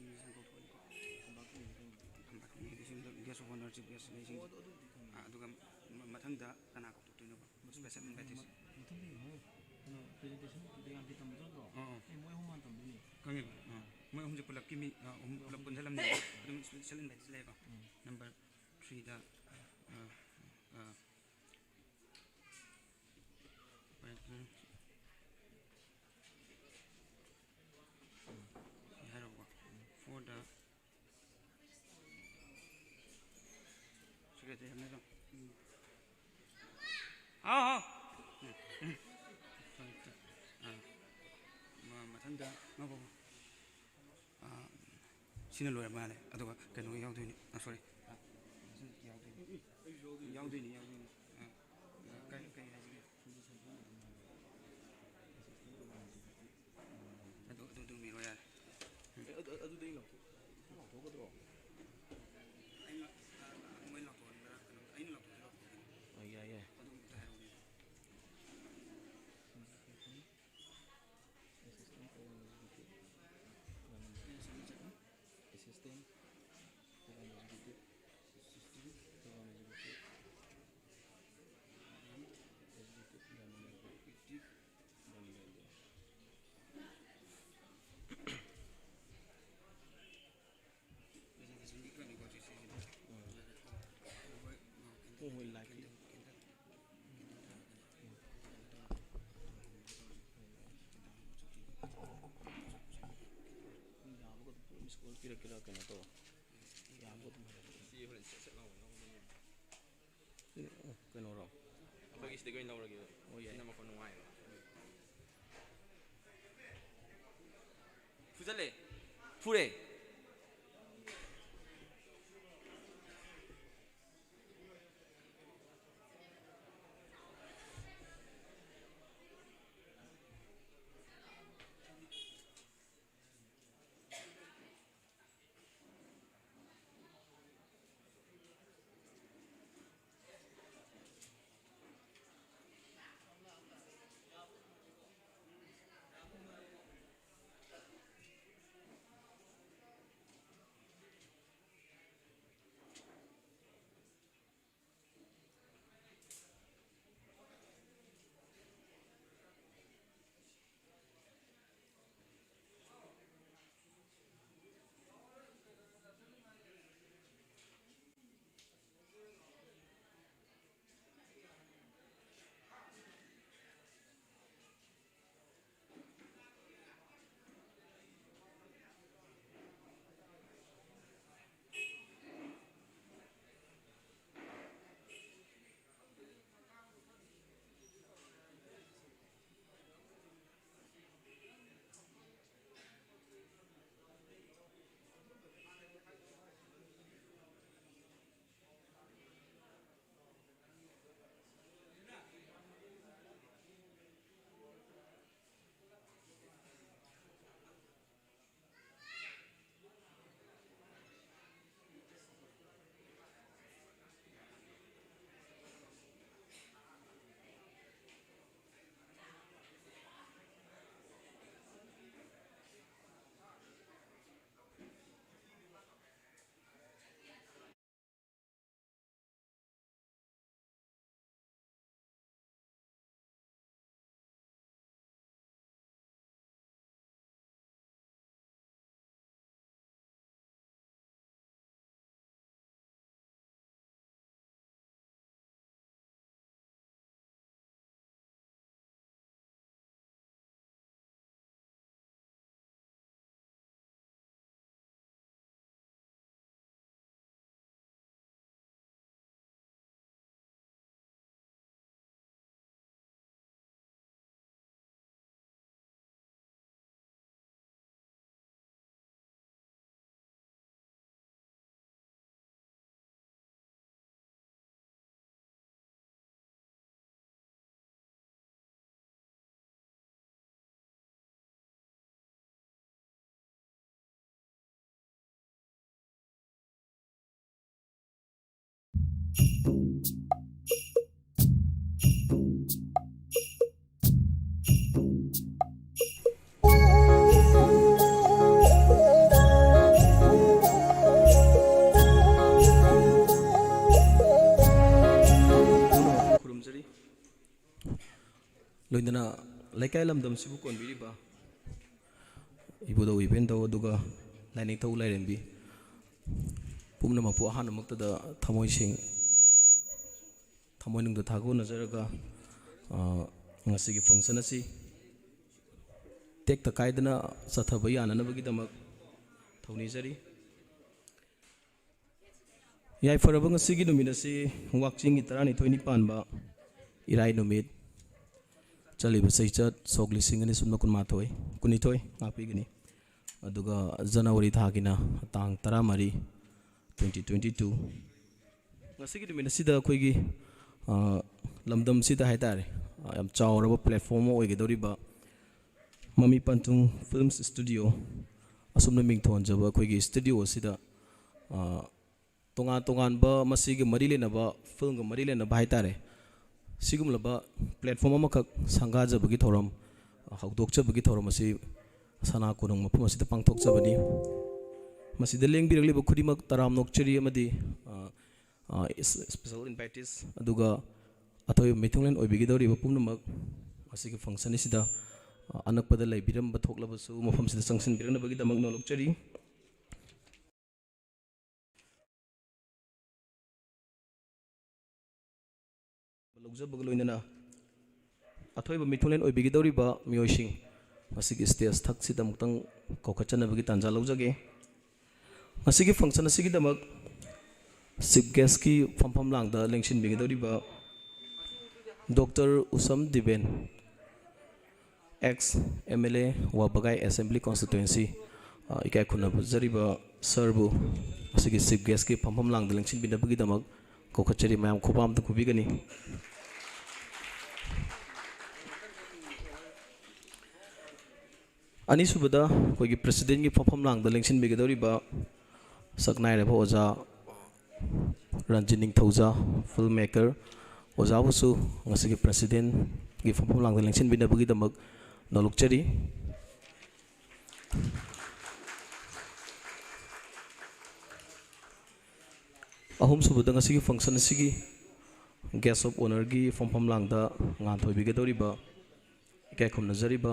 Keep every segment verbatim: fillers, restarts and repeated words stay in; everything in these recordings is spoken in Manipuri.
ꯃꯤꯁꯤꯡ ꯀꯧꯊꯣꯛꯑꯅꯤꯀꯣ꯫ ꯐꯝꯄꯥꯛꯀꯤ ꯃꯤꯁꯤꯡꯗꯣ꯫ ꯐꯝꯄꯥꯛꯀꯤ ꯃꯤꯁꯤꯡꯗꯣ, guest of honor, chief guest ꯂꯩꯁꯤꯡ꯫ ꯑꯣ, ꯑꯗꯨ, ꯑꯗꯨꯕꯨꯗꯤ ꯈꯪꯉꯦ꯫ ꯑꯥ, ꯑꯗꯨꯒ ꯃ-, ꯃꯊꯪꯗ ꯀꯅꯥ ꯀꯧꯊꯣꯛꯇꯣꯏꯅꯣꯕ? ꯃꯊꯪꯗꯤ special invitees꯫ ꯃ-, ꯃꯊꯪꯗꯤ ꯍꯣꯏ, ꯀꯩꯅꯣ, presentation ꯗ ꯌꯥꯝ ꯇꯝꯕꯗꯣ ꯅꯠꯇ꯭ꯔꯣ? ꯑꯥ, ꯑꯥ꯫ ꯑꯦ, ꯃꯣꯏ ꯑꯍꯨꯝ ꯍꯥꯟꯅ ꯇꯝꯗꯣꯏꯅꯤ꯫ ꯈꯪꯉꯦꯕ꯫ ꯑꯥ꯫ ꯃꯣꯏ ꯑꯍꯨꯝꯁꯦ ꯄꯨꯂꯞꯀꯤ ꯃꯤ, ꯑꯥ, ꯑꯍꯨꯝ ꯄꯨꯂꯞ ꯄꯨꯟꯁꯤꯜꯂꯝꯅꯦꯕ꯫ ꯑꯗꯨꯝ special invitees ꯂꯩꯌꯦꯀꯣ꯫ ꯎꯝ꯫ Number three ꯗ, ꯑꯥ, ꯑꯥ, ꯁꯤ ꯍꯥꯏꯔꯕꯀꯣ꯫ Four ꯗ secretary ꯑꯃꯅꯦ ꯑꯗꯨꯝ꯫ ꯎꯝ꯫ ꯍꯥꯎ, ꯍꯥꯎ꯫ ꯎꯝ, ꯎꯝ꯫ ꯑꯥ, ꯃ-, ꯃꯊꯪꯗ ꯉꯥꯏꯈꯣ꯫ ꯑꯥ, ꯁꯤꯅ ꯂꯣꯏꯔ ꯃꯥꯜꯂꯦ꯫ ꯑꯗꯨꯒ ꯀꯩꯅꯣꯒꯤ ꯌꯥꯎꯗꯣꯏꯅꯤ꯫ ꯑꯥ, sorry꯫ ꯑꯥ, ꯃꯊꯪ ꯌꯥꯎꯗꯣꯏꯅꯤ꯫ ꯌꯥꯎꯗꯣꯏꯅꯤ, ꯌꯥꯎꯗꯣꯏꯅꯤ꯫ ꯑꯥ, ꯀꯩ, ꯀꯩ ꯍꯥꯏꯁꯤꯒꯦ? ꯑꯗꯨ, ꯑꯗꯨ, ꯑꯗꯨꯝ ꯏꯔꯣ ꯌꯥꯔꯦ꯫ ꯑꯦ, ꯑꯗꯨ, ꯑꯗꯨꯗꯤ ꯑꯩ ꯂꯧꯊꯣꯛ-, ꯂꯧꯊꯣꯛꯀꯗ꯭ꯔꯣ? ꯑꯩꯅ, ꯑ, ꯃꯣꯏ ꯂꯧꯊꯣꯛꯍꯟꯕ꯭ꯔꯥ? ꯀꯩꯅꯣ, ꯑꯩꯅ ꯂꯧꯊꯣꯛꯇꯤ ꯂꯧꯊꯣꯛꯇꯦ꯫ ꯑ, ꯌꯥꯏ, ꯌꯥꯏ꯫ ꯑꯗꯨ ꯑꯝꯇ ꯍꯥꯏꯔꯛꯎꯅꯦ꯫ Assistant Program Executive꯫ ꯑꯩꯅ ꯁꯤꯒꯤ ꯆꯠꯂꯨ꯫ Assistant Program Executive꯫ Assistant Program Executive꯫ Executive Program Executive꯫ ꯎꯝ꯫ ꯍꯣꯏ, ꯍꯣꯏ, ꯂꯥꯛꯀꯦ꯫ ꯌꯥꯕꯒ ꯑꯗꯨꯝ miss call ꯄꯤꯔꯛꯀꯦꯔꯥ, ꯀꯩꯅꯣ ꯇꯧꯔꯣ꯫ ꯌꯥꯕꯒ ꯑꯗꯨꯝ ꯍꯥꯏꯔꯛꯑꯣ꯫ ꯁꯤ ꯍꯣꯔꯦꯟ ꯁꯠ ꯁꯠ ꯂꯥꯎꯅ ꯂꯧꯒꯗꯕꯅꯤ꯫ ꯀꯩꯅꯣꯔꯣ? ꯑꯩꯈꯣꯏꯒꯤ ꯁꯤꯗꯒꯤ ꯑꯣꯏꯅ ꯂꯧꯔꯒꯦ꯫ ꯑꯣ, ꯌꯥꯏ꯫ ꯁꯤꯅ ꯃꯈꯣꯟ ꯅꯨꯡꯉꯥꯏꯌꯦꯕ꯫ ꯐꯨꯖꯜꯂꯦ꯫ ꯐꯨꯔꯦ꯫ ꯈꯨꯔꯨꯝꯖꯔꯤ꯫ ꯂꯣꯏꯅꯅ ꯂꯩꯀꯥꯏ ꯂꯝꯗꯝꯁꯤꯕꯨ ꯀꯣꯟꯕꯤꯔꯤꯕ ꯏꯕꯨꯙꯧ ꯏꯕꯦꯟꯙꯧ ꯑꯗꯨꯒ ꯂꯥꯏꯅꯤꯡꯊꯧ ꯂꯥꯏꯔꯦꯝꯕꯤ ꯄꯨꯝꯅꯃꯛꯄꯨ ꯑꯍꯥꯟꯕꯃꯛꯇꯗ ꯊꯃꯣꯏ ꯁꯦꯡ-, ꯊꯃꯣꯏꯅꯨꯡꯗ ꯊꯥꯒꯣꯟꯅꯖꯔꯒ, ꯑ, ꯉꯁꯤꯒꯤ function ꯑꯁꯤ ꯇꯦꯛꯇ ꯀꯥꯏꯗꯅ ꯆꯠꯊꯕ ꯌꯥꯅꯅꯕꯒꯤꯗꯃꯛ ꯊꯧꯅꯤꯖꯔꯤ꯫ ꯌꯥꯏꯐꯔꯕ ꯉꯁꯤꯒꯤ ꯅꯨꯃꯤꯠ ꯑꯁꯤ ꯋꯥꯛꯆꯤꯡꯒꯤ ꯇꯔꯥꯅꯤꯊꯣꯏꯅꯤ ꯄꯥꯟꯕ ꯏꯔꯥꯏ ꯅꯨꯃꯤꯠ, ꯆꯠꯂꯤꯕ ꯆꯩꯆꯠ ꯁꯣꯛ ꯂꯤꯁꯤꯡ ꯑꯅꯤ ꯁꯨꯞꯅ ꯀꯨꯟꯃꯥꯊꯣꯏ, ꯀꯨꯟꯅꯤꯊꯣꯏ ꯉꯥꯛꯄꯤꯒꯅꯤ꯫ ꯑꯗꯨꯒ ꯖꯅꯋꯥꯔꯤ ꯊꯥꯒꯤꯅ ꯇꯥꯡ ꯇꯔꯥꯃꯔꯤ, twenty twenty two꯫ ꯉꯁꯤꯒꯤ ꯅꯨꯃꯤꯠ ꯑꯁꯤꯗ ꯑꯩꯈꯣꯏꯒꯤ, ꯑ, ꯂꯝꯗꯝꯁꯤꯗ ꯍꯥꯏꯇꯥꯔꯦ, ꯑ, ꯌꯥꯝ ꯆꯥꯎꯔꯕ platform ꯑꯃ ꯑꯣꯏꯒꯗꯧꯔꯤꯕ ꯃꯃꯤ ꯄꯟꯊꯨꯡ Films Studio ꯑꯁꯨꯝꯅ ꯃꯤꯡ ꯊꯣꯟꯖꯕ ꯑꯩꯈꯣꯏꯒꯤ studio ꯑꯁꯤꯗ, ꯑ, ꯇꯣꯉꯥꯟ ꯇꯣꯉꯥꯟꯕ ꯃꯁꯤꯒ ꯃꯔꯤ ꯂꯩꯅꯕ, filmꯒ ꯃꯔꯤ ꯂꯩꯅꯕ ꯍꯥꯏꯇꯥꯔꯦ, ꯁꯤꯒꯨꯝꯂꯕ platform ꯑꯃꯈꯛ ꯁꯪꯒꯥꯖꯕꯒꯤ ꯊꯧꯔꯝ, ꯍꯧꯗꯣꯛꯆꯕꯒꯤ ꯊꯧꯔꯝ ꯑꯁꯤ ꯁꯅꯥ ꯀꯣꯅꯨꯡ ꯃꯐꯝ ꯑꯁꯤꯗ ꯄꯥꯡꯊꯣꯛꯆꯕꯅꯤ꯫ ꯃꯁꯤꯗ ꯂꯦꯡꯕꯤꯔꯛꯂꯤꯕ ꯈꯨꯗꯤꯡꯃꯛ ꯇꯔꯥꯝ ꯅꯣꯛꯆꯔꯤ ꯑꯃꯗꯤ, ꯑ, ꯑ, is-, special invitees ꯑꯗꯨꯒ ꯑꯊꯣꯏꯕ ꯃꯤꯊꯨꯡꯂꯦꯟ ꯑꯣꯏꯕꯤꯒꯗꯧꯔꯤꯕ ꯄꯨꯝꯅꯃꯛ ꯃꯁꯤꯒꯤ function ꯑꯁꯤꯗ, ꯑ, ꯑꯅꯛꯄꯗ ꯂꯩꯕꯤꯔꯝꯕ ꯊꯣꯛꯂꯕꯁꯨ ꯃꯐꯝꯁꯤꯗ ꯆꯪꯁꯤꯟꯕꯤꯔꯛꯅꯕꯒꯤꯗꯃꯛ ꯅꯣꯂꯣꯛꯆꯔꯤ꯫ ꯂꯧꯖꯕꯒ ꯂꯣꯏꯅꯅ ꯑꯊꯣꯏꯕ ꯃꯤꯊꯨꯡꯂꯦꯟ ꯑꯣꯏꯕꯤꯒꯗꯧꯔꯤꯕ ꯃꯤꯑꯣꯏꯁꯤꯡ ꯉꯁꯤꯒꯤ stage ꯊꯛꯁꯤꯗ ꯑꯃꯨꯛꯇꯪ ꯀꯧꯈꯠꯆꯅꯕꯒꯤ ꯇꯥꯟꯖꯥ ꯂꯧꯖꯒꯦ꯫ ꯉꯁꯤꯒꯤ function ꯑꯁꯤꯒꯤꯗꯃꯛ chief guestꯀꯤ ꯐꯝꯐꯝ ꯂꯥꯡꯗ ꯂꯦꯡꯁꯤꯟꯕꯤꯒꯗꯧꯔꯤꯕ Doctor Usham Diben, ex M L A ꯋꯥꯕꯒꯥꯏ Assembly Constituency, ꯑ, ꯏꯀꯥꯏ ꯈꯨꯝꯅꯖꯔꯤꯕ sirꯕꯨ ꯉꯁꯤꯒꯤ chief guestꯀꯤ ꯐꯝꯐꯝ ꯂꯥꯡꯗ ꯂꯦꯡꯁꯤꯟꯕꯤꯅꯕꯒꯤꯗꯃꯛ ꯀꯧꯈꯠꯆꯔꯤ꯫ ꯃꯌꯥꯝ ꯈꯨꯕꯥꯛ ꯑꯝꯇ ꯈꯨꯕꯤꯒꯅꯤ꯫ ꯑꯅꯤꯁꯨꯕꯗ ꯑꯩꯈꯣꯏꯒꯤ presidentꯀꯤ ꯐꯝꯐꯝ ꯂꯥꯡꯗ ꯂꯦꯡꯁꯤꯟꯕꯤꯒꯗꯧꯔꯤꯕ ꯁꯛꯅꯥꯏꯔꯕ ꯑꯣꯖꯥ ꯔꯟꯖꯤꯠ ꯅꯤꯡꯊꯧꯖꯥ, ꯐꯤꯜꯝ ꯃꯦꯀꯔ, ꯑꯣꯖꯥꯕꯨꯁꯨ ꯉꯁꯤꯒꯤ ꯄ꯭ꯔꯦꯁꯤꯗꯦꯟꯒꯤ ꯐꯝꯐꯝ ꯂꯥꯡꯗ ꯂꯦꯡꯁꯤꯟꯕꯤꯅꯕꯒꯤꯗꯃꯛ ꯅꯣꯂꯨꯛꯆꯔꯤ꯫ ꯑꯍꯨꯝꯁꯨꯕꯗ, ꯉꯁꯤꯒꯤ ꯐꯪꯁꯟ ꯑꯁꯤꯒꯤ ꯒꯦꯁ ꯑꯣꯐ ꯑꯣꯅꯔꯒꯤ ꯐꯝꯐꯝ ꯂꯥꯡꯗ ꯉꯥꯟꯊꯣꯏꯕꯤꯒꯗꯧꯔꯤꯕ ꯏꯀꯥꯏ ꯈꯨꯝꯅꯖꯔꯤꯕ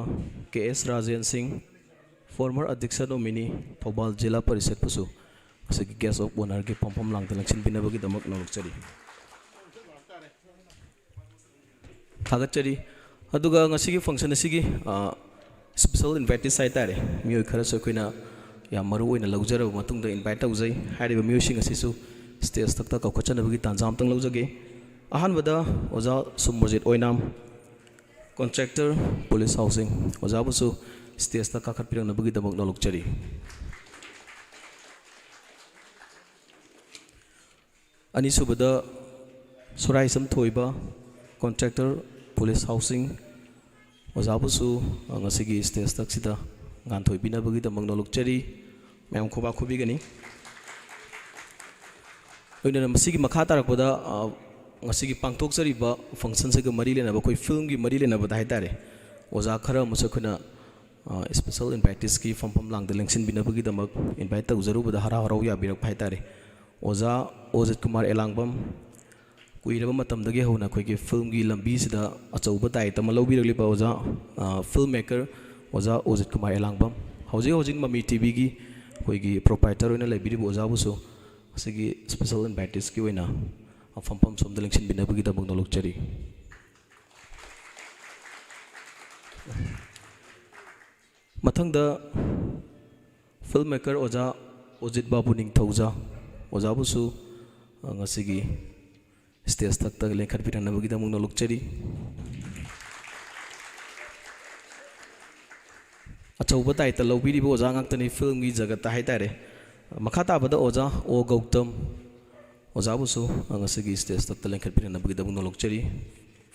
ꯀꯦ ꯑꯦꯁ ꯔꯥꯖꯦꯟ ꯁꯤꯡ, ꯐꯣꯔꯃꯔ ꯑꯗꯤꯛꯁꯟ ꯅꯣꯃꯤꯅꯤ, ꯊꯧꯕꯥꯜ ꯖꯤꯂꯥ ꯄꯔꯤꯁꯠꯄꯨꯁꯨ ꯉꯁꯤꯒꯤ ꯒꯦꯁ ꯑꯣꯐ ꯑꯣꯅꯔꯒꯤ ꯐꯝꯐꯝ ꯂꯥꯡꯗ ꯂꯦꯡꯁꯤꯟꯕꯤꯅꯕꯒꯤꯗꯃꯛ ꯅꯣꯂꯨꯛꯆꯔꯤ꯫ ꯊꯥꯒꯠꯆꯔꯤ꯫ ꯑꯗꯨꯒ ꯉꯁꯤꯒꯤ ꯐꯪꯁꯟ ꯑꯁꯤꯒꯤ, ꯑ, ꯁ꯭ꯄꯦꯁꯦꯜ ꯏꯟꯚꯥꯏꯇꯤꯁ ꯍꯥꯏꯇꯥꯔꯦ, ꯃꯤꯑꯣꯏ ꯈꯔꯁꯨ ꯑꯩꯈꯣꯏꯅ ꯌꯥꯝ ꯃꯔꯨ ꯑꯣꯏꯅ ꯂꯧꯖꯔꯕ ꯃꯇꯨꯡꯗ ꯏꯟꯚꯥꯏꯠ ꯇꯧꯖꯩ꯫ ꯍꯥꯏꯔꯤꯕ ꯃꯤꯑꯣꯏꯁꯤꯡ ꯑꯁꯤꯁꯨ ꯁ꯭ꯇꯦꯖ ꯊꯛꯇ ꯀꯧꯈꯠꯆꯅꯕꯒꯤ ꯇꯥꯟꯖꯥ ꯑꯃꯇꯪ ꯂꯧꯖꯒꯦ꯫ ꯑꯍꯥꯟꯕꯗ ꯑꯣꯖꯥ ꯁꯨꯃꯔꯖꯤꯠ ꯑꯣꯏꯅꯥꯝ, ꯀꯣꯟꯇ꯭ꯔꯦꯛꯇꯔ, ꯄꯨꯂꯤꯁ ꯍꯥꯎꯁꯤꯡ, ꯑꯣꯖꯥꯕꯨꯁꯨ ꯁ꯭ꯇꯦꯖꯇ ꯀꯥꯈꯠꯄꯤꯔꯛꯅꯕꯒꯤꯗꯃꯛ ꯅꯣꯂꯨꯛꯆꯔꯤ꯫ ꯑꯅꯤꯁꯨꯕꯗ ꯁꯨꯔꯥꯏꯁꯝ ꯊꯣꯏꯕ, ꯀꯣꯟꯇ꯭ꯔꯦꯛꯇꯔ, ꯄꯨꯂꯤꯁ ꯍꯥꯎꯁꯤꯡ, ꯑꯣꯖꯥꯕꯨꯁꯨ, ꯑ, ꯉꯁꯤꯒꯤ ꯁ꯭ꯇꯦꯖ ꯊꯛꯁꯤꯗ ꯉꯥꯟꯊꯣꯏꯕꯤꯅꯕꯒꯤꯗꯃꯛ ꯅꯣꯂꯨꯛꯆꯔꯤ꯫ ꯃꯌꯥꯝ ꯈꯨꯕꯥꯛ ꯈꯨꯕꯤꯒꯅꯤ꯫ ꯂꯣꯏꯅꯅ ꯃꯁꯤꯒꯤ ꯃꯈꯥ ꯇꯥꯔꯛꯄꯗ, ꯑ, ꯉꯁꯤꯒꯤ ꯄꯥꯡꯊꯣꯛꯆꯔꯤꯕ ꯐꯪꯁꯟꯁꯤꯒ ꯃꯔꯤ ꯂꯩꯅꯕ, ꯑꯩꯈꯣꯏ ꯐꯤꯜꯝꯒꯤ ꯃꯔꯤ ꯂꯩꯅꯕꯗ ꯍꯥꯏꯇꯥꯔꯦ, ꯑꯣꯖꯥ ꯈꯔ ꯑꯃꯁꯨ ꯑꯩꯈꯣꯏꯅ, ꯑ, ꯁ꯭ꯄꯦꯁꯦꯜ ꯏꯟꯚꯥꯏꯇꯤꯁꯀꯤ ꯐꯝꯐꯝ ꯂꯥꯡꯗ ꯂꯦꯡꯁꯤꯟꯕꯤꯅꯕꯒꯤꯗꯃꯛ ꯏꯟꯚꯥꯏꯠ ꯇꯧꯖꯔꯨꯕꯗ ꯍꯔꯥꯎ ꯍꯔꯥꯎ ꯌꯥꯕꯤꯔꯛꯄ ꯍꯥꯏꯇꯥꯔꯦ꯫ ꯑꯣꯖꯥ ꯑꯣꯖꯤꯠ ꯀꯨꯃꯥꯔ ꯑꯦꯂꯥꯡꯕꯝ, ꯀꯨꯏꯔꯕ ꯃꯇꯝꯗꯒꯤ ꯍꯧꯅ ꯑꯩꯈꯣꯏꯒꯤ ꯐꯤꯜꯝꯒꯤ ꯂꯝꯕꯤꯁꯤꯗ ꯑꯆꯧꯕ ꯗꯥꯏꯇ ꯑꯃ ꯂꯧꯕꯤꯔꯛꯂꯤꯕ ꯑꯣꯖꯥ, ꯑ, ꯐꯤꯜꯝ ꯃꯦꯀꯔ ꯑꯣꯖꯥ ꯑꯣꯖꯤꯠ ꯀꯨꯃꯥꯔ ꯑꯦꯂꯥꯡꯕꯝ, ꯍꯧꯖꯤꯛ ꯍꯧꯖꯤꯛ ꯃꯃꯤ ꯇꯤꯚꯤꯒꯤ ꯑꯩꯈꯣꯏꯒꯤ ꯄ꯭ꯔꯣꯄꯥꯏꯇꯔ ꯑꯣꯏꯅ ꯂꯩꯕꯤꯔꯤꯕ ꯑꯣꯖꯥꯕꯨꯁꯨ ꯑꯁꯤꯒꯤ ꯁ꯭ꯄꯦꯁꯦꯜ ꯏꯟꯚꯥꯏꯇꯤꯁꯀꯤ ꯑꯣꯏꯅ ꯐꯝꯐꯝ ꯁꯣꯝꯗ ꯂꯦꯡꯁꯤꯟꯕꯤꯅꯕꯒꯤꯗꯃꯛ ꯅꯣꯂꯨꯛꯆꯔꯤ꯫ ꯃꯊꯪꯗ ꯐꯤꯜꯝ ꯃꯦꯀꯔ ꯑꯣꯖꯥ ꯑꯣꯖꯤꯠ ꯕꯥꯕꯨ ꯅꯤꯡꯊꯧꯖꯥ, ꯑꯣꯖꯥꯕꯨꯁꯨ, ꯑ, ꯉꯁꯤꯒꯤ ꯁ꯭ꯇꯦꯖ ꯊꯛꯇ ꯂꯦꯡꯈꯠꯄꯤꯔꯛꯅꯕꯒꯤꯗꯃꯛ ꯅꯣꯂꯨꯛꯆꯔꯤ꯫ ꯑꯆꯧꯕ ꯗꯥꯏꯇ ꯂꯧꯕꯤꯔꯤꯕ ꯑꯣꯖꯥ ꯉꯥꯛꯇꯅꯤ ꯐꯤꯜꯝꯒꯤ ꯖꯒꯠꯇ ꯍꯥꯏꯇꯥꯔꯦ꯫ ꯃꯈꯥ ꯇꯥꯕꯗ ꯑꯣꯖꯥ ꯑꯣ ꯒꯧꯇꯝ, ꯑꯣꯖꯥꯕꯨꯁꯨ ꯉꯁꯤꯒꯤ ꯁ꯭ꯇꯦꯖ ꯊꯛꯇ ꯂꯦꯡꯈꯠꯄꯤꯔꯛꯅꯕꯒꯤꯗꯃꯛ ꯅꯣꯂꯨꯛꯆꯔꯤ꯫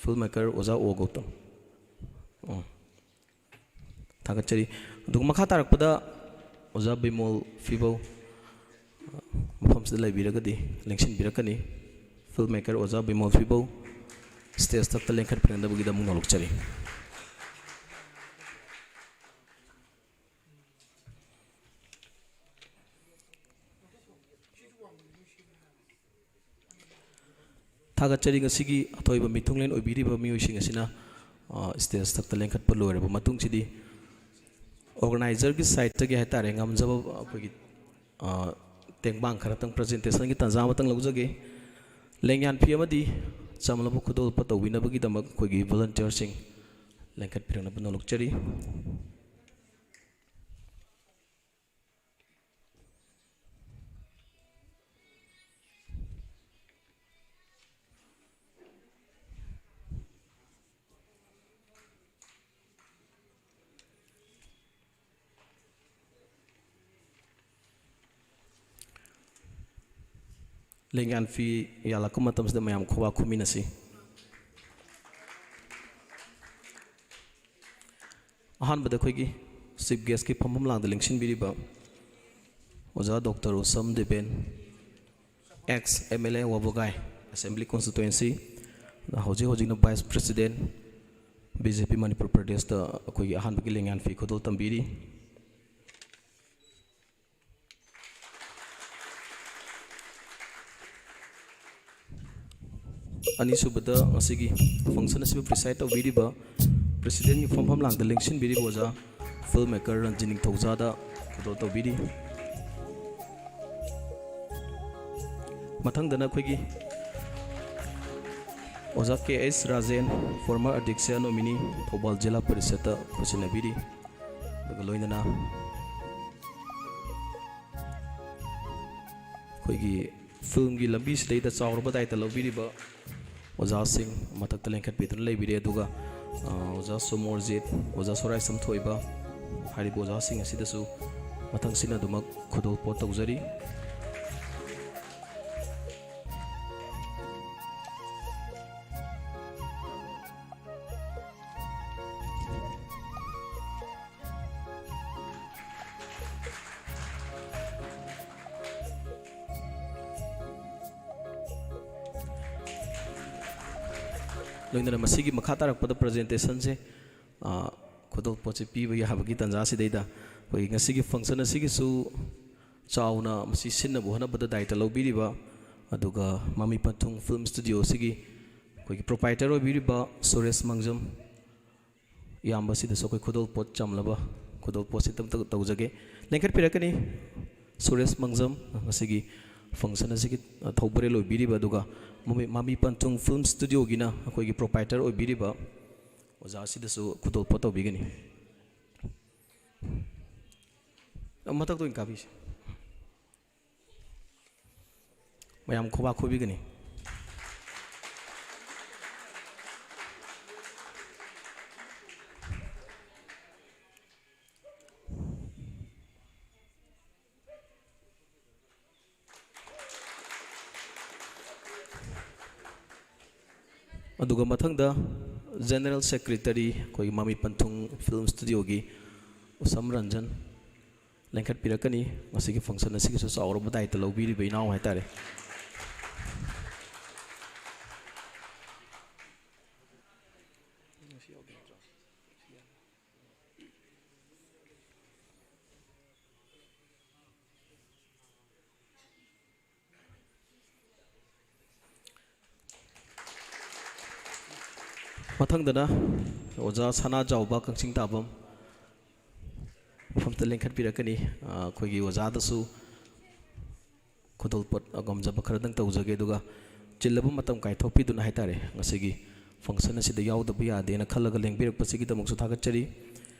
ꯐꯤꯜꯝ ꯃꯦꯀꯔ ꯑꯣꯖꯥ ꯑꯣ ꯒꯧꯇꯝ꯫ ꯎꯝ꯫ ꯊꯥꯒꯠꯆꯔꯤ꯫ ꯑꯗꯨꯒ ꯃꯈꯥ ꯇꯥꯔꯛꯄꯗ ꯑꯣꯖꯥ ꯕꯤꯃꯣꯜ ꯐꯤꯕꯧ, ꯃꯐꯝ ꯁꯤꯗ ꯂꯩꯕꯤꯔꯒꯗꯤ ꯂꯦꯡꯁꯤꯟꯕꯤꯔꯛꯀꯅꯤ꯫ ꯐꯤꯜꯝ ꯃꯦꯀꯔ ꯑꯣꯖꯥ ꯕꯤꯃꯣꯜ ꯐꯤꯕꯧ ꯁ꯭ꯇꯦꯖ ꯊꯛꯇ ꯂꯦꯡꯈꯠꯄꯤꯔꯛꯅꯕꯒꯤꯗꯃꯛ ꯅꯣꯜꯂꯛꯆꯔꯤ꯫ ꯊꯥꯒꯠꯆꯔꯤ꯫ ꯉꯁꯤꯒꯤ ꯑꯊꯣꯏꯕ ꯃꯤꯊꯨꯡꯂꯦꯟ ꯑꯣꯏꯕꯤꯔꯤꯕ ꯃꯤꯑꯣꯏꯁꯤꯡ ꯑꯁꯤꯅ, ꯑ, ꯁ꯭ꯇꯦꯖ ꯊꯛꯇ ꯂꯦꯡꯈꯠꯄ ꯂꯣꯏꯔꯕ ꯃꯇꯨꯡꯁꯤꯗꯤ, ꯑꯣꯔꯒꯅꯥꯏꯖꯔꯒꯤ ꯁꯥꯏꯠꯇꯒꯤ ꯍꯥꯏꯇꯥꯔꯦ, ꯉꯝꯖꯕ ꯑꯩꯈꯣꯏꯒꯤ, ꯑ, ꯇꯦꯡꯕꯥꯡ ꯈꯔꯇꯪ, ꯄ꯭ꯔꯖꯦꯟꯇꯦꯁꯟꯒꯤ ꯇꯥꯟꯖꯥ ꯑꯃꯇꯪ ꯂꯧꯖꯒꯦ꯫ ꯂꯦꯡꯌꯥꯟ ꯐꯤ ꯑꯃꯗꯤ ꯆꯝꯂꯕ ꯈꯨꯗꯣꯜꯄꯣꯠ ꯇꯧꯕꯤꯅꯕꯒꯤꯗꯃꯛ ꯑꯩꯈꯣꯏꯒꯤ ꯚꯣꯂꯨꯟꯇꯤꯌꯔꯁꯤꯡ ꯂꯦꯡꯈꯠꯄꯤꯔꯛꯅꯕ ꯅꯣꯜꯂꯛꯆꯔꯤ꯫ ꯂꯦꯡꯌꯥꯟ ꯐꯤ ꯌꯥꯜꯂꯛꯄ ꯃꯇꯝꯁꯤꯗ ꯃꯌꯥꯝ ꯈꯨꯕꯥꯛ ꯈꯨꯃꯤꯟꯅꯁꯤ꯫ ꯑꯍꯥꯟꯕꯗ ꯑꯩꯈꯣꯏꯒꯤ ꯆꯤꯐ ꯒꯦꯁꯀꯤ ꯐꯝꯐꯝ ꯂꯥꯡꯗ ꯂꯦꯡꯁꯤꯟꯕꯤꯔꯤꯕ ꯑꯣꯖꯥ doctor Usham Deben, X M L A Wabgai assembly constituency, ꯍꯧꯖꯤꯛ ꯍꯧꯖꯤꯛꯅ vice president, B J P Manipur ꯄ꯭ꯔꯗꯦꯁꯇ ꯑꯩꯈꯣꯏꯒꯤ ꯑꯍꯥꯟꯕꯒꯤ ꯂꯦꯡꯌꯥꯟ ꯐꯤ ꯈꯨꯗꯣꯜ ꯇꯝꯕꯤꯔꯤ꯫ ꯑꯅꯤꯁꯨꯕꯗ ꯉꯁꯤꯒꯤ ꯐꯪꯁꯟ ꯑꯁꯤꯕꯨ ꯄ꯭ꯔꯤꯁꯥꯏꯗ ꯇꯧꯕꯤꯔꯤꯕ ꯄ꯭ꯔꯦꯁꯤꯗꯦꯟꯒꯤ ꯐꯝꯐꯝ ꯂꯥꯡꯗ ꯂꯦꯡꯁꯤꯟꯕꯤꯔꯤꯕ ꯑꯣꯖꯥ ꯐꯤꯜꯝ ꯃꯦꯀꯔ ꯔꯟꯖꯤꯠ ꯅꯤꯡꯊꯧꯖꯥꯗ ꯈꯨꯗꯣꯜ ꯇꯧꯕꯤꯔꯤ꯫ ꯃꯊꯪꯗꯅ ꯑꯩꯈꯣꯏꯒꯤ ꯑꯣꯖꯥ ꯀꯦ ꯑꯩꯆ ꯔꯥꯖꯦꯟ, ꯐꯣꯔꯃꯔ ꯑꯗꯤꯛꯁ ꯅꯣꯃꯤꯅꯤ, ꯊꯧꯕꯥꯜ ꯖꯤꯂꯥ ꯄꯔꯤꯁꯠꯇ ꯈꯨꯠꯁꯤꯟꯅꯕꯤꯔꯤ꯫ ꯑꯗꯨꯒ ꯂꯣꯏꯅꯅ ꯑꯩꯈꯣꯏꯒꯤ ꯐꯤꯜꯝꯒꯤ ꯂꯝꯕꯤꯁꯤꯗꯩꯗ ꯆꯥꯎꯔꯕ ꯗꯥꯏꯇ ꯂꯧꯕꯤꯔꯤꯕ ꯑꯣꯖꯥꯁꯤꯡ ꯃꯊꯛꯇ ꯂꯦꯡꯈꯠꯄꯤꯗꯨꯅ ꯂꯩꯕꯤꯔꯦ꯫ ꯑꯗꯨꯒ, ꯑ, ꯑꯣꯖꯥ ꯁꯣꯃꯣꯔꯖꯤꯠ, ꯑꯣꯖꯥ ꯁꯣꯔꯥꯏꯁꯝ ꯊꯣꯏꯕ ꯍꯥꯏꯔꯤꯕ ꯑꯣꯖꯥꯁꯤꯡ ꯑꯁꯤꯗꯁꯨ ꯃꯊꯪꯁꯤꯠꯅ ꯑꯗꯨꯃꯛ ꯈꯨꯗꯣꯜꯄꯣꯠ ꯇꯧꯖꯔꯤ꯫ ꯂꯣꯏꯅꯅ ꯃꯁꯤꯒꯤ ꯃꯈꯥ ꯇꯥꯔꯛꯄꯗ presentation ꯁꯦ, ꯑ, ꯈꯨꯗꯣꯜꯄꯣꯠꯁꯦ ꯄꯤꯕ ꯌꯥꯕꯒꯤ ꯇꯥꯟꯖꯥ ꯑꯁꯤꯗꯩꯗ ꯑꯩꯈꯣꯏꯒꯤ ꯉꯁꯤꯒꯤ function ꯑꯁꯤꯒꯤꯁꯨ ꯆꯥꯎꯅ ꯃꯁꯤ ꯁꯤꯟꯅꯕ ꯍꯣꯠꯅꯕꯗ ꯗꯥꯏꯇ ꯂꯧꯕꯤꯔꯤꯕ, ꯑꯗꯨꯒ ꯃꯃꯤ ꯄꯟꯊꯨꯡ film studio ꯑꯁꯤꯒꯤ ꯑꯩꯈꯣꯏꯒꯤ proprietor ꯑꯣꯏꯕꯤꯔꯤꯕ ꯁꯨꯔꯦꯁ ꯃꯪꯖꯝ ꯏꯌꯥꯝꯕꯁꯤꯗꯁꯨ ꯑꯩꯈꯣꯏ ꯈꯨꯗꯣꯜꯄꯣꯠ ꯆꯝꯂꯕ ꯈꯨꯗꯣꯜꯄꯣꯠꯁꯤ ꯑꯝꯇ ꯇꯧꯖꯒꯦ꯫ ꯂꯦꯡꯈꯠꯄꯤꯔꯛꯀꯅꯤ ꯁꯨꯔꯦꯁ ꯃꯪꯖꯝ, ꯉꯁꯤꯒꯤ function ꯑꯁꯤꯒꯤ ꯊꯧꯕꯨꯔꯦꯜ ꯑꯣꯏꯕꯤꯔꯤꯕ, ꯑꯗꯨꯒ ꯃꯃꯤ, ꯃꯃꯤ ꯄꯟꯊꯨꯡ film studio ꯒꯤꯅ ꯑꯩꯈꯣꯏꯒꯤ proprietor ꯑꯣꯏꯕꯤꯔꯤꯕ ꯑꯣꯖꯥꯁꯤꯗꯁꯨ ꯈꯨꯗꯣꯜꯄꯣꯠ ꯇꯧꯕꯤꯒꯅꯤ꯫ ꯃꯊꯛꯇ ꯑꯣꯏꯅ ꯀꯥꯕꯤꯁꯤ꯫ ꯃꯌꯥꯝ ꯈꯨꯕꯥꯛ ꯈꯨꯕꯤꯒꯅꯤ꯫ ꯑꯗꯨꯒ ꯃꯊꯪꯗ General Secretary ꯑꯩꯈꯣꯏꯒꯤ ꯃꯃꯤ ꯄꯟꯊꯨꯡ film studio ꯒꯤ ꯎꯁꯝ ꯔꯟꯖꯟ ꯂꯦꯡꯈꯠꯄꯤꯔꯛꯀꯅꯤ꯫ ꯉꯁꯤꯒꯤ function ꯑꯁꯤꯒꯤꯁꯨ ꯆꯥꯎꯔꯕ ꯗꯥꯏꯇ ꯂꯧꯕꯤꯔꯤꯕ ꯏꯅꯥꯎ ꯍꯥꯏꯇꯥꯔꯦ꯫ ꯃꯊꯪꯗꯅ ꯑꯣꯖꯥ ꯁꯅꯥꯖꯥꯎꯕ ꯀꯛꯆꯤꯡ ꯇꯥꯕꯝ ꯃꯐꯝꯗ ꯂꯦꯡꯈꯠꯄꯤꯔꯛꯀꯅꯤ꯫ ꯑ, ꯑꯩꯈꯣꯏꯒꯤ ꯑꯣꯖꯥꯗꯁꯨ ꯈꯨꯗꯣꯜꯄꯣꯠ ꯉꯝꯖꯕ ꯈꯔꯗꯪ ꯇꯧꯖꯒꯦ, ꯑꯗꯨꯒ ꯆꯤꯜꯂꯕ ꯃꯇꯝ ꯀꯥꯏꯊꯣꯛꯄꯤꯗꯨꯅ ꯍꯥꯏꯇꯥꯔꯦ, ꯉꯁꯤꯒꯤ function ꯑꯁꯤꯗ ꯌꯥꯎꯗꯕ ꯌꯥꯗꯦꯅ ꯈꯜꯂꯒ ꯂꯦꯡꯕꯤꯔꯛꯄꯁꯤꯒꯤꯗꯃꯛꯁꯨ ꯊꯥꯒꯠꯆꯔꯤ꯫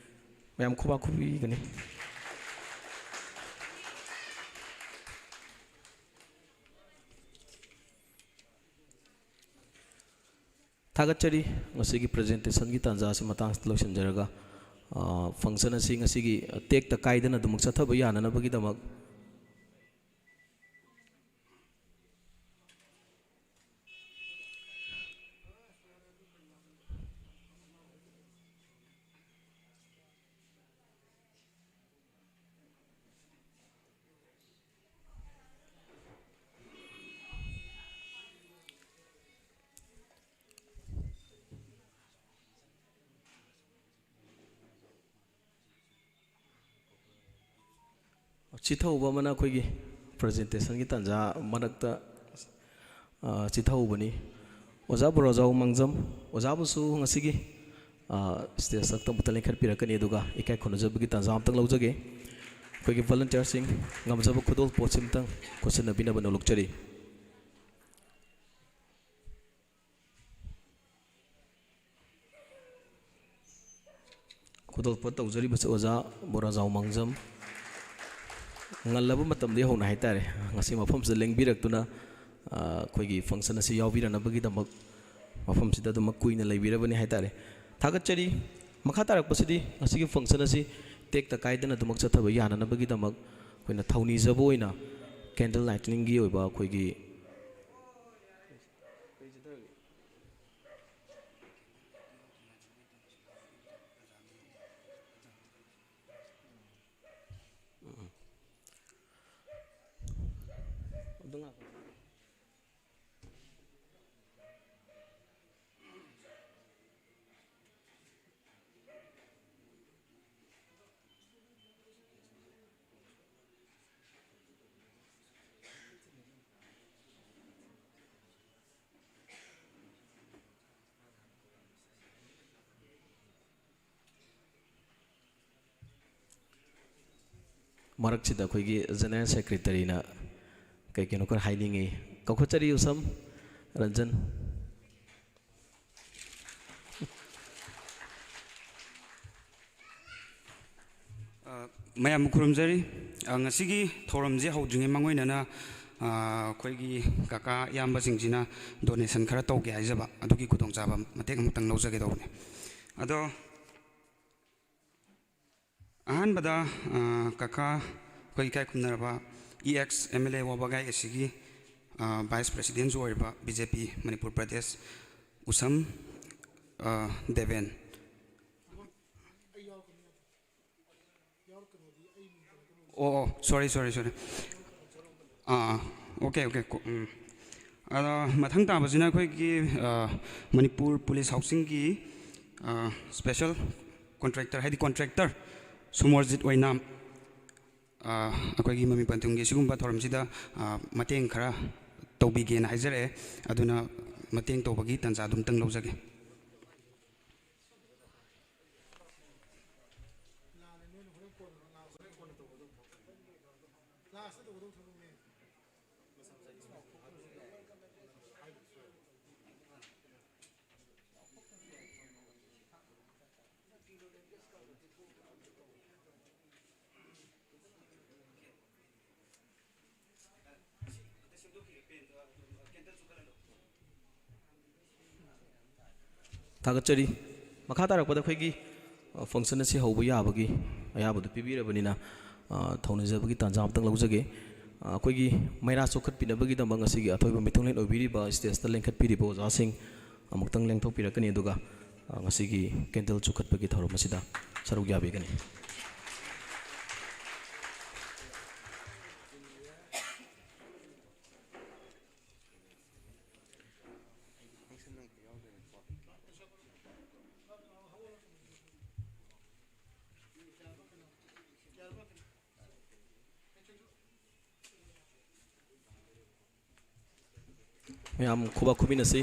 ꯃꯌꯥꯝ ꯈꯨꯕꯥꯛ ꯈꯨꯕꯤꯒꯅꯤ꯫ ꯊꯥꯒꯠꯆꯔꯤ꯫ ꯉꯁꯤꯒꯤ presentation ꯒꯤ ꯇꯥꯟꯖꯥ ꯑꯁꯤ ꯃꯇꯥꯡꯁꯤꯗ ꯂꯣꯏꯁꯤꯟꯖꯔꯒ, ꯑ, function ꯑꯁꯤ ꯉꯁꯤꯒꯤ ꯇꯦꯛꯇ ꯀꯥꯏꯗꯅ ꯑꯗꯨꯃꯛ ꯆꯠꯊꯕ ꯌꯥꯅꯅꯕꯒꯤꯗꯃꯛ ꯆꯤꯊꯍꯧꯕ ꯑꯃꯅ ꯑꯩꯈꯣꯏꯒꯤ ꯄ꯭ꯔꯖꯦꯟꯇꯦꯁꯟꯒꯤ ꯇꯥꯟꯖꯥ ꯃꯔꯛꯇ, ꯑ, ꯆꯤꯊꯍꯧꯕꯅꯤ꯫ ꯑꯣꯖꯥ ꯕꯣꯔꯥꯖꯥꯎ ꯃꯥꯡꯖꯝ, ꯑꯣꯖꯥꯕꯨꯁꯨ ꯉꯁꯤꯒꯤ, ꯑ, ꯁ꯭ꯇꯦꯖ ꯑꯃꯨꯛꯇ ꯂꯦꯡꯈꯠꯄꯤꯔꯛꯀꯅꯤ, ꯑꯗꯨꯒ ꯏꯀꯥꯏ ꯈꯨꯝꯅꯖꯕꯒꯤ ꯇꯥꯟꯖꯥ ꯑꯃꯇꯪ ꯂꯧꯖꯒꯦ꯫ ꯑꯩꯈꯣꯏꯒꯤ ꯚꯣꯂꯨꯟꯇꯤꯌꯔꯁꯤꯡ, ꯉꯝꯖꯕ ꯈꯨꯗꯣꯜ ꯄꯣꯠꯁꯤꯃꯇꯪ ꯈꯨꯠꯁꯤꯟꯅꯕꯤꯅꯕ ꯅꯣꯂꯨꯛꯆꯔꯤ꯫ ꯈꯨꯗꯣꯜꯄꯣꯠ ꯇꯧꯖꯔꯤꯕꯁꯤ ꯑꯣꯖꯥ ꯕꯣꯔꯥꯖꯥꯎ ꯃꯥꯡꯖꯝ꯫ ꯉꯜꯂꯕ ꯃꯇꯝꯗꯒꯤ ꯍꯧꯅ ꯍꯥꯏꯇꯥꯔꯦ, ꯉꯁꯤ ꯃꯐꯝꯁꯤꯗ ꯂꯦꯡꯕꯤꯔꯛꯇꯨꯅ, ꯑ, ꯑꯩꯈꯣꯏꯒꯤ ꯐꯪꯁꯟ ꯑꯁꯤ ꯌꯥꯎꯕꯤꯔꯅꯕꯒꯤꯗꯃꯛ ꯃꯐꯝꯁꯤꯗ ꯑꯗꯨꯃꯛ ꯀꯨꯏꯅ ꯂꯩꯕꯤꯔꯕꯅꯤ ꯍꯥꯏꯇꯥꯔꯦ꯫ ꯊꯥꯒꯠꯆꯔꯤ꯫ ꯃꯈꯥ ꯇꯥꯔꯛꯄꯁꯤꯗꯤ ꯉꯁꯤꯒꯤ ꯐꯪꯁꯟ ꯑꯁꯤ ꯇꯦꯛꯇ ꯀꯥꯏꯗꯅ ꯑꯗꯨꯃꯛ ꯆꯠꯊꯕ ꯌꯥꯅꯅꯕꯒꯤꯗꯃꯛ ꯑꯩꯈꯣꯏꯅ ꯊꯧꯅꯤꯖꯕ ꯑꯣꯏꯅ candle lightingꯒꯤ ꯑꯣꯏꯕ ꯑꯩꯈꯣꯏꯒꯤ ꯃꯔꯛꯁꯤꯗ ꯑꯩꯈꯣꯏꯒꯤ ꯖꯦꯅꯦꯔꯦꯜ ꯁꯦꯀ꯭ꯔꯦꯇꯔꯤꯅ ꯀꯩ ꯀꯩꯅꯣ ꯈꯔ ꯍꯥꯏꯅꯤꯡꯉꯤ꯫ ꯀꯧꯈꯠꯆꯔꯤ ꯎꯁꯝ ꯔꯟꯖꯟ꯫ ꯑ, ꯃꯌꯥꯝꯕꯨ ꯈꯨꯔꯨꯝꯖꯔꯤ꯫ ꯑ, ꯉꯁꯤꯒꯤ ꯊꯧꯔꯝꯁꯦ ꯍꯧꯗ꯭ꯔꯤꯉꯩ ꯃꯥꯡꯑꯣꯏꯅꯅ, ꯑ, ꯑꯩꯈꯣꯏꯒꯤ ꯀꯀꯥ ꯏꯌꯥꯝꯕꯁꯤꯡꯁꯤꯅ ꯗꯣꯅꯦꯁꯟ ꯈꯔ ꯇꯧꯒꯦ ꯍꯥꯏꯖꯕ, ꯑꯗꯨꯒꯤ ꯈꯨꯗꯣꯡꯆꯥꯕ ꯃꯇꯦꯛ ꯑꯃꯇꯪ ꯂꯧꯖꯒꯦ ꯇꯧꯕꯅꯦ꯫ ꯑꯗꯣ ꯑꯍꯥꯟꯕꯗ, ꯑ, ꯀꯀꯥ ꯑꯩꯈꯣꯏ ꯏꯀꯥꯏ ꯈꯨꯝꯅꯔꯕ E X M L A ꯋꯥꯕꯒꯥꯏ ꯑꯁꯤꯒꯤ, ꯑ, vice presidentꯁꯨ ꯑꯣꯏꯔꯤꯕ B J P Manipur Pradesh ꯎꯁꯝ, ꯑ, ꯗꯦꯕꯦꯟ꯫ ꯑꯣ, ꯑꯣ, sorry, sorry, sorry. ꯑꯥ, ꯑꯥ, okay, okay, ꯀꯣ-, ꯎꯝ꯫ ꯑꯗꯣ ꯃꯊꯪ ꯇꯥꯕꯁꯤꯅ ꯑꯩꯈꯣꯏꯒꯤ, ꯑꯥ, ꯃꯅꯤꯄꯨꯔ ꯄꯨꯂꯤꯁ ꯍꯥꯎꯁꯤꯡꯒꯤ, ꯑꯥ, special contractor, ꯍꯥꯏꯗꯤ contractor ꯁꯨꯃꯔꯖꯤꯠ ꯑꯣꯏꯅꯥꯝ꯫ ꯑ, ꯑꯩꯈꯣꯏꯒꯤ ꯃꯃꯤ ꯄꯟꯊꯨꯡꯒꯤ ꯁꯤꯒꯨꯝꯕ ꯊꯧꯔꯝꯁꯤꯗ, ꯑ, ꯃꯇꯦꯡ ꯈꯔ ꯇꯧꯕꯤꯒꯦꯅ ꯍꯥꯏꯖꯔꯛꯑꯦ꯫ ꯑꯗꯨꯅ ꯃꯇꯦꯡ ꯇꯧꯕꯒꯤ ꯇꯥꯟꯖꯥꯗꯨꯝꯇꯪ ꯂꯧꯖꯒꯦ꯫ ꯊꯥꯒꯠꯆꯔꯤ꯫ ꯃꯈꯥ ꯇꯥꯔꯛꯄꯗ ꯑꯩꯈꯣꯏꯒꯤ, ꯑ, function ꯑꯁꯤ ꯍꯧꯕ ꯌꯥꯕꯒꯤ ꯑꯌꯥꯕꯗꯨ ꯄꯤꯕꯤꯔꯕꯅꯤꯅ, ꯑ, ꯊꯧꯅꯤꯖꯕꯒꯤ ꯇꯥꯟꯖꯥ ꯑꯃꯇꯪ ꯂꯧꯖꯒꯦ꯫ ꯑ, ꯑꯩꯈꯣꯏꯒꯤ ꯃꯩꯔꯥ ꯆꯣꯛꯈꯠꯄꯤꯅꯕꯒꯤꯗꯃꯛ ꯉꯁꯤꯒꯤ ꯑꯊꯣꯏꯕ ꯃꯤꯊꯨꯡꯂꯦꯟ ꯑꯣꯏꯕꯤꯔꯤꯕ stageꯇ ꯂꯦꯡꯈꯠꯄꯤꯔꯤꯕ ꯑꯣꯖꯥꯁꯤꯡ ꯑꯃꯨꯛꯇꯪ ꯂꯦꯡꯊꯣꯛꯄꯤꯔꯛꯀꯅꯤ, ꯑꯗꯨꯒ, ꯑ, ꯉꯁꯤꯒꯤ candle ꯆꯨꯈꯠꯄꯒꯤ ꯊꯧꯔꯝ ꯑꯁꯤꯗ ꯁꯔꯨꯛ ꯌꯥꯕꯤꯒꯅꯤ꯫ ꯃꯌꯥꯝ ꯈꯨꯕꯥꯛ ꯈꯨꯕꯤꯅꯁꯤ꯫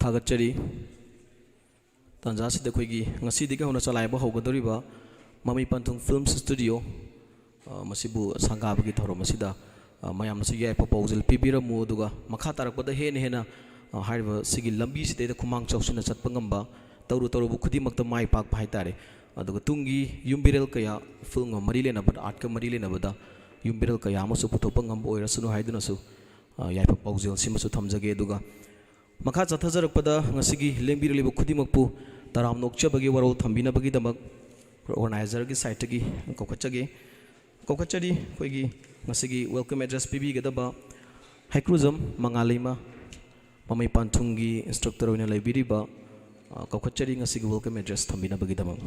ꯊꯥꯒꯠꯆꯔꯤ꯫ ꯇꯥꯟꯖꯥꯁꯤꯗ ꯑꯩꯈꯣꯏꯒꯤ ꯉꯁꯤꯗꯒꯤ ꯍꯧꯅ ꯆꯂꯥꯏꯕ ꯍꯧꯒꯗꯧꯔꯤꯕ ꯃꯃꯤ ꯄꯟꯊꯨꯡ ꯐꯤꯜꯝꯁ ꯁ꯭ꯇꯨꯗꯤꯑꯣ, ꯑ, ꯃꯁꯤꯕꯨ ꯁꯪꯒꯥꯕꯒꯤ ꯊꯧꯔꯝ ꯑꯁꯤꯗ, ꯑ, ꯃꯌꯥꯝꯅꯁꯨ ꯌꯥꯏꯐ ꯄꯥꯎꯖꯦꯜ ꯄꯤꯕꯤꯔꯝꯃꯨ, ꯑꯗꯨꯒ ꯃꯈꯥ ꯇꯥꯔꯛꯄꯗ ꯍꯦꯟꯅ ꯍꯦꯟꯅ, ꯑ, ꯍꯥꯏꯔꯤꯕ ꯁꯤꯒꯤ ꯂꯝꯕꯤꯁꯤꯗꯩꯗ ꯈꯨꯃꯥꯡ ꯆꯥꯎꯁꯤꯟꯅ ꯆꯠꯄ ꯉꯝꯕ, ꯇꯧꯔꯨ ꯇꯧꯔꯨꯕ ꯈꯨꯗꯤꯡꯃꯛꯇ ꯃꯥꯏ ꯄꯥꯛꯄ ꯍꯥꯏꯇꯥꯔꯦ꯫ ꯑꯗꯨꯒ ꯇꯨꯡꯒꯤ ꯌꯨꯝꯕꯤꯔꯦꯜ ꯀꯌꯥ, ꯐꯤꯜꯝꯒ ꯃꯔꯤ ꯂꯩꯅꯕ, ꯑꯥꯔꯠꯀ ꯃꯔꯤ ꯂꯩꯅꯕꯗ ꯌꯨꯝꯕꯤꯔꯦꯜ ꯀꯌꯥ ꯑꯃꯁꯨ ꯄꯨꯊꯣꯛꯄ ꯉꯝꯕ ꯑꯣꯏꯔꯁꯅꯨ ꯍꯥꯏꯗꯨꯅꯁꯨ, ꯑ, ꯌꯥꯏꯐ ꯄꯥꯎꯖꯦꯜꯁꯤꯃꯁꯨ ꯊꯝꯖꯒꯦ꯫ ꯑꯗꯨꯒ ꯃꯈꯥ ꯆꯠꯊꯖꯔꯛꯄꯗ ꯉꯁꯤꯒꯤ ꯂꯦꯡꯕꯤꯔꯛꯂꯤꯕ ꯈꯨꯗꯤꯡꯃꯛꯄꯨ ꯇꯔꯥꯝꯅ ꯑꯣꯛꯆꯕꯒꯤ ꯋꯥꯔꯣꯜ ꯊꯝꯕꯤꯅꯕꯒꯤꯗꯃꯛ ꯑꯣꯔꯒꯅꯥꯏꯖꯔꯒꯤ ꯁꯥꯏꯠꯇꯒꯤ ꯀꯧꯈꯠꯆꯒꯦ꯫ ꯀꯧꯈꯠꯆꯔꯤ ꯑꯩꯈꯣꯏꯒꯤ ꯉꯁꯤꯒꯤ ꯋꯦꯜꯀꯝ ꯑꯦꯗ꯭ꯔꯦꯁ ꯄꯤꯕꯤꯒꯗꯕ ꯍꯩꯀ꯭ꯔꯨꯖꯝ ꯃꯉꯥꯂꯩꯃ, ꯃꯃꯩ ꯄꯥꯟꯊꯨꯡꯒꯤ ꯏꯟꯁꯇ꯭ꯔꯛꯇꯔ ꯑꯣꯏꯅ ꯂꯩꯕꯤꯔꯤꯕ, ꯑ, ꯀꯧꯈꯠꯆꯔꯤ ꯉꯁꯤꯒꯤ ꯋꯦꯜꯀꯝ ꯑꯦꯗ꯭ꯔꯦꯁ ꯊꯝꯕꯤꯅꯕꯒꯤꯗꯃꯛ꯫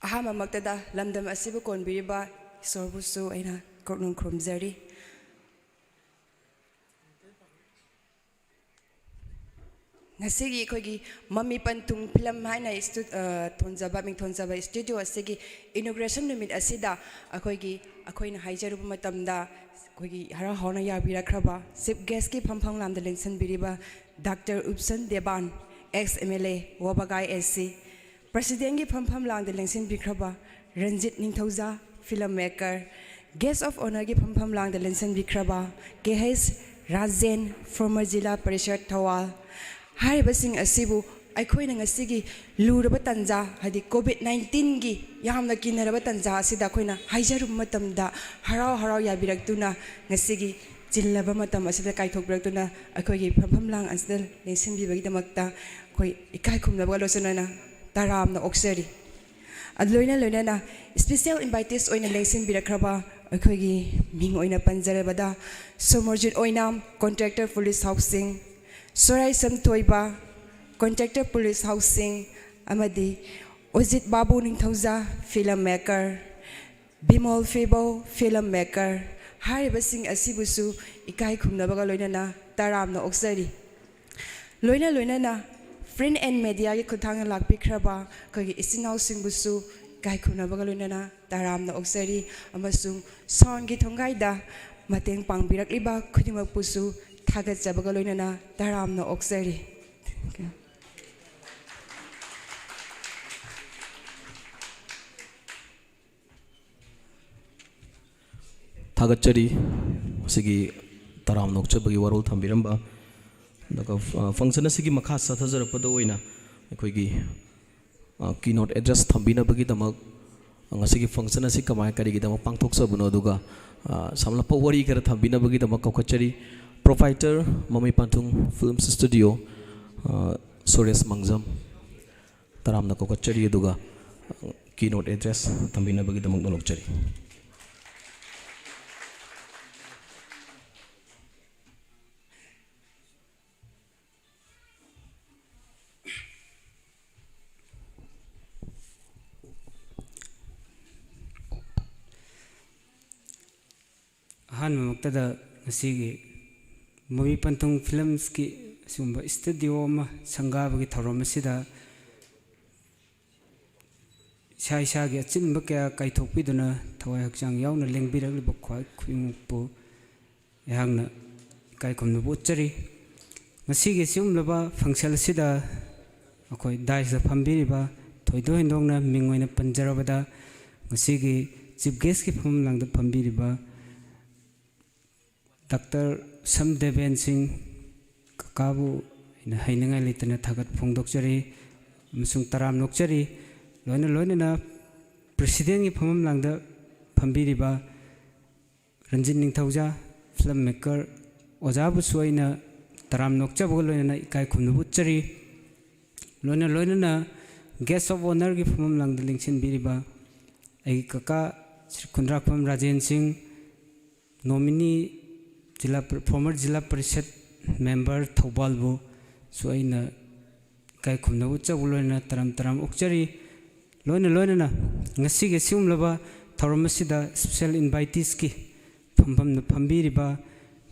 ꯑꯍꯥꯟꯕꯃꯛꯇꯗ ꯂꯝꯗꯝ ꯑꯁꯤꯕꯨ ꯀꯣꯟꯕꯤꯔꯤꯕ ꯏꯁꯣꯔꯕꯨꯁꯨ ꯑꯩꯅ ꯀꯣꯛꯅꯨꯡ ꯈꯨꯔꯨꯝꯖꯔꯤ꯫ ꯉꯁꯤꯒꯤ ꯑꯩꯈꯣꯏꯒꯤ ꯃꯃꯤ ꯄꯟꯊꯨꯡ ꯐꯤꯂꯝ ꯍꯥꯏꯅ ꯏꯁꯇꯨ-, ꯑ, ꯊꯣꯟꯖꯕ, ꯃꯤꯡꯊꯣꯟꯖꯕ ꯏꯁꯇꯨꯗꯤꯑꯣ ꯑꯁꯤꯒꯤ ꯏꯅꯣꯒ꯭ꯔꯦꯁꯟ ꯅꯨꯃꯤꯠ ꯑꯁꯤꯗ ꯑꯩꯈꯣꯏꯒꯤ, ꯑꯩꯈꯣꯏꯅ ꯍꯥꯏꯖꯔꯨꯕ ꯃꯇꯝꯗ ꯑꯩꯈꯣꯏꯒꯤ ꯍꯔꯥꯎ ꯍꯔꯥꯎꯅ ꯌꯥꯕꯤꯔꯛꯈ꯭ꯔꯕ ꯆꯤꯐ ꯒꯦꯁꯀꯤ ꯐꯝꯐꯝ ꯂꯥꯡꯗ ꯂꯦꯡꯁꯤꯟꯕꯤꯔꯤꯕ doctor Usham Deben, X M L A, Wabgai S C, ꯄ꯭ꯔꯁꯤꯗꯦꯟꯒꯤ ꯐꯝꯐꯝ ꯂꯥꯡꯗ ꯂꯦꯡꯁꯤꯟꯕꯤꯈ꯭ꯔꯕ Ranjit Ningthouja, film maker, guest of ꯑꯣꯅꯔꯒꯤ ꯐꯝꯐꯝ ꯂꯥꯡꯗ ꯂꯦꯡꯁꯤꯟꯕꯤꯈ꯭ꯔꯕ K H Rajen, former zila parishad Thoubal, ꯍꯥꯏꯔꯤꯕꯁꯤꯡ ꯑꯁꯤꯕꯨ ꯑꯩꯈꯣꯏꯅ ꯉꯁꯤꯒꯤ ꯂꯨꯔꯕ ꯇꯥꯟꯖꯥ, ꯍꯥꯏꯗꯤ ꯀꯣꯚꯤꯗ ꯅꯥꯏꯟꯇꯤꯟꯒꯤ ꯌꯥꯝꯅ ꯀꯤꯅꯔꯕ ꯇꯥꯟꯖꯥ ꯑꯁꯤꯗ ꯑꯩꯈꯣꯏꯅ ꯍꯥꯏꯖꯔꯨꯕ ꯃꯇꯝꯗ ꯍꯔꯥꯎ ꯍꯔꯥꯎ ꯌꯥꯕꯤꯔꯛꯇꯨꯅ ꯉꯁꯤꯒꯤ ꯆꯤꯜꯂꯕ ꯃꯇꯝ ꯑꯁꯤꯗ ꯀꯥꯏꯊꯣꯛꯄꯤꯔꯛꯇꯨꯅ ꯑꯩꯈꯣꯏꯒꯤ ꯐꯝꯐꯝ ꯂꯥꯡ ꯑꯁꯤꯗ ꯂꯦꯡꯁꯤꯟꯕꯤꯕꯒꯤꯗꯃꯛꯇ ꯑꯩꯈꯣꯏ ꯏꯀꯥꯏ ꯈꯨꯝꯅꯕꯒ ꯂꯣꯏꯅꯅ ꯇꯔꯥꯝꯅ ꯑꯣꯛꯆꯔꯤ꯫ ꯑꯗꯨ ꯂꯣꯏꯅ ꯂꯣꯏꯅꯅ ꯏꯁꯄꯤꯁꯦꯜ ꯏꯟꯚꯥꯏꯇꯤꯁ ꯑꯣꯏꯅ ꯂꯦꯡꯁꯤꯟꯕꯤꯔꯛꯈ꯭ꯔꯕ ꯑꯩꯈꯣꯏꯒꯤ ꯃꯤꯡ ꯑꯣꯏꯅ ꯄꯟꯖꯔꯕꯗ Somorjit Oinam, contractor police housing, Soraisam Thoiba, contractor police housing, ꯑꯃꯗꯤ Ojit Babu Ningthouja, film maker, Bimol Phibou, film maker, ꯍꯥꯏꯔꯤꯕꯁꯤꯡ ꯑꯁꯤꯕꯨꯁꯨ ꯏꯀꯥꯏ ꯈꯨꯝꯅꯕꯒ ꯂꯣꯏꯅꯅ ꯇꯔꯥꯝꯅ ꯑꯣꯛꯆꯔꯤ꯫ ꯂꯣꯏꯅ ꯂꯣꯏꯅꯅ Print and mediaꯒꯤ ꯈꯨꯠꯊꯥꯡꯗ ꯂꯥꯛꯄꯤꯈ꯭ꯔꯕ ꯑꯩꯈꯣꯏꯒꯤ ꯏꯆꯤꯟ ꯏꯅꯥꯎꯁꯤꯡꯕꯨꯁꯨ ꯏꯀꯥꯏ ꯈꯨꯝꯅꯕꯒ ꯂꯣꯏꯅꯅ ꯇꯔꯥꯝꯅ ꯑꯣꯛꯆꯔꯤ, ꯑꯃꯁꯨꯡ soundꯒꯤ ꯊꯣꯡꯒꯥꯏꯗ ꯃꯇꯦꯡ ꯄꯥꯡꯕꯤꯔꯛꯂꯤꯕ ꯈꯨꯗꯤꯡꯃꯛꯄꯨꯁꯨ ꯊꯥꯒꯠꯆꯕꯒ ꯂꯣꯏꯅꯅ ꯇꯔꯥꯝꯅ ꯑꯣꯛꯆꯔꯤ꯫ ꯊꯥꯒꯠꯆꯔꯤ꯫ ꯃꯁꯤꯒꯤ ꯇꯔꯥꯝꯅ ꯑꯣꯛꯆꯕꯒꯤ ꯋꯥꯔꯣꯜ ꯊꯝꯕꯤꯔꯝꯕ꯫ ꯑꯗꯨꯒ, ꯑ, function ꯑꯁꯤꯒꯤ ꯃꯈꯥ ꯆꯠꯊꯖꯔꯛꯄꯗ ꯑꯣꯏꯅ ꯑꯩꯈꯣꯏꯒꯤ, ꯑ, keynote address ꯊꯝꯕꯤꯅꯕꯒꯤꯗꯃꯛ, ꯉꯁꯤꯒꯤ function ꯑꯁꯤ ꯀꯃꯥꯏ, ꯀꯔꯤꯒꯤꯗꯃꯛ ꯄꯥꯡꯊꯣꯛꯆꯕꯅꯣ, ꯑꯗꯨꯒ, ꯑ, ꯁꯝꯂꯞꯄ ꯋꯥꯔꯤ ꯈꯔ ꯊꯝꯕꯤꯅꯕꯒꯤꯗꯃꯛ ꯀꯧꯈꯠꯆꯔꯤ꯫ Proprietor ꯃꯃꯩ ꯄꯥꯟꯊꯨꯡ Films Studio, ꯑ, ꯁꯨꯔꯦꯁ ꯃꯥꯡꯖꯝ꯫ ꯇꯔꯥꯝꯅ ꯀꯧꯈꯠꯆꯔꯤ, ꯑꯗꯨꯒ keynote address ꯊꯝꯕꯤꯅꯕꯒꯤꯗꯃꯛ ꯅꯣꯂꯣꯛꯆꯔꯤ꯫ ꯑꯍꯥꯟꯕꯃꯛꯇꯗ ꯉꯁꯤꯒꯤ ꯃꯃꯤ ꯄꯟꯊꯨꯡ Filmsꯀꯤ ꯑꯁꯤꯒꯨꯝꯕ studio ꯑꯃ ꯁꯪꯒꯥꯕꯒꯤ ꯊꯧꯔꯝ ꯑꯁꯤꯗ ꯏꯁꯥ ꯏꯁꯥꯒꯤ ꯑꯆꯤꯟꯕ ꯀꯌꯥ ꯀꯥꯏꯊꯣꯛꯄꯤꯗꯨꯅ ꯊꯋꯥꯏ ꯍꯛꯆꯥꯡ ꯌꯥꯎꯅ ꯂꯦꯡꯕꯤꯔꯛꯂꯤꯕ ꯈ꯭ꯋꯥꯏ ꯈꯨꯗꯤꯡꯃꯛꯄꯨ ꯑꯩꯍꯥꯛꯅ ꯏꯀꯥꯏ ꯈꯨꯝꯅꯕ ꯎꯠꯆꯔꯤ꯫ ꯉꯁꯤꯒꯤ ꯑꯁꯤꯒꯨꯝꯂꯕ function ꯑꯁꯤꯗ ꯑꯩꯈꯣꯏ daisꯇ ꯐꯝꯕꯤꯔꯤꯕ, ꯊꯣꯏꯗꯣꯛ ꯍꯦꯟꯗꯣꯛꯅ ꯃꯤꯡ ꯑꯣꯏꯅ ꯄꯟꯖꯔꯕꯗ, ꯉꯁꯤꯒꯤ chief guestꯀꯤ ꯐꯝꯂꯥꯡꯗ ꯐꯝꯕꯤꯔꯤꯕ Doctor ꯁꯝ ꯗꯦꯕꯦꯟ ꯁꯤꯡ ꯀꯀꯥꯕꯨ ꯑꯩꯅ ꯍꯥꯏꯅꯤꯡꯉꯥꯏ ꯂꯩꯇꯅ ꯊꯥꯒꯠ ꯐꯣꯡꯗꯣꯛꯆꯔꯤ ꯑꯃꯁꯨꯡ ꯇꯔꯥꯝꯅ ꯑꯣꯛꯆꯔꯤ꯫ ꯂꯣꯏꯅ ꯂꯣꯏꯅꯅ presidentꯀꯤ ꯐꯝꯐꯝꯂꯥꯡꯗ ꯐꯝꯕꯤꯔꯤꯕ ꯔꯟꯖꯤꯠ ꯅꯤꯡꯊꯧꯖꯥ, film maker ꯑꯣꯖꯥꯕꯨꯁꯨ ꯑꯩꯅ ꯇꯔꯥꯝꯅ ꯑꯣꯛꯆꯕꯒ ꯂꯣꯏꯅꯅ ꯏꯀꯥꯏ ꯈꯨꯝꯅꯕ ꯎꯠꯆꯔꯤ꯫ ꯂꯣꯏꯅ ꯂꯣꯏꯅꯅ guest of honourꯒꯤ ꯐꯝꯐꯝꯂꯥꯡꯗ ꯂꯦꯡꯁꯤꯟꯕꯤꯔꯤꯕ ꯑꯩꯒꯤ ꯀꯀꯥ ꯁ꯭ꯔꯤ ꯈꯨꯟꯗ꯭ꯔꯥꯛꯄꯝ ꯔꯥꯖꯦꯟ ꯁꯤꯡ, nominee ꯖꯤꯂꯥ ꯄꯔꯤ-, former ꯖꯤꯂꯥ ꯄꯔꯤꯁꯠ member ꯊꯧꯕꯥꯜꯕꯨꯁꯨ ꯑꯩꯅ ꯏꯀꯥꯏ ꯈꯨꯝꯅꯕ ꯎꯠꯆꯕ ꯂꯣꯏꯅꯅ ꯇꯔꯥꯝ ꯇꯔꯥꯝ ꯑꯣꯛꯆꯔꯤ꯫ ꯂꯣꯏꯅ ꯂꯣꯏꯅꯅ ꯉꯁꯤꯒꯤ ꯑꯁꯤꯒꯨꯝꯂꯕ ꯊꯧꯔꯝ ꯑꯁꯤꯗ special inviteesꯀꯤ ꯐꯝꯐꯝꯗ ꯐꯝꯕꯤꯔꯤꯕ,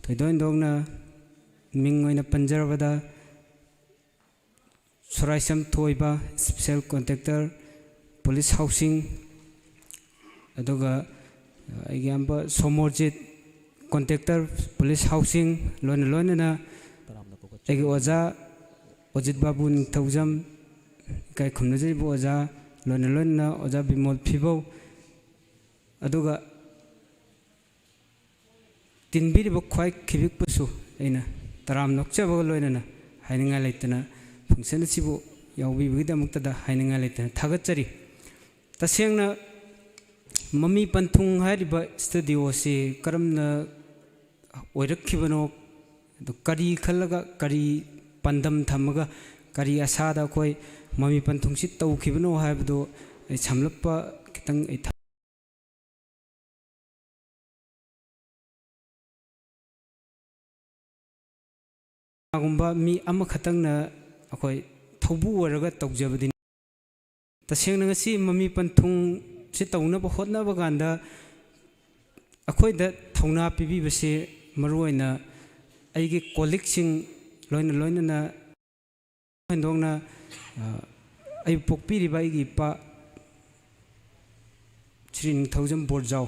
ꯊꯣꯏꯗꯣꯛ ꯍꯦꯟꯗꯣꯛꯅ ꯃꯤꯡ ꯑꯣꯏꯅ ꯄꯟꯖꯔꯕꯗ, ꯁꯣꯔꯥꯏꯁꯝ ꯊꯣꯏꯕ, special contractor, police housing, ꯑꯗꯨꯒ ꯑꯩꯒꯤ ꯏꯌꯥꯝꯕ ꯁꯣꯃꯣꯔꯖꯤꯠ, contractor, police housing, ꯂꯣꯏꯅ ꯂꯣꯏꯅꯅ ꯑꯩꯒꯤ ꯑꯣꯖꯥ ꯑꯣꯖꯤꯠ ꯕꯥꯕꯨ ꯅꯤꯡꯊꯧꯖꯝ, ꯏꯀꯥꯏ ꯈꯨꯝꯅꯖꯔꯤꯕ ꯑꯣꯖꯥ, ꯂꯣꯏꯅ ꯂꯣꯏꯅꯅ ꯑꯣꯖꯥ ꯕꯤꯃꯣꯜ ꯐꯤꯕꯧ, ꯑꯗꯨꯒ ꯇꯤꯟꯕꯤꯔꯤꯕ ꯈ꯭ꯋꯥꯏ ꯈꯤꯕꯤꯛꯄꯨꯁꯨ ꯑꯩꯅ ꯇꯔꯥꯝ ꯅꯣꯛꯆꯕꯒ ꯂꯣꯏꯅꯅ ꯍꯥꯏꯅꯤꯡꯉꯥꯏ ꯂꯩꯇꯅ function ꯑꯁꯤꯕꯨ ꯌꯥꯎꯕꯤꯕꯒꯤꯗꯃꯛꯇꯗ ꯍꯥꯏꯅꯤꯡꯉꯥꯏ ꯂꯩꯇꯅ ꯊꯥꯒꯠꯆꯔꯤ꯫ ꯇꯁꯦꯡꯅ ꯃꯃꯤ ꯄꯟꯊꯨꯡ ꯍꯥꯏꯔꯤꯕ studio ꯑꯁꯤ ꯀꯔꯝꯅ ꯑꯣꯏꯔꯛꯈꯤꯕꯅꯣ, ꯑꯗꯨ ꯀꯔꯤ ꯈꯜꯂꯒ, ꯀꯔꯤ ꯄꯥꯟꯗꯝ ꯊꯝꯃꯒ, ꯀꯔꯤ ꯑꯁꯥꯗ ꯑꯩꯈꯣꯏ ꯃꯃꯤ ꯄꯟꯊꯨꯡꯁꯤ ꯇꯧꯈꯤꯕꯅꯣ ꯍꯥꯏꯕꯗꯨ ꯑꯩ ꯁꯝꯂꯞꯄ ꯈꯤꯇꯪ ꯑꯩ ꯊꯝ-, ꯀꯅꯥꯒꯨꯝꯕ ꯃꯤ ꯑꯃꯈꯛꯇꯪꯅ ꯑꯩꯈꯣꯏ ꯊꯧꯕꯨ ꯑꯣꯏꯔꯒ ꯇꯧꯖꯕꯗꯤ ꯇꯁꯦꯡꯅ ꯉꯁꯤ ꯃꯃꯤ ꯄꯟꯊꯨꯡꯁꯤ ꯇꯧꯅꯕ ꯍꯣꯠꯅꯕ ꯀꯥꯟꯗ ꯑꯩꯈꯣꯏꯗ ꯊꯧꯅꯥ ꯄꯤꯕꯤꯕꯁꯤ ꯃꯔꯨꯑꯣꯏꯅ ꯑꯩꯒꯤ colleagueꯁꯤꯡ, ꯂꯣꯏꯅ ꯂꯣꯏꯅꯅ ꯍꯦꯟꯗꯣꯛꯅ, ꯑ, ꯑꯩꯕꯨ ꯄꯣꯛꯄꯤꯔꯤꯕ ꯑꯩꯒꯤ ꯏꯄꯥ ꯁ꯭ꯔꯤ ꯅꯤꯡꯊꯧꯖꯝ ꯕꯣꯔꯖꯥꯎ,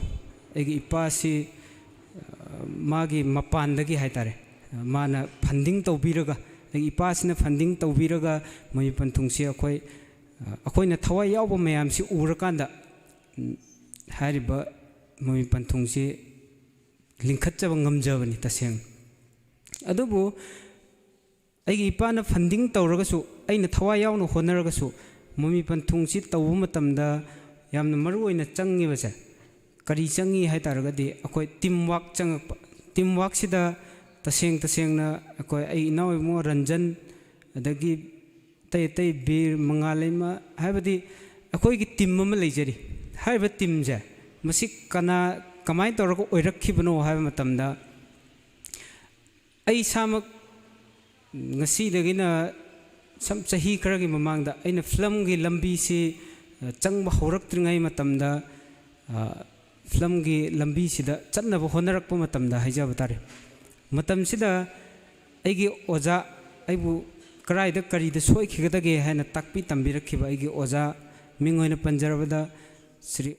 ꯑꯩꯒꯤ ꯏꯄꯥꯁꯤ, ꯑ, ꯃꯥꯒꯤ ꯃꯄꯥꯟꯗꯒꯤ ꯍꯥꯏ ꯇꯥꯔꯦ, ꯃꯥꯅ funding ꯇꯧꯕꯤꯔꯒ, ꯑꯩꯒꯤ ꯏꯄꯥꯁꯤꯅ funding ꯇꯧꯕꯤꯔꯒ ꯃꯃꯤ ꯄꯟꯊꯨꯡꯁꯤ ꯑꯩꯈꯣꯏ, ꯑ, ꯑꯩꯈꯣꯏꯅ ꯊꯋꯥꯏ ꯌꯥꯎꯕ ꯃꯌꯥꯝꯁꯤ ꯎꯔꯀꯥꯟꯗ, ꯎꯝ, ꯍꯥꯏꯔꯤꯕ ꯃꯃꯤ ꯄꯟꯊꯨꯡꯁꯤ ꯂꯤꯡꯈꯠꯆꯕ ꯉꯝꯖꯕꯅꯤ ꯇꯁꯦꯡꯅ꯫ ꯑꯗꯨꯕꯨ ꯑꯩꯒꯤ ꯏꯄꯥꯅ funding ꯇꯧꯔꯒꯁꯨ, ꯑꯩꯅ ꯊꯋꯥꯏ ꯌꯥꯎꯅ ꯍꯣꯠꯅꯔꯒꯁꯨ, ꯃꯃꯤ ꯄꯟꯊꯨꯡꯁꯤ ꯇꯧꯕ ꯃꯇꯝꯗ ꯌꯥꯝꯅ ꯃꯔꯨ ꯑꯣꯏꯅ ꯆꯪꯉꯤꯕꯁꯦ ꯀꯔꯤ ꯆꯪꯉꯤ ꯍꯥꯏ ꯇꯥꯔꯒꯗꯤ, ꯑꯩꯈꯣꯏ team work ꯆꯪꯉꯛꯄ꯫ Team workꯁꯤꯗ ꯇꯁꯦꯡ ꯇꯁꯦꯡꯅ ꯑꯩꯈꯣꯏ, ꯑꯩ ꯏꯅꯥꯎ ꯏꯕꯨꯡꯉꯣ ꯔꯟꯖꯟ, ꯑꯗꯒꯤ ꯑꯇꯩ ꯑꯇꯩ ꯕꯤꯔ, ꯃꯉꯥꯂꯩꯃ, ꯍꯥꯏꯕꯗꯤ ꯑꯩꯈꯣꯏꯒꯤ team ꯑꯃ ꯂꯩꯖꯔꯤ꯫ ꯍꯥꯏꯔꯤꯕ teamꯁꯦ ꯃꯁꯤ ꯀꯅꯥ, ꯀꯃꯥꯏꯅ ꯇꯧꯔꯒ ꯑꯣꯏꯔꯛꯈꯤꯕꯅꯣ ꯍꯥꯏꯕ ꯃꯇꯝꯗ, ꯑꯩ ꯏꯁꯥꯃꯛ ꯉꯁꯤꯗꯒꯤꯅ ꯁꯝ ꯆꯍꯤ ꯈꯔꯒꯤ ꯃꯃꯥꯡꯗ ꯑꯩꯅ filmꯒꯤ ꯂꯝꯕꯤꯁꯤ, ꯑ, ꯆꯪꯕ ꯍꯧꯔꯛꯇ꯭ꯔꯤꯉꯩ ꯃꯇꯝꯗ, ꯑ, filmꯒꯤ ꯂꯝꯕꯤꯁꯤꯗ ꯆꯠꯅꯕ ꯍꯣꯠꯅꯔꯛꯄ ꯃꯇꯝꯗ ꯍꯥꯏꯖꯕ ꯇꯥꯔꯦ, ꯃꯇꯝꯁꯤꯗ ꯑꯩꯒꯤ ꯑꯣꯖꯥ, ꯑꯩꯕꯨ ꯀꯗꯥꯏꯗ ꯀꯔꯤꯗ ꯁꯣꯏꯈꯤꯒꯗꯒꯦ ꯍꯥꯏꯅ ꯇꯥꯛꯄꯤ ꯇꯝꯕꯤꯔꯛꯈꯤꯕ ꯑꯩꯒꯤ ꯑꯣꯖꯥ, ꯃꯤꯡ ꯑꯣꯏꯅ ꯄꯟꯖꯔꯕꯗ ꯁ꯭ꯔꯤ,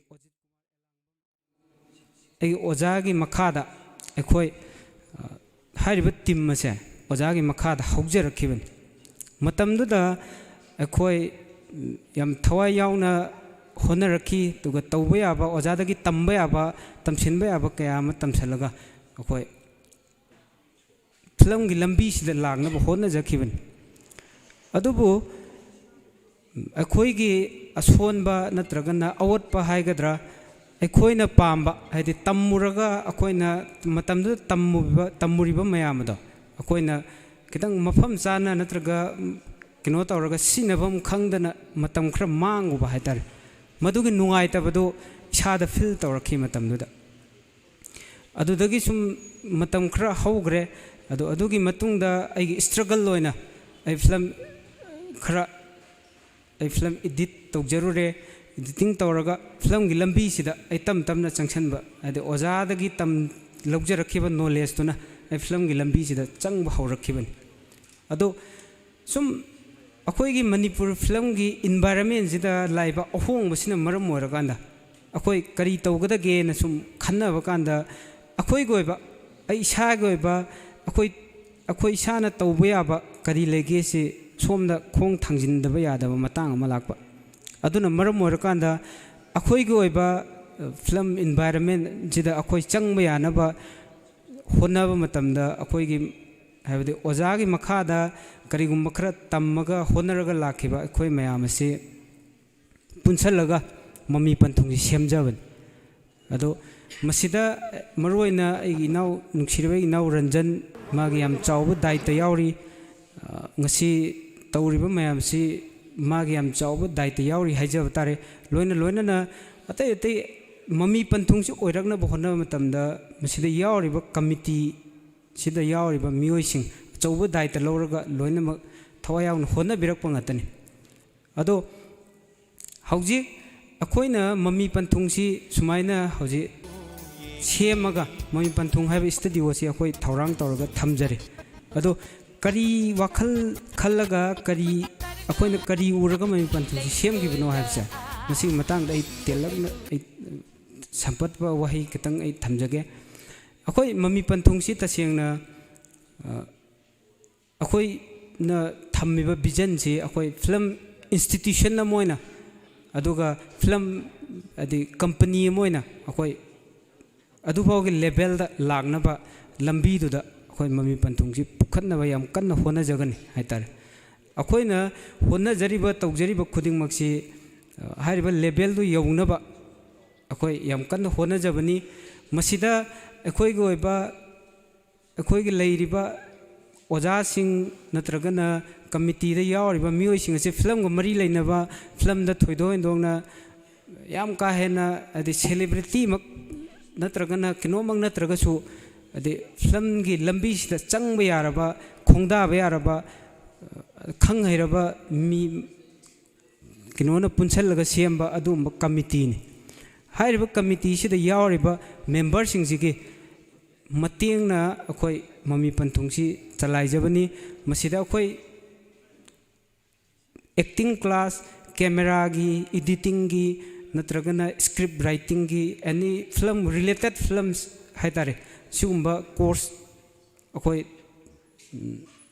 ꯑꯩꯒꯤ ꯑꯣꯖꯥꯒꯤ ꯃꯈꯥꯗ ꯑꯩꯈꯣꯏ, ꯑ, ꯍꯥꯏꯔꯤꯕ ꯇꯤꯝ ꯑꯁꯦ ꯑꯣꯖꯥꯒꯤ ꯃꯈꯥꯗ ꯍꯧꯖꯔꯛꯈꯤꯕꯅꯤ꯫ ꯃꯇꯝꯗꯨꯗ ꯑꯩꯈꯣꯏ, ꯎꯝ, ꯌꯥꯝ ꯊꯋꯥꯏ ꯌꯥꯎꯅ ꯍꯣꯠꯅꯔꯛꯈꯤ, ꯑꯗꯨꯒ ꯇꯧꯕ ꯌꯥꯕ, ꯑꯣꯖꯥꯗꯒꯤ ꯇꯝꯕ ꯌꯥꯕ, ꯇꯝꯁꯤꯟꯕ ꯌꯥꯕ ꯀꯌꯥ ꯑꯃ ꯇꯝꯁꯤꯜꯂꯒ ꯑꯩꯈꯣꯏ ꯐꯤꯂꯝꯒꯤ ꯂꯝꯕꯤꯁꯤꯗ ꯂꯥꯛꯅꯕ ꯍꯣꯠꯅꯖꯈꯤꯕꯅꯤ꯫ ꯑꯗꯨꯕꯨ ꯑꯩꯈꯣꯏꯒꯤ ꯑꯁꯣꯟꯕ ꯅꯠꯇ꯭ꯔꯒꯅ ꯑꯋꯥꯠꯄ ꯍꯥꯏꯒꯗ꯭ꯔꯥ, ꯑꯩꯈꯣꯏꯅ ꯄꯥꯝꯕ, ꯍꯥꯏꯗꯤ ꯇꯝꯃꯨꯔꯒ ꯑꯩꯈꯣꯏꯅ ꯃꯇꯝꯗꯨꯗ ꯇꯝꯃꯨꯕ-, ꯇꯝꯃꯨꯔꯤꯕ ꯃꯌꯥꯝ ꯑꯗꯣ ꯑꯩꯈꯣꯏꯅ ꯈꯤꯇꯪ ꯃꯐꯝ ꯆꯥꯅ ꯅꯠꯇ꯭ꯔꯒ, ꯎꯝ, ꯀꯩꯅꯣ ꯇꯧꯔꯒ ꯁꯤꯖꯤꯟꯅꯐꯝ ꯈꯪꯗꯅ ꯃꯇꯝ ꯈꯔ ꯃꯥꯡꯉꯨꯕ ꯍꯥꯏ ꯇꯥꯔꯦ꯫ ꯃꯗꯨꯒꯤ ꯅꯨꯡꯉꯥꯏꯇꯕꯗꯨ ꯏꯁꯥꯗ ꯐꯤꯜ ꯇꯧꯔꯛꯈꯤ ꯃꯇꯝꯗꯨꯗ꯫ ꯑꯗꯨꯗꯒꯤ ꯁꯨꯝ ꯃꯇꯝ ꯈꯔ ꯍꯧꯈ꯭ꯔꯦ꯫ ꯑꯗꯣ ꯑꯗꯨꯒꯤ ꯃꯇꯨꯡꯗ ꯑꯩꯒꯤ ꯏꯁꯇ꯭ꯔꯒꯜ ꯑꯣꯏꯅ ꯑꯩ ꯐꯤꯂꯝ ꯈꯔ, ꯑꯩ ꯐꯤꯂꯝ ꯏꯗꯤꯠ ꯇꯧꯖꯔꯨꯔꯦ꯫ ꯏꯗꯤꯇꯤꯡ ꯇꯧꯔꯒ ꯐꯤꯂꯝꯒꯤ ꯂꯝꯕꯤꯁꯤꯗ ꯑꯩ ꯇꯞ ꯇꯞꯅ ꯆꯪꯁꯤꯟꯕ, ꯍꯥꯏꯗꯤ ꯑꯣꯖꯥꯗꯒꯤ ꯇꯝ-, ꯂꯧꯖꯔꯛꯈꯤꯕ ꯅꯣꯂꯦꯖꯇꯨꯅ ꯑꯩ ꯐꯤꯂꯝꯒꯤ ꯂꯝꯕꯤꯁꯤꯗ ꯆꯪꯕ ꯍꯧꯔꯛꯈꯤꯕꯅꯤ꯫ ꯑꯗꯣ ꯁꯨꯝ ꯑꯩꯈꯣꯏꯒꯤ ꯃꯅꯤꯄꯨꯔ ꯐꯤꯂꯝꯒꯤ ꯏꯟꯚꯥꯏꯔꯟꯃꯦꯟꯁꯤꯗ ꯂꯥꯛꯏꯕ ꯑꯍꯣꯡꯕꯁꯤꯅ ꯃꯔꯝ ꯑꯣꯏꯔꯀꯥꯟꯗ ꯑꯩꯈꯣꯏ ꯀꯔꯤ ꯇꯧꯒꯗꯒꯦꯅ ꯁꯨꯝ ꯈꯟꯅꯕ ꯀꯥꯟꯗ, ꯑꯩꯈꯣꯏꯒꯤ ꯑꯣꯏꯕ, ꯑꯩ ꯏꯁꯥꯒꯤ ꯑꯣꯏꯕ, ꯑꯩꯈꯣꯏ, ꯑꯩꯈꯣꯏ ꯏꯁꯥꯅ ꯇꯧꯕ ꯌꯥꯕ ꯀꯔꯤ ꯂꯩꯒꯦꯁꯤ ꯁꯣꯝꯗ ꯈꯣꯡ ꯊꯥꯡꯖꯤꯟꯗꯕ ꯌꯥꯗꯕ ꯃꯇꯥꯡ ꯑꯃ ꯂꯥꯛꯄ꯫ ꯑꯗꯨꯅ ꯃꯔꯝ ꯑꯣꯏꯔꯀꯥꯟꯗ ꯑꯩꯈꯣꯏꯒꯤ ꯑꯣꯏꯕ, ꯑ, ꯐꯤꯂꯝ ꯏꯟꯚꯥꯏꯔꯟꯃꯦꯟꯁꯤꯗ ꯑꯩꯈꯣꯏ ꯆꯪꯕ ꯌꯥꯅꯕ ꯍꯣꯠꯅꯕ ꯃꯇꯝꯗ ꯑꯩꯈꯣꯏꯒꯤ, ꯍꯥꯏꯕꯗꯤ ꯑꯣꯖꯥꯒꯤ ꯃꯈꯥꯗ ꯀꯔꯤꯒꯨꯝꯕ ꯈꯔ ꯇꯝꯃꯒ ꯍꯣꯠꯅꯔꯒ ꯂꯥꯛꯈꯤꯕ ꯑꯩꯈꯣꯏ ꯃꯌꯥꯝ ꯑꯁꯤ ꯄꯨꯟꯁꯜꯂꯒ ꯃꯃꯤ ꯄꯟꯊꯨꯡꯁꯤ ꯁꯦꯝꯖꯕꯅꯤ꯫ ꯑꯗꯣ ꯃꯁꯤꯗ ꯃꯔꯨꯑꯣꯏꯅ ꯑꯩꯒꯤ ꯏꯅꯥꯎ, ꯅꯨꯡꯁꯤꯔꯕ ꯑꯩꯒꯤ ꯏꯅꯥꯎ ꯔꯟꯖꯟ, ꯃꯥꯒꯤ ꯌꯥꯝ ꯆꯥꯎꯕ ꯗꯥꯏꯇ ꯌꯥꯎꯔꯤ꯫ ꯑ, ꯉꯁꯤ ꯇꯧꯔꯤꯕ ꯃꯌꯥꯝꯁꯤ ꯃꯥꯒꯤ ꯌꯥꯝ ꯆꯥꯎꯕ ꯗꯥꯏꯇ ꯌꯥꯎꯔꯤ ꯍꯥꯏꯖꯕ ꯇꯥꯔꯦ꯫ ꯂꯣꯏꯅ ꯂꯣꯏꯅꯅ ꯑꯇꯩ ꯑꯇꯩ ꯃꯃꯤ ꯄꯟꯊꯨꯡꯁꯤ ꯑꯣꯏꯔꯛꯅꯕ ꯍꯣꯠꯅꯕ ꯃꯇꯝꯗ ꯃꯁꯤꯗ ꯌꯥꯎꯔꯤꯕ ꯀꯃꯤꯇꯤ ꯁꯤꯗ ꯌꯥꯎꯔꯤꯕ ꯃꯤꯑꯣꯏꯁꯤꯡ ꯑꯆꯧꯕ ꯗꯥꯏꯇ ꯂꯧꯔꯒ ꯂꯣꯏꯅꯃꯛ ꯊꯋꯥꯏ ꯌꯥꯎꯅ ꯍꯣꯠꯅꯕꯤꯔꯛꯄ ꯉꯥꯛꯇꯅꯤ꯫ ꯑꯗꯣ ꯍꯧꯖꯤꯛ ꯑꯩꯈꯣꯏꯅ ꯃꯃꯤ ꯄꯟꯊꯨꯡꯁꯤ ꯁꯨꯃꯥꯏꯅ ꯍꯧꯖꯤꯛ ꯁꯦꯝꯃꯒ, ꯃꯃꯤ ꯄꯟꯊꯨꯡ ꯍꯥꯏꯕ ꯏꯁꯇꯨꯗꯤꯑꯣꯁꯤ ꯑꯩꯈꯣꯏ ꯊꯧꯔꯥꯡ ꯇꯧꯔꯒ ꯊꯝꯖꯔꯤ꯫ ꯑꯗꯣ ꯀꯔꯤ ꯋꯥꯈꯜ ꯈꯜꯂꯒ ꯀꯔꯤ, ꯑꯩꯈꯣꯏꯅ ꯀꯔꯤ ꯎꯔꯒ ꯃꯃꯤ ꯄꯟꯊꯨꯡꯁꯤ ꯁꯦꯝꯈꯤꯕꯅꯣ ꯍꯥꯏꯕꯁꯦ, ꯃꯁꯤꯒꯤ ꯃꯇꯥꯡꯗ ꯑꯩ ꯇꯦꯜꯂꯞꯅ ꯑꯩ ꯁꯝꯄꯠꯄ ꯋꯥꯍꯩ ꯈꯤꯇꯪ ꯑꯩ ꯊꯝꯖꯒꯦ꯫ ꯑꯩꯈꯣꯏ ꯃꯃꯤ ꯄꯟꯊꯨꯡꯁꯤ ꯇꯁꯦꯡꯅ, ꯑ, ꯑꯩꯈꯣꯏꯅ ꯊꯝꯃꯤꯕ ꯚꯤꯖꯟꯁꯤ ꯑꯩꯈꯣꯏ ꯐꯤꯂꯝ ꯏꯟꯁꯇꯤꯇ꯭ꯌꯨꯁꯟ ꯑꯃ ꯑꯣꯏꯅ, ꯑꯗꯨꯒ ꯐꯤꯂꯝ, ꯍꯥꯏꯗꯤ, ꯀꯝꯄꯅꯤ ꯑꯃ ꯑꯣꯏꯅ ꯑꯩꯈꯣꯏ ꯑꯗꯨꯐꯥꯎꯒꯤ ꯂꯦꯚꯦꯜꯗ ꯂꯥꯛꯅꯕ ꯂꯝꯕꯤꯗꯨꯗ ꯑꯩꯈꯣꯏ ꯃꯃꯤ ꯄꯟꯊꯨꯡꯁꯤ ꯄꯨꯈꯠꯅꯕ ꯌꯥꯝ ꯀꯟꯅ ꯍꯣꯠꯅꯖꯒꯅꯤ ꯍꯥꯏꯇꯥꯔꯦ꯫ ꯑꯩꯈꯣꯏꯅ ꯍꯣꯠꯅꯖꯔꯤꯕ, ꯇꯧꯖꯔꯤꯕ ꯈꯨꯗꯤꯡꯃꯛꯁꯤ, ꯑ, ꯍꯥꯏꯔꯤꯕ ꯂꯦꯚꯦꯜꯗꯨ ꯌꯧꯅꯕ ꯑꯩꯈꯣꯏ ꯌꯥꯝ ꯀꯟꯅ ꯍꯣꯠꯅꯖꯕꯅꯤ꯫ ꯃꯁꯤꯗ ꯑꯩꯈꯣꯏꯒꯤ ꯑꯣꯏꯕ, ꯑꯩꯈꯣꯏꯒꯤ ꯂꯩꯔꯤꯕ ꯑꯣꯖꯥꯁꯤꯡ ꯅꯠꯇ꯭ꯔꯒꯅ ꯀꯃꯤꯇꯤꯗ ꯌꯥꯎꯔꯤꯕ ꯃꯤꯑꯣꯏꯁꯤꯡ ꯑꯁꯤ ꯐꯤꯂꯝꯒ ꯃꯔꯤ ꯂꯩꯅꯕ, ꯐꯤꯂꯝꯗ ꯊꯣꯏꯗꯣꯛ ꯍꯦꯟꯗꯣꯛꯅ ꯌꯥꯝ ꯀꯥ ꯍꯦꯟꯅ, ꯍꯥꯏꯗꯤ, ꯁꯦꯂꯦꯕ꯭ꯔꯤꯇꯤꯃꯛ ꯅꯠꯇ꯭ꯔꯒꯅ ꯀꯩꯅꯣꯃꯛ ꯅꯠꯇ꯭ꯔꯒꯁꯨ, ꯍꯥꯏꯗꯤ, ꯐꯤꯂꯝꯒꯤ ꯂꯝꯕꯤꯁꯤꯗ ꯆꯪꯕ ꯌꯥꯔꯕ, ꯈꯣꯡꯗꯥꯕ ꯌꯥꯔꯕ, ꯈꯪ ꯍꯩꯔꯕ ꯃꯤ ꯀꯩꯅꯣꯅ ꯄꯨꯟꯁꯤꯜꯂꯒ ꯁꯦꯝꯕ ꯑꯗꯨꯒꯨꯝꯕ ꯀꯃꯤꯇꯤꯅꯤ꯫ ꯍꯥꯏꯔꯤꯕ ꯀꯃꯤꯇꯤꯁꯤꯗ ꯌꯥꯎꯔꯤꯕ ꯃꯦꯝꯕꯔꯁꯤꯡꯁꯤꯒꯤ ꯃꯇꯦꯡꯅ ꯑꯩꯈꯣꯏ ꯃꯃꯤ ꯄꯟꯊꯨꯡꯁꯤ ꯆꯂꯥꯏꯖꯕꯅꯤ꯫ ꯃꯁꯤꯗ ꯑꯩꯈꯣꯏ ꯑꯦꯛꯇꯤꯡ ꯀ꯭ꯂꯥꯁ, ꯀꯦꯃꯦꯔꯥꯒꯤ, ꯏꯗꯤꯇꯤꯡꯒꯤ, ꯅꯠꯇ꯭ꯔꯒꯅ ꯁ꯭ꯀ꯭ꯔꯤꯞ ꯔꯥꯏꯇꯤꯡꯒꯤ, ꯑꯦꯅꯤ ꯐꯤꯂꯝ ꯔꯤꯂꯦꯇꯦꯠ ꯐꯤꯂꯝꯁ ꯍꯥꯏꯇꯥꯔꯦ, ꯁꯤꯒꯨꯝꯕ ꯀꯣꯔꯁ ꯑꯩꯈꯣꯏ, ꯎꯝ,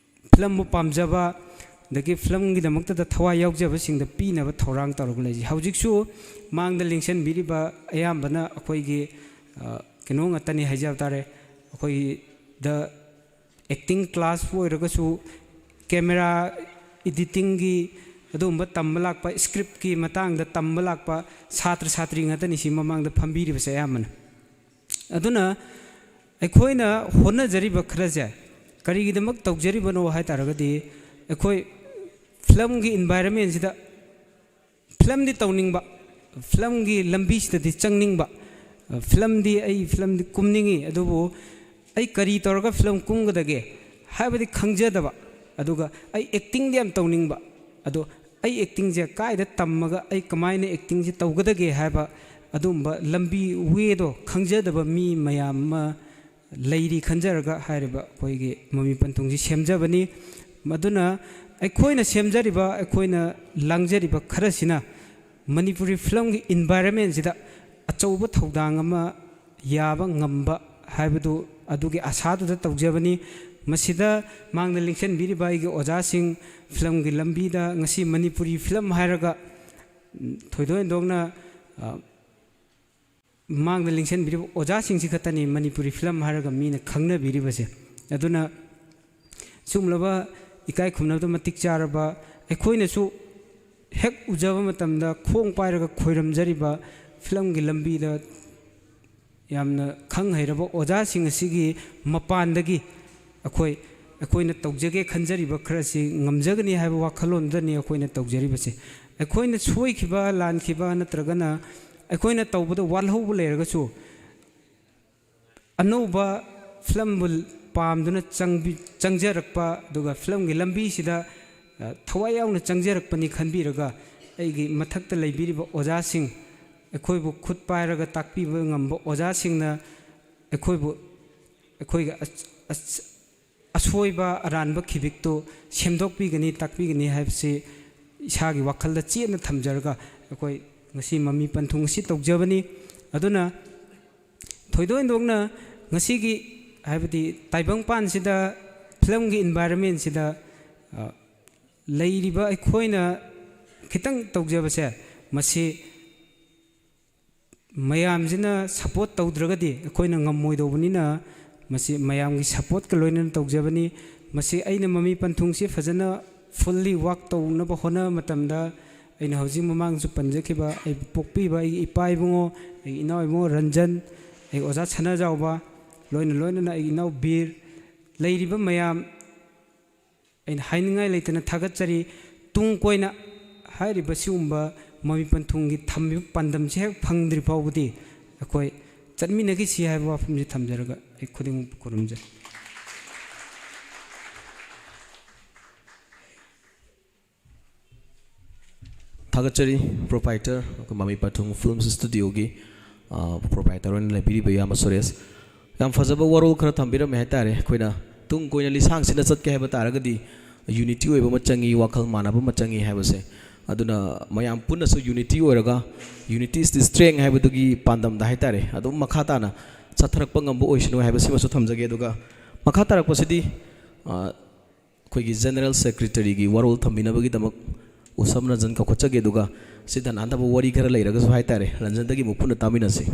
ꯐꯤꯂꯝꯕꯨ ꯄꯥꯝꯖꯕ, ꯑꯗꯒꯤ ꯐꯤꯂꯝꯒꯤꯗꯃꯛꯇꯗ ꯊꯋꯥꯏ ꯌꯥꯎꯖꯕꯁꯤꯡꯗ ꯄꯤꯅꯕ ꯊꯧꯔꯥꯡ ꯇꯧꯔꯒ ꯂꯩꯖꯩ꯫ ꯍꯧꯖꯤꯛꯁꯨ ꯃꯥꯡꯗ ꯂꯦꯡꯁꯤꯟꯕꯤꯔꯤꯕ ꯑꯌꯥꯝꯕꯅ ꯑꯩꯈꯣꯏꯒꯤ, ꯑ, ꯀꯩꯅꯣ ꯉꯥꯛꯇꯅꯤ ꯍꯥꯏꯖꯕ ꯇꯥꯔꯦ꯫ ꯑꯩꯈꯣꯏꯒꯤꯗ ꯑꯦꯛꯇꯤꯡ ꯀ꯭ꯂꯥꯁꯄꯨ ꯑꯣꯏꯔꯒꯁꯨ, ꯀꯦꯃꯦꯔꯥ ꯏꯗꯤꯇꯤꯡꯒꯤ ꯑꯗꯨꯒꯨꯝꯕ ꯇꯝꯕ ꯂꯥꯛꯄ, ꯁ꯭ꯀ꯭ꯔꯤꯞꯀꯤ ꯃꯇꯥꯡꯗ ꯇꯝꯕ ꯂꯥꯛꯄ ꯁꯥꯇ꯭ꯔ ꯁꯥꯇ꯭ꯔꯤ ꯉꯥꯛꯇꯅꯤ ꯁꯤ ꯃꯃꯥꯡꯗ ꯐꯝꯕꯤꯔꯤꯕꯁꯦ ꯑꯌꯥꯝꯕꯅ꯫ ꯑꯗꯨꯅ ꯑꯩꯈꯣꯏꯅ ꯍꯣꯠꯅꯖꯔꯤꯕ ꯈꯔꯁꯦ ꯀꯔꯤꯒꯤꯗꯃꯛ ꯇꯧꯖꯔꯤꯕꯅꯣ ꯍꯥꯏ ꯇꯥꯔꯒꯗꯤ, ꯑꯩꯈꯣꯏ ꯐꯤꯂꯝꯒꯤ ꯏꯟꯚꯥꯏꯔꯟꯃꯦꯟꯁꯤꯗ ꯐꯤꯂꯝꯗꯤ ꯇꯧꯅꯤꯡꯕ, ꯐꯤꯂꯝꯒꯤ ꯂꯝꯕꯤꯁꯤꯗꯗꯤ ꯆꯪꯅꯤꯡꯕ, ꯐꯤꯂꯝꯗꯤ, ꯑꯩ ꯐꯤꯂꯝꯗꯤ ꯀꯨꯝꯅꯤꯡꯉꯤ, ꯑꯗꯨꯕꯨ ꯑꯩ ꯀꯔꯤ ꯇꯧꯔꯒ ꯐꯤꯂꯝ ꯀꯨꯝꯒꯗꯒꯦ ꯍꯥꯏꯕꯗꯤ ꯈꯪꯖꯗꯕ, ꯑꯗꯨꯒ ꯑꯩ ꯑꯦꯛꯇꯤꯡꯗꯤ ꯌꯥꯝ ꯇꯧꯅꯤꯡꯕ, ꯑꯗꯣ ꯑꯩ ꯑꯦꯛꯇꯤꯡꯁꯦ ꯀꯥꯏꯗ ꯇꯝꯃꯒ ꯑꯩ ꯀꯃꯥꯏꯅ ꯑꯦꯛꯇꯤꯡꯁꯦ ꯇꯧꯒꯗꯒꯦ ꯍꯥꯏꯕ ꯑꯗꯨꯝꯕ ꯂꯝꯕꯤ, ꯋꯦꯗꯣ ꯈꯪꯖꯗꯕ ꯃꯤ ꯃꯌꯥꯝ ꯑꯃ ꯂꯩꯔꯤ ꯈꯟꯖꯔꯒ ꯍꯥꯏꯔꯤꯕ ꯑꯩꯈꯣꯏꯒꯤ ꯃꯃꯤ ꯄꯟꯊꯨꯡꯁꯤ ꯁꯦꯝꯖꯕꯅꯤ꯫ ꯃꯗꯨꯅ ꯑꯩꯈꯣꯏꯅ ꯁꯦꯝꯖꯔꯤꯕ, ꯑꯩꯈꯣꯏꯅ ꯂꯥꯡꯖꯔꯤꯕ ꯈꯔꯁꯤꯅ ꯃꯅꯤꯄꯨꯔꯤ ꯐꯤꯂꯝꯒꯤ ꯏꯟꯚꯥꯏꯔꯟꯃꯦꯟꯁꯤꯗ ꯑꯆꯧꯕ ꯊꯧꯗꯥꯡ ꯑꯃ ꯌꯥꯕ ꯉꯝꯕ ꯍꯥꯏꯕꯗꯨ ꯑꯗꯨꯒꯤ ꯑꯁꯥꯗꯨꯗ ꯇꯧꯖꯕꯅꯤ꯫ ꯃꯁꯤꯗ ꯃꯥꯡꯗ ꯂꯦꯡꯁꯤꯟꯕꯤꯔꯤꯕ ꯑꯩꯒꯤ ꯑꯣꯖꯥꯁꯤꯡ, ꯐꯤꯂꯝꯒꯤ ꯂꯝꯕꯤꯗ ꯉꯁꯤ ꯃꯅꯤꯄꯨꯔꯤ ꯐꯤꯂꯝ ꯍꯥꯏꯔꯒ ꯊꯣꯏꯗꯣꯛ ꯍꯦꯟꯗꯣꯛꯅ, ꯑ, ꯃꯥꯡꯗ ꯂꯦꯡꯁꯤꯟꯕꯤꯔꯤꯕ ꯑꯣꯖꯥꯁꯤꯡꯁꯤ ꯈꯛꯇꯅꯤ ꯃꯅꯤꯄꯨꯔꯤ ꯐꯤꯂꯝ ꯍꯥꯏꯔꯒ ꯃꯤꯅ ꯈꯪꯅꯕꯤꯔꯤꯕꯁꯦ꯫ ꯑꯗꯨꯅ ꯁꯤꯒꯨꯝꯂꯕ ꯏꯀꯥꯏ ꯈꯨꯝꯅꯕꯗ ꯃꯇꯤꯛ ꯆꯥꯔꯕ, ꯑꯩꯈꯣꯏꯅꯁꯨ ꯍꯦꯛ ꯎꯖꯕ ꯃꯇꯝꯗ ꯈꯣꯡ ꯄꯥꯏꯔꯒ ꯈꯣꯏꯔꯝꯖꯔꯤꯕ ꯐꯤꯂꯝꯒꯤ ꯂꯝꯕꯤꯗ ꯌꯥꯝꯅ ꯈꯪ ꯍꯩꯔꯕ ꯑꯣꯖꯥꯁꯤꯡ ꯑꯁꯤꯒꯤ ꯃꯄꯥꯟꯗꯒꯤ ꯑꯩꯈꯣꯏ, ꯑꯩꯈꯣꯏꯅ ꯇꯧꯖꯒꯦ ꯈꯟꯖꯔꯤꯕ ꯈꯔꯁꯤ ꯉꯝꯖꯒꯅꯤ ꯍꯥꯏꯕ ꯋꯥꯈꯜꯂꯣꯟꯗꯅꯤ ꯑꯩꯈꯣꯏꯅ ꯇꯧꯖꯔꯤꯕꯁꯦ꯫ ꯑꯩꯈꯣꯏꯅ ꯁꯣꯏꯈꯤꯕ, ꯂꯥꯟꯈꯤꯕ ꯅꯠꯇ꯭ꯔꯒꯅ ꯑꯩꯈꯣꯏꯅ ꯇꯧꯕꯗ ꯋꯥꯠꯍꯧꯕ ꯂꯩꯔꯒꯁꯨ ꯑꯅꯧꯕ ꯐꯤꯂꯝꯕꯨ ꯄꯥꯝꯗꯨꯅ ꯆꯪꯕꯤ-, ꯆꯪꯖꯔꯛꯄ, ꯑꯗꯨꯒ ꯐꯤꯂꯝꯒꯤ ꯂꯝꯕꯤꯁꯤꯗ, ꯑ, ꯊꯋꯥꯏ ꯌꯥꯎꯅ ꯆꯪꯖꯔꯛꯄꯅꯤ ꯈꯟꯕꯤꯔꯒ ꯑꯩꯒꯤ ꯃꯊꯛꯇ ꯂꯩꯕꯤꯔꯤꯕ ꯑꯣꯖꯥꯁꯤꯡ, ꯑꯩꯈꯣꯏꯕꯨ ꯈꯨꯠ ꯄꯥꯏꯔꯒ ꯇꯥꯛꯄꯤꯕ ꯉꯝꯕ ꯑꯣꯖꯥꯁꯤꯡꯅ ꯑꯩꯈꯣꯏꯕꯨ, ꯑꯩꯈꯣꯏꯒꯤ ꯑꯁ-, ꯑꯁ-, ꯑꯁꯣꯏꯕ ꯑꯔꯥꯟꯕ ꯈꯤꯕꯤꯛꯇꯨ ꯁꯦꯝꯗꯣꯛꯄꯤꯒꯅꯤ, ꯇꯥꯛꯄꯤꯒꯅꯤ ꯍꯥꯏꯕꯁꯤ ꯏꯁꯥꯒꯤ ꯋꯥꯈꯜꯗ ꯆꯦꯠꯅ ꯊꯝꯖꯔꯒ ꯑꯩꯈꯣꯏ ꯉꯁꯤ ꯃꯃꯤ ꯄꯟꯊꯨꯡ ꯑꯁꯤ ꯇꯧꯖꯕꯅꯤ꯫ ꯑꯗꯨꯅ ꯊꯣꯏꯗꯣꯛ ꯍꯦꯟꯗꯣꯛꯅ ꯉꯁꯤꯒꯤ, ꯍꯥꯏꯕꯗꯤ ꯇꯥꯏꯕꯪꯄꯥꯟꯁꯤꯗ ꯐꯤꯂꯝꯒꯤ ꯏꯟꯚꯥꯏꯔꯟꯃꯦꯟꯁꯤꯗ, ꯑ, ꯂꯩꯔꯤꯕ ꯑꯩꯈꯣꯏꯅ ꯈꯤꯇꯪ ꯇꯧꯖꯕꯁꯦ, ꯃꯁꯤ ꯃꯌꯥꯝꯁꯤꯅ ꯁꯄꯣꯔꯠ ꯇꯧꯗ꯭ꯔꯒꯗꯤ ꯑꯩꯈꯣꯏꯅ ꯉꯝꯃꯣꯏꯗꯧꯕꯅꯤꯅ, ꯃꯁꯤ ꯃꯌꯥꯝꯒꯤ ꯁꯄꯣꯔꯠꯀ ꯂꯣꯏꯅꯅ ꯇꯧꯖꯕꯅꯤ꯫ ꯃꯁꯤ ꯑꯩꯅ ꯃꯃꯤ ꯄꯟꯊꯨꯡꯁꯤ ꯐꯖꯅ ꯐꯨꯜꯂꯤ ꯋꯥꯛ ꯇꯧꯅꯕ ꯍꯣꯠꯅꯕ ꯃꯇꯝꯗ, ꯑꯩꯅ ꯍꯧꯖꯤꯛ ꯃꯃꯥꯡꯁꯨ ꯄꯟꯖꯈꯤꯕ, ꯑꯩꯕꯨ ꯄꯣꯛꯄꯤꯕ ꯑꯩꯒꯤ ꯏꯄꯥ ꯏꯕꯨꯡꯉꯣ, ꯑꯩꯒꯤ ꯏꯅꯥꯎ ꯏꯕꯨꯡꯉꯣ ꯔꯟꯖꯟ, ꯑꯩꯒꯤ ꯑꯣꯖꯥ ꯁꯅꯥꯖꯥꯎꯕ, ꯂꯣꯏꯅ ꯂꯣꯏꯅꯅ ꯑꯩꯒꯤ ꯏꯅꯥꯎ ꯕꯤꯔ, ꯂꯩꯔꯤꯕ ꯃꯌꯥꯝ, ꯑꯩꯅ ꯍꯥꯏꯅꯤꯡꯉꯥꯏ ꯂꯩꯇꯅ ꯊꯥꯒꯠꯆꯔꯤ꯫ ꯇꯨꯡ ꯀꯣꯏꯅ ꯍꯥꯏꯔꯤꯕ ꯁꯤꯒꯨꯝꯕ ꯃꯃꯤ ꯄꯟꯊꯨꯡꯒꯤ ꯊꯝꯃꯤꯕ ꯄꯥꯟꯗꯝꯁꯤ ꯍꯦꯛ ꯐꯪꯗ꯭ꯔꯤ ꯐꯥꯎꯕꯗꯤ ꯑꯩꯈꯣꯏ ꯆꯠꯃꯤꯟꯅꯈꯤꯁꯤ ꯍꯥꯏꯕ ꯋꯥꯐꯝꯁꯤ ꯊꯝꯖꯔꯒ ꯑꯩ ꯈꯨꯗꯤꯡꯃꯛꯄꯨ ꯈꯨꯔꯨꯝꯖꯔꯤ꯫ ꯊꯥꯒꯠꯆꯔꯤ ꯄ꯭ꯔꯣꯄꯥꯏꯇꯔ, ꯑꯩꯈꯣꯏ ꯃꯃꯤ ꯄꯟꯊꯨꯡ ꯐꯤꯂꯝꯁ ꯁ꯭ꯇꯨꯗꯤꯑꯣꯒꯤ, ꯑ, ꯄ꯭ꯔꯣꯄꯥꯏꯇꯔ ꯑꯣꯏꯅ ꯂꯩꯕꯤꯔꯤꯕ ꯏꯌꯥꯝꯕ ꯁꯨꯔꯦꯁ꯫ ꯌꯥꯝ ꯐꯖꯕ ꯋꯥꯔꯣꯜ ꯈꯔ ꯊꯝꯕꯤꯔꯝꯃꯦ ꯍꯥꯏꯇꯥꯔꯦ꯫ ꯑꯩꯈꯣꯏꯅ ꯇꯨꯡ ꯀꯣꯏꯅ ꯂꯤꯁꯥꯡꯁꯤꯟꯅ ꯆꯠꯀꯦ ꯍꯥꯏꯕ ꯇꯥꯔꯒꯗꯤ unity ꯑꯣꯏꯕ ꯑꯃ ꯆꯪꯉꯤ, ꯋꯥꯈꯜ ꯃꯥꯟꯅꯕ ꯑꯃ ꯆꯪꯉꯤ ꯍꯥꯏꯕꯁꯦ꯫ ꯑꯗꯨꯅ ꯃꯌꯥꯝ ꯄꯨꯟꯅꯁꯨ unity ꯑꯣꯏꯔꯒ "Unity is the strength" ꯍꯥꯏꯕꯗꯨꯒꯤ ꯄꯥꯟꯗꯝꯗ ꯍꯥꯏꯇꯥꯔꯦ, ꯑꯗꯨꯝ ꯃꯈꯥ ꯇꯥꯅ ꯆꯠꯊꯔꯛꯄ ꯉꯝꯕ ꯑꯣꯏꯁꯅꯨ ꯍꯥꯏꯕꯁꯤꯃꯁꯨ ꯊꯝꯖꯒꯦ꯫ ꯑꯗꯨꯒ ꯃꯈꯥ ꯇꯥꯔꯛꯄꯁꯤꯗꯤ, ꯑ, ꯑꯩꯈꯣꯏꯒꯤ General Secretaryꯒꯤ ꯋꯥꯔꯣꯜ ꯊꯝꯕꯤꯅꯕꯒꯤꯗꯃꯛ ꯎꯁꯝ ꯔꯟꯖꯟ ꯀꯧꯈꯠꯆꯒꯦ꯫ ꯑꯗꯨꯒ ꯁꯤꯗ ꯅꯥꯟꯊꯕ ꯋꯥꯔꯤ ꯈꯔ ꯂꯩꯔꯒꯁꯨ ꯍꯥꯏꯇꯥꯔꯦ, ꯔꯟꯖꯟꯗꯒꯤ ꯑꯃꯨꯛ ꯄꯨꯟꯅ ꯇꯥꯃꯤꯟꯅꯁꯤ꯫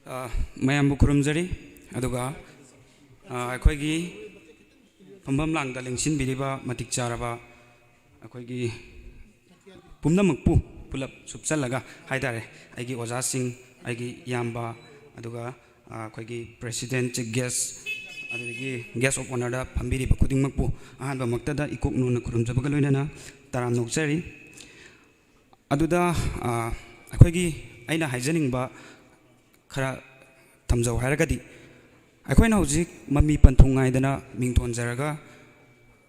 ꯑ, ꯃꯌꯥꯝꯕꯨ ꯈꯨꯔꯨꯝꯖꯔꯤ꯫ ꯑꯗꯨꯒ, ꯑ, ꯑꯩꯈꯣꯏꯒꯤ ꯐꯝꯐꯝ ꯂꯥꯡꯗ ꯂꯦꯡꯁꯤꯟꯕꯤꯔꯤꯕ ꯃꯇꯤꯛ ꯆꯥꯔꯕ ꯑꯩꯈꯣꯏꯒꯤ ꯄꯨꯝꯅꯃꯛꯄꯨ ꯄꯨꯂꯞ ꯁꯨꯞꯆꯜꯂꯒ ꯍꯥꯏꯇꯥꯔꯦ, ꯑꯩꯒꯤ ꯑꯣꯖꯥꯁꯤꯡ, ꯑꯩꯒꯤ ꯏꯌꯥꯝꯕ, ꯑꯗꯨꯒ, ꯑ, ꯑꯩꯈꯣꯏꯒꯤ President, Chief Guest, ꯑꯗꯨꯗꯒꯤ Guest of Honourꯗ ꯐꯝꯕꯤꯔꯤꯕ ꯈꯨꯗꯤꯡꯃꯛꯄꯨ ꯑꯍꯥꯟꯕꯃꯛꯇꯗ ꯏꯀꯣꯛ ꯅꯣꯟꯅ ꯈꯨꯔꯨꯝꯖꯕꯒ ꯂꯣꯏꯅꯅ ꯇꯔꯥꯝꯅ ꯑꯣꯛꯆꯔꯤ꯫ ꯑꯗꯨꯗ, ꯑ, ꯑꯩꯈꯣꯏꯒꯤ, ꯑꯩꯅ ꯍꯥꯏꯖꯅꯤꯡꯕ ꯈꯔ ꯊꯝꯖꯧ ꯍꯥꯏꯔꯒꯗꯤ, ꯑꯩꯈꯣꯏꯅ ꯍꯧꯖꯤꯛ ꯃꯃꯤ ꯄꯟꯊꯨꯡ ꯉꯥꯏꯗꯅ ꯃꯤꯡ ꯊꯣꯟꯖꯔꯒ,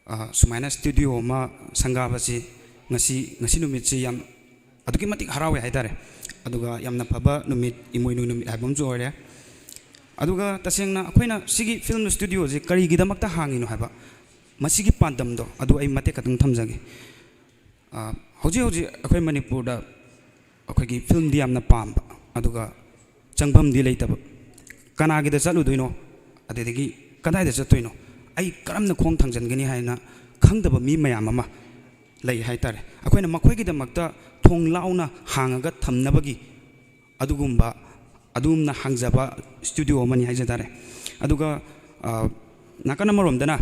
ꯑ, ꯁꯨꯃꯥꯏꯅ studio ꯑꯃ ꯁꯪꯒꯥꯕꯁꯤ ꯉꯁꯤ, ꯉꯁꯤ ꯅꯨꯃꯤꯠꯁꯤ ꯌꯥꯝ ꯑꯗꯨꯛꯀꯤ ꯃꯇꯤꯛ ꯍꯔꯥꯎꯋꯦ ꯍꯥꯏꯇꯥꯔꯦ꯫ ꯑꯗꯨꯒ ꯌꯥꯝꯅ ꯐꯕ ꯅꯨꯃꯤꯠ, ꯏꯃꯣꯏꯅꯨ ꯅꯨꯃꯤꯠ ꯍꯥꯏꯕ ꯑꯃꯁꯨ ꯑꯣꯏꯔꯦ꯫ ꯑꯗꯨꯒ ꯇꯁꯦꯡꯅ ꯑꯩꯈꯣꯏꯅ ꯁꯤꯒꯤ film studioꯁꯤ ꯀꯔꯤꯒꯤꯗꯃꯛꯇ ꯍꯥꯡꯉꯤꯅꯣ ꯍꯥꯏꯕ, ꯃꯁꯤꯒꯤ ꯄꯥꯟꯗꯝꯗꯣ ꯑꯗꯨ ꯑꯩ ꯃꯇꯦꯛ ꯈꯛꯇꯪ ꯊꯝꯖꯒꯦ꯫ ꯑ, ꯍꯧꯖꯤꯛ ꯍꯧꯖꯤꯛ ꯑꯩꯈꯣꯏ ꯃꯅꯤꯄꯨꯔꯗ ꯑꯩꯈꯣꯏꯒꯤ filmꯗꯤ ꯌꯥꯝꯅ ꯄꯥꯝꯕ, ꯑꯗꯨꯒ ꯆꯪꯐꯝꯗꯤ ꯂꯩꯇꯕ꯫ ꯀꯅꯥꯒꯤꯗ ꯆꯠꯂꯨꯗꯣꯏꯅꯣ? ꯑꯗꯨꯗꯒꯤ ꯀꯗꯥꯏꯗ ꯆꯠꯇꯣꯏꯅꯣ? ꯑꯩ ꯀꯔꯝꯅ ꯈꯣꯡ ꯊꯥꯡꯖꯤꯟꯒꯅꯤ ꯍꯥꯏꯅ ꯈꯪꯗꯕ ꯃꯤ ꯃꯌꯥꯝ ꯑꯃ ꯂꯩ ꯍꯥꯏꯇꯥꯔꯦ꯫ ꯑꯩꯈꯣꯏꯅ ꯃꯈꯣꯏꯒꯤꯗꯃꯛꯇ ꯊꯣꯡ ꯂꯥꯎꯅ ꯍꯥꯡꯉꯒ ꯊꯝꯅꯕꯒꯤ ꯑꯗꯨꯒꯨꯝꯕ, ꯑꯗꯨꯒꯨꯝꯅ ꯍꯥꯡꯖꯕ studio ꯑꯃꯅꯤ ꯍꯥꯏꯖ ꯇꯥꯔꯦ꯫ ꯑꯗꯨꯒ, ꯑ, ꯅꯥꯀꯟ ꯑꯃꯔꯣꯝꯗꯅ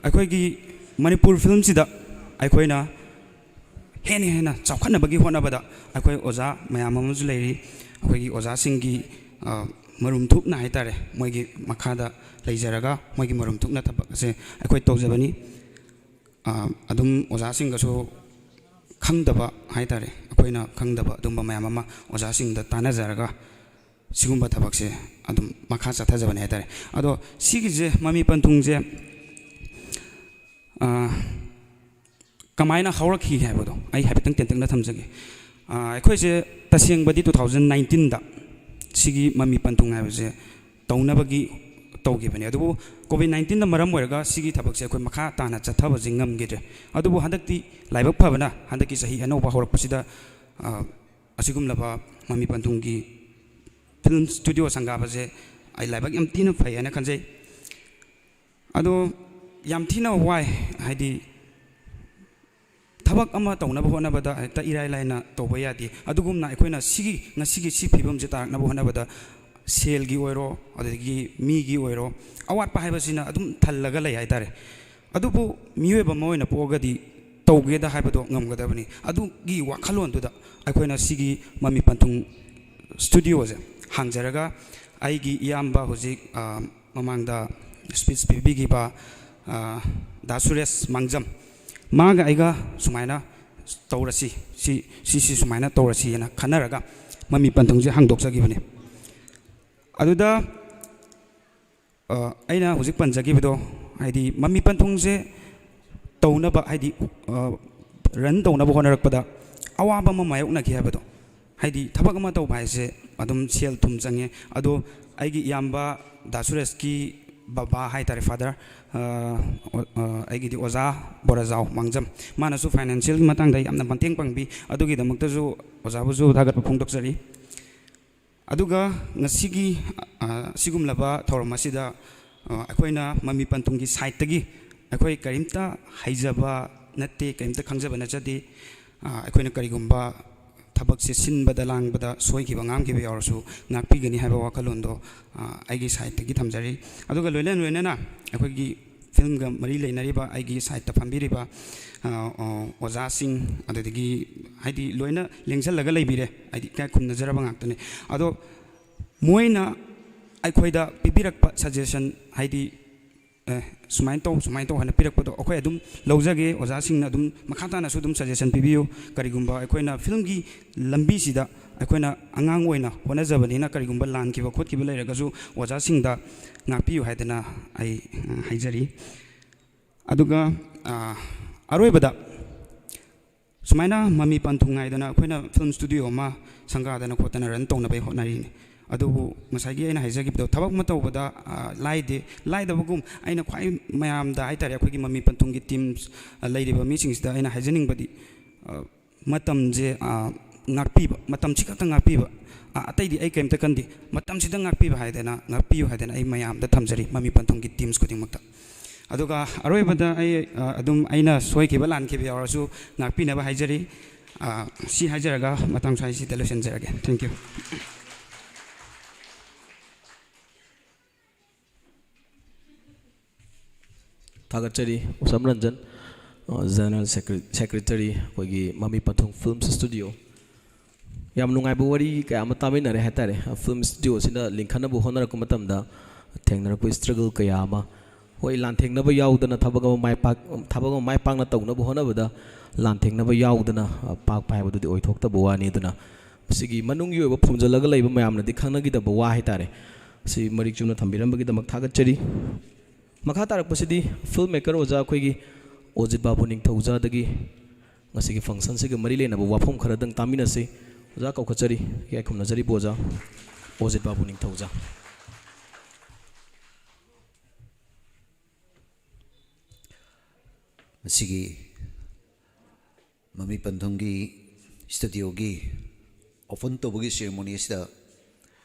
ꯑꯩꯈꯣꯏꯒꯤ ꯃꯅꯤꯄꯨꯔ filmꯁꯤꯗ ꯑꯩꯈꯣꯏꯅ ꯍꯦꯟꯅ ꯍꯦꯟꯅ ꯆꯥꯎꯈꯠꯅꯕꯒꯤ ꯍꯣꯠꯅꯕꯗ ꯑꯩꯈꯣꯏ ꯑꯣꯖꯥ ꯃꯌꯥꯝ ꯑꯃꯁꯨ ꯂꯩꯔꯤ꯫ ꯑꯩꯈꯣꯏꯒꯤ ꯑꯣꯖꯥꯁꯤꯡꯒꯤ, ꯑ, ꯃꯔꯨꯝ ꯊꯨꯞꯅ ꯍꯥꯏꯇꯥꯔꯦ, ꯃꯣꯏꯒꯤ ꯃꯈꯥꯗ ꯂꯩꯖꯔꯒ ꯃꯣꯏꯒꯤ ꯃꯔꯨꯝ ꯊꯨꯞꯅ ꯊꯕꯛ ꯑꯁꯦ ꯑꯩꯈꯣꯏ ꯇꯧꯖꯕꯅꯤ꯫ ꯑ, ꯑꯗꯨꯝ ꯑꯣꯖꯥꯁꯤꯡꯒꯁꯨ ꯈꯪꯗꯕ ꯍꯥꯏꯇꯥꯔꯦ, ꯑꯩꯈꯣꯏꯅ ꯈꯪꯗꯕ ꯑꯗꯨꯝꯕ ꯃꯌꯥꯝ ꯑꯃ ꯑꯣꯖꯥꯁꯤꯡꯗ ꯇꯥꯟꯅꯖꯔꯒ ꯁꯤꯒꯨꯝꯕ ꯊꯕꯛꯁꯦ ꯑꯗꯨꯝ ꯃꯈꯥ ꯆꯠꯊꯖꯕꯅꯦ ꯍꯥꯏꯇꯥꯔꯦ꯫ ꯑꯗꯣ ꯁꯤꯒꯤꯁꯦ ꯃꯃꯤ ꯄꯟꯊꯨꯡꯁꯦ, ꯑ, ꯀꯃꯥꯏꯅ ꯍꯧꯔꯛꯈꯤ ꯍꯥꯏꯕꯗꯣ ꯑꯩ ꯍꯥꯏꯐꯦꯠꯇꯪ ꯇꯦꯟꯇꯛꯅ ꯊꯝꯖꯒꯦ꯫ ꯑ, ꯑꯩꯈꯣꯏꯁꯦ ꯇꯁꯦꯡꯕꯗꯤ two thousand nineteenꯗ ꯁꯤꯒꯤ ꯃꯃꯤ ꯄꯟꯊꯨꯡ ꯍꯥꯏꯕꯁꯦ ꯇꯧꯅꯕꯒꯤ ꯇꯧꯈꯤꯕꯅꯦ꯫ ꯑꯗꯨꯕꯨ COVID nineteenꯅ ꯃꯔꯝ ꯑꯣꯏꯔꯒ ꯁꯤꯒꯤ ꯊꯕꯛꯁꯦ ꯑꯩꯈꯣꯏ ꯃꯈꯥ ꯇꯥꯅ ꯆꯠꯊꯕꯁꯦ ꯉꯝꯈꯤꯗ꯭ꯔꯦ꯫ ꯑꯗꯨꯕꯨ ꯍꯟꯗꯛꯇꯤ ꯂꯥꯏꯕꯛ ꯐꯕꯅ ꯍꯟꯗꯛꯀꯤ ꯆꯍꯤ ꯑꯅꯧꯕ ꯍꯧꯔꯛꯄꯁꯤꯗ, ꯑ, ꯑꯁꯤꯒꯨꯝꯂꯕ ꯃꯃꯤ ꯄꯟꯊꯨꯡꯒꯤ ꯐꯤꯂꯝ ꯁ꯭ꯇꯨꯗꯤꯑꯣ ꯁꯪꯒꯥꯕꯁꯦ ꯑꯩ ꯂꯥꯏꯕꯛ ꯌꯥꯝ ꯊꯤꯅ ꯐꯩ ꯍꯥꯏꯅ ꯈꯟꯖꯩ꯫ ꯑꯗꯣ ꯌꯥꯝ ꯊꯤꯅ ꯋꯥꯏ, ꯍꯥꯏꯗꯤ ꯊꯕꯛ ꯑꯃ ꯇꯧꯅꯕ ꯍꯣꯠꯅꯕꯗ ꯍꯦꯛꯇ ꯏꯔꯥꯏ ꯂꯥꯏꯅ ꯇꯧꯕ ꯌꯥꯗꯦ꯫ ꯑꯗꯨꯒꯨꯝꯅ ꯑꯩꯈꯣꯏꯅ ꯁꯤꯒꯤ, ꯉꯁꯤꯒꯤ ꯁꯤ ꯐꯤꯕꯝꯁꯦ ꯇꯥꯔꯛꯅꯕ ꯍꯣꯠꯅꯕꯗ ꯁꯦꯜꯒꯤ ꯑꯣꯏꯔꯣ, ꯑꯗꯒꯤ ꯃꯤꯒꯤ ꯑꯣꯏꯔꯣ, ꯑꯋꯥꯠꯄ ꯍꯥꯏꯕꯁꯤꯅ ꯑꯗꯨꯝ ꯊꯜꯂꯒ ꯂꯩ ꯍꯥꯏꯇꯥꯔꯦ꯫ ꯑꯗꯨꯕꯨ ꯃꯤꯑꯣꯏꯕ ꯑꯃ ꯑꯣꯏꯅ ꯄꯣꯛꯑꯒꯗꯤ ꯇꯧꯒꯦꯗ ꯍꯥꯏꯕꯗꯣ ꯉꯝꯒꯗꯕꯅꯤ꯫ ꯑꯗꯨꯒꯤ ꯋꯥꯈꯜꯂꯣꯟꯗꯨꯗ ꯑꯩꯈꯣꯏꯅ ꯁꯤꯒꯤ ꯃꯃꯤ ꯄꯟꯊꯨꯡ ꯁ꯭ꯇꯨꯗꯤꯑꯣꯁꯦ ꯍꯥꯡꯖꯔꯒ, ꯑꯩꯒꯤ ꯏꯌꯥꯝꯕ ꯍꯧꯖꯤꯛ, ꯑ, ꯃꯃꯥꯡꯗ ꯁ꯭ꯄꯤꯆ ꯄꯤꯕꯤꯈꯤꯕ, ꯑ, ꯗꯥ ꯁꯨꯔꯦꯁ ꯃꯥꯡꯖꯝ, ꯃꯥꯒ ꯑꯩꯒ ꯁꯨꯃꯥꯏꯅ ꯇꯧꯔꯁꯤ, ꯁꯤ, ꯁꯤꯁꯤ ꯁꯨꯃꯥꯏꯅ ꯇꯧꯔꯁꯤ ꯍꯥꯏꯅ ꯈꯟꯅꯔꯒ ꯃꯃꯤ ꯄꯟꯊꯨꯡꯁꯦ ꯍꯥꯡꯗꯣꯛꯆꯈꯤꯕꯅꯤ꯫ ꯑꯗꯨꯗ, ꯑ, ꯑꯩꯅ ꯍꯧꯖꯤꯛ ꯄꯟꯖꯈꯤꯕꯗꯣ, ꯍꯥꯏꯗꯤ ꯃꯃꯤ ꯄꯟꯊꯨꯡꯁꯦ ꯇꯧꯅꯕ, ꯍꯥꯏꯗꯤ, ꯑ, ꯔꯟ ꯇꯧꯅꯕ ꯍꯣꯠꯅꯔꯛꯄꯗ ꯑꯋꯥꯕ ꯑꯃ ꯃꯥꯌꯣꯛꯅꯈꯤ ꯍꯥꯏꯕꯗꯣ, ꯍꯥꯏꯗꯤ ꯊꯕꯛ ꯑꯃ ꯇꯧꯕ ꯍꯥꯏꯁꯦ ꯑꯗꯨꯝ ꯁꯦꯜ ꯊꯨꯝ ꯆꯪꯉꯦ꯫ ꯑꯗꯣ ꯑꯩꯒꯤ ꯏꯌꯥꯝꯕ ꯗꯥ ꯁꯨꯔꯦꯁꯀꯤ ꯕꯕꯥ ꯍꯥꯏꯇꯥꯔꯦ, ꯐꯥꯗꯔ, ꯑ, ꯑꯣ-, ꯑ, ꯑꯩꯒꯤꯗꯤ ꯑꯣꯖꯥ ꯕꯣꯔꯥꯖꯥꯎ ꯃꯥꯡꯖꯝ, ꯃꯥꯅꯁꯨ ꯐꯥꯏꯅꯥꯟꯁꯤꯌꯦꯜꯒꯤ ꯃꯇꯥꯡꯗ ꯌꯥꯝꯅ ꯃꯇꯦꯡ ꯄꯥꯡꯕꯤ꯫ ꯑꯗꯨꯒꯤꯗꯃꯛꯇꯁꯨ ꯑꯣꯖꯥꯕꯨꯁꯨ ꯊꯥꯒꯠꯄ ꯐꯣꯡꯗꯣꯛꯆꯔꯤ꯫ ꯑꯗꯨꯒ ꯉꯁꯤꯒꯤ, ꯑ, ꯑꯁꯤꯒꯨꯝꯂꯕ ꯊꯧꯔꯝ ꯑꯁꯤꯗ, ꯑ, ꯑꯩꯈꯣꯏꯅ ꯃꯃꯤ ꯄꯟꯊꯨꯡꯒꯤ ꯁꯥꯏꯠꯇꯒꯤ ꯑꯩꯈꯣꯏ ꯀꯔꯤꯝꯇ ꯍꯩꯖꯕ ꯅꯠꯇꯦ, ꯀꯔꯤꯝꯇ ꯈꯪꯖꯕ ꯅꯠꯆꯗꯦ꯫ ꯑ, ꯑꯩꯈꯣꯏꯅ ꯀꯔꯤꯒꯨꯝꯕ ꯊꯕꯛꯁꯦ ꯁꯤꯟꯕꯗ ꯂꯥꯡꯕꯗ ꯁꯣꯏꯈꯤꯕ ꯉꯥꯝꯈꯤꯕ ꯌꯥꯎꯔꯁꯨ ꯉꯥꯛꯄꯤꯒꯅꯤ ꯍꯥꯏꯕ ꯋꯥꯈꯜꯂꯣꯟꯗꯣ, ꯑ, ꯑꯩꯒꯤ ꯁꯥꯏꯠꯇꯒꯤ ꯊꯝꯖꯔꯤ꯫ ꯑꯗꯨꯒ ꯂꯣꯏꯅ ꯂꯣꯏꯅꯅ ꯑꯩꯈꯣꯏꯒꯤ ꯐꯤꯂꯝꯒ ꯃꯔꯤ ꯂꯩꯅꯔꯤꯕ ꯑꯩꯒꯤ ꯁꯥꯏꯠꯇ ꯐꯝꯕꯤꯔꯤꯕ, ꯑ, ꯑ, ꯑꯣꯖꯥꯁꯤꯡ, ꯑꯗꯨꯗꯒꯤ ꯍꯥꯏꯗꯤ ꯂꯣꯏꯅ ꯂꯦꯡꯁꯜꯂꯒ ꯂꯩꯕꯤꯔꯦ, ꯍꯥꯏꯗꯤ ꯏꯀꯥꯏ ꯈꯨꯝꯅꯖꯔꯕ ꯉꯥꯛꯇꯅꯤ꯫ ꯑꯗꯣ ꯃꯣꯏꯅ ꯑꯩꯈꯣꯏꯗ ꯄꯤꯕꯤꯔꯛꯄ ꯁꯖꯦꯁꯟ, ꯍꯥꯏꯗꯤ, ꯑꯦ, ꯁꯨꯃꯥꯏꯅ ꯇꯧ, ꯁꯨꯃꯥꯏꯅ ꯇꯧ ꯍꯥꯏꯅ ꯄꯤꯔꯛꯄꯗꯣ ꯑꯩꯈꯣꯏ ꯑꯗꯨꯝ ꯂꯧꯖꯒꯦ꯫ ꯑꯣꯖꯥꯁꯤꯡꯅ ꯑꯗꯨꯝ ꯃꯈꯥ ꯇꯥꯅꯁꯨ ꯑꯗꯨꯝ ꯁꯖꯦꯁꯟ ꯄꯤꯕꯤꯌꯨ꯫ ꯀꯔꯤꯒꯨꯝꯕ ꯑꯩꯈꯣꯏꯅ ꯐꯤꯂꯝꯒꯤ ꯂꯝꯕꯤꯁꯤꯗ ꯑꯩꯈꯣꯏꯅ ꯑꯉꯥꯡ ꯑꯣꯏꯅ ꯍꯣꯠꯅꯖꯕꯅꯤꯅ ꯀꯔꯤꯒꯨꯝꯕ ꯂꯥꯟꯈꯤꯕ ꯈꯣꯠꯈꯤꯕ ꯂꯩꯔꯒꯁꯨ ꯑꯣꯖꯥꯁꯤꯡꯗ ꯉꯥꯛꯄꯤꯌꯨ ꯍꯥꯏꯗꯅ ꯑꯩ, ꯑ, ꯍꯥꯏꯖꯔꯤ꯫ ꯑꯗꯨꯒ, ꯑ, ꯑꯔꯣꯏꯕꯗ ꯁꯨꯃꯥꯏꯅ ꯃꯃꯤ ꯄꯟꯊꯨꯡ ꯉꯥꯏꯗꯅ ꯑꯩꯈꯣꯏꯅ ꯐꯤꯂꯝ ꯁ꯭ꯇꯨꯗꯤꯑꯣ ꯑꯃ ꯁꯪꯒꯥꯗꯅ ꯈꯣꯠꯇꯅ ꯔꯟ ꯇꯧꯅꯕꯒꯤ ꯍꯣꯠꯅꯔꯤꯅꯤ꯫ ꯑꯗꯨꯕꯨ ꯉꯁꯥꯏꯒꯤ ꯑꯩꯅ ꯍꯥꯏꯖꯈꯤꯕꯗꯣ, ꯊꯕꯛ ꯑꯃ ꯇꯧꯕꯗ, ꯑ, ꯂꯥꯏꯗꯦ, ꯂꯥꯏꯗꯕꯒꯨꯝ ꯑꯩꯅ ꯈ꯭ꯋꯥꯏ ꯃꯌꯥꯝꯗ ꯍꯥꯏ ꯇꯥꯔꯦ, ꯑꯩꯈꯣꯏꯒꯤ ꯃꯃꯤ ꯄꯟꯊꯨꯡꯒꯤ ꯇꯤꯝꯁ, ꯑ, ꯂꯩꯔꯤꯕ ꯃꯤꯁꯤꯡꯁꯤꯗ ꯑꯩꯅ ꯍꯥꯏꯖꯅꯤꯡꯕꯗꯤ, ꯑ, ꯃꯇꯝꯁꯦ, ꯑ, ꯉꯥꯛꯄꯤꯕ, ꯃꯇꯝꯁꯤ ꯈꯛꯇ ꯉꯥꯛꯄꯤꯕ꯫ ꯑ, ꯑꯇꯩꯗꯤ ꯑꯩ ꯀꯔꯤꯝꯇ ꯀꯟꯗꯦ, ꯃꯇꯝꯁꯤꯗ ꯉꯥꯛꯄꯤꯕ ꯍꯥꯏꯗꯅ, ꯉꯥꯛꯄꯤꯌꯨ ꯍꯥꯏꯗꯅ ꯑꯩ ꯃꯌꯥꯝꯗ ꯊꯝꯖꯔꯤ, ꯃꯃꯤ ꯄꯟꯊꯨꯡꯒꯤ ꯇꯤꯝꯁ ꯈꯨꯗꯤꯡꯃꯛꯇ꯫ ꯑꯗꯨꯒ ꯑꯔꯣꯏꯕꯗ ꯑꯩ, ꯑ, ꯑꯗꯨꯝ ꯑꯩꯅ ꯁꯣꯏꯈꯤꯕ ꯂꯥꯟꯈꯤꯕ ꯌꯥꯎꯔꯁꯨ ꯉꯥꯛꯄꯤꯅꯕ ꯍꯥꯏꯖꯔꯤ꯫ ꯑ, ꯁꯤ ꯍꯥꯏꯖꯔꯒ ꯃꯇꯥꯡ ꯁ꯭ꯋꯥꯏꯁꯤꯗ ꯂꯣꯏꯁꯤꯟꯖꯔꯒꯦ꯫ Thank you꯫ ꯊꯥꯒꯠꯆꯔꯤ, ꯎꯁꯝ ꯔꯟꯖꯟ, ꯑ, ꯖꯦꯅꯔꯦꯜ ꯁꯦꯀ꯭ꯔꯦ-, ꯁꯦꯀ꯭ꯔꯦꯇꯔꯤ, ꯑꯩꯈꯣꯏꯒꯤ ꯃꯃꯤ ꯄꯟꯊꯨꯡ ꯐꯤꯜꯝꯁ ꯁ꯭ꯇꯨꯗꯤꯑꯣ꯫ ꯌꯥꯝ ꯅꯨꯡꯉꯥꯏꯕ ꯋꯥꯔꯤ ꯀꯌꯥ ꯑꯃ ꯇꯥꯃꯤꯟꯅꯔꯦ ꯍꯥꯏꯇꯥꯔꯦ꯫ ꯑ, ꯐꯤꯜꯝ ꯁ꯭ꯇꯨꯗꯤꯑꯣꯁꯤꯅ ꯂꯤꯡꯈꯠꯅꯕ ꯍꯣꯠꯅꯔꯛꯄ ꯃꯇꯝꯗ ꯊꯦꯡꯅꯔꯛꯄ ꯏꯁꯇ꯭ꯔꯒꯜ ꯀꯌꯥ ꯑꯃ, ꯍꯣꯏ, ꯂꯥꯟꯊꯦꯡꯅꯕ ꯌꯥꯎꯗꯅ ꯊꯕꯛ ꯑꯃ ꯃꯥꯏ ꯄꯥꯛ-, ꯊꯕꯛ ꯑꯃ ꯃꯥꯏ ꯄꯥꯛꯅ ꯇꯧꯅꯕ ꯍꯣꯠꯅꯕꯗ ꯂꯥꯟꯊꯦꯡꯅꯕ ꯌꯥꯎꯗꯅ, ꯑ, ꯄꯥꯛꯄ ꯍꯥꯏꯕꯗꯨꯗꯤ ꯑꯣꯏꯊꯣꯛꯇꯕ ꯋꯥꯅꯤ꯫ ꯑꯗꯨꯅ ꯃꯁꯤꯒꯤ ꯃꯅꯨꯡꯒꯤ ꯑꯣꯏꯕ ꯐꯨꯝꯖꯤꯜꯂꯒ ꯂꯩꯕ ꯃꯌꯥꯝꯅꯗꯤ ꯈꯪꯅꯈꯤꯗꯕ ꯋꯥ ꯍꯥꯏꯇꯥꯔꯦ꯫ ꯁꯤ ꯃꯔꯤꯛ ꯆꯨꯝꯅ ꯊꯝꯕꯤꯔꯝꯕꯒꯤꯗꯃꯛ ꯊꯥꯒꯠꯆꯔꯤ꯫ ꯃꯈꯥ ꯇꯥꯔꯛꯄꯁꯤꯗꯤ ꯐꯤꯜꯝ ꯃꯦꯀꯔ ꯑꯣꯖꯥ ꯑꯩꯈꯣꯏꯒꯤ ꯑꯣꯖꯤꯠ ꯕꯥꯕꯨ ꯅꯤꯡꯊꯧꯖꯥꯗꯒꯤ ꯉꯁꯤꯒꯤ ꯐꯪꯁꯟꯁꯤꯒ ꯃꯔꯤ ꯂꯩꯅꯕ ꯋꯥꯐꯝ ꯈꯔꯗꯪ ꯇꯥꯃꯤꯟꯅꯁꯤ꯫ ꯑꯣꯖꯥ ꯀꯧꯈꯠꯆꯔꯤ, ꯏꯀꯥꯏ ꯈꯨꯝꯅꯖꯔꯤꯕ ꯑꯣꯖꯥ ꯑꯣꯖꯤꯠ ꯕꯥꯕꯨ ꯅꯤꯡꯊꯧꯖꯥ꯫ ꯃꯁꯤꯒꯤ ꯃꯃꯤ ꯄꯟꯊꯨꯡꯒꯤ ꯁ꯭ꯇꯨꯗꯤꯑꯣꯒꯤ ꯑꯣꯄꯟ ꯇꯧꯕꯒꯤ ꯁꯦꯔꯦꯃꯣꯅꯤ ꯑꯁꯤꯗ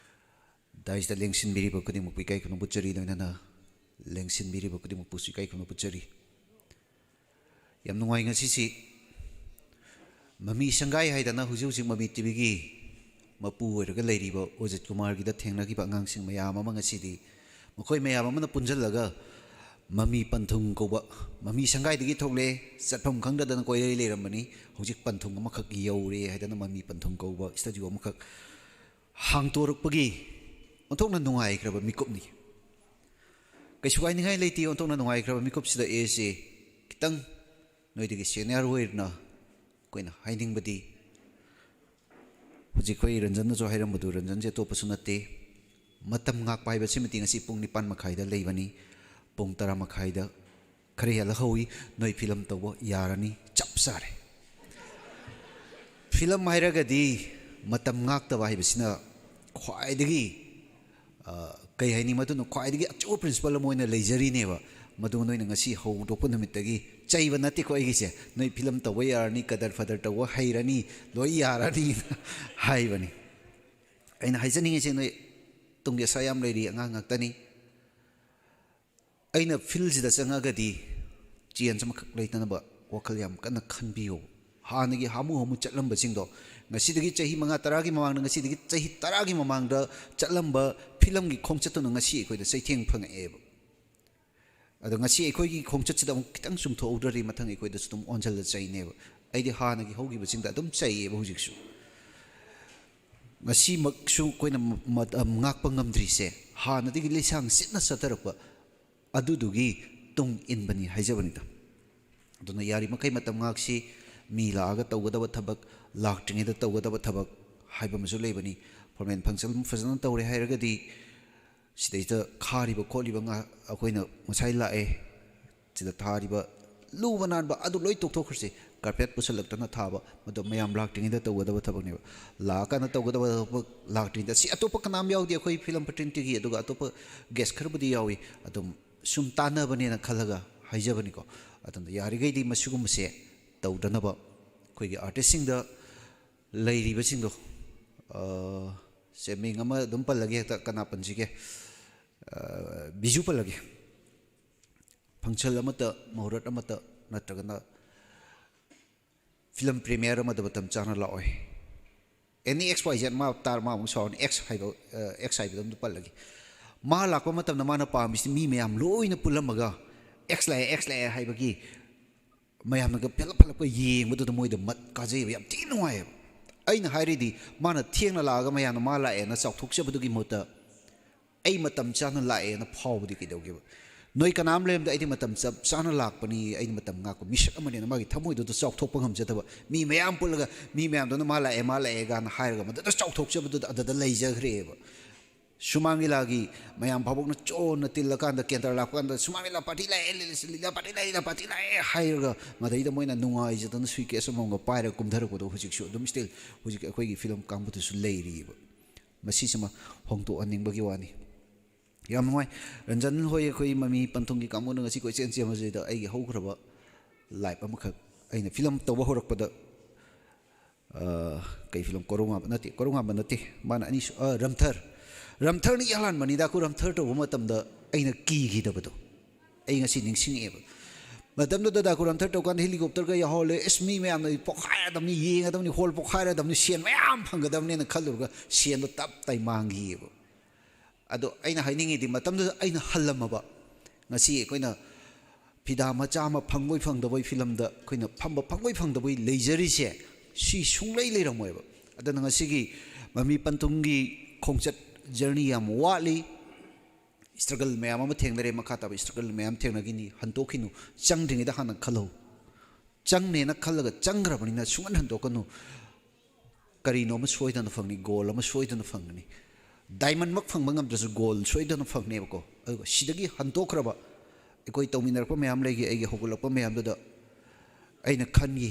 ꯗꯥꯏꯁꯇ ꯂꯦꯡꯁꯤꯟꯕꯤꯔꯤꯕ ꯈꯨꯗꯤꯡꯃꯛꯄꯨ ꯏꯀꯥꯏ ꯈꯨꯝꯅꯕ ꯎꯠꯆꯔꯤ, ꯂꯣꯏꯅꯅ ꯂꯦꯡꯁꯤꯟꯕꯤꯔꯤꯕ ꯈꯨꯗꯤꯡꯃꯛꯄꯨꯁꯨ ꯏꯀꯥꯏ ꯈꯨꯝꯅꯕ ꯎꯠꯆꯔꯤ꯫ ꯌꯥꯝ ꯅꯨꯡꯉꯥꯏ ꯉꯁꯤꯁꯤ꯫ ꯃꯃꯤ ꯁꯪꯒꯥꯏ ꯍꯥꯏꯗꯅ ꯍꯧꯖꯤꯛ ꯍꯧꯖꯤꯛ ꯃꯃꯤ ꯇꯤꯚꯤꯒꯤ ꯃꯄꯨ ꯑꯣꯏꯔꯒ ꯂꯩꯔꯤꯕ ꯑꯣꯖꯤꯠ ꯀꯨꯃꯥꯔꯒꯤꯗ ꯊꯦꯡꯅꯈꯤꯕ ꯑꯉꯥꯡꯁꯤꯡ ꯃꯌꯥꯝ ꯑꯃ ꯉꯁꯤꯗꯤ ꯃꯈꯣꯏ ꯃꯌꯥꯝ ꯑꯃꯅ ꯄꯨꯟꯁꯤꯜꯂꯒ ꯃꯃꯤ ꯄꯟꯊꯨꯡ ꯀꯧꯕ, ꯃꯃꯤ ꯁꯪꯒꯥꯏꯗꯒꯤ ꯊꯣꯛꯂꯛꯑꯦ, ꯆꯠꯐꯝ ꯈꯪꯗꯗꯅ ꯀꯣꯏꯂꯩ ꯂꯩꯔꯝꯕꯅꯤ, ꯍꯧꯖꯤꯛ ꯄꯟꯊꯨꯡ ꯑꯃꯈꯛ ꯌꯧꯔꯦ ꯍꯥꯏꯗꯅ ꯃꯃꯤ ꯄꯟꯊꯨꯡ ꯀꯧꯕ ꯁ꯭ꯇꯨꯗꯤꯑꯣ ꯑꯃꯈꯛ ꯍꯥꯡꯇꯣꯔꯛꯄꯒꯤ ꯑꯣꯟꯊꯣꯛꯅ ꯅꯨꯡꯉꯥꯏꯈ꯭ꯔꯕ ꯃꯤꯀꯨꯞꯅꯤ꯫ ꯀꯩꯁꯨ ꯀꯥꯏꯅꯤꯡꯉꯥꯏ ꯂꯩꯇꯦ, ꯑꯣꯟꯊꯣꯛꯅ ꯅꯨꯡꯉꯥꯏꯈ꯭ꯔꯕ ꯃꯤꯀꯨꯞꯁꯤꯗ ꯑꯩꯁꯦ ꯈꯤꯇꯪ ꯅꯣꯏꯗꯒꯤ ꯁꯦꯅꯤꯌꯔ ꯑꯣꯏꯅ ꯑꯩꯈꯣꯏꯅ ꯍꯥꯏꯅꯤꯡꯕꯗꯤ, ꯍꯧꯖꯤꯛ ꯑꯩꯈꯣꯏ ꯔꯟꯖꯟꯅꯁꯨ ꯍꯥꯏꯔꯝꯕꯗꯨ, ꯔꯟꯖꯟꯁꯦ ꯑꯇꯣꯞꯄꯁꯨ ꯅꯠꯇꯦ, ꯃꯇꯝ ꯉꯥꯛꯄ ꯍꯥꯏꯕꯁꯤꯃꯗꯤ ꯉꯁꯤ ꯄꯨꯡ ꯅꯤꯄꯥꯟ ꯃꯈꯥꯏꯗ ꯂꯩꯕꯅꯤ, ꯄꯨꯡ ꯇꯔꯥ ꯃꯈꯥꯏꯗ ꯈꯔ ꯍꯦꯜꯂ ꯍꯧꯏ, ꯅꯣꯏ ꯐꯤꯂꯝ ꯇꯧꯕ ꯌꯥꯔꯅꯤ, ꯆꯞ ꯆꯥꯔꯦ꯫ ꯐꯤꯂꯝ ꯍꯥꯏꯔꯒꯗꯤ ꯃꯇꯝ ꯉꯥꯛꯇꯕ ꯍꯥꯏꯕꯁꯤꯅ ꯈ꯭ꯋꯥꯏꯗꯒꯤ, ꯑ, ꯀꯩ ꯍꯥꯏꯅꯤ, ꯃꯗꯨꯅ ꯈ꯭ꯋꯥꯏꯗꯒꯤ ꯑꯆꯧꯕ principle ꯑꯃ ꯑꯣꯏꯅ ꯂꯩꯖꯔꯤꯅꯦꯕ꯫ ꯃꯗꯨ ꯅꯣꯏꯅ ꯉꯁꯤ ꯍꯧꯗꯣꯛꯄ ꯅꯨꯃꯤꯠꯇꯒꯤ, ꯆꯩꯕ ꯅꯠꯇꯦꯀꯣ ꯑꯩꯒꯤꯁꯦ, ꯅꯣꯏ ꯐꯤꯂꯝ ꯇꯧꯕ ꯌꯥꯔꯅꯤ, ꯀꯗꯔ ꯐꯗꯔ ꯇꯧꯕ ꯍꯩꯔꯅꯤ, ꯂꯣꯏ ꯌꯥꯔꯅꯤꯅ ꯍꯥꯏꯕꯅꯤ꯫ ꯑꯩꯅ ꯍꯥꯏꯖꯅꯤꯡꯉꯤꯁꯦ, ꯅꯣꯏ ꯇꯨꯡꯒꯤ ꯑꯁꯥ ꯌꯥꯝ ꯂꯩꯔꯤ, ꯑꯉꯥꯡ ꯉꯥꯛꯇꯅꯤ꯫ ꯑꯩꯅ fieldꯁꯤꯗ ꯆꯪꯉꯒꯗꯤ change ꯑꯃꯈꯛ ꯂꯩꯇꯅꯕ ꯋꯥꯈꯜ ꯌꯥꯝ ꯀꯟꯅ ꯈꯟꯕꯤꯌꯣ꯫ ꯍꯥꯟꯅꯒꯤ ꯍꯥꯃꯨ ꯍꯥꯃꯨ ꯆꯠꯂꯝꯕꯁꯤꯡꯗꯣ, ꯉꯁꯤꯗꯒꯤ ꯆꯍꯤ ꯃꯉꯥ ꯇꯔꯥꯒꯤ ꯃꯃꯥꯡꯗ, ꯉꯁꯤꯗꯒꯤ ꯆꯍꯤ ꯇꯔꯥꯒꯤ ꯃꯃꯥꯡꯗ ꯆꯠꯂꯝꯕ ꯐꯤꯂꯝꯒꯤ ꯈꯣꯡꯆꯠꯇꯨꯅ ꯉꯁꯤ ꯑꯩꯈꯣꯏꯗ ꯆꯩꯊꯦꯡ ꯐꯪꯉꯛꯑꯦꯕ꯫ ꯑꯗꯣ ꯉꯁꯤ ꯑꯩꯈꯣꯏꯒꯤ ꯈꯣꯡꯆꯠꯁꯤꯗ ꯑꯃꯨꯛ ꯈꯤꯇꯪ ꯆꯨꯝꯊꯣꯛꯍꯧꯗ꯭ꯔꯗꯤ, ꯃꯊꯪ ꯑꯩꯈꯣꯏꯗꯁꯨ ꯑꯗꯨꯝ ꯑꯣꯟꯁꯤꯜꯂ ꯆꯩꯅꯦꯕ꯫ ꯑꯩꯗꯤ ꯍꯥꯟꯅꯒꯤ ꯍꯧꯈꯤꯕꯁꯤꯡꯗ ꯑꯗꯨꯝ ꯆꯩꯌꯦꯕ ꯍꯧꯖꯤꯛꯁꯨ꯫ ꯉꯁꯤꯃꯛꯁꯨ ꯑꯩꯈꯣꯏꯅ ꯃ-, ꯃ-, ꯉꯥꯛꯄ ꯉꯝꯗ꯭ꯔꯤꯁꯦ, ꯍꯥꯟꯅꯗꯒꯤ ꯂꯩꯁꯥꯡ ꯁꯤꯠꯅ ꯆꯠꯊꯔꯛꯄ ꯑꯗꯨꯗꯨꯒꯤ ꯇꯨꯡ ꯏꯟꯕꯅꯤ ꯍꯥꯏꯖꯕꯅꯤꯗ꯫ ꯑꯗꯨꯅ ꯌꯥꯔꯤꯃꯈꯩ ꯃꯇꯝ ꯉꯥꯛꯁꯤ, ꯃꯤ ꯂꯥꯛꯑꯒ ꯇꯧꯒꯗꯕ ꯊꯕꯛ, ꯂꯥꯛꯇ꯭ꯔꯤꯉꯩꯗ ꯇꯧꯒꯗꯕ ꯊꯕꯛ ꯍꯥꯏꯕ ꯑꯃꯁꯨ ꯂꯩꯕꯅꯤ꯫ Formal function ꯐꯖꯅ ꯇꯧꯔꯦ ꯍꯥꯏꯔꯒꯗꯤ, ꯁꯤꯗꯩꯗ ꯈꯥꯔꯤꯕ ꯈꯣꯠꯂꯤꯕ ꯉꯥ-, ꯑꯩꯈꯣꯏꯅ ꯉꯁꯥꯏ ꯂꯥꯛꯑꯦ, ꯁꯤꯗ ꯊꯥꯔꯤꯕ ꯂꯨꯕ ꯅꯥꯟꯕ ꯑꯗꯨ ꯂꯣꯏ ꯇꯣꯛꯊꯣꯛꯈ꯭ꯔꯁꯤ꯫ Carpet ꯄꯨꯁꯜꯂꯛꯇꯅ ꯊꯥꯕ, ꯃꯗꯨ ꯃꯌꯥꯝ ꯂꯥꯛꯇ꯭ꯔꯤꯉꯩꯗ ꯇꯧꯒꯗꯕ ꯊꯕꯛꯅꯦꯕ꯫ ꯂꯥꯛꯑꯀꯥꯟꯗ ꯇꯧꯒꯗꯕ ꯊꯕꯛ ꯂꯥꯛꯇ꯭ꯔꯤꯉꯩꯗ, ꯁꯤ ꯑꯇꯣꯞꯄ ꯀꯅꯥꯝ ꯌꯥꯎꯗꯦ, ꯑꯩꯈꯣꯏ ꯐꯤꯂꯝ fraternity-ꯒꯤ, ꯑꯗꯨꯒ ꯑꯇꯣꯞꯄ guest ꯈꯔꯕꯨꯗꯤ ꯌꯥꯎꯏ꯫ ꯑꯗꯨꯝ ꯁꯨꯝ ꯇꯥꯟꯅꯕꯅꯦꯅ ꯈꯜꯂꯒ ꯍꯥꯏꯖꯕꯅꯤꯀꯣ꯫ ꯑꯗꯨꯅ ꯌꯥꯔꯤꯈꯩꯗꯤ ꯃꯁꯤꯒꯨꯝꯕꯁꯦ ꯇꯧꯗꯅꯕ, ꯑꯩꯈꯣꯏꯒꯤ artist-ꯁꯤꯡꯗ ꯂꯩꯔꯤꯕꯁꯤꯡꯗꯣ, ꯑ, ꯁꯦ, ꯃꯤꯡ ꯑꯃ ꯑꯗꯨꯝ ꯄꯜꯂꯒꯦ, ꯍꯦꯛꯇ ꯀꯅꯥ ꯄꯟꯁꯤꯒꯦ? ꯑ, ꯕꯤꯖꯨ ꯄꯜꯂꯒꯦ꯫ Function ꯑꯃꯠꯇ, ꯃꯍꯨꯔꯠ ꯑꯃꯠꯇ, ꯅꯠꯇ꯭ꯔꯒꯅ ꯐꯤꯂꯝ premiere ꯑꯃꯗ ꯃꯇꯝ ꯆꯥꯅ ꯂꯥꯛꯑꯣꯏ꯫ Any X Y Z, ꯃꯥ ꯇꯥꯔ ꯃꯥ ꯑꯃꯨꯛ ꯁꯥꯎꯔꯅꯤ, X ꯍꯥꯏꯕ, ꯑ, X ꯍꯥꯏꯕꯗꯣ ꯑꯝꯇ ꯄꯜꯂꯒꯦ꯫ ꯃꯥ ꯂꯥꯛꯄ ꯃꯇꯝꯗ ꯃꯥꯅ ꯄꯥꯝꯃꯤꯁꯤ ꯃꯤ ꯃꯌꯥꯝ ꯂꯣꯏꯅ ꯄꯨꯜꯂꯝꯃꯒ X ꯂꯥꯛꯑꯦ, X ꯂꯥꯛꯑꯦ ꯍꯥꯏꯕꯒꯤ ꯃꯌꯥꯝꯅꯒ ꯐꯦꯜꯂꯞ ꯐꯦꯜꯂꯞꯀ ꯌꯦꯡꯕꯗꯨꯗ ꯃꯣꯏꯗ ꯃꯠ ꯀꯥꯖꯩꯕ, ꯌꯥꯝ ꯊꯤꯅ ꯅꯨꯡꯉꯥꯏꯌꯦꯕ꯫ ꯑꯩꯅ ꯍꯥꯏꯔꯤꯗꯤ, ꯃꯥꯅ ꯊꯦꯡꯅ ꯂꯥꯛꯑꯒ ꯃꯌꯥꯝꯅ ꯃꯥ ꯂꯥꯛꯑꯦꯅ ꯆꯥꯎꯊꯣꯛꯆꯕꯗꯨꯒꯤ ꯃꯍꯨꯠꯇ, ꯑꯩ ꯃꯇꯝ ꯆꯥꯅ ꯂꯥꯛꯑꯦꯅ ꯐꯥꯎꯕꯗꯤ ꯀꯩꯗꯧꯒꯦꯕ? ꯅꯣꯏ ꯀꯅꯥꯝ ꯂꯩꯔꯝꯗ ꯑꯩꯗꯤ ꯃꯇꯝ ꯆꯞ ꯆꯥꯅ ꯂꯥꯛꯄꯅꯤ, ꯑꯩꯅ ꯃꯇꯝ ꯉꯥꯛꯄ ꯃꯤꯁꯛ ꯑꯃꯅꯦꯅ ꯃꯥꯒꯤ ꯊꯃꯣꯏꯗꯨꯗ ꯆꯥꯎꯊꯣꯛꯄ ꯉꯝꯖꯗꯕ, ꯃꯤ ꯃꯌꯥꯝ ꯄꯨꯜꯂꯒ ꯃꯤ ꯃꯌꯥꯝꯗꯨꯅ "ꯃꯥ ꯂꯥꯛꯑꯦ, ꯃꯥ ꯂꯥꯛꯑꯦ" ꯒꯥꯅ ꯍꯥꯏꯔꯒ ꯃꯗꯨꯗ ꯆꯥꯎꯊꯣꯛꯆꯕꯗꯨꯗ ꯑꯗꯨꯗ ꯂꯩꯖꯈ꯭ꯔꯦꯕ꯫ ꯁꯨꯃꯥꯡ ꯂꯤꯂꯥꯒꯤ ꯃꯌꯥꯝ ꯚꯥꯕꯣꯛꯅ ꯆꯣꯟꯅ ꯇꯤꯜꯂꯀꯥꯟꯗ, ꯀꯦꯟꯗ꯭ꯔ ꯂꯥꯛꯄ ꯀꯥꯟꯗ, "ꯁꯨꯃꯥꯡ ꯂꯤꯂꯥ ꯄꯥꯔꯇꯤ ꯂꯥꯛꯑꯦ, ꯂꯤꯂꯥ ꯄꯥꯔꯇꯤ ꯂꯥꯛꯑꯦ, ꯂꯤꯂꯥ ꯄꯥꯔꯇꯤ ꯂꯥꯛꯑꯦ" ꯍꯥꯏꯔꯒ ꯃꯗꯩꯗ ꯃꯣꯏꯅ ꯅꯨꯡꯉꯥꯏꯖꯗꯅ ꯁꯨꯏꯀꯦꯁ ꯑꯃꯃꯝꯒ ꯄꯥꯏꯔꯒ ꯀꯨꯝꯊꯔꯛꯄꯗꯣ ꯍꯧꯖꯤꯛꯁꯨ ꯑꯗꯨꯝ still ꯍꯧꯖꯤꯛ ꯑꯩꯈꯣꯏꯒꯤ ꯐꯤꯂꯝ ꯀꯥꯡꯕꯨꯗꯨꯁꯨ ꯂꯩꯔꯤꯑꯕ꯫ ꯃꯁꯤꯁꯤꯃ ꯍꯣꯡꯗꯣꯛꯍꯟꯅꯤꯡꯕꯒꯤ ꯋꯥꯅꯤ꯫ ꯌꯥꯝ ꯅꯨꯡꯉꯥꯏ꯫ ꯔꯟꯖꯟ ꯍꯣꯏ, ꯑꯩꯈꯣꯏ ꯃꯃꯤ ꯄꯟꯊꯨꯡꯒꯤ ꯀꯥꯡꯕꯨꯅ ꯉꯁꯤ ꯀꯣꯏꯆꯦꯟ ꯆꯦꯟꯕꯁꯤꯗ ꯑꯩꯒꯤ ꯍꯧꯈ꯭ꯔꯕ life ꯑꯃꯈꯛ, ꯑꯩꯅ ꯐꯤꯂꯝ ꯇꯧꯕ ꯍꯧꯔꯛꯄꯗ, ꯑ, ꯀꯩ ꯐꯤꯂꯝ? ꯀꯣꯔꯧꯉꯥꯟꯕ ꯅꯠꯇꯦ, ꯀꯣꯔꯧꯉꯥꯟꯕ ꯅꯠꯇꯦ, ꯃꯥꯅ ꯑꯅꯤꯁꯨ-, ꯑ, ꯔꯝꯊꯔ꯫ ꯔꯝꯊꯔꯅ ꯏꯍꯥꯟ ꯍꯥꯟꯕꯅꯤ ꯗꯥꯀꯨ ꯔꯝꯊꯔ ꯇꯧꯕ ꯃꯇꯝꯗ ꯑꯩꯅ ꯀꯤꯈꯤꯗꯕꯗꯣ ꯑꯩ ꯉꯁꯤ ꯅꯤꯡꯁꯤꯡꯉꯛꯑꯦꯕ꯫ ꯃꯇꯝꯗꯨꯗ ꯗꯥꯀꯨ ꯔꯝꯊꯔ ꯇꯧꯀꯥꯟꯗ helicopterꯒ ꯌꯥꯎꯍꯜꯂꯦ꯫ ꯑꯁ, ꯃꯤ ꯃꯌꯥꯝꯅ ꯄꯣꯛꯈꯥꯏꯔꯗꯕꯅꯤ, ꯌꯦꯡꯒꯗꯕꯅꯤ, ꯍꯣꯜ ꯄꯣꯛꯈꯥꯏꯔꯗꯕꯅꯤ, ꯁꯦꯟ ꯃꯌꯥꯝ ꯐꯪꯒꯗꯕꯅꯤꯅ ꯈꯜꯂꯨꯔꯒ ꯁꯦꯟꯗꯣ ꯇꯞ ꯇꯥꯏ ꯃꯥꯡꯈꯤꯑꯕ꯫ ꯑꯗꯣ ꯑꯩꯅ ꯍꯥꯏꯅꯤꯡꯉꯤꯗꯤ, ꯃꯇꯝꯗꯨꯗ ꯑꯩꯅ ꯍꯜꯂꯝꯃꯕ, ꯉꯁꯤ ꯑꯩꯈꯣꯏꯅ ꯐꯤꯗꯥ ꯃꯆꯥ ꯑꯃ ꯐꯪꯕꯣꯏ ꯐꯪꯗꯕꯣꯏ ꯐꯤꯂꯝꯗ ꯑꯩꯈꯣꯏꯅ ꯐꯝꯕ ꯐꯪꯕꯣꯏ ꯐꯪꯗꯕꯣꯏ ꯂꯩꯖꯔꯤꯁꯦ, ꯁꯤ ꯁꯨꯡꯂꯩ ꯂꯩꯔꯝꯃꯣꯏꯕ꯫ ꯑꯗꯨꯅ ꯉꯁꯤꯒꯤ ꯃꯃꯤ ꯄꯟꯊꯨꯡꯒꯤ ꯈꯣꯡꯆꯠ journey ꯌꯥꯝ ꯋꯥꯠꯂꯤ꯫ Struggle ꯃꯌꯥꯝ ꯑꯃ ꯊꯦꯡꯅꯔꯦ, ꯃꯈꯥ ꯇꯥꯕ struggle ꯃꯌꯥꯝ ꯊꯦꯡꯅꯈꯤꯅꯤ꯫ ꯍꯟꯇꯣꯛꯈꯤꯅꯨ, ꯆꯪꯗ꯭ꯔꯤꯉꯩꯗ ꯍꯥꯟꯅ ꯈꯜꯍꯧ꯫ ꯆꯪꯅꯦꯅ ꯈꯜꯂꯒ ꯆꯪꯈ꯭ꯔꯕꯅꯤꯅ ꯁꯨꯡꯍꯟ ꯍꯟꯗꯣꯛꯀꯅꯨ꯫ ꯀꯔꯤꯅꯣ ꯑꯃ ꯁꯣꯏꯗꯅ ꯐꯪꯅꯤ, gold ꯑꯃ ꯁꯣꯏꯗꯅ ꯐꯪꯒꯅꯤ꯫ Diamondꯃꯛ ꯐꯪꯕ ꯉꯝꯗ꯭ꯔꯁꯨ gold ꯁꯣꯏꯗꯅ ꯐꯪꯅꯦꯕꯀꯣ꯫ ꯑꯗꯨꯒ ꯁꯤꯗꯒꯤ ꯍꯟꯇꯣꯛꯈ꯭ꯔꯕ ꯑꯩꯈꯣꯏ ꯇꯧꯃꯤꯟꯅꯔꯛꯄ ꯃꯌꯥꯝ ꯂꯩꯈꯤ, ꯑꯩꯒꯤ ꯍꯧꯒꯠꯂꯛꯄ ꯃꯌꯥꯝꯗꯨꯗ ꯑꯩꯅ ꯈꯟꯈꯤ,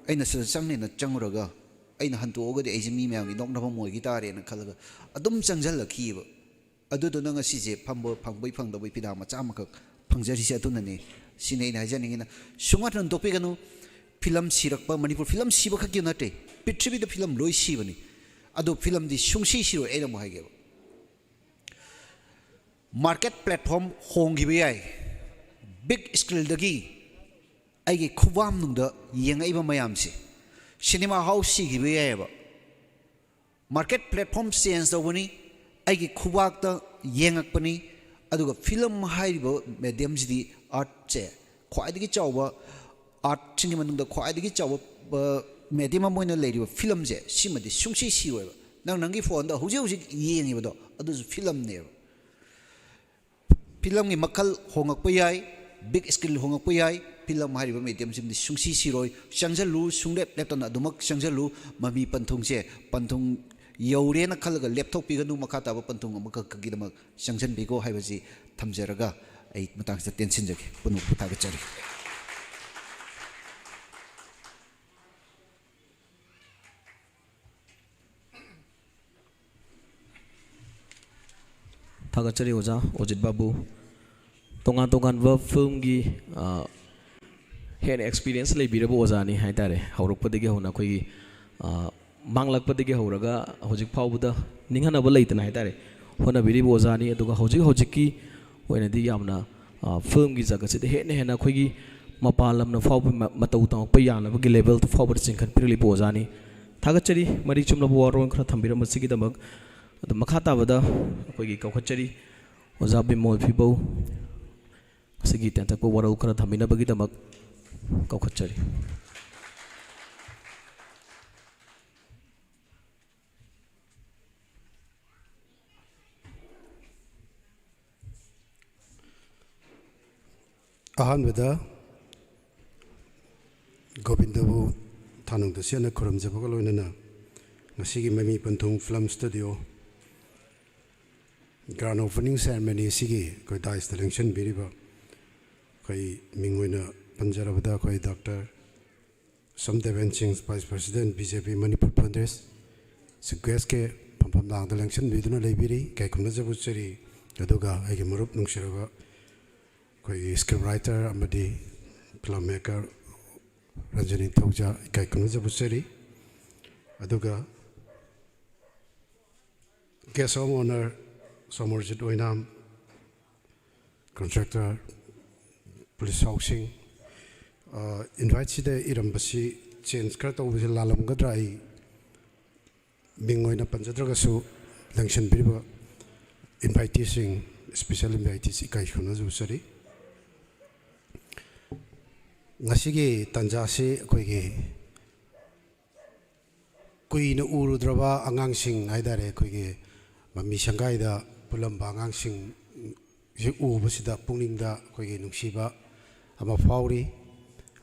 ꯑꯩꯅ ꯁꯤꯗ ꯆꯪꯅꯦꯅ ꯆꯪꯉꯨꯔꯒ ꯑꯩꯅ ꯍꯟꯇꯣꯛꯑꯒꯗꯤ ꯑꯩꯁꯦ ꯃꯤ ꯃꯌꯥꯝꯒꯤ ꯅꯣꯛꯅꯐꯝ ꯑꯣꯏꯈꯤ ꯇꯥꯔꯦꯅ ꯈꯜꯂꯒ ꯑꯗꯨꯝ ꯆꯪꯁꯤꯜꯂꯛꯈꯤꯕ꯫ ꯑꯗꯨꯗꯨꯅ ꯉꯁꯤꯁꯦ ꯐꯝꯕ ꯐꯪꯕꯩ ꯐꯪꯗꯕꯩ ꯐꯤꯗꯥ ꯃꯆꯥ ꯑꯃꯈꯛ ꯐꯪꯖꯔꯤꯁꯦ꯫ ꯑꯗꯨꯅꯅꯦ, ꯁꯤꯅꯤ ꯑꯩꯅ ꯍꯥꯏꯖꯅꯤꯡꯉꯤꯅ꯫ ꯁꯨꯡꯍꯟ ꯍꯟꯗꯣꯛꯄꯤꯒꯅꯨ꯫ ꯐꯤꯂꯝ ꯁꯤꯔꯛꯄ, ꯃꯅꯤꯄꯨꯔ ꯐꯤꯂꯝ ꯁꯤꯕ ꯈꯛꯀꯤ ꯅꯠꯇꯦ, ꯄ꯭ꯔꯤꯊꯤꯕꯤꯗ ꯐꯤꯂꯝ ꯂꯣꯏ ꯁꯤꯕꯅꯤ꯫ ꯑꯗꯣ ꯐꯤꯂꯝꯗꯤ ꯁꯨꯡꯁꯤ ꯁꯤꯔꯣꯏ꯫ ꯑꯩꯅ ꯑꯃꯨꯛ ꯍꯥꯏꯒꯦꯕ, market platform ꯍꯣꯡꯈꯤꯕ ꯌꯥꯏ, big screenꯗꯒꯤ ꯑꯩꯒꯤ ꯈꯨꯕꯥꯝꯅꯨꯡꯗ ꯌꯦꯡꯉꯛꯏꯕ ꯃꯌꯥꯝꯁꯦ, cinema hall ꯁꯤꯈꯤꯕ ꯌꯥꯏꯑꯕ꯫ Market platform change ꯇꯧꯕꯅꯤ, ꯑꯩꯒꯤ ꯈꯨꯕꯥꯛꯇ ꯌꯦꯡꯉꯛꯄꯅꯤ꯫ ꯑꯗꯨꯒ ꯐꯤꯂꯝ ꯍꯥꯏꯔꯤꯕ mediumꯁꯤꯗꯤ, artꯁꯦ, ꯈ꯭ꯋꯥꯏꯗꯒꯤ ꯆꯥꯎꯕ, artꯁꯤꯡꯒꯤ ꯃꯅꯨꯡꯗ ꯈ꯭ꯋꯥꯏꯗꯒꯤ ꯆꯥꯎꯕ, ꯑ, medium ꯑꯃ ꯑꯣꯏꯅ ꯂꯩꯔꯤꯕ ꯐꯤꯂꯝꯁꯦ, ꯁꯤꯃꯗꯤ ꯁꯨꯡꯁꯤ ꯁꯤꯔꯣꯏꯕ꯫ ꯅꯪ ꯅꯪꯒꯤ phoneꯗ ꯍꯧꯖꯤꯛ ꯍꯧꯖꯤꯛ ꯌꯦꯡꯉꯤꯕꯗꯣ, ꯑꯗꯨꯁꯨ ꯐꯤꯂꯝꯅꯦꯕ꯫ ꯐꯤꯂꯝꯒꯤ ꯃꯈꯜ ꯍꯣꯡꯉꯛꯄ ꯌꯥꯏ, big screen ꯍꯣꯡꯉꯛꯄ ꯌꯥꯏ, ꯐꯤꯂꯝ ꯍꯥꯏꯔꯤꯕ mediumꯁꯤꯃꯗꯤ ꯁꯨꯡꯁꯤ ꯁꯤꯔꯣꯏ꯫ ꯆꯪꯁꯤꯜꯂꯨ, ꯁꯨꯡꯂꯦꯞ ꯂꯦꯞꯇꯅ ꯑꯗꯨꯃꯛ ꯆꯪꯁꯤꯜꯂꯨ꯫ ꯃꯃꯤ ꯄꯟꯊꯨꯡꯁꯦ, ꯄꯟꯊꯨꯡ ꯌꯧꯔꯦꯅ ꯈꯜꯂꯒ ꯂꯦꯞꯊꯣꯛꯄꯤꯒꯅꯨ, ꯃꯈꯥ ꯇꯥꯕ ꯄꯟꯊꯨꯡ ꯑꯃꯈꯛꯀꯤꯗꯃꯛ ꯆꯪꯁꯤꯟꯕꯤꯈꯣ ꯍꯥꯏꯕꯁꯤ ꯊꯝꯖꯔꯒ ꯑꯩ ꯃꯇꯥꯡꯁꯤꯗ ꯇꯦꯟꯁꯤꯟꯖꯒꯦ꯫ ꯄꯨꯝꯅꯃꯛꯄꯨ ꯊꯥꯒꯠꯆꯔꯤ꯫ ꯊꯥꯒꯠꯆꯔꯤ ꯑꯣꯖꯥ ꯑꯣꯖꯤꯠ ꯕꯥꯕꯨ꯫ ꯇꯣꯉꯥꯟ ꯇꯣꯉꯥꯟꯕ ꯐꯤꯂꯝꯒꯤ, ꯑ, ꯍꯦꯟꯅ ꯑꯦꯛꯁꯄꯤꯔꯤꯌꯦꯟꯁ ꯂꯩꯕꯤꯔꯕ ꯑꯣꯖꯥꯅꯤ ꯍꯥꯏꯇꯥꯔꯦ꯫ ꯍꯧꯔꯛꯄꯗꯒꯤ ꯍꯧꯅ ꯑꯩꯈꯣꯏꯒꯤ, ꯑ, ꯃꯥꯡꯂꯛꯄꯗꯒꯤ ꯍꯧꯔꯒ ꯍꯧꯖꯤꯛ ꯐꯥꯎꯕꯗ ꯅꯤꯡꯍꯟꯅꯕ ꯂꯩꯇꯅ ꯍꯥꯏꯇꯥꯔꯦ, ꯍꯣꯠꯅꯕꯤꯔꯤꯕ ꯑꯣꯖꯥꯅꯤ꯫ ꯑꯗꯨꯒ ꯍꯧꯖꯤꯛ ꯍꯧꯖꯤꯛꯀꯤ ꯑꯣꯏꯅꯗꯤ ꯌꯥꯝꯅ, ꯑ, ꯐꯤꯂꯝꯒꯤ ꯖꯒꯠꯁꯤꯗ ꯍꯦꯟꯅ ꯍꯦꯟꯅ ꯑꯩꯈꯣꯏꯒꯤ ꯃꯄꯥꯟ ꯂꯝꯅ ꯐꯥꯎꯕ ꯃ-, ꯃꯇꯧ ꯇꯝꯃꯛꯄ ꯌꯥꯅꯕꯒꯤ ꯂꯦꯚꯦꯜꯗꯨ ꯐꯥꯎꯕꯗ ꯆꯤꯡꯈꯠꯄꯤꯔꯛꯂꯤꯕ ꯑꯣꯖꯥꯅꯤ꯫ ꯊꯥꯒꯠꯆꯔꯤ ꯃꯔꯤꯛ ꯆꯨꯝꯂꯕ ꯋꯥꯔꯣꯜ ꯈꯔ ꯊꯝꯕꯤꯔꯝꯕꯁꯤꯒꯤꯗꯃꯛ꯫ ꯑꯗꯨ ꯃꯈꯥ ꯇꯥꯕꯗ ꯑꯩꯈꯣꯏꯒꯤ ꯀꯧꯈꯠꯆꯔꯤ ꯑꯣꯖꯥ ꯕꯤꯃꯣꯜ ꯐꯤꯕꯧ꯫ ꯑꯁꯤꯒꯤ ꯇꯦꯟꯇꯛꯄ ꯋꯥꯔꯣꯜ ꯈꯔ ꯊꯝꯕꯤꯅꯕꯒꯤꯗꯃꯛ ꯀꯧꯈꯠꯆꯔꯤ꯫ ꯑꯍꯥꯟꯕꯗ ꯒꯣꯕꯤꯟꯗꯕꯨ ꯊꯥꯅꯨꯡꯗ ꯁꯦꯠꯅ ꯈꯨꯔꯨꯝꯖꯕꯒ ꯂꯣꯏꯅꯅ, ꯉꯁꯤꯒꯤ ꯃꯃꯤ ꯄꯟꯊꯨꯡ ꯐꯤꯂꯝ ꯁ꯭ꯇꯨꯗꯤꯑꯣ ꯒ꯭ꯔꯥꯟ ꯑꯣꯄꯅꯤꯡ ꯁꯦꯔꯦꯃꯅꯤ ꯑꯁꯤꯒꯤ ꯑꯩꯈꯣꯏ ꯗꯥꯏꯁꯇ ꯂꯦꯡꯁꯤꯟꯕꯤꯔꯤꯕ, ꯑꯩꯈꯣꯏ ꯃꯤꯡ ꯑꯣꯏꯅ ꯄꯟꯖꯔꯕꯗ ꯑꯩꯈꯣꯏ ꯗꯥꯛꯇꯔ ꯁꯝ ꯗꯦꯕꯦꯟ ꯁꯤꯡ, vice president, B J P Manipur Pradesh, chief ꯒꯦꯁꯀꯤ ꯐꯝꯐꯝ ꯂꯥꯡꯗ ꯂꯦꯡꯁꯤꯟꯕꯤꯗꯨꯅ ꯂꯩꯕꯤꯔꯤ, ꯏꯀꯥꯏ ꯈꯨꯝꯅꯖꯕ ꯎꯠꯆꯔꯤ꯫ ꯑꯗꯨꯒ ꯑꯩꯒꯤ ꯃꯔꯨꯞ ꯅꯨꯡꯁꯤꯔꯕ ꯑꯩꯈꯣꯏꯒꯤ ꯁ꯭ꯀ꯭ꯔꯤꯞ ꯔꯥꯏꯇꯔ ꯑꯃꯗꯤ ꯐꯤꯂꯝ ꯃꯦꯀꯔ ꯔꯟꯖꯅꯤ ꯊꯧꯖꯥ, ꯏꯀꯥꯏ ꯈꯨꯝꯅꯖꯕ ꯎꯠꯆꯔꯤ꯫ ꯑꯗꯨꯒ guest of honour Somorjit Oinam, contractor, police housing, ꯑ, ꯏꯟꯚꯥꯏꯠꯁꯤꯗ ꯏꯔꯝꯕꯁꯤ ꯆꯦꯟꯖ ꯈꯔ ꯇꯧꯕꯁꯤ ꯂꯥꯜꯂꯝꯒꯗ꯭ꯔꯥ? ꯑꯩ ꯃꯤꯡ ꯑꯣꯏꯅ ꯄꯟꯖꯗ꯭ꯔꯒꯁꯨ, ꯂꯦꯡꯁꯤꯟꯕꯤꯔꯤꯕ ꯏꯟꯚꯥꯏꯇꯤꯁꯤꯡ, ꯏꯁꯄꯤꯁꯦꯜ ꯏꯟꯚꯥꯏꯇꯤꯁ ꯏꯀꯥꯏ ꯈꯨꯝꯅꯖꯕ ꯎꯠꯆꯔꯤ꯫ ꯉꯁꯤꯒꯤ ꯇꯥꯟꯖꯥꯁꯤ ꯑꯩꯈꯣꯏꯒꯤ ꯀꯨꯏꯅ ꯎꯔꯨꯗ꯭ꯔꯕ ꯑꯉꯥꯡꯁꯤꯡ ꯍꯥꯏ ꯇꯥꯔꯦ, ꯑꯩꯈꯣꯏꯒꯤ ꯃꯃꯤ ꯁꯪꯒꯥꯏꯗ ꯄꯨꯜꯂꯝꯕ ꯑꯉꯥꯡꯁꯤꯡ ꯁꯤ ꯎꯕꯁꯤꯗ ꯄꯨꯛꯅꯤꯡꯗ ꯑꯩꯈꯣꯏꯒꯤ ꯅꯨꯡꯁꯤꯕ ꯑꯃ ꯐꯥꯎꯔꯤ꯫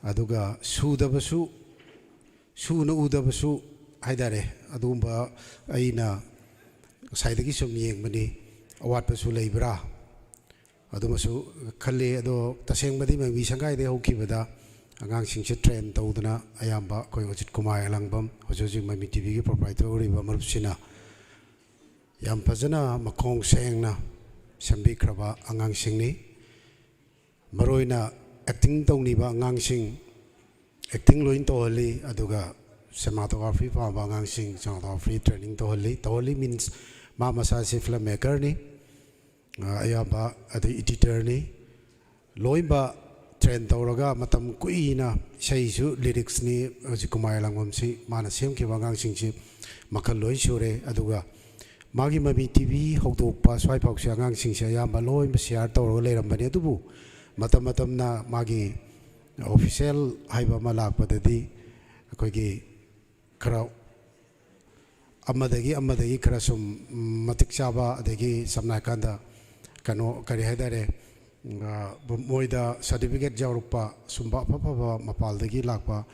ꯑꯗꯨꯒ ꯁꯨꯗꯕꯁꯨ, ꯁꯨꯅ ꯎꯗꯕꯁꯨ ꯍꯥꯏꯇꯥꯔꯦ, ꯑꯗꯨꯒꯨꯝꯕ ꯑꯩꯅ ꯉꯁꯥꯏꯗꯒꯤ ꯁꯨꯝ ꯌꯦꯡꯕꯅꯤ, ꯑꯋꯥꯠꯄꯁꯨ ꯂꯩꯕ꯭ꯔꯥ ꯑꯗꯨꯃꯁꯨ ꯈꯜꯂꯤ꯫ ꯑꯗꯣ ꯇꯁꯦꯡꯕꯗꯤ ꯃꯃꯤ ꯁꯪꯒꯥꯏꯗꯒꯤ ꯍꯧꯈꯤꯕꯗ ꯑꯉꯥꯡꯁꯤꯡꯁꯦ ꯇ꯭ꯔꯦꯟ ꯇꯧꯗꯅ ꯑꯌꯥꯝꯕ ꯑꯩꯈꯣꯏ ꯑꯖꯤꯠ ꯀꯨꯃꯥꯔ ꯑꯦꯂꯥꯡꯕꯝ, ꯍꯧꯖꯤꯛ ꯍꯧꯖꯤꯛ ꯃꯃꯤ ꯇꯤꯚꯤꯒꯤ ꯄ꯭ꯔꯣꯄ꯭ꯔꯥꯏꯇꯔ ꯑꯣꯏꯔꯤꯕ ꯃꯔꯨꯞꯁꯤꯅ ꯌꯥꯝ ꯐꯖꯅ ꯃꯈꯣꯡ ꯁꯦꯡꯅ ꯁꯦꯝꯕꯤꯈ꯭ꯔꯕ ꯑꯉꯥꯡꯁꯤꯡꯅꯤ꯫ ꯃꯔꯨꯑꯣꯏꯅ ꯑꯦꯛꯇꯤꯡ ꯇꯧꯅꯤꯡꯕ ꯑꯉꯥꯡꯁꯤꯡ ꯑꯦꯛꯇꯤꯡ ꯂꯣꯏ ꯇꯧꯍꯜꯂꯤ, ꯑꯗꯨꯒ ꯁꯤꯅꯦꯃꯥꯇꯣꯒ꯭ꯔꯥꯐꯤ ꯄꯥꯝꯕ ꯑꯉꯥꯡꯁꯤꯡ ꯁꯤꯅꯦꯃꯥꯇꯣꯒ꯭ꯔꯥꯐꯤ ꯇ꯭ꯔꯦꯅꯤꯡ ꯇꯧꯍꯜꯂꯤ꯫ ꯇꯧꯍꯜꯂꯤ ꯃꯤꯟꯁ ꯃꯥ ꯃꯁꯥꯁꯤ ꯐꯤꯂꯝ ꯃꯦꯀꯔꯅꯤ, ꯑꯌꯥꯝꯕ, ꯑꯗꯩ ꯏꯗꯤꯇꯔꯅꯤ꯫ ꯂꯣꯏꯅꯃꯛ ꯇ꯭ꯔꯦꯟ ꯇꯧꯔꯒ ꯃꯇꯝ ꯀꯨꯏꯅ ꯏꯁꯩꯁꯨ ꯂꯤꯔꯤꯛꯁꯅꯤ ꯍꯧꯖꯤꯛ ꯀꯨꯃꯥꯔ ꯂꯥꯡꯕꯝꯁꯤ ꯃꯥꯅ ꯁꯦꯝꯈꯤꯕ ꯑꯉꯥꯡꯁꯤꯡꯁꯤ ꯃꯈꯜ ꯂꯣꯏ ꯁꯨꯔꯦ꯫ ꯑꯗꯨꯒ ꯃꯥꯒꯤ ꯃꯃꯤ ꯇꯤꯚꯤ ꯍꯧꯗꯣꯛꯄ ꯁ꯭ꯋꯥꯏꯐꯥꯎꯁꯦ ꯑꯉꯥꯡꯁꯤꯡꯁꯦ ꯑꯌꯥꯝꯕ ꯂꯣꯏꯅ ꯁꯤꯌꯥꯔ ꯇꯧꯔꯒ ꯂꯩꯔꯝꯕꯅꯤ꯫ ꯑꯗꯨꯕꯨ ꯃꯇꯝ ꯃꯇꯝꯅ ꯃꯥꯒꯤ ꯑꯣꯐꯤꯁꯦꯜ ꯍꯥꯏꯕ ꯑꯃ ꯂꯥꯛꯄꯗꯗꯤ ꯑꯩꯈꯣꯏꯒꯤ ꯈꯔ ꯑꯃꯗꯒꯤ ꯑꯃꯗꯒꯤ ꯈꯔ ꯁꯨꯝ ꯃꯇꯤꯛ ꯆꯥꯕ, ꯑꯗꯒꯤ ꯁꯝꯅ ꯍꯥꯏꯔꯀꯥꯟꯗ ꯀꯩꯅꯣ, ꯀꯔꯤ ꯍꯥꯏꯇꯥꯔꯦ, ꯃꯣꯏꯗ ꯁꯥꯔꯇꯤꯐꯤꯀꯦꯠ ꯌꯥꯎꯔꯛꯄ, ꯁꯨꯝꯕ ꯑꯐ ꯑꯐꯕ ꯃꯄꯥꯜꯗꯒꯤ ꯂꯥꯛꯄ,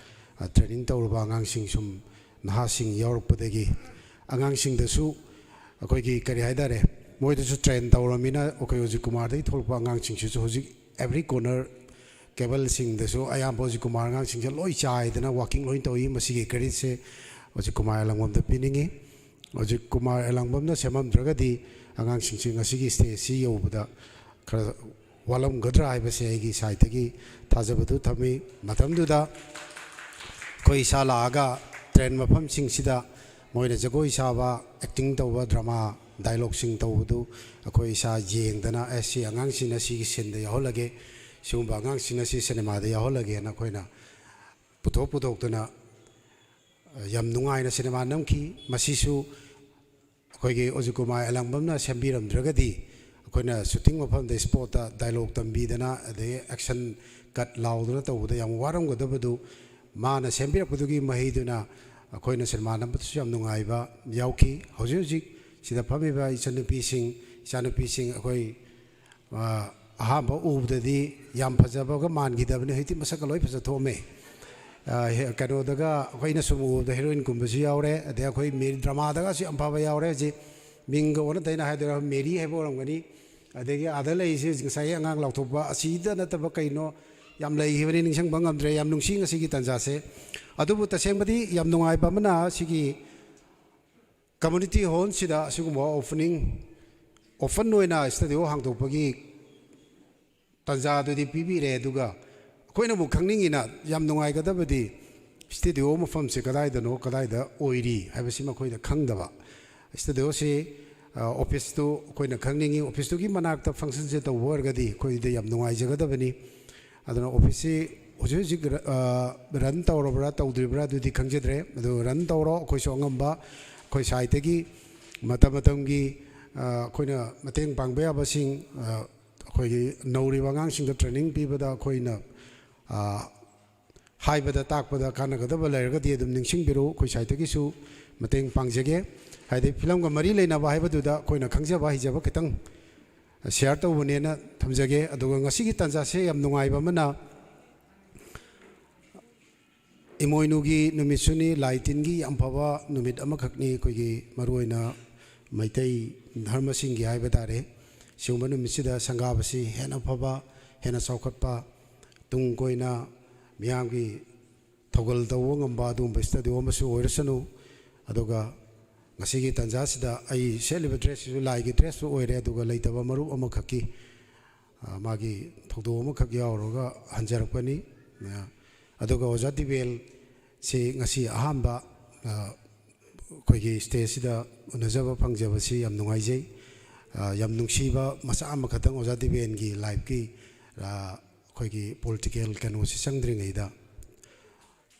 ꯇ꯭ꯔꯦꯅꯤꯡ ꯇꯧꯔꯕ ꯑꯉꯥꯡꯁꯤꯡ, ꯁꯨꯝ ꯅꯍꯥꯁꯤꯡ ꯌꯥꯎꯔꯛꯄꯗꯒꯤ ꯑꯉꯥꯡꯁꯤꯡꯗꯁꯨ ꯑꯩꯈꯣꯏꯒꯤ, ꯀꯔꯤ ꯍꯥꯏꯇꯥꯔꯦ, ꯃꯣꯏꯗꯁꯨ ꯇ꯭ꯔꯦꯟ ꯇꯧꯔꯃꯤꯅ ꯑꯩꯈꯣꯏ ꯍꯧꯖꯤꯛ ꯀꯨꯃꯥꯔꯗꯒꯤ ꯊꯣꯛꯂꯛꯄ ꯑꯉꯥꯡꯁꯤꯡꯁꯤꯁꯨ ꯍꯧꯖꯤꯛ ꯑꯦꯚ꯭ꯔꯤ ꯀꯣꯔꯅꯔ ꯀꯦꯕꯜꯁꯤꯡꯗꯁꯨ ꯑꯌꯥꯝꯕ ꯍꯧꯖꯤꯛ ꯀꯨꯃꯥꯔ ꯑꯉꯥꯡꯁꯤꯡꯁꯦ ꯂꯣꯏ ꯆꯥꯏꯗꯅ ꯋꯥꯀꯤꯡ ꯂꯣꯏ ꯇꯧꯏ꯫ ꯃꯁꯤꯒꯤ ꯀ꯭ꯔꯦꯗꯤꯠꯁꯦ ꯍꯧꯖꯤꯛ ꯀꯨꯃꯥꯔ ꯑꯦꯂꯥꯡꯕꯝꯗ ꯄꯤꯅꯤꯡꯉꯤ꯫ ꯍꯧꯖꯤꯛ ꯀꯨꯃꯥꯔ ꯑꯦꯂꯥꯡꯕꯝꯅ ꯁꯦꯝꯃꯝꯗ꯭ꯔꯒꯗꯤ ꯑꯉꯥꯡꯁꯤꯡꯁꯤ ꯉꯁꯤꯒꯤ ꯁ꯭ꯇꯦꯖꯁꯤ ꯌꯧꯕꯗ ꯈꯔ ꯋꯥꯠꯂꯝꯒꯗ꯭ꯔꯥ ꯍꯥꯏꯕꯁꯦ ꯑꯩꯒꯤ ꯁꯥꯏꯠꯇꯒꯤ ꯊꯥꯖꯕꯗꯨ ꯊꯝꯃꯤ꯫ ꯃꯇꯝꯗꯨꯗ ꯑꯩꯈꯣꯏ ꯏꯁꯥ ꯂꯥꯛꯑꯒ ꯇ꯭ꯔꯦꯟ ꯃꯐꯝꯁꯤꯡꯁꯤꯗ ꯃꯣꯏꯅ ꯖꯒꯣꯏ ꯁꯥꯕ, ꯑꯦꯛꯇꯤꯡ ꯇꯧꯕ, ꯗ꯭ꯔꯃꯥ ꯗꯥꯏꯂꯣꯛꯁꯤꯡ ꯇꯧꯕꯗꯨ ꯑꯩꯈꯣꯏ ꯏꯁꯥ ꯌꯦꯡꯗꯅ, "ꯑꯦ, ꯁꯤ ꯑꯉꯥꯡꯁꯤꯡꯅ ꯁꯤꯒꯤ ꯁꯤꯟꯗ ꯌꯥꯎꯍꯜꯂꯒꯦ, ꯁꯤꯒꯨꯝꯕ ꯑꯉꯥꯡꯁꯤꯡꯅ ꯁꯤ ꯁꯤꯅꯦꯃꯥꯗ ꯌꯥꯎꯍꯜꯂꯒꯦꯅ" ꯑꯩꯈꯣꯏꯅ ꯄꯨꯊꯣꯛ ꯄꯨꯊꯣꯛꯇꯅ, ꯑ, ꯌꯥꯝ ꯅꯨꯡꯉꯥꯏꯅ ꯁꯤꯅꯦꯃꯥ ꯅꯝꯈꯤ꯫ ꯃꯁꯤꯁꯨ ꯑꯩꯈꯣꯏꯒꯤ ꯑꯣꯖꯤꯠ ꯀꯨꯃꯥꯔ ꯑꯦꯂꯥꯡꯕꯝꯅ ꯁꯦꯝꯕꯤꯔꯝꯗ꯭ꯔꯒꯗꯤ ꯑꯩꯈꯣꯏꯅ ꯁꯨꯇꯤꯡ ꯃꯐꯝꯗ ꯏꯁꯄꯣꯠꯇ ꯗꯥꯏꯂꯣꯛ ꯇꯝꯕꯤꯗꯅ, ꯑꯗꯒꯤ ꯑꯦꯛꯁꯟ ꯀꯠ ꯂꯥꯎꯗꯅ ꯇꯧꯕꯗ ꯌꯥꯝ ꯋꯥꯔꯝꯒꯗꯕꯗꯨ ꯃꯥꯅ ꯁꯦꯝꯕꯤꯔꯛꯄꯗꯨꯒꯤ ꯃꯍꯩꯗꯨꯅ ꯑꯩꯈꯣꯏꯅ ꯁꯤꯅꯦꯃꯥ ꯅꯝꯕꯗꯁꯨ ꯌꯥꯝ ꯅꯨꯡꯉꯥꯏꯕ ꯌꯥꯎꯈꯤ꯫ ꯍꯧꯖꯤꯛ ꯍꯧꯖꯤꯛ ꯁꯤꯗ ꯐꯝꯃꯤꯕ ꯏꯆꯟꯅꯨꯄꯤꯁꯤꯡ, ꯏꯆꯥꯅꯨꯄꯤꯁꯤꯡ ꯑꯩꯈꯣꯏ, ꯑ, ꯑꯍꯥꯟꯕ ꯎꯕꯗꯗꯤ ꯌꯥꯝ ꯐꯖꯕꯒ ꯃꯥꯟꯈꯤꯗꯕꯅꯤ, ꯍꯧꯖꯤꯛꯇꯤ ꯃꯁꯛꯀ ꯂꯣꯏ ꯐꯖ ꯊꯣꯛꯑꯝꯃꯦ꯫ ꯀꯩꯅꯣꯗꯒ ꯑꯩꯈꯣꯏꯅ ꯁꯨꯝ ꯎꯕꯗ ꯍꯦꯔꯣꯏꯟꯒꯨꯝꯕꯁꯨ ꯌꯥꯎꯔꯦ, ꯑꯗꯩ ꯑꯩꯈꯣꯏ ꯗ꯭ꯔꯃꯥꯗꯒꯁꯨ ꯌꯥꯝ ꯐꯕ ꯌꯥꯎꯔꯦ꯫ ꯍꯧꯖꯤꯛ ꯃꯤꯡꯒ ꯑꯣꯟꯅ ꯇꯩꯅ ꯍꯥꯏꯗꯣꯏꯔꯥ, ꯃꯦꯔꯤ ꯍꯥꯏꯕ ꯑꯣꯏꯔꯝꯒꯅꯤ꯫ ꯑꯗꯒꯤ ꯑꯥꯗ ꯂꯩꯔꯤꯁꯦ ꯉꯁꯥꯏ ꯑꯉꯥꯡ ꯂꯥꯎꯊꯣꯛꯄ ꯑꯁꯤꯗ ꯅꯠꯇꯕ ꯀꯩꯅꯣ ꯌꯥꯝ ꯂꯩꯈꯤꯕꯅꯤ, ꯅꯤꯡꯁꯤꯡꯕ ꯉꯝꯗ꯭ꯔꯦ꯫ ꯌꯥꯝ ꯅꯨꯡꯁꯤ ꯉꯁꯤꯒꯤ ꯇꯥꯟꯖꯥꯁꯦ꯫ ꯑꯗꯨꯕꯨ ꯇꯁꯦꯡꯕꯗꯤ ꯌꯥꯝ ꯅꯨꯡꯉꯥꯏꯕ ꯑꯃꯅ, ꯁꯤꯒꯤ ꯀꯝꯃ꯭ꯌꯨꯅꯤꯇꯤ ꯍꯣꯜꯁꯤꯗ ꯑꯁꯤꯒꯨꯝꯕ ꯑꯣꯄꯅꯤꯡ, ꯑꯣꯄꯟ ꯑꯣꯏꯅ ꯁ꯭ꯇꯨꯗꯤꯑꯣ ꯍꯥꯡꯗꯣꯛꯄꯒꯤ ꯇꯥꯟꯖꯥꯗꯨꯗꯤ ꯄꯤꯕꯤꯔꯦ꯫ ꯑꯗꯨꯒ ꯑꯩꯈꯣꯏꯅ ꯑꯃꯨꯛ ꯈꯪꯅꯤꯡꯉꯤꯅ, ꯌꯥꯝ ꯅꯨꯡꯉꯥꯏꯒꯗꯕꯗꯤ ꯁ꯭ꯇꯨꯗꯤꯑꯣ ꯃꯐꯝꯁꯦ ꯀꯗꯥꯏꯗꯅꯣ, ꯀꯗꯥꯏꯗ ꯑꯣꯏꯔꯤ ꯍꯥꯏꯕꯁꯤꯃ ꯑꯩꯈꯣꯏꯅ ꯈꯪꯗꯕ꯫ ꯁ꯭ꯇꯨꯗꯤꯑꯣꯁꯤ, ꯑ, ꯑꯣꯐꯤꯁꯇꯨ ꯑꯩꯈꯣꯏꯅ ꯈꯪꯅꯤꯡꯉꯤ꯫ ꯑꯣꯐꯤꯁꯇꯨꯒꯤ ꯃꯅꯥꯛꯇ ꯐꯪꯁꯟꯁꯦ ꯇꯧꯕ ꯑꯣꯏꯔꯒꯗꯤ ꯑꯩꯈꯣꯏꯗ ꯌꯥꯝ ꯅꯨꯡꯉꯥꯏꯖꯒꯗꯕꯅꯤ꯫ ꯑꯗꯨꯅ ꯑꯣꯐꯤꯁꯁꯤ ꯍꯧꯖꯤꯛ ꯍꯧꯖꯤꯛ, ꯑ, ꯔꯟ ꯇꯧꯔꯕ꯭ꯔꯥ ꯇꯧꯗ꯭ꯔꯤꯕ꯭ꯔꯥ ꯑꯗꯨꯗꯤ ꯈꯪꯖꯗ꯭ꯔꯦ꯫ ꯑꯗꯨ ꯔꯟ ꯇꯧꯔꯣ, ꯑꯩꯈꯣꯏꯁꯨ ꯑꯉꯝꯕ ꯑꯩꯈꯣꯏ ꯁꯥꯏꯠꯇꯒꯤ ꯃꯇꯝ ꯃꯇꯝꯒꯤ, ꯑ, ꯑꯩꯈꯣꯏꯅ ꯃꯇꯦꯡ ꯄꯥꯡꯕ ꯌꯥꯕꯁꯤꯡ, ꯑ, ꯑꯩꯈꯣꯏꯒꯤ ꯅꯧꯔꯤꯕ ꯑꯉꯥꯡꯁꯤꯡꯗ ꯇ꯭ꯔꯦꯅꯤꯡ ꯄꯤꯕꯗ ꯑꯩꯈꯣꯏꯅ, ꯑ, ꯍꯥꯏꯕꯗ ꯇꯥꯛꯄꯗ ꯀꯥꯟꯅꯒꯗꯕ ꯂꯩꯔꯒꯗꯤ ꯑꯗꯨꯝ ꯅꯤꯡꯁꯤꯡꯕꯤꯔꯛꯎ, ꯑꯩꯈꯣꯏ ꯁꯥꯏꯠꯇꯒꯤꯁꯨ ꯃꯇꯦꯡ ꯄꯥꯡꯖꯒꯦ꯫ ꯍꯥꯏꯗꯤ ꯐꯤꯂꯝꯒ ꯃꯔꯤ ꯂꯩꯅꯕ ꯍꯥꯏꯕꯗꯨꯗ ꯑꯩꯈꯣꯏꯅ ꯈꯪꯖꯕ ꯍꯩꯖꯕ ꯈꯤꯇꯪ ꯁꯤꯌꯥꯔ ꯇꯧꯕꯅꯦꯅ ꯊꯝꯖꯒꯦ꯫ ꯑꯗꯨꯒ ꯉꯁꯤꯒꯤ ꯇꯥꯟꯖꯥꯁꯦ ꯌꯥꯝ ꯅꯨꯡꯉꯥꯏꯕ ꯑꯃꯅ, ꯏꯃꯣꯏꯅꯨꯒꯤ ꯅꯨꯃꯤꯠꯁꯨꯅꯤ, ꯂꯥꯏ ꯇꯤꯟꯒꯤ ꯌꯥꯝ ꯐꯕ ꯅꯨꯃꯤꯠ ꯑꯃꯈꯛꯅꯤ꯫ ꯑꯩꯈꯣꯏꯒꯤ ꯃꯔꯨꯑꯣꯏꯅ ꯃꯩꯇꯩ ꯙꯔꯃꯁꯤꯡꯒꯤ ꯍꯥꯏꯕ ꯇꯥꯔꯦ, ꯁꯤꯒꯨꯝꯕ ꯅꯨꯃꯤꯠꯁꯤꯗ ꯁꯪꯒꯥꯕꯁꯤ ꯍꯦꯟꯅ ꯐꯕ, ꯍꯦꯟꯅ ꯆꯥꯎꯈꯠꯄ, ꯇꯨꯡ ꯀꯣꯏꯅ ꯃꯤꯌꯥꯝꯒꯤ ꯊꯧꯒꯜ ꯇꯧꯕ ꯉꯝꯕ ꯑꯗꯨꯒꯨꯝꯕ ꯁ꯭ꯇꯨꯗꯤꯑꯣ ꯑꯃꯁꯨ ꯑꯣꯏꯔꯁꯅꯨ꯫ ꯑꯗꯨꯒ ꯉꯁꯤꯒꯤ ꯇꯥꯟꯖꯥꯁꯤꯗ ꯑꯩ ꯁꯦꯠꯂꯤꯕ ꯗ꯭ꯔꯦꯁꯁꯤꯁꯨ ꯂꯥꯏꯒꯤ ꯗ꯭ꯔꯦꯁꯁꯨ ꯑꯣꯏꯔꯦ, ꯑꯗꯨꯒ ꯂꯩꯇꯕ ꯃꯔꯨꯞ ꯑꯃꯈꯛꯀꯤ, ꯑ, ꯃꯥꯒꯤ ꯊꯧꯗꯣꯛ ꯑꯃꯈꯛ ꯌꯥꯎꯔꯒ ꯍꯟꯖꯔꯛꯄꯅꯤ꯫ ꯑ, ꯑꯗꯨꯒ ꯑꯣꯖꯥ ꯗꯤꯕꯦꯟꯁꯤ ꯉꯁꯤ ꯑꯍꯥꯟꯕ, ꯑ, ꯑꯩꯈꯣꯏꯒꯤ ꯁ꯭ꯇꯦꯖꯁꯤꯗ ꯎꯅꯖꯕ ꯐꯪꯖꯕꯁꯤ ꯌꯥꯝ ꯅꯨꯡꯉꯥꯏꯖꯩ꯫ ꯑ, ꯌꯥꯝ ꯅꯨꯡꯁꯤꯕ ꯃꯆꯥ ꯑꯃꯈꯛꯇꯪ ꯑꯣꯖꯥ ꯗꯤꯕꯦꯟꯒꯤ ꯂꯥꯏꯐꯀꯤ, ꯑ, ꯑꯩꯈꯣꯏꯒꯤ ꯄꯣꯂꯤꯇꯤꯀꯦꯜ ꯀꯩꯅꯣꯁꯤ ꯆꯪꯗ꯭ꯔꯤꯉꯩꯗ,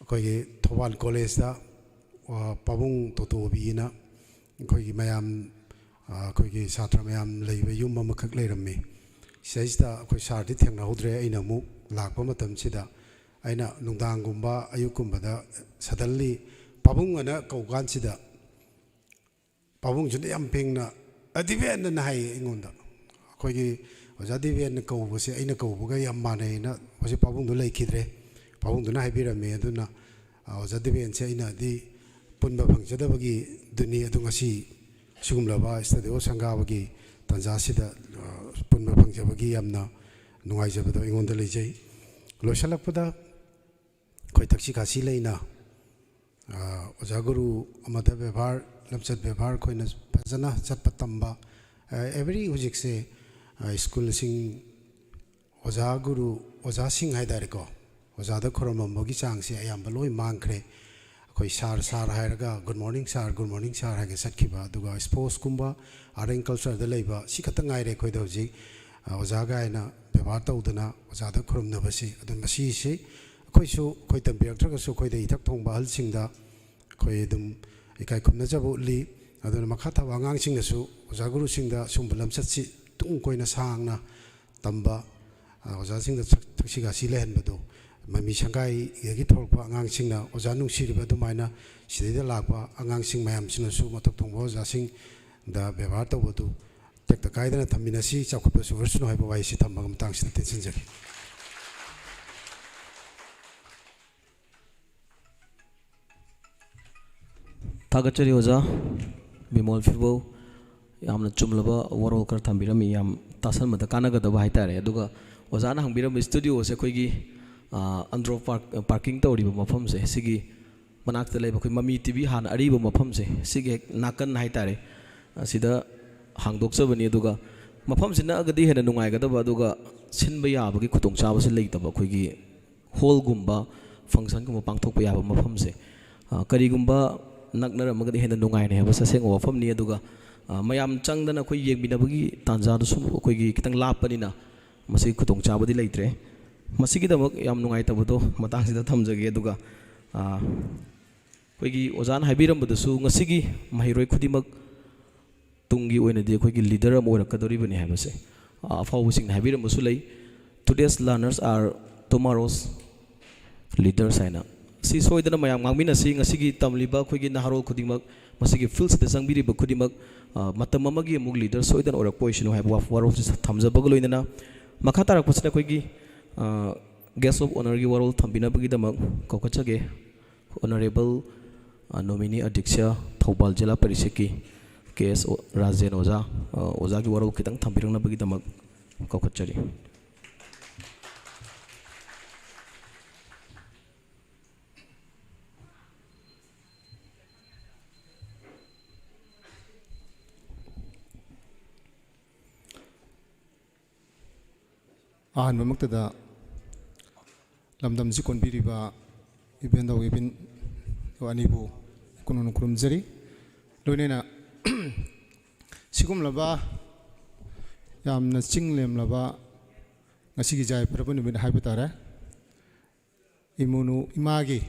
ꯑꯩꯈꯣꯏꯒꯤ ꯊꯧꯕꯥꯜ ꯀꯣꯂꯦꯖꯇ, ꯑ, ꯄꯥꯕꯨꯡ ꯇꯣꯇꯣꯕꯤꯅ ꯑꯩꯈꯣꯏꯒꯤ ꯃꯌꯥꯝ, ꯑ, ꯑꯩꯈꯣꯏꯒꯤ ꯁꯥꯇ꯭ꯔ ꯃꯌꯥꯝ ꯂꯩꯕ ꯌꯨꯝ ꯑꯃꯈꯛ ꯂꯩꯔꯝꯃꯤ꯫ ꯁꯤꯗꯩꯁꯤꯗ ꯑꯩꯈꯣꯏ ꯁꯥꯔꯗꯤ ꯊꯦꯡꯅꯍꯧꯗ꯭ꯔꯦ꯫ ꯑꯩꯅ ꯑꯃꯨꯛ ꯂꯥꯛꯄ ꯃꯇꯝꯁꯤꯗ ꯑꯩꯅ ꯅꯨꯡꯗꯥꯡꯒꯨꯝꯕ ꯑꯌꯨꯛꯀꯨꯝꯕꯗ ꯁꯗꯟꯂꯤ ꯄꯥꯕꯨꯡ ꯑꯅ ꯀꯧ ꯀꯥꯟꯁꯤꯗ ꯄꯥꯕꯨꯡꯁꯤꯅ ꯌꯥꯝ ꯐꯤꯡꯅ, "ꯑ, ꯗꯤꯕꯦꯟ" ꯑꯅ ꯍꯥꯏꯌꯦ ꯑꯩꯉꯣꯟꯗ꯫ ꯑꯩꯈꯣꯏꯒꯤ ꯑꯣꯖꯥ ꯗꯤꯕꯦꯟꯅ ꯀꯧꯕꯁꯦ ꯑꯩꯅ ꯀꯧꯕꯒ ꯌꯥꯝ ꯃꯥꯟꯅꯩꯅ꯫ ꯍꯧꯖꯤꯛ ꯄꯥꯕꯨꯡꯗꯣ ꯂꯩꯈꯤꯗ꯭ꯔꯦ꯫ ꯄꯥꯕꯨꯡꯗꯨꯅ ꯍꯥꯏꯕꯤꯔꯝꯃꯤ꯫ ꯑꯗꯨꯅ, ꯑ, ꯑꯣꯖꯥ ꯗꯤꯕꯦꯟꯁꯦ ꯑꯩꯅꯗꯤ ꯄꯨꯟꯕ ꯐꯪꯖꯗꯕꯒꯤꯗꯨꯅꯤ꯫ ꯑꯗꯨ ꯉꯁꯤ ꯁꯤꯒꯨꯝꯂꯕ ꯁ꯭ꯇꯨꯗꯤꯑꯣ ꯁꯪꯒꯥꯕꯒꯤ ꯇꯥꯟꯖꯥꯁꯤꯗ, ꯑ, ꯄꯨꯟꯕ ꯐꯪꯖꯕꯒꯤ ꯌꯥꯝꯅ ꯅꯨꯡꯉꯥꯏꯖꯕꯗꯣ ꯑꯩꯉꯣꯟꯗ ꯂꯩꯖꯩ꯫ ꯂꯣꯏꯁꯤꯜꯂꯛꯄꯗ ꯑꯩꯈꯣꯏ ꯊꯛꯁꯤ ꯈꯥꯁꯤ ꯂꯩꯅ, ꯑ, ꯑꯣꯖꯥ ꯒꯨꯔꯨ ꯑꯃꯗ ꯕꯦꯕꯥꯔ, ꯂꯝꯆꯠ ꯕꯦꯕꯥꯔ ꯑꯩꯈꯣꯏꯅ ꯐꯖꯅ ꯆꯠꯄ ꯇꯝꯕ, ꯑ, every ꯍꯧꯖꯤꯛꯁꯦ, ꯑ, ꯁ꯭ꯀꯨꯜꯁꯤꯡ, ꯑꯣꯖꯥ ꯒꯨꯔꯨ, ꯑꯣꯖꯥꯁꯤꯡ ꯍꯥꯏ ꯇꯥꯔꯦꯀꯣ, ꯑꯣꯖꯥꯗ ꯈꯨꯔꯨꯝꯃꯝꯕꯒꯤ ꯆꯥꯡꯁꯦ ꯑꯌꯥꯝꯕ ꯂꯣꯏ ꯃꯥꯡꯈ꯭ꯔꯦ꯫ ꯑꯩꯈꯣꯏ "ꯁꯥꯔ, ꯁꯥꯔ" ꯍꯥꯏꯔꯒ "good morning sir, good morning sir" ꯍꯥꯏꯔꯒ ꯆꯠꯈꯤꯕ, ꯑꯗꯨꯒ ꯁ꯭ꯄꯣꯔꯠꯁꯀꯨꯝꯕ, ꯑꯥꯔꯠ ꯑꯦꯟ ꯀꯜꯆꯔꯗ ꯂꯩꯕ, ꯁꯤ ꯈꯛꯇ ꯉꯥꯏꯔꯦ ꯑꯩꯈꯣꯏꯗ ꯍꯧꯖꯤꯛ, ꯑ, ꯑꯣꯖꯥ ꯀꯥꯏꯅ ꯕꯦꯕꯥꯔ ꯇꯧꯗꯅ ꯑꯣꯖꯥꯗ ꯈꯨꯔꯨꯝꯅꯕꯁꯤ꯫ ꯑꯗꯨ ꯃꯁꯤꯁꯤ ꯑꯩꯈꯣꯏꯁꯨ, ꯑꯩꯈꯣꯏ ꯇꯝꯕꯤꯔꯛꯇ꯭ꯔꯒꯁꯨ, ꯑꯩꯈꯣꯏꯗ ꯏꯊꯛ ꯊꯣꯡꯕ ꯑꯍꯜꯁꯤꯡꯗ ꯑꯩꯈꯣꯏ ꯑꯗꯨꯝ ꯏꯀꯥꯏ ꯈꯨꯝꯅꯖꯕ ꯎꯠꯂꯤ꯫ ꯑꯗꯨꯅ ꯃꯈꯥ ꯊꯥꯕ ꯑꯉꯥꯡꯁꯤꯡꯅꯁꯨ ꯑꯣꯖꯥ ꯒꯨꯔꯨꯁꯤꯡꯗ ꯁꯨꯝꯕ ꯂꯝꯆꯠꯁꯤ ꯇꯨꯡ ꯀꯣꯏꯅ ꯁꯥꯡꯅ ꯇꯝꯕ, ꯑ, ꯑꯣꯖꯥꯁꯤꯡꯗ ꯊꯛ-, ꯊꯛꯁꯤ ꯈꯥꯁꯤ ꯂꯩꯍꯟꯕꯗꯨ ꯃꯃꯤ ꯁꯪꯒꯥꯏꯗꯒꯤ ꯊꯣꯛꯂꯛꯄ ꯑꯉꯥꯡꯁꯤꯡꯅ ꯑꯣꯖꯥ ꯅꯨꯡꯁꯤꯔꯤꯕ ꯑꯗꯨꯃꯥꯏꯅ ꯁꯤꯗꯩꯗ ꯂꯥꯛꯄ ꯑꯉꯥꯡꯁꯤꯡ ꯃꯌꯥꯝꯁꯤꯅꯁꯨ ꯃꯊꯛ ꯊꯣꯡꯕ ꯑꯣꯖꯥꯁꯤꯡꯗ ꯕꯦꯕꯥꯔ ꯇꯧꯕꯗꯨ ꯇꯦꯛꯇ ꯀꯥꯏꯗꯅ ꯊꯝꯃꯤꯟꯅꯁꯤ, ꯆꯥꯎꯈꯠꯄꯁꯨ ꯑꯣꯏꯔꯁꯅꯨ ꯍꯥꯏꯕ ꯋꯥꯍꯩꯁꯤ ꯊꯝꯃꯒ ꯃꯇꯥꯡꯁꯤꯗ ꯇꯦꯟꯁꯤꯟꯖꯒꯦ꯫ ꯊꯥꯒꯠꯆꯔꯤ ꯑꯣꯖꯥ ꯕꯤꯃꯣꯜ ꯐꯤꯕꯧ, ꯌꯥꯝꯅ ꯆꯨꯝꯂꯕ ꯋꯥꯔꯣꯜ ꯈꯔ ꯊꯝꯕꯤꯔꯝꯃꯤ, ꯌꯥꯝ ꯇꯥꯁꯟꯕꯗ ꯀꯥꯟꯅꯒꯗꯕ ꯍꯥꯏꯇꯥꯔꯦ꯫ ꯑꯗꯨꯒ ꯑꯣꯖꯥꯅ ꯍꯪꯕꯤꯔꯝꯕ ꯁ꯭ꯇꯨꯗꯤꯑꯣꯁꯦ ꯑꯩꯈꯣꯏꯒꯤ, ꯑ, ꯑꯟꯗ꯭ꯔꯣ ꯄꯥꯔꯛ, ꯄꯥꯔꯀꯤꯡ ꯇꯧꯔꯤꯕ ꯃꯐꯝꯁꯦ, ꯁꯤꯒꯤ ꯃꯅꯥꯛꯇ ꯂꯩꯕ ꯑꯩꯈꯣꯏ ꯃꯃꯤ ꯇꯤ ꯚꯤ ꯍꯥꯟꯅ ꯑꯔꯤꯕ ꯃꯐꯝꯁꯦ, ꯁꯤꯒꯤ ꯍꯦꯛ ꯅꯥꯀꯟ ꯍꯥꯏꯇꯥꯔꯦ, ꯑꯁꯤꯗ ꯍꯥꯡꯗꯣꯛꯆꯕꯅꯤ꯫ ꯑꯗꯨꯒ ꯃꯐꯝꯁꯤ ꯅꯛꯑꯒꯗꯤ ꯍꯦꯟꯅ ꯅꯨꯡꯉꯥꯏꯒꯗꯕ, ꯑꯗꯨꯒ ꯁꯤꯟꯕ ꯌꯥꯕꯒꯤ ꯈꯨꯗꯣꯡꯆꯥꯕꯁꯤ ꯂꯩꯇꯕ, ꯑꯩꯈꯣꯏꯒꯤ ꯍꯣꯜꯒꯨꯝꯕ, ꯐꯪꯁꯟꯒꯨꯝꯕ ꯄꯥꯡꯊꯣꯛꯄ ꯌꯥꯕ ꯃꯐꯝꯁꯦ, ꯑ, ꯀꯔꯤꯒꯨꯝꯕ ꯅꯛꯅꯔꯝꯃꯒꯗꯤ ꯍꯦꯟꯅ ꯅꯨꯡꯉꯥꯏꯅꯤ ꯍꯥꯏꯕꯁꯦ ꯑꯁꯦꯡꯕ ꯋꯥꯐꯝꯅꯤ꯫ ꯑꯗꯨꯒ, ꯑ, ꯃꯌꯥꯝ ꯆꯪꯗꯅ ꯑꯩꯈꯣꯏ ꯌꯦꯡꯃꯤꯟꯅꯕꯒꯤ ꯇꯥꯟꯖꯥꯗꯨꯁꯨ ꯑꯩꯈꯣꯏꯒꯤ ꯈꯤꯇꯪ ꯂꯥꯞꯄꯅꯤꯅ ꯃꯁꯤꯒꯤ ꯈꯨꯗꯣꯡꯆꯥꯕꯗꯤ ꯂꯩꯇ꯭ꯔꯦ꯫ ꯃꯁꯤꯒꯤꯗꯃꯛ ꯌꯥꯝ ꯅꯨꯡꯉꯥꯏꯇꯕꯗꯣ ꯃꯇꯥꯡꯁꯤꯗ ꯊꯝꯖꯒꯦ꯫ ꯑꯗꯨꯒ, ꯑ, ꯑꯩꯈꯣꯏꯒꯤ ꯑꯣꯖꯥꯅ ꯍꯥꯏꯕꯤꯔꯝꯕꯗꯁꯨ ꯉꯁꯤꯒꯤ ꯃꯍꯩꯔꯣꯏ ꯈꯨꯗꯤꯡꯃꯛ ꯇꯨꯡꯒꯤ ꯑꯣꯏꯅꯗꯤ ꯑꯩꯈꯣꯏꯒꯤ ꯂꯤꯗꯔ ꯑꯃ ꯑꯣꯏꯔꯛꯀꯗꯧꯔꯤꯕꯅꯤ ꯍꯥꯏꯕꯁꯦ, ꯑ, ꯑꯐꯥꯎꯕꯁꯤꯡꯅ ꯍꯥꯏꯕꯤꯔꯝꯕꯁꯨ ꯂꯩ꯫ "Today's learners are tomorrow's leaders" ꯍꯥꯏꯅ꯫ ꯁꯤ ꯁꯣꯏꯗꯅ ꯃꯌꯥꯝ ꯉꯥꯡꯃꯤꯟꯅꯁꯤ꯫ ꯉꯁꯤꯒꯤ ꯇꯝꯂꯤꯕ ꯑꯩꯈꯣꯏꯒꯤ ꯅꯍꯥꯔꯣꯜ ꯈꯨꯗꯤꯡꯃꯛ ꯃꯁꯤꯒꯤ ꯐꯤꯜꯁꯤꯗ ꯆꯪꯕꯤꯔꯤꯕ ꯈꯨꯗꯤꯡꯃꯛ, ꯑ, ꯃꯇꯝ ꯑꯃꯒꯤ ꯑꯃꯨꯛ ꯂꯤꯗꯔ ꯁꯣꯏꯗꯅ ꯑꯣꯏꯔꯛꯄ ꯑꯣꯏꯁꯅꯨ ꯍꯥꯏꯕ ꯋꯥ-, ꯋꯥꯔꯣꯜꯁꯤ ꯊꯝꯖꯕꯒ ꯂꯣꯏꯅꯅ ꯃꯈꯥ ꯇꯥꯔꯛꯄꯁꯤꯅ ꯑꯩꯈꯣꯏꯒꯤ, ꯑ, Guest of Honourꯒꯤ ꯋꯥꯔꯣꯜ ꯊꯝꯕꯤꯅꯕꯒꯤꯗꯃꯛ ꯀꯧꯈꯠꯆꯒꯦ꯫ Honourable, ꯑ, nominee ꯑꯗ꯭ꯌꯛꯁ, ꯊꯧꯕꯥꯜ ꯖꯤꯂꯥ ꯄꯔꯤꯁꯠꯀꯤ ꯀꯦ ꯑꯦꯁ ꯑꯣ-, ꯔꯥꯖꯦꯟ ꯑꯣꯖꯥ, ꯑ, ꯑꯣꯖꯥꯒꯤ ꯋꯥꯔꯣꯜ ꯈꯤꯇꯪ ꯊꯝꯕꯤꯔꯛꯅꯕꯒꯤꯗꯃꯛ ꯀꯧꯈꯠꯆꯔꯤ꯫ ꯑꯍꯥꯟꯕꯃꯛꯇꯗ ꯂꯝꯗꯝꯁꯤ ꯀꯣꯟꯕꯤꯔꯤꯕ ꯏꯕꯦꯟꯗꯧ ꯏꯕꯤꯟ ꯑꯅꯤꯕꯨ ꯀꯨꯟꯅ ꯈꯨꯔꯨꯝꯖꯔꯤ꯫ ꯂꯣꯏꯅꯅ ꯁꯤꯒꯨꯝꯂꯕ ꯌꯥꯝꯅ ꯆꯤꯡ ꯂꯦꯝꯂꯕ ꯉꯁꯤꯒꯤ ꯌꯥꯏꯐꯔꯕ ꯅꯨꯃꯤꯠ ꯍꯥꯏꯕ ꯇꯥꯔꯦ꯫ ꯏꯃꯣꯏꯅꯨ ꯏꯃꯥꯒꯤ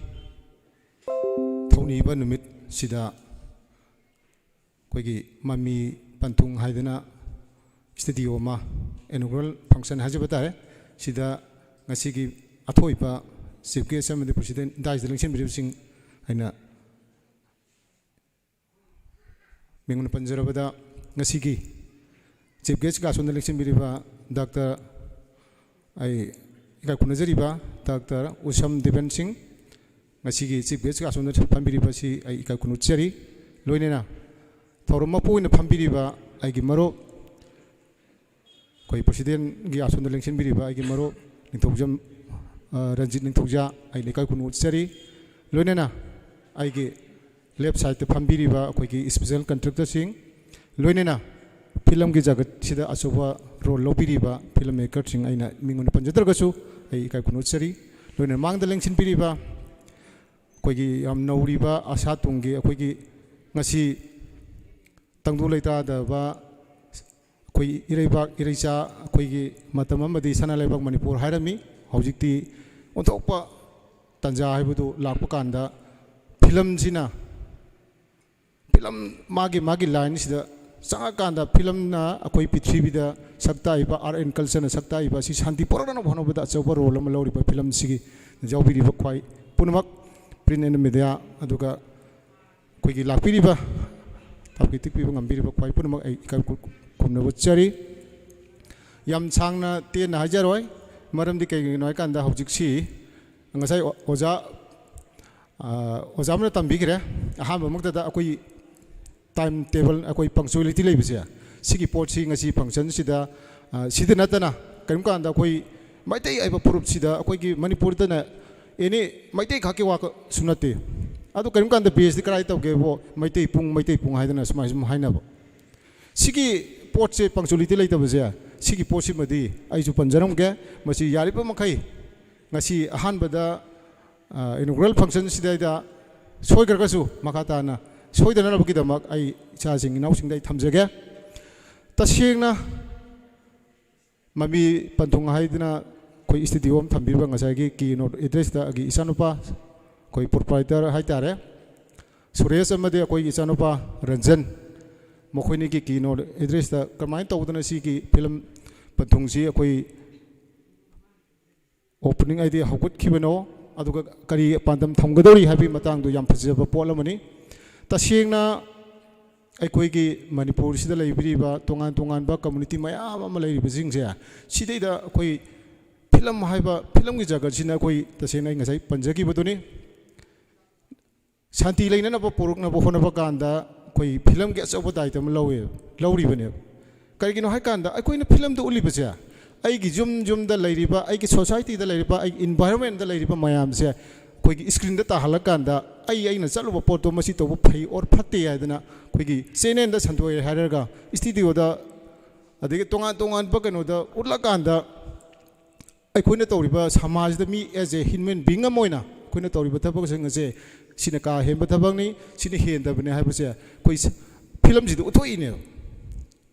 ꯊꯧꯅꯤꯕ ꯅꯨꯃꯤꯠꯁꯤꯗ ꯑꯩꯈꯣꯏꯒꯤ ꯃꯃꯤ ꯄꯟꯊꯨꯡ ꯍꯥꯏꯗꯅ studio ꯑꯃ, inaugural function ꯍꯥꯏꯖꯕ ꯇꯥꯔꯦ, ꯁꯤꯗ ꯉꯁꯤꯒꯤ ꯑꯊꯣꯏꯕ chief guest ꯑꯃꯗꯤ president ꯗꯥꯏꯁꯇ ꯂꯦꯡꯁꯤꯟꯕꯤꯔꯤꯕꯁꯤꯡ ꯑꯩꯅ ꯃꯤꯡ ꯑꯣꯏꯅ ꯄꯟꯖꯔꯕꯗ, ꯉꯁꯤꯒꯤ chief guest ꯀ ꯑꯁꯣꯝꯗ ꯂꯦꯡꯁꯤꯟꯕꯤꯔꯤꯕ ꯗꯥꯛꯇꯔ, ꯑꯩ ꯏꯀꯥꯏ ꯈꯨꯝꯅꯖꯔꯤꯕ ꯗꯥꯛꯇꯔ ꯎꯁꯝ ꯗꯦꯕꯟ ꯁꯤꯡ, ꯉꯁꯤꯒꯤ chief guest ꯀ ꯑꯁꯣꯝꯗ ꯐꯝꯕꯤꯔꯤꯕ ꯑꯁꯤ ꯑꯩ ꯏꯀꯥꯏ ꯈꯨꯝꯅꯖꯔꯤ꯫ ꯂꯣꯏꯅꯅ ꯊꯧꯔꯝ ꯃꯄꯨ ꯑꯣꯏꯅ ꯐꯝꯕꯤꯔꯤꯕ ꯑꯩꯒꯤ ꯃꯔꯨꯞ, ꯑꯩꯈꯣꯏ president ꯀꯤ ꯑꯁꯣꯝꯗ ꯂꯦꯡꯁꯤꯟꯕꯤꯔꯤꯕ ꯑꯩꯒꯤ ꯃꯔꯨꯞ ꯅꯤꯡꯊꯧꯖꯝ, ꯑ, ꯔꯟꯖꯤꯠ ꯅꯤꯡꯊꯧꯖꯥ, ꯑꯩꯅ ꯏꯀꯥꯏ ꯈꯨꯝꯅꯕ ꯎꯠꯆꯔꯤ꯫ ꯂꯣꯏꯅꯅ ꯑꯩꯒꯤ left side ꯇ ꯐꯝꯕꯤꯔꯤꯕ ꯑꯩꯈꯣꯏꯒꯤ special contractor ꯁꯤꯡ, ꯂꯣꯏꯅꯅ film ꯒꯤ ꯖꯒꯠꯁꯤꯗ ꯑꯆꯧꯕ role ꯂꯧꯕꯤꯔꯤꯕ film maker ꯁꯤꯡ, ꯑꯩꯅ ꯃꯤꯡ ꯑꯣꯏꯅ ꯄꯟꯖꯗ꯭ꯔꯒꯁꯨ ꯑꯩ ꯏꯀꯥꯏ ꯈꯨꯝꯅꯕ ꯎꯠꯆꯔꯤ꯫ ꯂꯣꯏꯅꯅ ꯃꯥꯡꯗ ꯂꯦꯡꯁꯤꯟꯕꯤꯔꯤꯕ ꯑꯩꯈꯣꯏꯒꯤ ꯌꯥꯝ ꯅꯧꯔꯤꯕ ꯑꯁꯥ ꯇꯨꯡꯒꯤ ꯑꯩꯈꯣꯏꯒꯤ ꯉꯁꯤ ꯇꯪꯗꯨ ꯂꯩꯇꯥꯗꯕ ꯑꯩꯈꯣꯏ ꯏꯔꯩꯕꯥꯛ ꯏꯔꯩꯆꯥ, ꯑꯩꯈꯣꯏꯒꯤ ꯃꯇꯝ ꯑꯃꯗꯤ ꯁꯅꯥ ꯂꯩꯕꯥꯛ ꯃꯅꯤꯄꯨꯔ ꯍꯥꯏꯔꯝꯃꯤ, ꯍꯧꯖꯤꯛꯇꯤ ꯑꯣꯟꯊꯣꯛꯄ ꯇꯥꯟꯖꯥ ꯍꯥꯏꯕꯗꯨ ꯂꯥꯛꯄ ꯀꯥꯟꯗ film ꯁꯤꯅ, film ꯃꯥꯒꯤ ꯃꯥꯒꯤ line ꯁꯤꯗ ꯆꯪꯉꯀꯥꯟꯗ film ꯅ ꯑꯩꯈꯣꯏ ꯄ꯭ꯔꯤꯊꯤꯕꯤꯗ ꯁꯛ ꯇꯥꯛꯏꯕ, art and culture ꯅ ꯁꯛ ꯇꯥꯛꯏꯕ ꯑꯁꯤ ꯁꯥꯟꯇꯤ ꯄꯨꯔꯛꯅꯕ ꯍꯣꯠꯅꯕꯗ ꯑꯆꯧꯕ role ꯑꯃ ꯂꯧꯔꯤꯕ film ꯁꯤꯒꯤ ꯌꯥꯎꯕꯤꯔꯤꯕ ꯈ꯭ꯋꯥꯏ ꯄꯨꯝꯅꯃꯛ, print and media, ꯑꯗꯨꯒ ꯑꯩꯈꯣꯏꯒꯤ ꯂꯥꯛꯄꯤꯔꯤꯕ, ꯇꯥꯛꯄꯤ ꯇꯦꯛꯄꯤꯕ ꯉꯝꯕꯤꯔꯤꯕ ꯈ꯭ꯋꯥꯏ ꯄꯨꯝꯅꯃꯛ ꯑꯩ ꯏꯀꯥꯏ ꯈꯨ-, ꯈꯨꯝꯅꯕ ꯎꯠꯆꯔꯤ꯫ ꯌꯥꯝ ꯁꯥꯡꯅ ꯇꯦꯟꯅ ꯍꯥꯏꯖꯔꯣꯏ꯫ ꯃꯔꯝꯗꯤ ꯀꯩꯒꯤꯅꯣ ꯍꯥꯏꯀꯥꯟꯗ ꯍꯧꯖꯤꯛꯁꯤ ꯉꯁꯥꯏ ꯑꯣ-, ꯑꯣꯖꯥ, ꯑ, ꯑꯣꯖꯥ ꯑꯃꯅ ꯇꯝꯕꯤꯈ꯭ꯔꯦ꯫ ꯑꯍꯥꯟꯕꯃꯛꯇꯗ ꯑꯩꯈꯣꯏ time table, ꯑꯩꯈꯣꯏ punctuality ꯂꯩꯕꯁꯦ, ꯁꯤꯒꯤ ꯄꯣꯠꯁꯤ ꯉꯁꯤ functionꯁꯤꯗ, ꯑ, ꯁꯤꯗ ꯅꯠꯇꯅ ꯀꯔꯤꯒꯨꯝꯕ ꯀꯥꯟꯗ ꯑꯩꯈꯣꯏ ꯃꯩꯇꯩ ꯍꯥꯏꯕ ꯐꯨꯔꯨꯞꯁꯤꯗ ꯑꯩꯈꯣꯏꯒꯤ ꯃꯅꯤꯄꯨꯔꯗꯅ ꯑꯦꯅꯤ ꯃꯩꯇꯩ ꯈꯛꯀꯤ ꯋꯥꯁꯨ ꯅꯠꯇꯦ꯫ ꯑꯗꯨ ꯀꯔꯤꯒꯨꯝꯕ ꯀꯥꯟꯗ baseꯇꯤ ꯀꯗꯥꯏ ꯇꯧꯒꯦꯕꯨ ꯃꯩꯇꯩ ꯄꯨꯡ, ꯃꯩꯇꯩ ꯄꯨꯡ ꯍꯥꯏꯗꯅ ꯁꯨꯃꯥꯏꯅ ꯁꯨꯝ ꯍꯥꯏꯅꯕ꯫ ꯁꯤꯒꯤ ꯄꯣꯠꯁꯦ, punctuality ꯂꯩꯇꯕꯁꯦ, ꯁꯤꯒꯤ ꯄꯣꯠꯁꯤꯃꯗꯤ ꯑꯩꯁꯨ ꯄꯟꯖꯔꯝꯒꯦ꯫ ꯃꯁꯤ ꯌꯥꯔꯤꯕ ꯃꯈꯩ ꯉꯁꯤ ꯑꯍꯥꯟꯕꯗ, ꯑ, inaugural functionꯁꯤꯗꯩꯗ ꯁꯣꯏꯈ꯭ꯔꯒꯁꯨ ꯃꯈꯥ ꯇꯥꯅ ꯁꯣꯏꯗꯅꯅꯕꯒꯤꯗꯃꯛ ꯑꯩ ꯏꯆꯥꯁꯤꯡ ꯏꯅꯥꯎꯁꯤꯡꯗ ꯑꯩ ꯊꯝꯖꯒꯦ꯫ ꯇꯁꯦꯡꯅ ꯃꯃꯤ ꯄꯟꯊꯨꯡ ꯍꯥꯏꯗꯅ ꯑꯩꯈꯣꯏ studio ꯑꯃ ꯊꯝꯕꯤꯕ ꯉꯁꯥꯏꯒꯤ keynote addressꯇ ꯑꯩꯒꯤ ꯏꯆꯥꯅꯨꯄꯥ, ꯑꯩꯈꯣꯏ proprietor ꯍꯥꯏꯇꯥꯔꯦ, ꯁꯨꯔꯦꯁ ꯑꯃꯗꯤ ꯑꯩꯈꯣꯏꯒꯤ ꯏꯆꯥꯅꯨꯄꯥ ꯔꯟꯖꯟ, ꯃꯈꯣꯏꯅꯤꯒꯤ keynote addressꯇ ꯀꯃꯥꯏꯅ ꯇꯧꯗꯅ ꯁꯤꯒꯤ film ꯄꯟꯊꯨꯡꯁꯤ ꯑꯩꯈꯣꯏ opening ꯍꯥꯏꯗꯤ ꯍꯧꯒꯠꯈꯤꯕꯅꯣ, ꯑꯗꯨꯒ ꯀꯔꯤ ꯄꯥꯟꯗꯝ ꯊꯝꯒꯗꯧꯔꯤ ꯍꯥꯏꯕꯒꯤ ꯃꯇꯥꯡꯗꯣ ꯌꯥꯝ ꯐꯖꯕ ꯄꯣꯠ ꯑꯃꯅꯤ꯫ ꯇꯁꯦꯡꯅ ꯑꯩꯈꯣꯏꯒꯤ ꯃꯅꯤꯄꯨꯔꯁꯤꯗ ꯂꯩꯕꯤꯔꯤꯕ ꯇꯣꯉꯥꯟ ꯇꯣꯉꯥꯟꯕ community ꯃꯌꯥꯝ ꯑꯃ ꯂꯩꯔꯤꯕꯁꯤꯡꯁꯦ, ꯁꯤꯗꯩꯗ ꯑꯩꯈꯣꯏ film ꯍꯥꯏꯕ filmꯒꯤ ꯖꯒꯠꯁꯤꯅ ꯑꯩꯈꯣꯏ ꯇꯁꯦꯡꯅ ꯑꯩ ꯉꯁꯥꯏ ꯄꯟꯖꯈꯤꯕꯗꯨꯅꯤ꯫ ꯁꯥꯟꯇꯤ ꯂꯩꯅꯅꯕ ꯄꯨꯔꯛꯅꯕ ꯍꯣꯠꯅꯕ ꯀꯥꯟꯗ ꯑꯩꯈꯣꯏ filmꯒꯤ ꯑꯆꯧꯕ ꯗꯥꯏꯇ ꯑꯃ ꯂꯧꯋꯦ, ꯂꯧꯔꯤꯕꯅꯦꯕ꯫ ꯀꯔꯤꯒꯤꯅꯣ ꯍꯥꯏꯀꯥꯟꯗ ꯑꯩꯈꯣꯏꯅ filmꯗ ꯎꯠꯂꯤꯕꯁꯦ ꯑꯩꯒꯤ ꯌꯨꯝ ꯌꯨꯝꯗ ꯂꯩꯔꯤꯕ, ꯑꯩꯒꯤ societyꯗ ꯂꯩꯔꯤꯕ, ꯑꯩꯒꯤ environmentꯗ ꯂꯩꯔꯤꯕ ꯃꯌꯥꯝꯁꯦ ꯑꯩꯈꯣꯏꯒꯤ screenꯗ ꯇꯥꯍꯜꯂꯀꯥꯟꯗ ꯑꯩ, ꯑꯩꯅ ꯆꯠꯂꯨꯕ ꯄꯣꯠꯇꯣ ꯃꯁꯤ ꯇꯧꯕ ꯐꯩ or ꯐꯠꯇꯦ ꯍꯥꯏꯗꯅ ꯑꯩꯈꯣꯏꯒꯤ channelꯗ ꯁꯟꯗꯣꯛꯑꯦ ꯍꯥꯏꯔꯒ studioꯗ, ꯑꯗꯒꯤ ꯇꯣꯉꯥꯟ ꯇꯣꯉꯥꯟꯕ ꯀꯩꯅꯣꯗ ꯎꯠꯂꯀꯥꯟꯗ ꯑꯩꯈꯣꯏꯅ ꯇꯧꯔꯤꯕ ꯁꯃꯥꯖꯗ ꯃꯤ as a human being ꯑꯃ ꯑꯣꯏꯅ ꯑꯩꯈꯣꯏꯅ ꯇꯧꯔꯤꯕ ꯊꯕꯛꯁꯤꯡ ꯑꯁꯦ ꯁꯤꯅ ꯀꯥ ꯍꯦꯟꯕ ꯊꯕꯛꯅꯤ, ꯁꯤꯅ ꯍꯦꯟꯗꯕꯅꯤ ꯍꯥꯏꯕꯁꯦ ꯑꯩꯈꯣꯏ ꯁ-, filmꯁꯤꯗ ꯎꯠꯊꯣꯛꯏꯅꯦꯕ꯫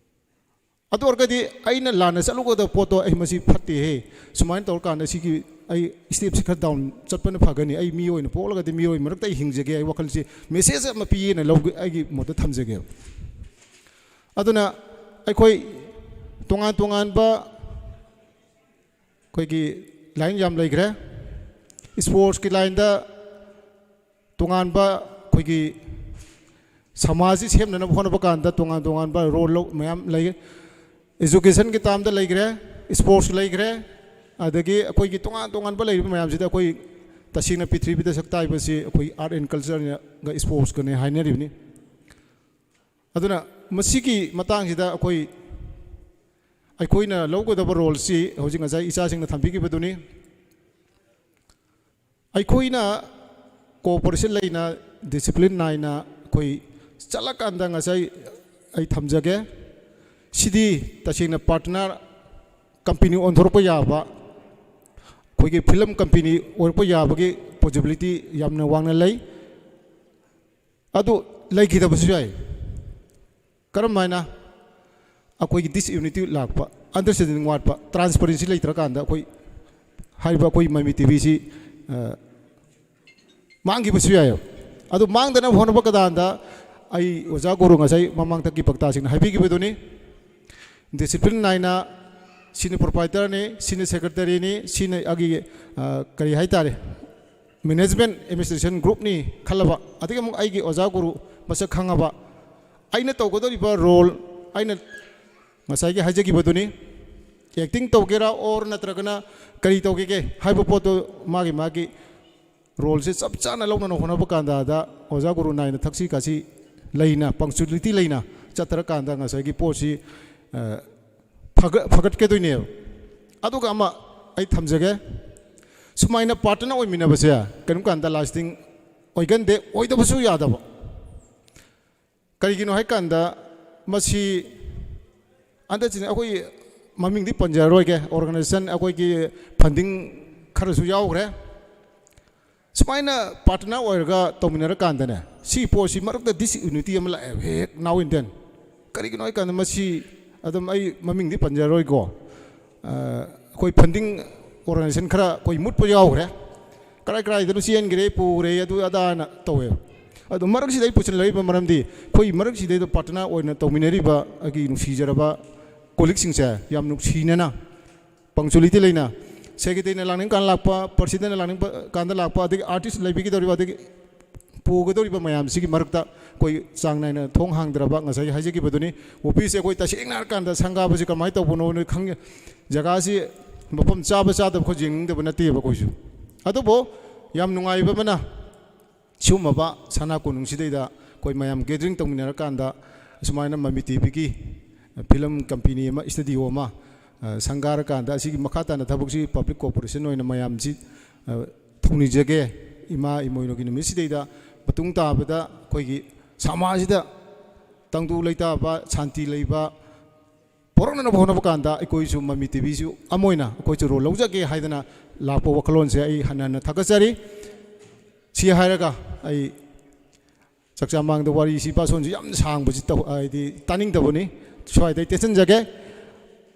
ꯑꯗꯨ ꯑꯣꯏꯔꯒꯗꯤ ꯑꯩꯅ ꯂꯥꯟꯅ ꯆꯠꯂꯨꯒꯗꯕ ꯄꯣꯠꯇꯣ ꯑꯩ ꯃꯁꯤ ꯐꯠꯇꯦꯍꯦ, ꯁꯨꯃꯥꯏꯅ ꯇꯧꯔꯀꯥꯟꯗ ꯁꯤꯒꯤ ꯑꯩ stepꯁꯤ ꯈꯔ down ꯆꯠꯄꯅ ꯐꯒꯅꯤ, ꯑꯩ ꯃꯤꯑꯣꯏꯅ ꯄꯣꯛꯂꯒꯗꯤ ꯃꯤꯑꯣꯏ ꯃꯔꯛꯇ ꯑꯩ ꯍꯤꯡꯖꯒꯦ, ꯑꯩ ꯋꯥꯈꯜꯁꯤ message ꯑꯃ ꯄꯤꯌꯦꯅ ꯂꯧꯒꯦ, ꯑꯩꯒꯤ ꯃꯣꯠꯇ ꯊꯝꯖꯒꯦꯕ꯫ ꯑꯗꯨꯅ ꯑꯩꯈꯣꯏ ꯇꯣꯉꯥꯟ ꯇꯣꯉꯥꯟꯕ ꯑꯩꯈꯣꯏꯒꯤ line ꯌꯥꯝ ꯂꯩꯈ꯭ꯔꯦ꯫ Sportsꯀꯤ lineꯗ ꯇꯣꯉꯥꯟꯕ ꯑꯩꯈꯣꯏꯒꯤ ꯁꯃꯥꯖꯁꯤ ꯁꯦꯝꯅꯅꯕ ꯍꯣꯠꯅꯕ ꯀꯥꯟꯗ ꯇꯣꯉꯥꯟ ꯇꯣꯉꯥꯟꯕ role ꯂꯧ-, ꯃꯌꯥꯝ ꯂꯩ꯫ Educationꯒꯤ termꯗ ꯂꯩꯈ꯭ꯔꯦ, sports ꯂꯩꯈ꯭ꯔꯦ, ꯑꯗꯒꯤ ꯑꯩꯈꯣꯏꯒꯤ ꯇꯣꯉꯥꯟ ꯇꯣꯉꯥꯟꯕ ꯂꯩꯔꯤꯕ ꯃꯌꯥꯝꯁꯤꯗ ꯑꯩꯈꯣꯏ ꯇꯁꯦꯡꯅ ꯄ꯭ꯔꯤꯊꯤꯕꯤꯗ ꯁꯛ ꯇꯥꯛꯏꯕꯁꯤ ꯑꯩꯈꯣꯏ ꯑꯥꯔꯠ ꯑꯦꯟ ꯀꯜꯆꯔꯒ ꯏꯁꯄꯣꯔꯠꯁꯀꯅꯦ ꯍꯥꯏꯅꯔꯤꯕꯅꯤ꯫ ꯑꯗꯨꯅ ꯃꯁꯤꯒꯤ ꯃꯇꯥꯡꯁꯤꯗ ꯑꯩꯈꯣꯏ ꯑꯩꯈꯣꯏꯅ ꯂꯧꯒꯗꯕ ꯔꯣꯜꯁꯤ ꯍꯧꯖꯤꯛ ꯉꯁꯥꯏ ꯏꯆꯥꯁꯤꯡꯅ ꯊꯝꯕꯤꯈꯤꯕꯗꯨꯅꯤ꯫ ꯑꯩꯈꯣꯏꯅ ꯀꯣꯑꯣꯄꯔꯦꯁꯟ ꯂꯩꯅ, ꯗꯤꯁꯤꯄ꯭ꯂꯤꯟ ꯅꯥꯏꯅ ꯑꯩꯈꯣꯏ ꯆꯠꯂꯀꯥꯟꯗ ꯉꯁꯥꯏ ꯑꯩ ꯊꯝꯖꯒꯦ, ꯁꯤꯗꯤ ꯇꯁꯦꯡꯅ ꯄꯥꯔꯠꯅꯔ ꯀꯝꯄꯦꯅꯤ ꯑꯣꯟꯊꯣꯔꯛꯄ ꯌꯥꯕ, ꯑꯩꯈꯣꯏꯒꯤ ꯐꯤꯂꯝ ꯀꯝꯄꯦꯅꯤ ꯑꯣꯏꯔꯛꯄ ꯌꯥꯕꯒꯤ ꯄꯣꯁꯤꯕꯤꯂꯤꯇꯤ ꯌꯥꯝꯅ ꯋꯥꯡꯅ ꯂꯩ꯫ ꯑꯗꯨ ꯂꯩꯈꯤꯗꯕꯁꯨ ꯌꯥꯏ꯫ ꯀꯔꯝ ꯍꯥꯏꯅ? ꯑꯩꯈꯣꯏꯒꯤ ꯗꯤꯁꯌꯨꯅꯤꯇꯤ ꯂꯥꯛꯄ, ꯑꯟꯗꯔꯁ꯭ꯇꯦꯟꯗꯤꯡ ꯋꯥꯠꯄ, ꯇ꯭ꯔꯥꯟꯁꯄꯔꯦꯟꯁꯤ ꯂꯩꯇ꯭ꯔꯀꯥꯟꯗ ꯑꯩꯈꯣꯏ ꯍꯥꯏꯔꯤꯕ ꯑꯩꯈꯣꯏ ꯃꯃꯤ ꯇꯤꯚꯤꯁꯤ ꯃꯥꯡꯈꯤꯕꯁꯨ ꯌꯥꯏ꯫ ꯑꯗꯨ ꯃꯥꯡꯗꯅꯕ ꯍꯣꯠꯅꯕ ꯀꯗꯥꯟꯗ ꯑꯩ ꯑꯣꯖꯥ ꯒꯨꯔꯨ ꯉꯁꯥꯏ ꯃꯃꯥꯡꯊꯛꯀꯤ ꯄꯛꯇꯥꯁꯤꯡꯅ ꯍꯥꯏꯕꯤꯈꯤꯕꯗꯨꯅꯤ, ꯗꯤꯁꯤꯄ꯭ꯂꯤꯟ ꯅꯥꯏꯅ ꯁꯤꯅ ꯄ꯭ꯔꯣꯄ꯭ꯔꯥꯏꯇꯔꯅꯤ, ꯁꯤꯅ ꯁꯦꯀ꯭ꯔꯦꯇꯔꯤꯅꯤ, ꯁꯤꯅ ꯑꯩꯒꯤ, ꯑ, ꯀꯔꯤ ꯍꯥꯏ ꯇꯥꯔꯦ, ꯃꯦꯅꯦꯖꯃꯦꯟ ꯑꯦꯗꯃꯤꯅꯤꯁꯇ꯭ꯔꯦꯁꯟ ꯒ꯭ꯔꯨꯞꯅꯤ ꯈꯜꯂꯕ, ꯑꯗꯒꯤ ꯑꯃꯨꯛ ꯑꯩꯒꯤ ꯑꯣꯖꯥ ꯒꯨꯔꯨ ꯃꯁꯛ ꯈꯪꯉꯕ, ꯑꯩꯅ ꯇꯧꯒꯗꯧꯔꯤꯕ ꯔꯣꯜ, ꯑꯩꯅ ꯉꯁꯥꯏꯒꯤ ꯍꯥꯏꯖꯈꯤꯕꯗꯨꯅꯤ, ꯑꯦꯛꯇꯤꯡ ꯇꯧꯒꯦꯔꯥ ꯑꯣꯔ ꯅꯠꯇ꯭ꯔꯒꯅ ꯀꯔꯤ ꯇꯧꯒꯦꯒꯦ ꯍꯥꯏꯕ ꯄꯣꯠꯇꯨ ꯃꯥꯒꯤ ꯃꯥꯒꯤ ꯔꯣꯜꯁꯦ ꯆꯞ ꯆꯥꯅ ꯂꯧꯅꯅ ꯍꯣꯠꯅꯕ ꯀꯥꯟꯗꯗ ꯑꯣꯖꯥ ꯒꯨꯔꯨ ꯅꯥꯏꯅ ꯊꯛꯁꯤ ꯈꯥꯁꯤ ꯂꯩꯅ, ꯄꯪꯆꯨꯂꯤꯇꯤ ꯂꯩꯅ ꯆꯠꯇ꯭ꯔꯀꯥꯟꯗ ꯉꯁꯥꯏꯒꯤ ꯄꯣꯠꯁꯤ, ꯑ, ꯐꯒꯠ-, ꯐꯒꯠꯀꯗꯣꯏꯅꯦꯕ꯫ ꯑꯗꯨꯒ ꯑꯃ ꯑꯩ ꯊꯝꯖꯒꯦ, ꯁꯨꯃꯥꯏꯅ ꯄꯥꯔꯠꯅꯔ ꯑꯣꯏꯃꯤꯟꯅꯕꯁꯦ ꯀꯔꯤꯒꯨꯝꯕ ꯀꯥꯟꯗ ꯂꯥꯁꯇꯤꯡ ꯑꯣꯏꯒꯟꯗꯦ, ꯑꯣꯏꯗꯕꯁꯨ ꯌꯥꯗꯕ꯫ ꯀꯔꯤꯒꯤꯅꯣ ꯍꯥꯏꯀꯥꯟꯗ ꯃꯁꯤ ꯍꯟꯗꯛꯁꯤꯅ ꯑꯩꯈꯣꯏ ꯃꯃꯤꯡꯗꯤ ꯄꯟꯖꯔꯔꯣꯏꯒꯦ, ꯑꯣꯔꯒꯅꯥꯏꯖꯦꯁꯟ ꯑꯩꯈꯣꯏꯒꯤ ꯐꯟꯗꯤꯡ ꯈꯔꯁꯨ ꯌꯥꯎꯈ꯭ꯔꯦ꯫ ꯁꯨꯃꯥꯏꯅ ꯄꯥꯔꯠꯅꯔ ꯑꯣꯏꯔꯒ ꯇꯧꯃꯤꯟꯅꯔꯀꯥꯟꯗꯅꯦ, ꯁꯤ ꯄꯣꯠꯁꯤ ꯃꯔꯛꯇ ꯗꯤꯁꯌꯨꯅꯤꯇꯤ ꯑꯃ ꯂꯥꯛꯑꯦꯕ ꯍꯦꯛ now and then꯫ ꯀꯔꯤꯒꯤꯅꯣ ꯍꯥꯏꯀꯥꯟꯗ ꯃꯁꯤ ꯑꯗꯨꯝ ꯑꯩ ꯃꯃꯤꯡꯗꯤ ꯄꯟꯖꯔꯔꯣꯏꯀꯣ, ꯑ, ꯑꯩꯈꯣꯏ ꯐꯟꯗꯤꯡ ꯑꯣꯔꯒꯅꯥꯏꯖꯦꯁꯟ ꯈꯔ ꯑꯩꯈꯣꯏ ꯃꯨꯠꯄ ꯌꯥꯎꯈ꯭ꯔꯦ, ꯀꯔꯥꯏ ꯀꯔꯥꯏꯗꯅꯣ ꯆꯦꯟꯈ꯭ꯔꯦ, ꯄꯨꯈ꯭ꯔꯦ, ꯑꯗꯨ ꯑꯗꯥꯅ ꯇꯧꯋꯦꯕ꯫ ꯑꯗꯣ ꯃꯔꯛꯁꯤꯗ ꯑꯩ ꯄꯨꯁꯤꯜꯂꯛꯏꯕ ꯃꯔꯝꯗꯤ ꯑꯩꯈꯣꯏ ꯃꯔꯛꯁꯤꯗꯩꯗ ꯄꯥꯔꯠꯅꯔ ꯑꯣꯏꯅ ꯇꯧꯃꯤꯟꯅꯔꯤꯕ ꯑꯩꯒꯤ ꯅꯨꯡꯁꯤꯖꯔꯕ ꯀꯣꯂꯤꯛꯁꯤꯡꯁꯦ ꯌꯥꯝ ꯅꯨꯡꯁꯤꯅꯅ ꯄꯪꯆꯨꯂꯤꯇꯤ ꯂꯩꯅ ꯁꯦꯀ꯭ꯔꯦꯇꯔꯤꯅ ꯂꯥꯛꯅꯤꯡ ꯀꯥꯟꯗ ꯂꯥꯛꯄ, ꯄ꯭ꯔꯁꯤꯗꯦꯟꯅ ꯂꯥꯛꯅꯤꯡꯕ ꯀꯥꯟꯗ ꯂꯥꯛꯄ, ꯑꯗꯒꯤ ꯑꯥꯔꯇꯤꯁ ꯂꯩꯕꯤꯒꯗꯧꯔꯤꯕ, ꯑꯗꯒꯤ ꯄꯨꯒꯗꯧꯔꯤꯕ ꯃꯌꯥꯝꯁꯤꯒꯤ ꯃꯔꯛꯇ ꯑꯩꯈꯣꯏ ꯆꯥꯡ ꯅꯥꯏꯅ ꯊꯣꯡ ꯍꯥꯡꯗ꯭ꯔꯕ, ꯉꯁꯥꯏ ꯍꯥꯏꯖꯈꯤꯕꯗꯨꯅꯤ꯫ ꯑꯣꯐꯤꯁꯁꯦ ꯑꯩꯈꯣꯏ ꯇꯁꯦꯡꯅ ꯍꯥꯏꯔꯀꯥꯟꯗ ꯁꯪꯒꯥꯕꯁꯤ ꯀꯃꯥꯏꯅ ꯇꯧꯕꯅꯣꯅ ꯈꯪꯉꯦ꯫ ꯖꯒꯥꯁꯤ ꯃꯐꯝ ꯆꯥꯕ ꯆꯥꯗꯕ ꯑꯩꯈꯣꯏ ꯌꯦꯡꯅꯤꯡꯗꯕ ꯅꯠꯇꯦꯕ ꯑꯩꯈꯣꯏꯁꯨ꯫ ꯑꯗꯨꯕꯨ ꯌꯥꯝ ꯅꯨꯡꯉꯥꯏꯕ ꯑꯃꯅ, ꯁꯤꯒꯨꯝꯂꯕ ꯁꯅꯥ ꯀꯣꯅꯨꯡꯁꯤꯗꯩꯗ ꯑꯩꯈꯣꯏ ꯃꯌꯥꯝ gathering ꯇꯧꯃꯤꯟꯅꯔꯀꯥꯟꯗ ꯑꯁꯨꯃꯥꯏꯅ ꯃꯃꯤ ꯇꯤꯚꯤꯒꯤ ꯐꯤꯂꯝ ꯀꯝꯄꯦꯅꯤ ꯑꯃ, ꯁ꯭ꯇꯨꯗꯤꯑꯣ ꯑꯃ, ꯑ, ꯁꯪꯒꯥꯔꯀꯥꯟꯗ ꯑꯁꯤꯒꯤ ꯃꯈꯥ ꯇꯥꯅ ꯊꯕꯛꯁꯤ ꯄꯕ꯭ꯂꯤꯛ ꯀꯣꯔꯄꯣꯔꯦꯁꯟ ꯑꯣꯏꯅ ꯃꯌꯥꯝꯁꯤ, ꯑ, ꯊꯧꯅꯤꯖꯒꯦ꯫ ꯏꯃꯥ ꯏꯃꯣꯏꯅꯨꯒꯤ ꯅꯨꯃꯤꯠꯁꯤꯗꯩꯗ ꯃꯇꯨꯡ ꯇꯥꯕꯗ ꯑꯩꯈꯣꯏꯒꯤ ꯁꯃꯥꯖꯁꯤꯗ ꯇꯪꯗꯨ ꯂꯩꯇꯥꯕ, ꯁꯥꯟꯇꯤ ꯂꯩꯕ ꯄꯣꯔꯛꯅꯅꯕ ꯍꯣꯠꯅꯕ ꯀꯥꯟꯗ ꯑꯩꯈꯣꯏꯁꯨ ꯃꯃꯤ ꯇꯤꯚꯤꯁꯨ ꯑꯃ ꯑꯣꯏꯅ ꯑꯩꯈꯣꯏꯁꯨ ꯔꯣꯜ ꯂꯧꯖꯒꯦ ꯍꯥꯏꯗꯅ ꯂꯥꯛꯄ ꯋꯥꯈꯜꯂꯣꯟꯁꯦ ꯑꯩ ꯍꯟꯅ ꯍꯟꯅ ꯊꯥꯒꯠꯆꯔꯤ꯫ ꯁꯤ ꯍꯥꯏꯔꯒ ꯑꯩ ꯆꯥꯛꯆꯥ ꯃꯥꯡꯗ ꯋꯥꯔꯤꯁꯤ ꯏꯄꯥꯁꯣꯟꯁꯤ ꯌꯥꯝ ꯁꯥꯡꯕꯁꯤ ꯇꯧ-, ꯍꯥꯏꯗꯤ ꯇꯥꯅꯤꯡꯗꯕꯅꯤ꯫ ꯁ꯭ꯋꯥꯏꯗ ꯑꯩ ꯇꯦꯟꯁꯤꯟꯖꯒꯦ꯫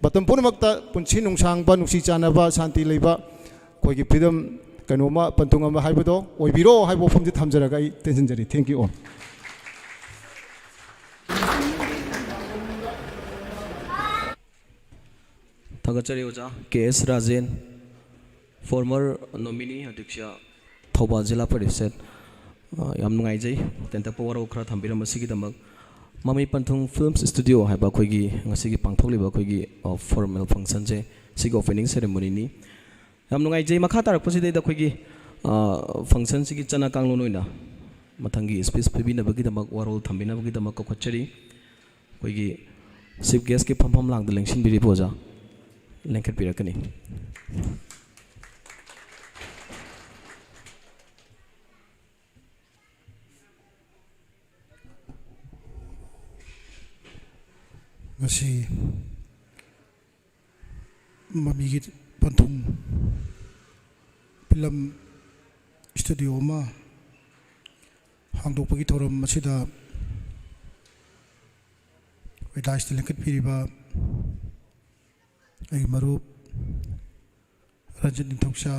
ꯃꯇꯝ ꯄꯨꯝꯅꯃꯛꯇ ꯄꯨꯟꯁꯤ ꯅꯨꯡꯁꯥꯡꯕ, ꯅꯨꯡꯁꯤ ꯆꯥꯟꯅꯕ, ꯁꯥꯟꯇꯤ ꯂꯩꯕ, ꯑꯩꯈꯣꯏꯒꯤ freedom ꯀꯩꯅꯣꯝꯃ, ꯄꯟꯊꯨꯡ ꯑꯃ ꯍꯥꯏꯕꯗꯣ ꯑꯣꯏꯕꯤꯔꯣ ꯍꯥꯏꯕ ꯋꯥꯐꯝꯁꯤ ꯊꯝꯖꯔꯒ ꯑꯩ ꯇꯦꯟꯁꯤꯟꯖꯔꯤ꯫ Thank you all꯫ ꯊꯥꯒꯠꯆꯔꯤ ꯑꯣꯖꯥ ꯀꯦ ꯑꯦꯁ ꯔꯥꯖꯦꯟ, former nominee ꯑꯗ꯭ꯌꯛꯁ ꯊꯧꯕꯥꯜ ꯖꯤꯂꯥ ꯄꯔꯤꯁꯠ꯫ ꯑ, ꯌꯥꯝ ꯅꯨꯡꯉꯥꯏꯖꯩ ꯇꯦꯟꯇꯛꯄ ꯋꯥꯔꯧ ꯈꯔ ꯊꯝꯕꯤꯔꯝꯕꯁꯤꯒꯤꯗꯃꯛ꯫ ꯃꯃꯤ ꯄꯟꯊꯨꯡ Films Studio ꯍꯥꯏꯕ ꯑꯩꯈꯣꯏꯒꯤ ꯉꯁꯤꯒꯤ ꯄꯥꯡꯊꯣꯛꯂꯤꯕ ꯑꯩꯈꯣꯏꯒꯤ, ꯑ, formal functionꯁꯦ ꯁꯤꯒꯤ opening ceremonyꯅꯤ꯫ ꯌꯥꯝ ꯅꯨꯡꯉꯥꯏꯖꯩ꯫ ꯃꯈꯥ ꯇꯥꯔꯛꯄꯁꯤꯗꯩꯗ ꯑꯩꯈꯣꯏꯒꯤ, ꯑ, functionꯁꯤꯒꯤ ꯆꯠꯅ ꯀꯥꯡꯂꯣꯟ ꯑꯣꯏꯅ ꯃꯊꯪꯒꯤ speech ꯄꯤꯕꯤꯅꯕꯒꯤꯗꯃꯛ, ꯋꯥꯔꯣꯜ ꯊꯝꯕꯤꯅꯕꯒꯤꯗꯃꯛ ꯀꯧꯈꯠꯆꯔꯤ꯫ ꯑꯩꯈꯣꯏꯒꯤ chief guestꯀꯤ ꯐꯝꯐꯝ ꯂꯥꯡꯗ ꯂꯦꯡꯁꯤꯟꯕꯤꯔꯤꯕ ꯑꯣꯖꯥ ꯂꯦꯡꯈꯠꯄꯤꯔꯛꯀꯅꯤ꯫ ꯉꯁꯤ ꯃꯃꯤꯒꯤ ꯄꯟꯊꯨꯡ ꯐꯤꯂꯝ ꯏꯁꯇꯨꯗꯤꯑꯣ ꯑꯃ ꯍꯥꯡꯗꯣꯛꯄꯒꯤ ꯊꯧꯔꯝ ꯑꯁꯤꯗ ꯑꯩꯈꯣꯏ ꯗꯥꯏꯁꯇ ꯂꯤꯡꯈꯠꯄꯤꯔꯤꯕ ꯑꯩꯒꯤ ꯃꯔꯨꯞ ꯔꯟꯖꯤꯠ ꯅꯤꯡꯊꯧꯆꯥ,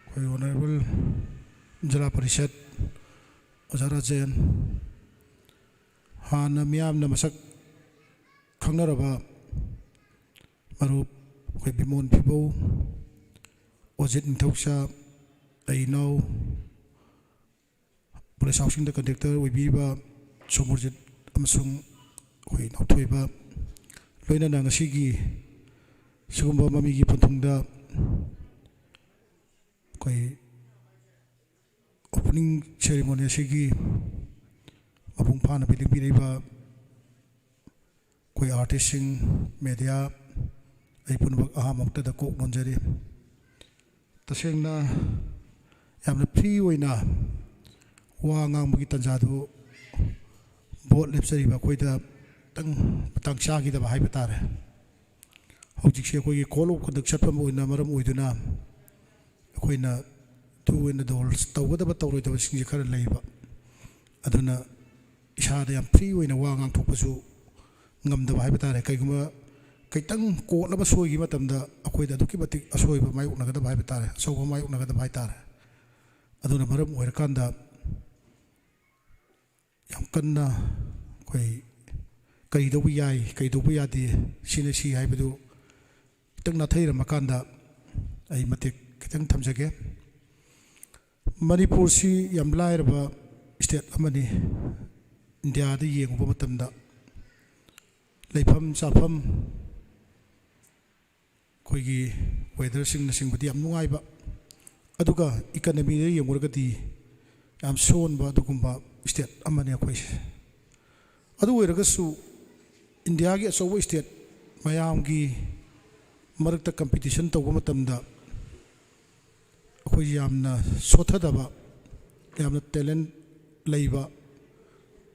ꯑꯩꯈꯣꯏ ꯑꯣꯅꯔꯦꯕꯜ ꯖꯤꯂꯥ ꯄꯔꯤꯁꯠ ꯑꯣꯖꯥ ꯔꯥꯖꯦꯟ, ꯍꯥꯟꯅ ꯃꯤꯌꯥꯝꯅ ꯃꯁꯛ ꯈꯪꯅꯔꯕ ꯃꯔꯨꯞ ꯑꯩꯈꯣꯏ ꯕꯤꯃꯣꯟ ꯐꯤꯕꯧ, ꯑꯣꯖꯤꯠ ꯅꯤꯡꯊꯧꯆꯥ, ꯑꯩ ꯏꯅꯥꯎ, police housingꯗ conductor ꯑꯣꯏꯕꯤꯔꯤꯕ ꯁꯣꯃꯣꯔꯖꯤꯠ ꯑꯃꯁꯨꯡ ꯑꯩꯈꯣꯏ ꯏꯅꯥꯎꯊꯣꯏꯕ, ꯂꯣꯏꯅꯅ ꯉꯁꯤꯒꯤ ꯁꯤꯒꯨꯝꯕ ꯃꯃꯤꯒꯤ ꯄꯟꯊꯨꯡꯗ ꯑꯩꯈꯣꯏ opening ceremony ꯑꯁꯤꯒꯤ ꯃꯄꯨꯡ ꯐꯥꯅ ꯂꯦꯡꯕꯤꯔꯛꯏꯕ ꯑꯩꯈꯣꯏ artistꯁꯤꯡ, media, ꯑꯩ ꯄꯨꯝꯅꯃꯛ ꯑꯍꯥꯟꯕ ꯃꯛꯇꯗ ꯀꯣꯛ ꯅꯣꯟꯖꯔꯤ꯫ ꯇꯁꯦꯡꯅ ꯌꯥꯝꯅ free ꯑꯣꯏꯅ ꯋꯥ ꯉꯥꯡꯕꯒꯤ ꯇꯥꯟꯖꯥꯗꯨ board ꯂꯦꯞꯆꯔꯤꯕ ꯑꯩꯈꯣꯏꯗ ꯈꯤꯇꯪ ꯃꯇꯥꯡ ꯆꯥꯈꯤꯗꯕ ꯍꯥꯏꯕ ꯇꯥꯔꯦ꯫ ꯍꯧꯖꯤꯛꯁꯦ ꯑꯩꯈꯣꯏꯒꯤ code of conduct ꯆꯠꯄ ꯑꯃ ꯑꯣꯏꯅ ꯃꯔꯝ ꯑꯣꯏꯗꯨꯅ ꯑꯩꯈꯣꯏꯅ do and don't ꯇꯧꯒꯗꯕ ꯇꯧꯔꯣꯏꯗꯕꯁꯤꯡꯁꯦ ꯈꯔ ꯂꯩꯕ꯫ ꯑꯗꯨꯅ ꯏꯁꯥꯗ ꯌꯥꯝ free ꯑꯣꯏꯅ ꯋꯥ ꯉꯥꯡꯊꯣꯛꯄꯁꯨ ꯉꯝꯗꯕ ꯍꯥꯏꯕ ꯇꯥꯔꯦ꯫ ꯀꯩꯒꯨꯝꯕ ꯈꯤꯇꯪ code ꯑꯃ ꯁꯣꯏꯈꯤꯕ ꯃꯇꯝꯗ ꯑꯩꯈꯣꯏꯗ ꯑꯗꯨꯛꯀꯤ ꯃꯇꯤꯛ ꯑꯁꯣꯏꯕ ꯃꯥꯌꯣꯛꯅꯒꯗꯕ ꯍꯥꯏꯕ ꯇꯥꯔꯦ, ꯑꯆꯧꯕ ꯃꯥꯌꯣꯛꯅꯒꯗꯕ ꯍꯥꯏ ꯇꯥꯔꯦ꯫ ꯑꯗꯨꯅ ꯃꯔꯝ ꯑꯣꯏꯔꯀꯥꯟꯗ ꯌꯥꯝ ꯀꯟꯅ ꯑꯩꯈꯣꯏ ꯀꯔꯤ ꯇꯧꯕ ꯌꯥꯏ, ꯀꯔꯤ ꯇꯧꯕ ꯌꯥꯗꯦ, ꯁꯤꯅ ꯁꯤ ꯍꯥꯏꯕꯗꯨ ꯈꯤꯇꯪ ꯅꯥꯊꯩꯔꯝꯃꯀꯥꯟꯗ ꯑꯩ ꯃꯇꯦꯛ ꯈꯤꯇꯪ ꯊꯝꯖꯒꯦ꯫ ꯃꯅꯤꯄꯨꯔꯁꯤ ꯌꯥꯝ ꯂꯥꯏꯔꯕ state ꯑꯃꯅꯤ꯫ ꯏꯟꯗꯤꯌꯥꯗ ꯌꯦꯡꯉꯨꯕ ꯃꯇꯝꯗ ꯂꯩꯐꯝ ꯆꯥꯐꯝ, ꯑꯩꯈꯣꯏꯒꯤ weatherꯁꯤꯡꯅꯆꯤꯡꯕꯗꯤ ꯌꯥꯝ ꯅꯨꯡꯉꯥꯏꯕ, ꯑꯗꯨꯒ economyꯗ ꯌꯦꯡꯉꯨꯔꯒꯗꯤ ꯌꯥꯝ ꯁꯣꯟꯕ ꯑꯗꯨꯒꯨꯝꯕ state ꯑꯃꯅꯤ ꯑꯩꯈꯣꯏꯁꯦ꯫ ꯑꯗꯨ ꯑꯣꯏꯔꯒꯁꯨ ꯏꯟꯗꯤꯌꯥꯒꯤ ꯑꯆꯧꯕ state ꯃꯌꯥꯝꯒꯤ ꯃꯔꯛꯇ competition ꯇꯧꯕ ꯃꯇꯝꯗ ꯑꯩꯈꯣꯏ ꯌꯥꯝꯅ ꯁꯣꯠꯊꯗꯕ, ꯌꯥꯝꯅ talent ꯂꯩꯕ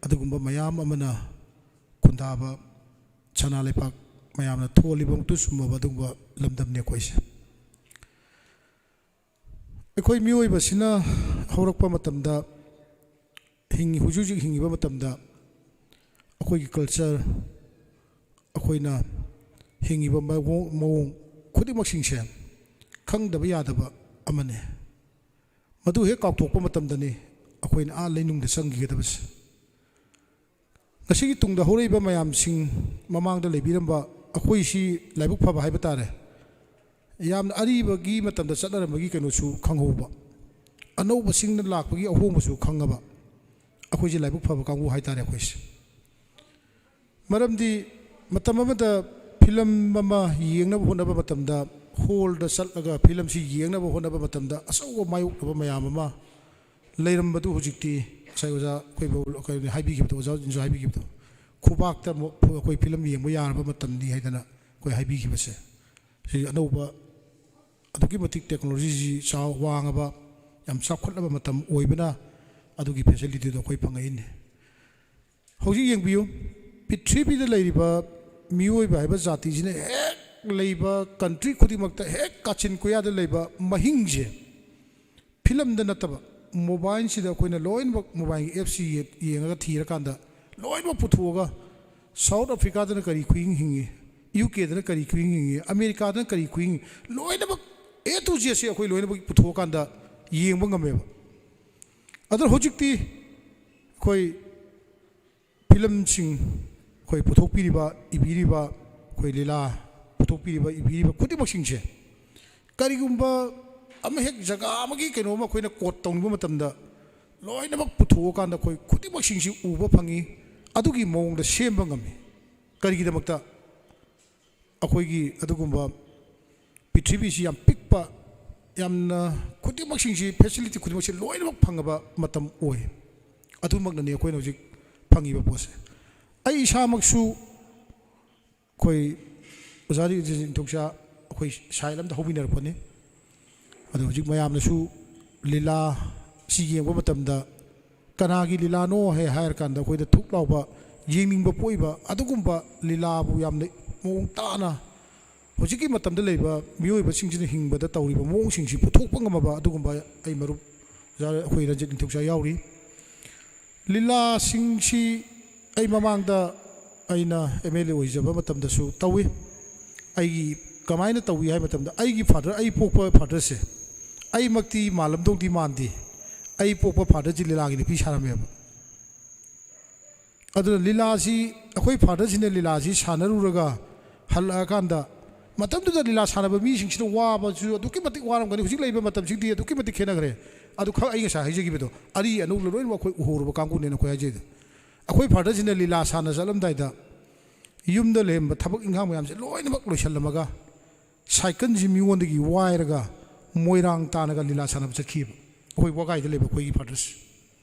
ꯑꯗꯨꯒꯨꯝꯕ ꯃꯌꯥꯝ ꯑꯃꯅ ꯈꯨꯟꯗꯥꯕ ꯁꯅꯥ ꯂꯩꯄꯥꯛ ꯃꯌꯥꯝꯅ ꯊꯣꯜꯂꯤꯕꯃꯛꯇ ꯆꯨꯝꯃꯕ ꯑꯗꯨꯒꯨꯝꯕ ꯂꯝꯗꯝꯅꯤ ꯑꯩꯈꯣꯏꯁꯦ꯫ ꯑꯩꯈꯣꯏ ꯃꯤꯑꯣꯏꯕꯁꯤꯅ ꯍꯧꯔꯛꯄ ꯃꯇꯝꯗ, ꯍꯤꯡ-, ꯍꯧꯖꯤꯛ ꯍꯧꯖꯤꯛ ꯍꯤꯡꯉꯤꯕ ꯃꯇꯝꯗ ꯑꯩꯈꯣꯏꯒꯤ culture, ꯑꯩꯈꯣꯏꯅ ꯍꯤꯡꯉꯤꯕ ꯃꯑꯣꯡ, ꯃꯑꯣꯡ ꯈꯨꯗꯤꯡꯃꯛꯁꯤꯡꯁꯦ ꯈꯪꯗꯕ ꯌꯥꯗꯕ ꯑꯃꯅꯤ꯫ ꯃꯗꯨ ꯍꯦꯛ ꯀꯥꯎꯊꯣꯛꯄ ꯃꯇꯝꯗꯅꯤ ꯑꯩꯈꯣꯏꯅ ꯑꯥ ꯂꯩꯅꯨꯡꯗ ꯆꯪꯈꯤꯒꯗꯕꯁꯦ꯫ ꯉꯁꯤꯒꯤ ꯇꯨꯡꯗ ꯍꯧꯔꯛꯏꯕ ꯃꯌꯥꯝꯁꯤꯡ, ꯃꯃꯥꯡꯗ ꯂꯩꯕꯤꯔꯝꯕ ꯑꯩꯈꯣꯏꯁꯤ ꯂꯥꯏꯕꯛ ꯐꯕ ꯍꯥꯏꯕ ꯇꯥꯔꯦ꯫ ꯌꯥꯝꯅ ꯑꯔꯤꯕꯒꯤ ꯃꯇꯝꯗ ꯆꯠꯅꯔꯝꯕꯒꯤ ꯀꯩꯅꯣꯁꯨ ꯈꯪꯍꯧꯕ, ꯑꯅꯧꯕꯁꯤꯡꯅ ꯂꯥꯛꯄꯒꯤ ꯑꯍꯣꯡꯕꯁꯨ ꯈꯪꯉꯕ, ꯑꯩꯈꯣꯏꯁꯦ ꯂꯥꯏꯕꯛ ꯐꯕ ꯀꯥꯡꯕꯨ ꯍꯥꯏ ꯇꯥꯔꯦ ꯑꯩꯈꯣꯏꯁꯦ꯫ ꯃꯔꯝꯗꯤ ꯃꯇꯝ ꯑꯃꯗ ꯐꯤꯂꯝ ꯑꯃ ꯌꯦꯡꯅꯕ ꯍꯣꯠꯅꯕ ꯃꯇꯝꯗ, ꯍꯣꯜꯗ ꯆꯠꯂꯒ ꯐꯤꯂꯝꯁꯤ ꯌꯦꯡꯅꯕ ꯍꯣꯠꯅꯕ ꯃꯇꯝꯗ ꯑꯆꯧꯕ ꯃꯥꯌꯣꯛꯅꯕ ꯃꯌꯥꯝ ꯑꯃ ꯂꯩꯔꯝꯕꯗꯨ ꯍꯧꯖꯤꯛꯇꯤ, ꯉꯁꯥꯏ ꯑꯣꯖꯥ ꯑꯩꯈꯣꯏ ꯕꯧ-, ꯀꯩꯅꯣ ꯍꯥꯏꯕꯤꯈꯤꯕꯗꯣ, ꯑꯣꯖꯥ ꯖꯤꯟꯁꯨ ꯍꯥꯏꯕꯤꯈꯤꯕꯗꯣ, ꯈꯨꯕꯥꯛꯇ ꯃꯣ-, ꯑꯩꯈꯣꯏ ꯐꯤꯂꯝ ꯌꯦꯡꯕ ꯌꯥꯔꯕ ꯃꯇꯝꯅꯤ ꯍꯥꯏꯗꯅ ꯑꯩꯈꯣꯏ ꯍꯥꯏꯕꯤꯈꯤꯕꯁꯦ, ꯁꯤ ꯑꯅꯧꯕ, ꯑꯗꯨꯛꯀꯤ ꯃꯇꯤꯛ ꯇꯦꯛꯅꯣꯂꯣꯖꯤꯁꯤ ꯆꯥꯎ-, ꯋꯥꯡꯉꯕ, ꯌꯥꯝ ꯆꯥꯎꯈꯠꯂꯕ ꯃꯇꯝ ꯑꯣꯏꯕꯅ ꯑꯗꯨꯒꯤ ꯐꯦꯁꯤꯂꯤꯇꯤꯗꯣ ꯑꯩꯈꯣꯏ ꯐꯪꯉꯛꯏꯅꯤ꯫ ꯍꯧꯖꯤꯛ ꯌꯦꯡꯕꯤꯌꯨ, ꯄ꯭ꯔꯤꯊꯤꯕꯤꯗ ꯂꯩꯔꯤꯕ ꯃꯤꯑꯣꯏꯕ ꯍꯥꯏꯕ ꯖꯥꯇꯤꯁꯤꯅ ꯍꯦꯛ ꯂꯩꯕ ꯀꯟꯇ꯭ꯔꯤ ꯈꯨꯗꯤꯡꯃꯛꯇ, ꯍꯦꯛ ꯀꯥꯆꯤꯟ ꯀꯣꯌꯥꯗ ꯂꯩꯕ ꯃꯍꯤꯡꯁꯦ, ꯐꯤꯂꯝꯗ ꯅꯠꯇꯕ, ꯃꯣꯕꯥꯏꯜꯁꯤꯗ ꯑꯩꯈꯣꯏꯅ ꯂꯣꯏꯅꯃꯛ ꯃꯣꯕꯥꯏꯜꯒꯤ ꯑꯦꯞꯁꯤ ꯌꯦ-, ꯌꯦꯡꯉꯒ ꯊꯤꯔꯀꯥꯟꯗ ꯂꯣꯏꯅꯃꯛ ꯄꯨꯊꯣꯛꯑꯒ, ꯁꯥꯎꯠ ꯑꯐ꯭ꯔꯤꯀꯥꯗꯅ ꯀꯔꯤ ꯈꯨꯍꯤꯡ ꯍꯤꯡꯉꯤ, ꯌꯨ ꯀꯦꯗꯅ ꯀꯔꯤ ꯈꯨꯍꯤꯡ ꯍꯤꯡꯉꯤ, ꯑꯃꯦꯔꯤꯀꯥꯗꯅ ꯀꯔꯤ ꯈꯨꯍꯤꯡ ꯍꯤꯡꯉꯤ, ꯂꯣꯏꯅꯃꯛ ꯑꯦ ꯇꯨ ꯖꯦꯠꯁꯦ ꯑꯩꯈꯣꯏ ꯂꯣꯏꯅꯃꯛ ꯄꯨꯊꯣꯛꯑꯀꯥꯟꯗ ꯌꯦꯡꯕ ꯉꯝꯃꯦꯕ꯫ ꯑꯗꯨꯅ ꯍꯧꯖꯤꯛꯇꯤ ꯑꯩꯈꯣꯏ ꯐꯤꯂꯝꯁꯤꯡ ꯑꯩꯈꯣꯏ ꯄꯨꯊꯣꯛꯄꯤꯔꯤꯕ, ꯏꯕꯤꯔꯤꯕ, ꯑꯩꯈꯣꯏ ꯂꯤꯂꯥ ꯄꯨꯊꯣꯛꯄꯤꯔꯤꯕ, ꯏꯕꯤꯔꯤꯕ ꯈꯨꯗꯤꯡꯃꯛꯁꯤꯡꯁꯦ, ꯀꯔꯤꯒꯨꯝꯕ ꯑꯃ ꯍꯦꯛ ꯖꯒꯥ ꯑꯃꯒꯤ ꯀꯩꯅꯣꯝꯃ ꯑꯩꯈꯣꯏꯅ ꯀꯣꯠ ꯇꯧꯅꯤꯡꯕ ꯃꯇꯝꯗ, ꯂꯣꯏꯅꯃꯛ ꯄꯨꯊꯣꯛꯑꯀꯥꯟꯗ ꯑꯩꯈꯣꯏ ꯈꯨꯗꯤꯡꯃꯛꯁꯤꯡꯁꯤ ꯎꯕ ꯐꯪꯉꯤ꯫ ꯑꯗꯨꯒꯤ ꯃꯑꯣꯡꯗ ꯁꯦꯝꯕ ꯉꯝꯃꯤ꯫ ꯀꯔꯤꯒꯤꯗꯃꯛꯇ? ꯑꯩꯈꯣꯏꯒꯤ ꯑꯗꯨꯒꯨꯝꯕ ꯄ꯭ꯔꯤꯊꯤꯕꯤꯁꯤ ꯌꯥꯝ ꯄꯤꯛꯄ, ꯌꯥꯝꯅ ꯈꯨꯗꯤꯡꯃꯛꯁꯤꯡꯁꯤ, ꯐꯦꯁꯤꯂꯤꯇꯤ ꯈꯨꯗꯤꯡꯃꯛꯁꯤ ꯂꯣꯏꯅꯃꯛ ꯐꯪꯉꯕ ꯃꯇꯝ ꯑꯣꯏ꯫ ꯑꯗꯨꯃꯛꯅꯅꯤ ꯑꯩꯈꯣꯏꯅ ꯍꯧꯖꯤꯛ ꯐꯪꯉꯤꯕ ꯄꯣꯠꯁꯦ꯫ ꯑꯩ ꯏꯁꯥꯃꯛꯁꯨ ꯑꯩꯈꯣꯏ ꯑꯣꯖꯥ ꯅꯤꯡꯊꯧꯖꯥ ꯑꯩꯈꯣꯏ ꯁꯥꯏꯠ ꯑꯝꯗ ꯍꯧꯃꯤꯟꯅꯔꯛꯄꯅꯤ꯫ ꯑꯗꯣ ꯍꯧꯖꯤꯛ ꯃꯌꯥꯝꯅꯁꯨ ꯂꯤꯂꯥꯁꯤ ꯌꯦꯡꯕ ꯃꯇꯝꯗ ꯀꯅꯥꯒꯤ ꯂꯤꯂꯥꯅꯣ ꯍꯥꯏ ꯍꯥꯏꯔꯀꯥꯟꯗ ꯑꯩꯈꯣꯏꯗ ꯊꯨꯛ ꯂꯥꯎꯕ, ꯌꯦꯡꯅꯤꯡꯕ ꯄꯣꯛꯏꯕ ꯑꯗꯨꯒꯨꯝꯕ ꯂꯤꯂꯥꯕꯨ ꯌꯥꯝꯅ ꯃꯑꯣꯡ ꯇꯥꯅ ꯍꯧꯖꯤꯛꯀꯤ ꯃꯇꯝꯗ ꯂꯩꯕ ꯃꯤꯑꯣꯏꯕꯁꯤꯡꯁꯤꯅ ꯍꯤꯡꯕꯗ ꯇꯧꯔꯤꯕ ꯃꯑꯣꯡꯁꯤꯡꯁꯤ ꯄꯨꯊꯣꯛꯄ ꯉꯝꯃꯕ ꯑꯗꯨꯒꯨꯝꯕ ꯑꯩ ꯃꯔꯨꯞ ꯑꯣꯖꯥ ꯑꯩꯈꯣꯏ ꯔꯟꯖꯤꯠ ꯅꯤꯡꯊꯧꯖꯥ ꯌꯥꯎꯔꯤ꯫ ꯂꯤꯂꯥꯁꯤꯡꯁꯤ ꯑꯩ ꯃꯃꯥꯡꯗ ꯑꯩꯅ ꯑꯦꯝ ꯑꯦꯜ ꯑꯦ ꯑꯣꯏꯖꯕ ꯃꯇꯝꯗꯁꯨ ꯇꯧꯏ꯫ ꯑꯩꯒꯤ ꯀꯃꯥꯏꯅ ꯇꯧꯏ ꯍꯥꯏꯕ ꯃꯇꯝꯗ, ꯑꯩꯒꯤ ꯐꯥꯗꯔ, ꯑꯩ ꯄꯣꯛꯄ ꯐꯥꯗꯔꯁꯦ, ꯑꯩꯃꯛꯇꯤ ꯃꯥꯜꯂꯝꯗꯧꯗꯤ ꯃꯥꯟꯗꯦ, ꯑꯩ ꯄꯣꯛꯄ ꯐꯥꯗꯔꯁꯤ ꯂꯤꯂꯥꯒꯤ ꯅꯨꯄꯤ ꯁꯥꯔꯝꯃꯦꯕ꯫ ꯑꯗꯨꯅ ꯂꯤꯂꯥꯁꯤ, ꯑꯩꯈꯣꯏ ꯐꯥꯗꯔꯁꯤꯅ ꯂꯤꯂꯥꯁꯤ ꯁꯥꯟꯅꯔꯨꯔꯒ ꯍꯜꯂꯛꯑꯀꯥꯟꯗ, ꯃꯇꯝꯗꯨꯗ ꯂꯤꯂꯥ ꯁꯥꯟꯅꯕ ꯃꯤꯁꯤꯡꯁꯤꯅ ꯋꯥꯕꯁꯨ ꯑꯗꯨꯛꯀꯤ ꯃꯇꯤꯛ ꯋꯥꯔꯝꯒꯅꯤ꯫ ꯍꯧꯖꯤꯛ ꯂꯩꯕ ꯃꯇꯝꯁꯤꯡꯗꯤ ꯑꯗꯨꯛꯀꯤ ꯃꯇꯤꯛ ꯈꯦꯠꯅꯈ꯭ꯔꯦ꯫ ꯑꯗꯨ ꯈꯛ ꯑꯩ ꯉꯁꯥꯏ ꯍꯥꯏꯖꯈꯤꯕꯗꯣ, ꯑꯔꯤ ꯑꯅꯧ ꯂꯣꯏꯅꯃꯛ ꯑꯩꯈꯣꯏ ꯎꯍꯧꯔꯕ ꯀꯥꯡꯕꯨꯅꯦꯅ ꯑꯩꯈꯣꯏ ꯍꯥꯏꯖꯩꯗꯣ꯫ ꯑꯩꯈꯣꯏ ꯐꯥꯗꯔꯁꯤꯅ ꯂꯤꯂꯥ ꯁꯥꯟꯅ ꯆꯠꯂꯝꯗꯥꯏꯗ, ꯌꯨꯝꯗ ꯂꯩꯔꯝꯕ ꯊꯕꯛ ꯏꯪꯈꯥꯡ ꯃꯌꯥꯝꯁꯦ ꯂꯣꯏꯅꯃꯛ ꯂꯣꯏꯁꯤꯜꯂꯝꯃꯒ ꯁꯥꯏꯀꯜꯁꯤ ꯃꯤꯉꯣꯟꯗꯒꯤ ꯋꯥꯏꯔꯒ ꯃꯣꯏꯔꯥꯡ ꯇꯥꯟꯅꯒ ꯂꯤꯂꯥ ꯁꯥꯟꯅꯕ ꯆꯠꯈꯤꯑꯕ꯫ ꯑꯩꯈꯣꯏ ꯋꯥꯒꯥꯏꯗ ꯂꯩꯕ ꯑꯩꯈꯣꯏꯒꯤ ꯐꯥꯗꯔꯁꯤ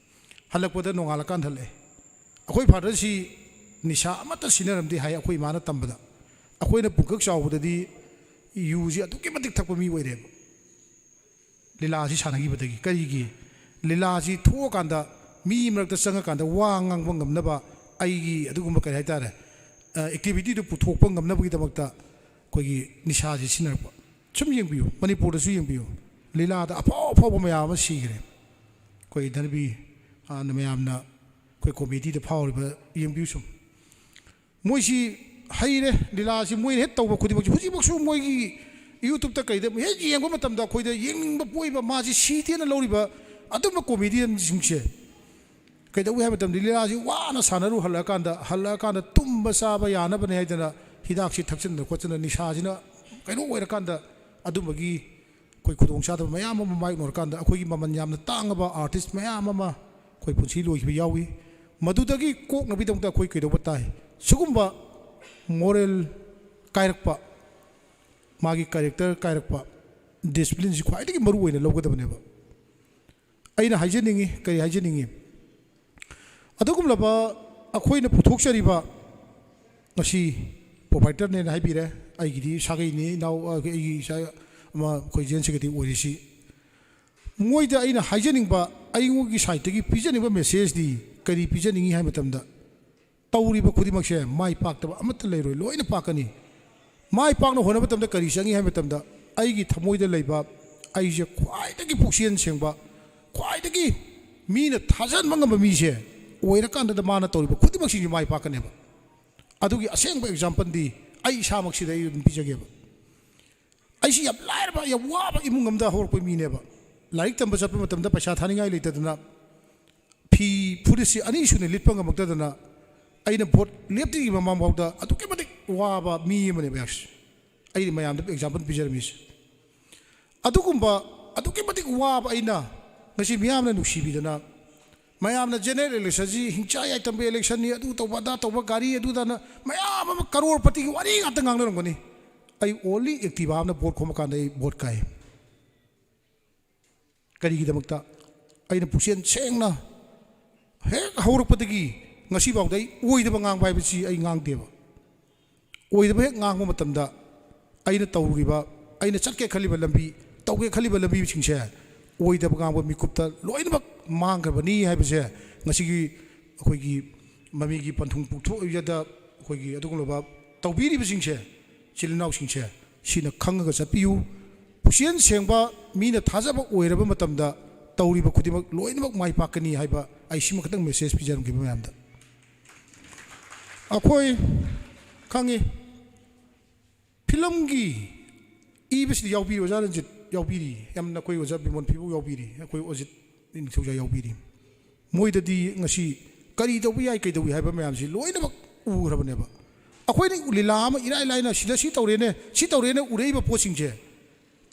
ꯍꯜꯂꯛꯄꯗ ꯅꯣꯡꯉꯥꯜꯂꯀꯥꯟꯗ ꯍꯜꯂꯛꯑꯦ꯫ ꯑꯩꯈꯣꯏ ꯐꯥꯗꯔꯁꯤ ꯅꯤꯁꯥ ꯑꯃꯠꯇ ꯁꯤꯖꯤꯟꯅꯔꯝꯗꯦ ꯍꯥꯏ ꯑꯩꯈꯣꯏ ꯏꯃꯥꯅ ꯇꯝꯕꯗ꯫ ꯑꯩꯈꯣꯏꯅ ꯄꯨꯡꯀꯛ ꯆꯥꯎꯕꯗꯗꯤ ꯌꯨꯁꯤ ꯑꯗꯨꯛꯀꯤ ꯃꯇꯤꯛ ꯊꯛꯄ ꯃꯤ ꯑꯣꯏꯔꯦꯕ꯫ ꯂꯤꯂꯥꯁꯤ ꯁꯥꯟꯅꯈꯤꯕꯗꯒꯤ꯫ ꯀꯔꯤꯒꯤ? ꯂꯤꯂꯥꯁꯤ ꯊꯣꯛꯑꯀꯥꯟꯗ ꯃꯤ ꯃꯔꯛꯇ ꯆꯪꯉꯀꯥꯟꯗ ꯋꯥ ꯉꯥꯡꯕ ꯉꯝꯅꯕ, ꯑꯩꯒꯤ ꯑꯗꯨꯒꯨꯝꯕ ꯀꯔꯤ ꯍꯥꯏꯇꯥꯔꯦ, ꯑꯦꯛꯇꯤꯚꯤꯇꯤꯗꯨ ꯄꯨꯊꯣꯛꯄ ꯉꯝꯅꯕꯒꯤꯗꯃꯛꯇ ꯑꯩꯈꯣꯏꯒꯤ ꯅꯤꯁꯥꯁꯤ ꯁꯤꯖꯤꯟꯅꯔꯛꯄ꯫ ꯁꯨꯝ ꯌꯦꯡꯕꯤꯌꯨ, ꯃꯅꯤꯄꯨꯔꯗꯁꯨ ꯌꯦꯡꯕꯤꯌꯨ, ꯂꯤꯂꯥꯗ ꯑꯐꯥꯎ ꯑꯐꯥꯎꯕ ꯃꯌꯥꯝ ꯑꯃ ꯁꯤꯈ꯭ꯔꯦ꯫ ꯑꯩꯈꯣꯏ ꯙꯅꯕꯤ, ꯑ, ꯃꯌꯥꯝꯅ ꯑꯩꯈꯣꯏ ꯀꯣꯃꯦꯗꯤꯗ ꯐꯥꯎꯔꯤꯕ ꯌꯦꯡꯕꯤꯌꯨ ꯁꯨꯝ꯫ ꯃꯣꯏꯁꯤ ꯍꯩꯔꯦ꯫ ꯂꯤꯂꯥꯁꯤ ꯃꯣꯏꯅ ꯍꯦꯛ ꯇꯧꯕ ꯈꯨꯗꯤꯡꯃꯛꯁꯤ ꯍꯧꯖꯤꯛꯃꯛꯁꯨ ꯃꯣꯏꯒꯤ ꯌꯨꯇ꯭ꯌꯨꯕꯇ ꯀꯩꯗ ꯍꯦꯛ ꯌꯦꯡꯕ ꯃꯇꯝꯗ ꯑꯩꯈꯣꯏꯗ ꯌꯦꯡꯅꯤꯡꯕ ꯄꯣꯛꯏꯕ, ꯃꯥꯁꯤ ꯁꯤꯗꯦꯅ ꯂꯧꯔꯤꯕ ꯑꯗꯨꯝꯕ ꯀꯣꯃꯦꯗꯤꯌꯟꯁꯤꯡꯁꯦ꯫ ꯀꯩꯗꯧꯏ ꯍꯥꯏꯕ ꯃꯇꯝꯗ ꯂꯤꯂꯥꯁꯤ ꯋꯥꯅ ꯁꯥꯟꯅꯔꯨ ꯍꯜꯂꯛꯑꯀꯥꯟꯗ, ꯍꯜꯂꯛꯑꯀꯥꯟꯗ ꯇꯨꯝꯕ ꯆꯥꯕ ꯌꯥꯅꯕꯅꯦ ꯍꯥꯏꯗꯅ ꯍꯤꯗꯥꯛꯁꯤ ꯊꯛꯆꯤꯟꯗꯅ ꯈꯣꯠꯆꯤꯟꯗꯅ ꯅꯤꯁꯥꯁꯤꯅ ꯀꯩꯅꯣ ꯑꯣꯏꯔꯀꯥꯟꯗ ꯑꯗꯨꯝꯕꯒꯤ ꯑꯩꯈꯣꯏ ꯈꯨꯗꯣꯡꯆꯥꯗꯕ ꯃꯌꯥꯝ ꯑꯃ ꯃꯥꯌꯣꯛꯅꯔꯀꯥꯟꯗ ꯑꯩꯈꯣꯏꯒꯤ ꯃꯃꯜ ꯌꯥꯝꯅ ꯇꯥꯡꯉꯕ ꯑꯥꯔꯇꯤꯁ ꯃꯌꯥꯝ ꯑꯃ ꯑꯩꯈꯣꯏ ꯄꯨꯟꯁꯤ ꯂꯣꯏꯈꯤꯕ ꯌꯥꯎꯏ꯫ ꯃꯗꯨꯗꯒꯤ ꯀꯣꯛꯅꯕꯒꯤꯗꯃꯛꯇ ꯑꯩꯈꯣꯏ ꯀꯩꯗꯧꯕ ꯇꯥꯏ? ꯁꯤꯒꯨꯝꯕ ꯃꯣꯔꯦꯜ ꯀꯥꯏꯔꯛꯄ, ꯃꯥꯒꯤ ꯀꯦꯔꯦꯛꯇꯔ ꯀꯥꯏꯔꯛꯄ, ꯗꯤꯁꯤꯄ꯭ꯂꯤꯟꯁꯤ ꯈ꯭ꯋꯥꯏꯗꯒꯤ ꯃꯔꯨ ꯑꯣꯏꯅ ꯂꯧꯒꯗꯕꯅꯦꯕ꯫ ꯑꯩꯅ ꯍꯥꯏꯖꯅꯤꯡꯉꯤ, ꯀꯔꯤ ꯍꯥꯏꯖꯅꯤꯡꯉꯤ? ꯑꯗꯨꯒꯨꯝꯂꯕ ꯑꯩꯈꯣꯏꯅ ꯄꯨꯊꯣꯛꯆꯔꯤꯕ, ꯉꯁꯤ ꯄ꯭ꯔꯣꯄꯥꯏꯇꯔꯅꯦꯅ ꯍꯥꯏꯕꯤꯔꯦ, ꯑꯩꯒꯤꯗꯤ ꯁꯥꯒꯩꯅꯤ, ꯏꯅꯥꯎ, ꯑꯩꯒꯤ ꯏꯆꯥ ꯑꯃ ꯑꯩꯈꯣꯏ ꯖꯦꯟ ꯁꯦꯀ꯭ꯔꯦꯇꯔꯤ ꯑꯣꯏꯔꯤꯁꯤ꯫ ꯃꯣꯏꯗ ꯑꯩꯅ ꯍꯥꯏꯖꯅꯤꯡꯕ, ꯑꯩꯉꯣꯟꯒꯤ ꯁꯥꯏꯠꯇꯒꯤ ꯄꯤꯖꯅꯤꯡꯕ ꯃꯦꯁꯦꯖꯇꯤ ꯀꯔꯤ ꯄꯤꯖꯅꯤꯡꯉꯤ ꯍꯥꯏꯕ ꯃꯇꯝꯗ, ꯇꯧꯔꯤꯕ ꯈꯨꯗꯤꯡꯃꯛꯁꯦ ꯃꯥꯏ ꯄꯥꯛꯇꯕ ꯑꯃꯠꯇ ꯂꯩꯔꯣꯏ, ꯂꯣꯏꯅ ꯄꯥꯛꯀꯅꯤ꯫ ꯃꯥꯏ ꯄꯥꯛꯅ ꯍꯣꯠꯅꯕ ꯃꯇꯝꯗ ꯀꯔꯤ ꯆꯪꯉꯤ ꯍꯥꯏꯕ ꯃꯇꯝꯗ, ꯑꯩꯒꯤ ꯊꯃꯣꯏꯗ ꯂꯩꯕ, ꯑꯩꯁꯦ ꯈ꯭ꯋꯥꯏꯗꯒꯤ ꯄꯨꯛꯆꯦꯜ ꯁꯦꯡꯕ, ꯈ꯭ꯋꯥꯏꯗꯒꯤ ꯃꯤꯅ ꯊꯥꯖꯍꯟꯕ ꯉꯝꯕ ꯃꯤꯁꯦ ꯑꯣꯏꯔꯀꯥꯟꯗ ꯃꯥꯅ ꯇꯧꯔꯤꯕ ꯈꯨꯗꯤꯡꯃꯛꯁꯤꯡꯁꯦ ꯃꯥꯏ ꯄꯥꯛꯀꯅꯦꯕ꯫ ꯑꯗꯨꯒꯤ ꯑꯁꯦꯡꯕ ꯑꯦꯛꯖꯥꯝꯄꯜꯗꯤ ꯑꯩ ꯏꯁꯥꯃꯛꯁꯤꯗ ꯑꯩ ꯑꯗꯨꯝ ꯄꯤꯖꯒꯦꯕ꯫ ꯑꯩꯁꯤ ꯌꯥꯝ ꯂꯥꯏꯔꯕ, ꯌꯥꯝ ꯋꯥꯕ ꯏꯃꯨꯡ ꯑꯃꯗ ꯍꯧꯔꯛꯄ ꯃꯤꯅꯦꯕ꯫ ꯂꯥꯏꯔꯤꯛ ꯇꯝꯕ ꯆꯠꯄ ꯃꯇꯝꯗ ꯄꯩꯁꯥ ꯊꯥꯅꯤꯡꯉꯥꯏ ꯂꯩꯇꯗꯅ ꯐꯤ ꯐꯨꯔꯤꯠꯁꯤ ꯑꯅꯤ ꯁꯨꯅ ꯂꯤꯠꯄ ꯉꯝꯃꯛꯇꯗꯅ ꯑꯩꯅ ꯚꯣꯠ ꯂꯦꯞꯇ꯭ꯔꯤꯉꯩ ꯃꯃꯥꯡꯐꯥꯎꯗ ꯑꯗꯨꯛꯀꯤ ꯃꯇꯤꯛ ꯋꯥꯕ ꯃꯤ ꯑꯃꯅꯦꯕ ꯑꯩꯍꯥꯛꯁꯦ꯫ ꯑꯩꯅ ꯃꯌꯥꯝꯗ ꯑꯦꯛꯖꯥꯝꯄꯜ ꯄꯤꯖꯔꯝꯃꯤꯁꯦ꯫ ꯑꯗꯨꯒꯨꯝꯕ ꯑꯗꯨꯛꯀꯤ ꯃꯇꯤꯛ ꯋꯥꯕ ꯑꯩꯅ ꯉꯁꯤ ꯃꯤꯌꯥꯝꯅ ꯅꯨꯡꯁꯤꯕꯤꯗꯅ ꯃꯌꯥꯝꯅ ꯖꯦꯅꯔꯦꯜ ꯏꯂꯦꯛꯁꯟꯁꯤ ꯍꯤꯡꯆꯥ ꯌꯥꯏꯇꯝꯕ ꯏꯂꯦꯛꯁꯟꯅꯤ, ꯑꯗꯨ ꯇꯧꯕ ꯑꯗꯥ ꯇꯧꯕ, ꯒꯥꯔꯤ ꯑꯗꯨꯗꯅ ꯃꯌꯥꯝ ꯑꯃ ꯀꯔꯣꯔꯄꯇꯤꯒꯤ ꯋꯥꯔꯤ ꯉꯥꯛꯇ ꯉꯥꯡꯅꯔꯝꯒꯅꯤ꯫ ꯑꯩ ꯑꯣꯟꯂꯤ ꯑꯦꯛꯇꯤꯚꯥ ꯑꯃꯅ ꯚꯣꯠ ꯈꯣꯝꯃꯀꯥꯟꯗ ꯑꯩ ꯚꯣꯠ ꯀꯥꯏ꯫ ꯀꯔꯤꯒꯤꯗꯃꯛꯇ? ꯑꯩꯅ ꯄꯨꯛꯆꯦꯜ ꯁꯦꯡꯅ ꯍꯦꯛ ꯍꯧꯔꯛꯄꯗꯒꯤ ꯉꯁꯤꯐꯥꯎꯗ ꯑꯩ ꯑꯣꯏꯗꯕ ꯉꯥꯡꯕ ꯍꯥꯏꯕꯁꯤ ꯑꯩ ꯉꯥꯡꯗꯦꯕ꯫ ꯑꯣꯏꯗꯕ ꯍꯦꯛ ꯉꯥꯡꯕ ꯃꯇꯝꯗ ꯑꯩꯅ ꯇꯧꯔꯤꯕ, ꯑꯩꯅ ꯆꯠꯀꯦ ꯈꯜꯂꯤꯕ ꯂꯝꯕꯤ, ꯇꯧꯒꯦ ꯈꯜꯂꯤꯕ ꯂꯝꯕꯤꯁꯤꯡꯁꯦ ꯑꯣꯏꯗꯕ ꯉꯥꯡꯕ ꯃꯤꯀꯨꯞꯇ ꯂꯣꯏꯅꯃꯛ ꯃꯥꯡꯈ꯭ꯔꯕꯅꯤ ꯍꯥꯏꯕꯁꯦ ꯉꯁꯤꯒꯤ ꯑꯩꯈꯣꯏꯒꯤ ꯃꯃꯤꯒꯤ ꯄꯟꯊꯨꯡ ꯄꯨꯊꯣꯛꯏꯕꯗ ꯑꯩꯈꯣꯏꯒꯤ ꯑꯗꯨꯒꯨꯝꯂꯕ ꯇꯧꯕꯤꯔꯤꯕꯁꯤꯡꯁꯦ, ꯏꯆꯤꯜ ꯏꯅꯥꯎꯁꯤꯡꯁꯦ, ꯁꯤꯅ ꯈꯪꯉꯒ ꯆꯠꯄꯤꯌꯨ꯫ ꯄꯨꯛꯆꯦꯜ ꯁꯦꯡꯕ ꯃꯤꯅ ꯊꯥꯖꯕ ꯑꯣꯏꯔꯕ ꯃꯇꯝꯗ ꯇꯧꯔꯤꯕ ꯈꯨꯗꯤꯡꯃꯛ ꯂꯣꯏꯅꯃꯛ ꯃꯥꯏ ꯄꯥꯛꯀꯅꯤ ꯍꯥꯏꯕ ꯑꯩ ꯁꯤꯃꯈꯛꯇꯪ ꯃꯦꯁꯦꯖ ꯄꯤꯖꯔꯝꯒꯦ ꯃꯌꯥꯝꯗ꯫ ꯑꯩꯈꯣꯏ ꯈꯪꯉꯤ, ꯐꯤꯂꯝꯒꯤ ꯏꯕꯁꯤꯗꯤ ꯌꯥꯎꯕꯤꯔꯤ, ꯑꯣꯖꯥ ꯔꯟꯖꯤꯠ ꯌꯥꯎꯕꯤꯔꯤ, ꯌꯥꯝꯅ ꯑꯩꯈꯣꯏ ꯑꯣꯖꯥ ꯕꯤꯃꯣꯟ ꯐꯤꯕꯨ ꯌꯥꯎꯕꯤꯔꯤ, ꯑꯩꯈꯣꯏ ꯑꯣꯖꯤꯠ ꯅꯤꯡꯊꯧꯖꯥ ꯌꯥꯎꯕꯤꯔꯤ꯫ ꯃꯣꯏꯗꯗꯤ ꯉꯁꯤ ꯀꯔꯤ ꯇꯧꯕ ꯌꯥꯏ, ꯀꯩꯗꯧꯏ ꯍꯥꯏꯕ ꯃꯌꯥꯝꯁꯤ ꯂꯣꯏꯅꯃꯛ ꯎꯈ꯭ꯔꯕꯅꯦꯕ꯫ ꯑꯩꯈꯣꯏꯅ ꯂꯤꯂꯥ ꯑꯃ ꯏꯔꯥꯏ ꯂꯥꯏꯅ ꯁꯤꯗ ꯁꯤ ꯇꯧꯔꯦꯅꯦ, ꯁꯤ ꯇꯧꯔꯦꯅꯦ ꯎꯔꯛꯏꯕ ꯄꯣꯠꯁꯤꯡꯁꯦ,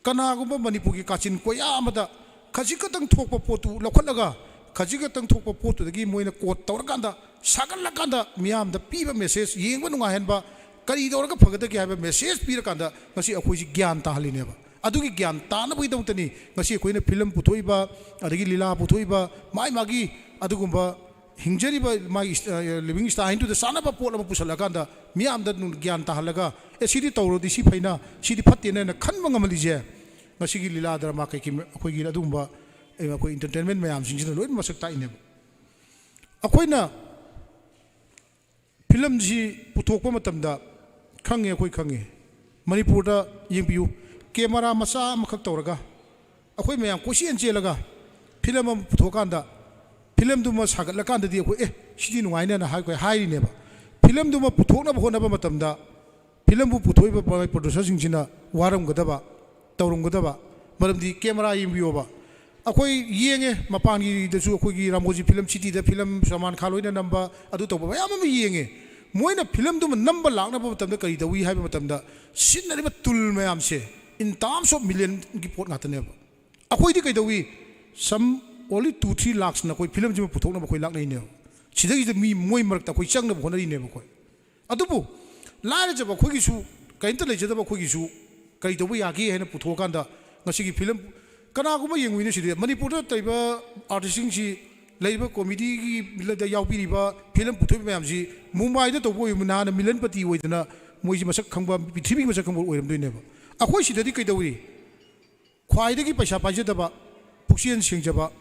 ꯀꯅꯥꯒꯨꯝꯕ ꯃꯅꯤꯄꯨꯔꯒꯤ ꯀꯥꯆꯤꯟ ꯀꯣꯌꯥ ꯑꯃꯗ ꯈꯖꯤꯛ ꯈꯛꯇꯪ ꯊꯣꯛꯄ ꯄꯣꯠꯇꯨ ꯂꯧꯈꯠꯂꯒ, ꯈꯖꯤꯛ ꯈꯛꯇꯪ ꯊꯣꯛꯄ ꯄꯣꯠꯇꯨꯗꯒꯤ ꯃꯣꯏꯅ ꯀꯣꯠ ꯇꯧꯔꯀꯥꯟꯗ, ꯁꯥꯒꯠꯂꯀꯥꯟꯗ ꯃꯤꯌꯥꯝꯗ ꯄꯤꯕ ꯃꯦꯁꯦꯖ, ꯌꯦꯡꯕ ꯅꯨꯡꯉꯥꯏꯍꯟꯕ, ꯀꯔꯤ ꯇꯧꯔꯒ ꯐꯒꯗꯒꯦ ꯍꯥꯏꯕ ꯃꯦꯁꯦꯖ ꯄꯤꯔꯀꯥꯟꯗ ꯉꯁꯤ ꯑꯩꯈꯣꯏꯁꯤ ꯒ꯭ꯌꯥꯟ ꯇꯥꯍꯜꯂꯤꯅꯦꯕ꯫ ꯑꯗꯨꯒꯤ ꯒ꯭ꯌꯥꯟ ꯇꯥꯅꯕꯒꯤꯗꯃꯛꯇꯅꯤ ꯉꯁꯤ ꯑꯩꯈꯣꯏꯅ ꯐꯤꯂꯝ ꯄꯨꯊꯣꯛꯏꯕ, ꯑꯗꯒꯤ ꯂꯤꯂꯥ ꯄꯨꯊꯣꯛꯏꯕ, ꯃꯥꯒꯤ ꯃꯥꯒꯤ ꯑꯗꯨꯒꯨꯝꯕ ꯍꯤꯡꯖꯔꯤꯕ ꯃꯥꯒꯤ ꯏꯁ-, ꯑ, ꯂꯤꯕꯤꯡ ꯁ꯭ꯇꯥꯏꯜꯗꯨꯗ ꯆꯥꯟꯅꯕ ꯄꯣꯠ ꯑꯃ ꯄꯨꯁꯜꯂꯀꯥꯟꯗ ꯃꯤꯌꯥꯝꯗ ꯅꯨꯡ-, ꯒ꯭ꯌꯥꯟ ꯇꯥꯍꯜꯂꯒ, "ꯑꯦ, ꯁꯤꯗꯤ ꯇꯧꯔꯗꯤ ꯁꯤ ꯐꯩꯅ, ꯁꯤꯗꯤ ꯐꯠꯇꯦꯅ" ꯍꯥꯏꯅ ꯈꯟꯕ ꯉꯝꯍꯜꯂꯤꯁꯦ ꯉꯁꯤꯒꯤ ꯂꯤꯂꯥ ꯗ꯭ꯔꯃꯥ ꯀꯩꯀꯩ ꯃ-, ꯑꯩꯈꯣꯏꯒꯤ ꯑꯗꯨꯒꯨꯝꯕ, ꯑꯦ, ꯑꯩꯈꯣꯏ ꯏꯟꯇꯔꯇꯦꯟꯃꯦꯟ ꯃꯌꯥꯝꯁꯤꯡꯁꯤꯅ ꯂꯣꯏꯅ ꯃꯁꯛ ꯇꯥꯛꯏꯅꯦꯕ꯫ ꯑꯩꯈꯣꯏꯅ ꯐꯤꯂꯝꯁꯤ ꯄꯨꯊꯣꯛꯄ ꯃꯇꯝꯗ ꯈꯪꯉꯦ, ꯑꯩꯈꯣꯏ ꯈꯪꯉꯦ, ꯃꯅꯤꯄꯨꯔꯗ ꯌꯦꯡꯕꯤꯌꯨ, ꯀꯦꯃꯦꯔꯥ ꯃꯆꯥ ꯑꯃꯈꯛ ꯇꯧꯔꯒ ꯑꯩꯈꯣꯏ ꯃꯌꯥꯝ ꯀꯣꯏꯆꯦꯟ ꯆꯦꯜꯂꯒ ꯐꯤꯂꯝ ꯑꯃ ꯄꯨꯊꯣꯛꯑꯀꯥꯟꯗ ꯐꯤꯂꯝꯗꯨꯃ ꯁꯥꯒꯠꯂꯀꯥꯟꯗꯗꯤ ꯑꯩꯈꯣꯏ, "ꯑꯦ, ꯁꯤꯗꯤ ꯅꯨꯡꯉꯥꯏꯅꯦꯅ" ꯍꯥꯏ-, ꯑꯩꯈꯣꯏ ꯍꯥꯏꯔꯤꯅꯦꯕ꯫ ꯐꯤꯂꯝꯗꯨꯃ ꯄꯨꯊꯣꯛꯅꯕ ꯍꯣꯠꯅꯕ ꯃꯇꯝꯗ ꯐꯤꯂꯝꯕꯨ ꯄꯨꯊꯣꯛꯏꯕ ꯄ꯭ꯔꯣꯗ꯭ꯌꯨꯁꯔꯁꯤꯡꯁꯤꯅ ꯋꯥꯔꯝꯒꯗꯕ, ꯇꯧꯔꯝꯒꯗꯕ꯫ ꯃꯔꯝꯗꯤ ꯀꯦꯃꯦꯔꯥ ꯌꯦꯡꯕꯤꯌꯣꯕ, ꯑꯩꯈꯣꯏ ꯌꯦꯡꯉꯦ, ꯃꯄꯥꯟꯒꯤꯗꯁꯨ ꯑꯩꯈꯣꯏꯒꯤ ꯔꯥꯃꯣꯖꯤ ꯐꯤꯂꯝ ꯁꯤꯇꯤꯗ ꯐꯤꯂꯝ ꯁꯜꯃꯥꯟ ꯈꯥꯟ ꯍꯣꯏꯅ ꯅꯝꯕ, ꯑꯗꯨ ꯇꯧꯕ ꯃꯌꯥꯝ ꯑꯃ ꯌꯦꯡꯉꯦ꯫ ꯃꯣꯏꯅ ꯐꯤꯂꯝꯗꯨꯃ ꯅꯝꯕ ꯂꯥꯛꯅꯕ ꯃꯇꯝꯗ ꯀꯔꯤ ꯇꯧꯏ ꯍꯥꯏꯕ ꯃꯇꯝꯗ, ꯁꯤꯖꯤꯟꯅꯔꯤꯕ ꯇꯨꯜ ꯃꯌꯥꯝꯁꯦ in terms of millionꯒꯤ ꯄꯣꯠ ꯉꯥꯛꯇꯅꯦꯕ꯫ ꯑꯩꯈꯣꯏꯗꯤ ꯀꯩꯗꯧꯏ? ꯁꯝ only two three lakhsꯅ ꯑꯩꯈꯣꯏ ꯐꯤꯂꯝꯁꯤꯃ ꯄꯨꯊꯣꯛꯅꯕ ꯑꯩꯈꯣꯏ ꯂꯥꯛꯅꯩꯅꯦꯕ꯫ ꯁꯤꯗꯩꯁꯤꯗ ꯃꯤ ꯃꯣꯏ ꯃꯔꯛꯇ ꯑꯩꯈꯣꯏ ꯆꯪꯅꯕ ꯍꯣꯠꯅꯔꯤꯅꯦꯕ ꯑꯩꯈꯣꯏ꯫ ꯑꯗꯨꯕꯨ ꯂꯥꯏꯔꯖꯕ ꯑꯩꯈꯣꯏꯒꯤꯁꯨ, ꯀꯔꯤꯝꯇ ꯂꯩꯖꯗꯕ ꯑꯩꯈꯣꯏꯒꯤꯁꯨ ꯀꯔꯤ ꯇꯧꯕ ꯌꯥꯒꯦ ꯍꯥꯏꯅ ꯄꯨꯊꯣꯛꯑꯀꯥꯟꯗ ꯉꯁꯤꯒꯤ ꯐꯤꯂꯝ ꯀꯅꯥꯒꯨꯝꯕ ꯌꯦꯡꯉꯨꯏꯅ ꯁꯤꯗꯤ ꯃꯅꯤꯄꯨꯔꯗ ꯂꯩꯔꯤꯕ ꯑꯥꯔꯇꯤꯁꯁꯤꯡꯁꯤ, ꯂꯩꯔꯤꯕ ꯀꯣꯃꯦꯗꯤꯒꯤ ꯐꯤꯜꯗ ꯌꯥꯎꯕꯤꯔꯤꯕ, ꯐꯤꯂꯝ ꯄꯨꯊꯣꯛꯏꯕ ꯃꯌꯥꯝꯁꯤ ꯃꯨꯝꯕꯥꯏꯗ ꯇꯧꯕ ꯑꯣꯏꯕ ꯅꯍꯥꯟꯅ ꯃꯤꯂꯟꯄꯇꯤ ꯑꯣꯏꯗꯅ ꯃꯣꯏꯁꯤ ꯃꯁꯛ ꯈꯪꯕ, ꯄ꯭ꯔꯤꯊꯤꯕꯤꯒꯤ ꯃꯁꯛ ꯈꯪꯕ ꯑꯣꯏꯔꯝꯗꯣꯏꯅꯦꯕ꯫ ꯑꯩꯈꯣꯏ ꯁꯤꯗꯗꯤ ꯀꯩꯗꯧꯔꯤ? ꯈ꯭ꯋꯥꯏꯗꯒꯤ ꯄꯩꯁꯥ ꯄꯥꯏꯖꯗꯕ, ꯄꯨꯛꯆꯦꯜ ꯁꯦꯡꯖꯕ,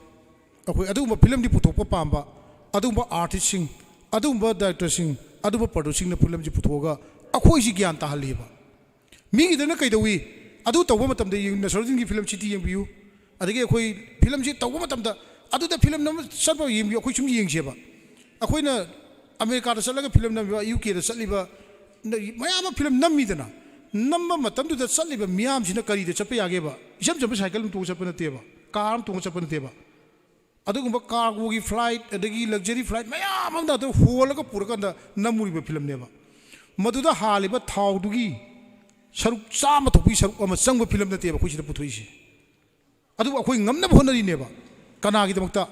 ꯑꯩꯈꯣꯏ ꯑꯗꯨꯒꯨꯝꯕ ꯐꯤꯂꯝꯗꯤ ꯄꯨꯊꯣꯛꯄ ꯄꯥꯝꯕ, ꯑꯗꯨꯒꯨꯝꯕ ꯑꯥꯔꯇꯤꯁꯁꯤꯡ, ꯑꯗꯨꯒꯨꯝꯕ ꯗꯥꯏꯔꯦꯛꯇꯔꯁꯤꯡ, ꯑꯗꯨꯒꯨꯝꯕ ꯄ꯭ꯔꯣꯗ꯭ꯌꯨꯁꯔꯁꯤꯡꯅ ꯐꯤꯂꯝꯁꯤ ꯄꯨꯊꯣꯛꯑꯒ ꯑꯩꯈꯣꯏꯁꯤ ꯒ꯭ꯌꯥꯟ ꯇꯥꯍꯜꯂꯤꯕ꯫ ꯃꯤꯒꯤꯗꯅ ꯀꯩꯗꯧꯏ? ꯑꯗꯨ ꯇꯧꯕ ꯃꯇꯝꯗ ꯌꯦꯡ-, ꯅꯁꯔꯨꯗꯤꯟꯒꯤ ꯐꯤꯂꯝ ꯁꯤꯇꯤ ꯌꯦꯡꯕꯤꯌꯨ, ꯑꯗꯒꯤ ꯑꯩꯈꯣꯏ ꯐꯤꯂꯝꯁꯤ ꯇꯧꯕ ꯃꯇꯝꯗ ꯑꯗꯨꯗ ꯐꯤꯂꯝ ꯑꯃ ꯆꯠꯄ ꯌꯦꯡꯕꯤꯌꯨ, ꯑꯩꯈꯣꯏ ꯁꯨꯝ ꯌꯦꯡꯁꯦꯕ꯫ ꯑꯩꯈꯣꯏꯅ ꯑꯃꯦꯔꯤꯀꯥꯗ ꯆꯠꯂꯒ ꯐꯤꯂꯝ ꯅꯝꯃꯤꯕ, ꯌꯨ ꯀꯦꯗ ꯆꯠꯂꯤꯕ, ꯅ-, ꯃꯌꯥꯝ ꯑꯃ ꯐꯤꯂꯝ ꯅꯝꯃꯤꯗꯅ, ꯅꯝꯕ ꯃꯇꯝꯗꯨꯗ ꯆꯠꯂꯤꯕ ꯃꯤꯌꯥꯝꯁꯤꯅ ꯀꯔꯤꯗ ꯆꯠꯄ ꯌꯥꯒꯦꯕ? ꯏꯆꯝ ꯆꯝꯕ ꯁꯥꯏꯀꯜ ꯑꯃ ꯇꯣꯡꯉ ꯆꯠꯄ ꯅꯠꯇꯦꯕ, ꯀꯥꯔ ꯑꯃ ꯇꯣꯡꯉ ꯆꯠꯄ ꯅꯠꯇꯦꯕ꯫ ꯑꯗꯨꯒꯨꯝꯕ ꯀꯥꯔꯒꯣꯒꯤ ꯐ꯭ꯂꯥꯏꯠ, ꯑꯗꯒꯤ ꯂꯛꯖꯔꯤ ꯐ꯭ꯂꯥꯏꯠ ꯃꯌꯥꯝ ꯑꯃꯗ ꯑꯗꯨ ꯍꯣꯜꯂꯒ ꯄꯨꯔꯀꯥꯟꯗ ꯅꯝꯃꯨꯔꯤꯕ ꯐꯤꯂꯝꯅꯦꯕ꯫ ꯃꯗꯨꯗ ꯍꯥꯜꯂꯤꯕ ꯊꯥꯎꯗꯨꯒꯤ ꯁꯔꯨꯛ ꯆꯥꯝꯃ ꯊꯣꯛꯄꯒꯤ ꯁꯔꯨꯛ ꯑꯃ ꯆꯪꯕ ꯐꯤꯂꯝ ꯅꯠꯇꯦꯕ ꯑꯩꯈꯣꯏ ꯁꯤꯗ ꯄꯨꯊꯣꯛꯏꯁꯦ꯫ ꯑꯗꯨꯕꯨ ꯑꯩꯈꯣꯏ ꯉꯝꯅꯕ ꯍꯣꯠꯅꯔꯤꯅꯦꯕ꯫ ꯀꯅꯥꯒꯤꯗꯃꯛꯇ?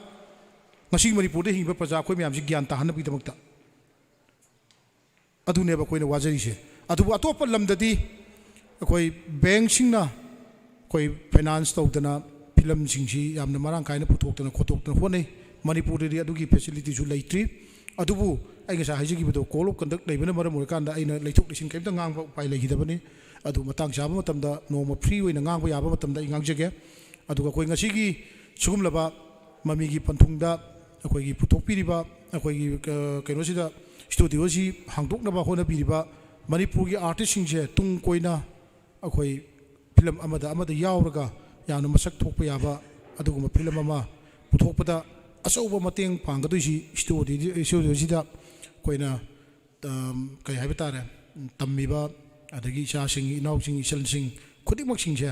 ꯉꯁꯤ ꯃꯅꯤꯄꯨꯔꯗ ꯍꯤꯡꯉꯤꯕ ꯄ꯭ꯔꯖꯥ ꯑꯩꯈꯣꯏ ꯃꯌꯥꯝꯁꯤ ꯒ꯭ꯌꯥꯟ ꯇꯥꯍꯟꯅꯕꯒꯤꯗꯃꯛꯇ꯫ ꯑꯗꯨꯅꯦꯕ ꯑꯩꯈꯣꯏꯅ ꯋꯥꯖꯔꯤꯁꯦ꯫ ꯑꯗꯨꯕꯨ ꯑꯇꯣꯞꯄ ꯂꯝꯗꯗꯤ ꯑꯩꯈꯣꯏ ꯕꯦꯡꯁꯤꯡꯅ ꯑꯩꯈꯣꯏ ꯐꯥꯏꯅꯥꯟꯁ ꯇꯧꯗꯅ ꯐꯤꯂꯝꯁꯤꯡꯁꯤ ꯌꯥꯝꯅ ꯃꯔꯥꯡ ꯀꯥꯏꯅ ꯄꯨꯊꯣꯛꯇꯅ ꯈꯣꯠꯇꯣꯛꯇꯅ ꯍꯣꯠꯅꯩ꯫ ꯃꯅꯤꯄꯨꯔꯗꯗꯤ ꯑꯗꯨꯒꯤ ꯐꯦꯁꯤꯂꯤꯇꯤꯁꯨ ꯂꯩꯇ꯭ꯔꯤ꯫ ꯑꯗꯨꯕꯨ ꯑꯩ ꯉꯁꯥꯏ ꯍꯥꯏꯖꯈꯤꯕꯗꯣ, ꯀꯣꯗ ꯑꯣꯐ ꯀꯟꯗꯛ ꯂꯩꯕꯅ ꯃꯔꯝ ꯑꯣꯏꯔꯀꯥꯟꯗ ꯑꯩꯅ ꯂꯩꯊꯣꯛ ꯂꯩꯁꯤꯟ ꯀꯔꯤꯝꯇ ꯉꯥꯡꯕ ꯎꯄꯥꯏ ꯂꯩꯈꯤꯗꯕꯅꯤ꯫ ꯑꯗꯨ ꯃꯇꯥꯡ ꯆꯥꯕ ꯃꯇꯝꯗ, ꯅꯣꯡꯃ ꯐ꯭ꯔꯤ ꯑꯣꯏꯅ ꯉꯥꯡꯕ ꯌꯥꯕ ꯃꯇꯝꯗ ꯑꯩ ꯉꯥꯡꯖꯒꯦ꯫ ꯑꯗꯨꯒ ꯑꯩꯈꯣꯏ ꯉꯁꯤꯒꯤ ꯁꯤꯒꯨꯝꯂꯕ ꯃꯃꯤꯒꯤ ꯄꯟꯊꯨꯡꯗ ꯑꯩꯈꯣꯏꯒꯤ ꯄꯨꯊꯣꯛꯄꯤꯔꯤꯕ ꯑꯩꯈꯣꯏꯒꯤ, ꯑ, ꯀꯩꯅꯣꯁꯤꯗ, ꯁ꯭ꯇꯨꯗꯤꯑꯣꯁꯤ ꯍꯥꯡꯗꯣꯛꯅꯕ ꯍꯣꯠꯅꯕꯤꯔꯤꯕ ꯃꯅꯤꯄꯨꯔꯒꯤ ꯑꯥꯔꯇꯤꯁꯁꯤꯡꯁꯦ ꯇꯨꯡ ꯀꯣꯏꯅ ꯑꯩꯈꯣꯏ ꯐꯤꯂꯝ ꯑꯃꯗ ꯑꯃꯗ ꯌꯥꯎꯔꯒ ꯌꯥꯝꯅ ꯃꯁꯛ ꯊꯣꯛꯄ ꯌꯥꯕ ꯑꯗꯨꯒꯨꯝꯕ ꯐꯤꯂꯝ ꯑꯃ ꯄꯨꯊꯣꯛꯄꯗ ꯑꯆꯧꯕ ꯃꯇꯦꯡ ꯄꯥꯡꯒꯗꯣꯏꯁꯤ ꯁ꯭ꯇꯨꯗꯤꯑꯣ-, ꯁ꯭ꯇꯨꯗꯤꯑꯣꯁꯤꯗ ꯑꯩꯈꯣꯏꯅ, ꯑꯝ, ꯀꯩ ꯍꯥꯏꯕ ꯇꯥꯔꯦ, ꯇꯝꯃꯤꯕ, ꯑꯗꯒꯤ ꯏꯆꯥꯁꯤꯡ, ꯏꯅꯥꯎꯁꯤꯡ, ꯏꯆꯜꯁꯤꯡ ꯈꯨꯗꯤꯡꯃꯛꯁꯤꯡꯁꯦ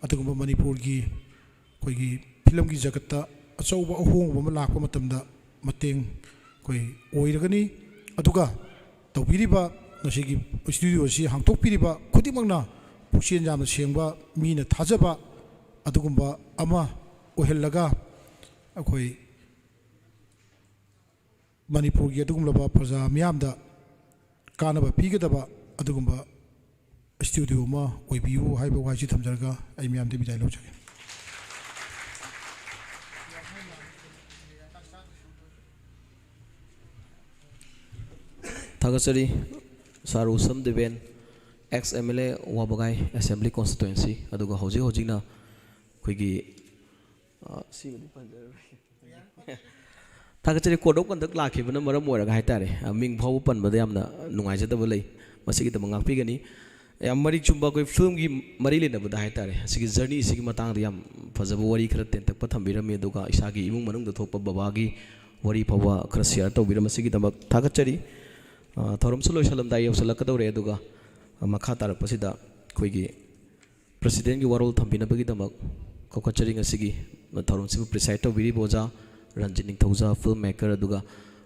ꯑꯗꯨꯒꯨꯝꯕ ꯃꯅꯤꯄꯨꯔꯒꯤ ꯑꯩꯈꯣꯏꯒꯤ ꯐꯤꯂꯝꯒꯤ ꯖꯒꯠꯇ ꯑꯆꯧꯕ ꯑꯍꯣꯡꯕ ꯑꯃ ꯂꯥꯛꯄ ꯃꯇꯝꯗ ꯃꯇꯦꯡ ꯑꯩꯈꯣꯏ ꯑꯣꯏꯔꯒꯅꯤ꯫ ꯑꯗꯨꯒ ꯇꯧꯕꯤꯔꯤꯕ, ꯉꯁꯤꯒꯤ ꯁ꯭ꯇꯨꯗꯤꯑꯣ ꯑꯁꯤ ꯍꯥꯡꯗꯣꯛꯄꯤꯔꯤꯕ ꯈꯨꯗꯤꯡꯃꯛꯅ ꯄꯨꯛꯆꯦꯜ ꯌꯥꯝꯅ ꯁꯦꯡꯕ, ꯃꯤꯅ ꯊꯥꯖꯕ ꯑꯗꯨꯒꯨꯝꯕ ꯑꯃ ꯑꯣꯏꯍꯜꯂꯒ ꯑꯩꯈꯣꯏ ꯃꯅꯤꯄꯨꯔꯒꯤ ꯑꯗꯨꯒꯨꯝꯂꯕ ꯄ꯭ꯔꯖꯥ ꯃꯤꯌꯥꯝꯗ ꯀꯥꯟꯅꯕ ꯄꯤꯒꯗꯕ ꯑꯗꯨꯒꯨꯝꯕ ꯁ꯭ꯇꯨꯗꯤꯑꯣ ꯑꯃ ꯑꯣꯏꯕꯤꯌꯨ ꯍꯥꯏꯕ ꯋꯥꯍꯩꯁꯤ ꯊꯝꯖꯔꯒ ꯑꯩ ꯃꯌꯥꯝꯗꯒꯤ ꯕꯤꯗꯥꯏ ꯂꯧꯖꯒꯦ꯫ ꯊꯥꯒꯠꯆꯔꯤ꯫ ꯁꯥꯔ ꯎꯁꯝ Deben, X M L A, Wabgai assembly ꯀꯣꯟꯁꯇꯤꯇ꯭ꯋꯦꯟꯁꯤ, ꯑꯗꯨꯒ ꯍꯧꯖꯤꯛ ꯍꯧꯖꯤꯛꯅ ꯑꯩꯈꯣꯏꯒꯤ, ꯑ, ꯁꯤꯃꯗꯤ ꯄꯟꯖꯔꯔꯣꯏꯒꯦ꯫ ꯊꯥꯒꯠꯆꯔꯤ꯫ Code of Conduct ꯂꯥꯛꯈꯤꯕꯅ ꯃꯔꯝ ꯑꯣꯏꯔꯒ ꯍꯥꯏꯇꯥꯔꯦ, ꯑ, ꯃꯤꯡ ꯐꯥꯎꯕ ꯄꯟꯕꯗ ꯌꯥꯝꯅ ꯅꯨꯡꯉꯥꯏꯖꯗꯕ ꯂꯩ, ꯃꯁꯤꯒꯤꯗꯃꯛ ꯉꯥꯛꯄꯤꯒꯅꯤ꯫ ꯌꯥꯝ ꯃꯔꯤꯛ ꯆꯨꯝꯕ ꯑꯩꯈꯣꯏ ꯐꯤꯂꯝꯒꯤ ꯃꯔꯤ ꯂꯩꯅꯕꯗ ꯍꯥꯏꯇꯥꯔꯦ, ꯑꯁꯤꯒꯤ ꯖꯔꯅꯤ ꯑꯁꯤꯒꯤ ꯃꯇꯥꯡꯗ ꯌꯥꯝ ꯐꯖꯕ ꯋꯥꯔꯤ ꯈꯔ ꯇꯦꯟꯇꯛꯄ ꯊꯝꯕꯤꯔꯝꯃꯤ, ꯑꯗꯨꯒ ꯏꯁꯥꯒꯤ ꯏꯃꯨꯡ ꯃꯅꯨꯡꯗ ꯊꯣꯛꯄ ꯕꯕꯥꯒꯤ ꯋꯥꯔꯤ ꯐꯥꯎꯕ ꯈꯔ ꯁꯤꯌꯥꯔ ꯇꯧꯕꯤꯔꯝꯕꯁꯤꯒꯤꯗꯃꯛ ꯊꯥꯒꯠꯆꯔꯤ꯫ ꯑ, ꯊꯧꯔꯝꯁꯨ ꯂꯣꯏꯁꯤꯜꯂꯝꯗꯥꯏ ꯌꯧꯁꯤꯜꯂꯛꯀꯗꯧꯔꯦ, ꯑꯗꯨꯒ, ꯑ, ꯃꯈꯥ ꯇꯥꯔꯛꯄꯁꯤꯗ ꯑꯩꯈꯣꯏꯒꯤ ꯄ꯭ꯔꯁꯤꯗꯦꯟꯒꯤ ꯋꯥꯔꯣꯜ ꯊꯝꯕꯤꯅꯕꯒꯤꯗꯃꯛ ꯀꯧꯈꯠꯆꯔꯤ꯫ ꯉꯁꯤꯒꯤ ꯊꯧꯔꯝꯁꯤꯕꯨ ꯄ꯭ꯔꯤꯁꯥꯏꯠ ꯇꯧꯕꯤꯔꯤꯕ ꯑꯣꯖꯥ ꯔꯟꯖꯤꯠ ꯅꯤꯡꯊꯧꯖꯥ, ꯐꯤꯜꯝ ꯃꯦꯀꯔ, ꯑꯗꯨꯒ,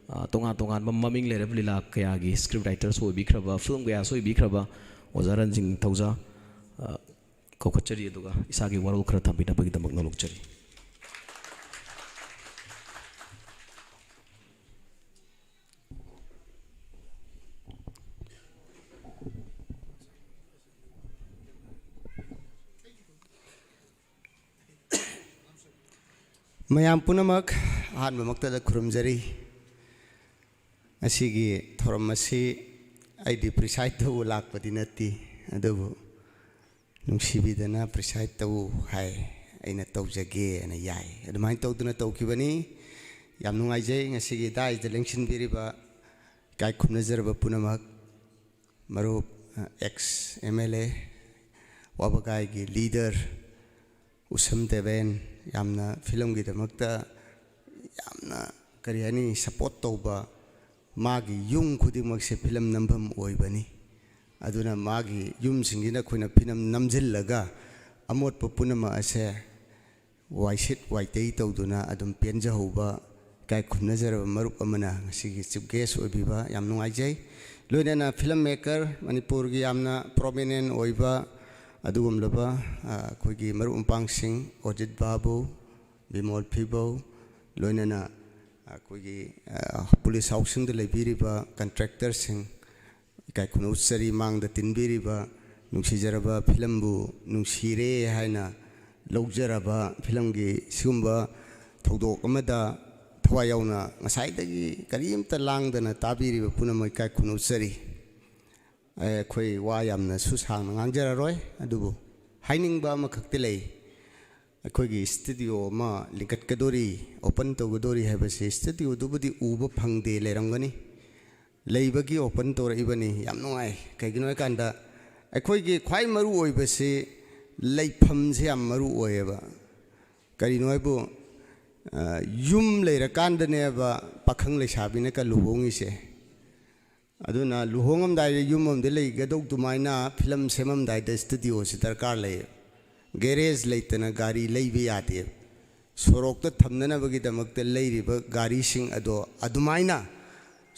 ꯑ, ꯇꯣꯉꯥꯟ ꯇꯣꯉꯥꯟꯕ ꯃꯃꯤꯡ ꯂꯩꯔꯕ ꯂꯤꯂꯥ ꯀꯌꯥꯒꯤ ꯁ꯭ꯀ꯭ꯔꯤꯞ ꯔꯥꯏꯇꯔꯁꯨ ꯑꯣꯏꯕꯤꯈ꯭ꯔꯕ, ꯐꯤꯜꯝ ꯀꯌꯥꯁꯨ ꯏꯕꯤꯈ꯭ꯔꯕ ꯑꯣꯖꯥ ꯔꯟꯖꯤꯠ ꯅꯤꯡꯊꯧꯖꯥ, ꯑ, ꯀꯧꯈꯠꯆꯔꯤ, ꯑꯗꯨꯒ ꯏꯁꯥꯒꯤ ꯋꯥꯔꯣꯜ ꯈꯔ ꯊꯝꯕꯤꯅꯕꯒꯤꯗꯃꯛ ꯅꯣꯂꯨꯛꯆꯔꯤ꯫ ꯃꯌꯥꯝ ꯄꯨꯝꯅꯃꯛ ꯑꯍꯥꯟꯕꯃꯛꯇꯗ ꯈꯨꯔꯨꯝꯖꯔꯤ꯫ ꯉꯁꯤꯒꯤ ꯊꯧꯔꯝ ꯑꯁꯤ ꯑꯩꯗꯤ ꯄ꯭ꯔꯤꯁꯥꯏꯠ ꯇꯧꯕ ꯂꯥꯛꯄꯗꯤ ꯅꯠꯇꯦ, ꯑꯗꯨꯕꯨ ꯅꯨꯡꯁꯤꯕꯤꯗꯅ ꯄ꯭ꯔꯤꯁꯥꯏꯠ ꯇꯧ ꯍꯥꯏ, ꯑꯩꯅ ꯇꯧꯖꯒꯦꯅ ꯌꯥꯏ꯫ ꯑꯗꯨꯃꯥꯏꯅ ꯇꯧꯗꯨꯅ ꯇꯧꯈꯤꯕꯅꯤ꯫ ꯌꯥꯝ ꯅꯨꯡꯉꯥꯏꯖꯩ ꯉꯁꯤꯒꯤ ꯗꯥꯏꯁꯇ ꯂꯦꯡꯁꯤꯟꯕꯤꯔꯤꯕ ꯏꯀꯥꯏ ꯈꯨꯝꯅꯖꯔꯕ ꯄꯨꯝꯅꯃꯛ, ꯃꯔꯨꯞ, ꯑꯦꯛꯁ ꯑꯦꯝ ꯑꯦꯜ ꯑꯦ, ꯋꯥꯕꯒꯥꯏꯒꯤ ꯂꯤꯗꯔ ꯎꯁꯝ ꯗꯦꯕꯦꯟ, ꯌꯥꯝꯅ ꯐꯤꯂꯝꯒꯤꯗꯃꯛꯇ ꯌꯥꯝꯅ, ꯀꯔꯤ ꯍꯥꯏꯅꯤ, ꯁꯄꯣꯔꯠ ꯇꯧꯕ, ꯃꯥꯒꯤ ꯌꯨꯝ ꯈꯨꯗꯤꯡꯃꯛꯁꯦ ꯐꯤꯂꯝ ꯅꯝꯐꯝ ꯑꯣꯏꯕꯅꯤ꯫ ꯑꯗꯨꯅ ꯃꯥꯒꯤ ꯌꯨꯝꯁꯤꯡꯁꯤꯅ ꯑꯩꯈꯣꯏꯅ ꯐꯤꯂꯝ ꯅꯝꯁꯤꯜꯂꯒ ꯑꯃꯣꯠꯄ ꯄꯨꯝꯅꯃꯛ ꯑꯁꯦ ꯋꯥꯏꯁꯤꯠ ꯋꯥꯏꯇꯩ ꯇꯧꯗꯨꯅ ꯑꯗꯨꯝ ꯄꯦꯟꯖꯍꯧꯕ ꯏꯀꯥꯏ ꯈꯨꯝꯅꯖꯔꯕ ꯃꯔꯨꯞ ꯑꯃꯅ ꯉꯁꯤꯒꯤ ꯆꯤꯐ ꯒꯦꯁ ꯑꯣꯏꯕꯤꯕ ꯌꯥꯝ ꯅꯨꯡꯉꯥꯏꯖꯩ꯫ ꯂꯣꯏꯅꯅ ꯐꯤꯂꯝ ꯃꯦꯀꯔ, ꯃꯅꯤꯄꯨꯔꯒꯤ ꯌꯥꯝꯅ ꯄ꯭ꯔꯣꯃꯤꯅꯦꯟ ꯑꯣꯏꯕ ꯑꯗꯨꯒꯨꯝꯂꯕ, ꯑ, ꯑꯩꯈꯣꯏꯒꯤ ꯃꯔꯨꯞ ꯃꯄꯥꯡꯁꯤꯡ, ꯑꯣꯖꯤꯠ ꯕꯥꯕꯨ, ꯕꯤꯃꯣꯜ ꯐꯤꯕꯧ, ꯂꯣꯏꯅꯅ ꯑꯩꯈꯣꯏꯒꯤ ꯄꯨꯂꯤꯁ ꯍꯥꯎꯁꯤꯡꯗ ꯂꯩꯕꯤꯔꯤꯕ ꯀꯟꯇ꯭ꯔꯦꯛꯇꯔꯁꯤꯡ, ꯏꯀꯥꯏ ꯈꯨꯝꯅꯧꯖꯔꯤ꯫ ꯃꯥꯡꯗ ꯇꯤꯟꯕꯤꯔꯤꯕ ꯅꯨꯡꯁꯤꯖꯔꯕ ꯐꯤꯂꯝꯕꯨ ꯅꯨꯡꯁꯤꯔꯦ ꯍꯥꯏꯅ ꯂꯧꯖꯔꯕ ꯐꯤꯂꯝꯒꯤ ꯁꯤꯒꯨꯝꯕ ꯊꯧꯗꯣꯛ ꯑꯃꯗ ꯊꯋꯥꯏ ꯌꯥꯎꯅ ꯉꯁꯥꯏꯗꯒꯤ ꯀꯔꯤꯝꯇ ꯂꯥꯡꯗꯅ ꯇꯥꯕꯤꯔꯤꯕ ꯄꯨꯝꯅꯃꯛ ꯏꯀꯥꯏ ꯈꯨꯝꯅꯧꯖꯔꯤ꯫ ꯑꯩꯈꯣꯏ ꯋꯥ ꯌꯥꯝꯅꯁꯨ ꯁꯥꯡꯅ ꯉꯥꯡꯖꯔꯔꯣꯏ, ꯑꯗꯨꯕꯨ ꯍꯥꯏꯅꯤꯡꯕ ꯑꯃꯈꯛꯇꯤ ꯂꯩ꯫ ꯑꯩꯈꯣꯏꯒꯤ ꯁ꯭ꯇꯨꯗꯤꯑꯣ ꯑꯃ ꯂꯤꯡꯈꯠꯀꯗꯣꯔꯤ, ꯑꯣꯄꯟ ꯇꯧꯒꯗꯣꯔꯤ ꯍꯥꯏꯕꯁꯤ ꯁ꯭ꯇꯨꯗꯤꯑꯣꯗꯨꯕꯨꯗꯤ ꯎꯕ ꯐꯪꯗꯦ, ꯂꯩꯔꯝꯒꯅꯤ꯫ ꯂꯩꯕꯒꯤ ꯑꯣꯄꯟ ꯇꯧꯔꯛꯏꯕꯅꯤ꯫ ꯌꯥꯝ ꯅꯨꯡꯉꯥꯏ꯫ ꯀꯩꯒꯤꯅꯣ ꯍꯥꯏꯀꯥꯟꯗ ꯑꯩꯈꯣꯏꯒꯤ ꯈ꯭ꯋꯥꯏ ꯃꯔꯨ ꯑꯣꯏꯕꯁꯤ ꯂꯩꯐꯝꯁꯦ ꯌꯥꯝ ꯃꯔꯨ ꯑꯣꯏꯌꯦꯕ꯫ ꯀꯔꯤꯅꯣ ꯍꯥꯏꯕꯨ, ꯑ, ꯌꯨꯝ ꯂꯩꯔꯀꯥꯟꯗꯅꯦꯕ ꯄꯥꯈꯪ ꯂꯩꯁꯥꯕꯤꯅꯒ ꯂꯨꯍꯣꯡꯉꯤꯁꯦ꯫ ꯑꯗꯨꯅ ꯂꯨꯍꯣꯡꯉꯝꯗꯥꯏꯗ ꯌꯨꯝ ꯑꯃꯗ ꯂꯩꯒꯗꯧ ꯑꯗꯨꯃꯥꯏꯅ ꯐꯤꯂꯝ ꯁꯦꯝꯃꯝꯗꯥꯏꯗ ꯁ꯭ꯇꯨꯗꯤꯑꯣꯁꯤ ꯗꯔꯀꯥꯔ ꯂꯩ꯫ ꯒꯦꯔꯦꯖ ꯂꯩꯇꯅ ꯒꯥꯔꯤ ꯂꯩꯕ ꯌꯥꯗꯦ꯫ ꯁꯣꯔꯣꯛꯇ ꯊꯝꯅꯅꯕꯒꯤꯗꯃꯛꯇ ꯂꯩꯔꯤꯕ ꯒꯥꯔꯤꯁꯤꯡ ꯑꯗꯣ ꯑꯗꯨꯃꯥꯏꯅ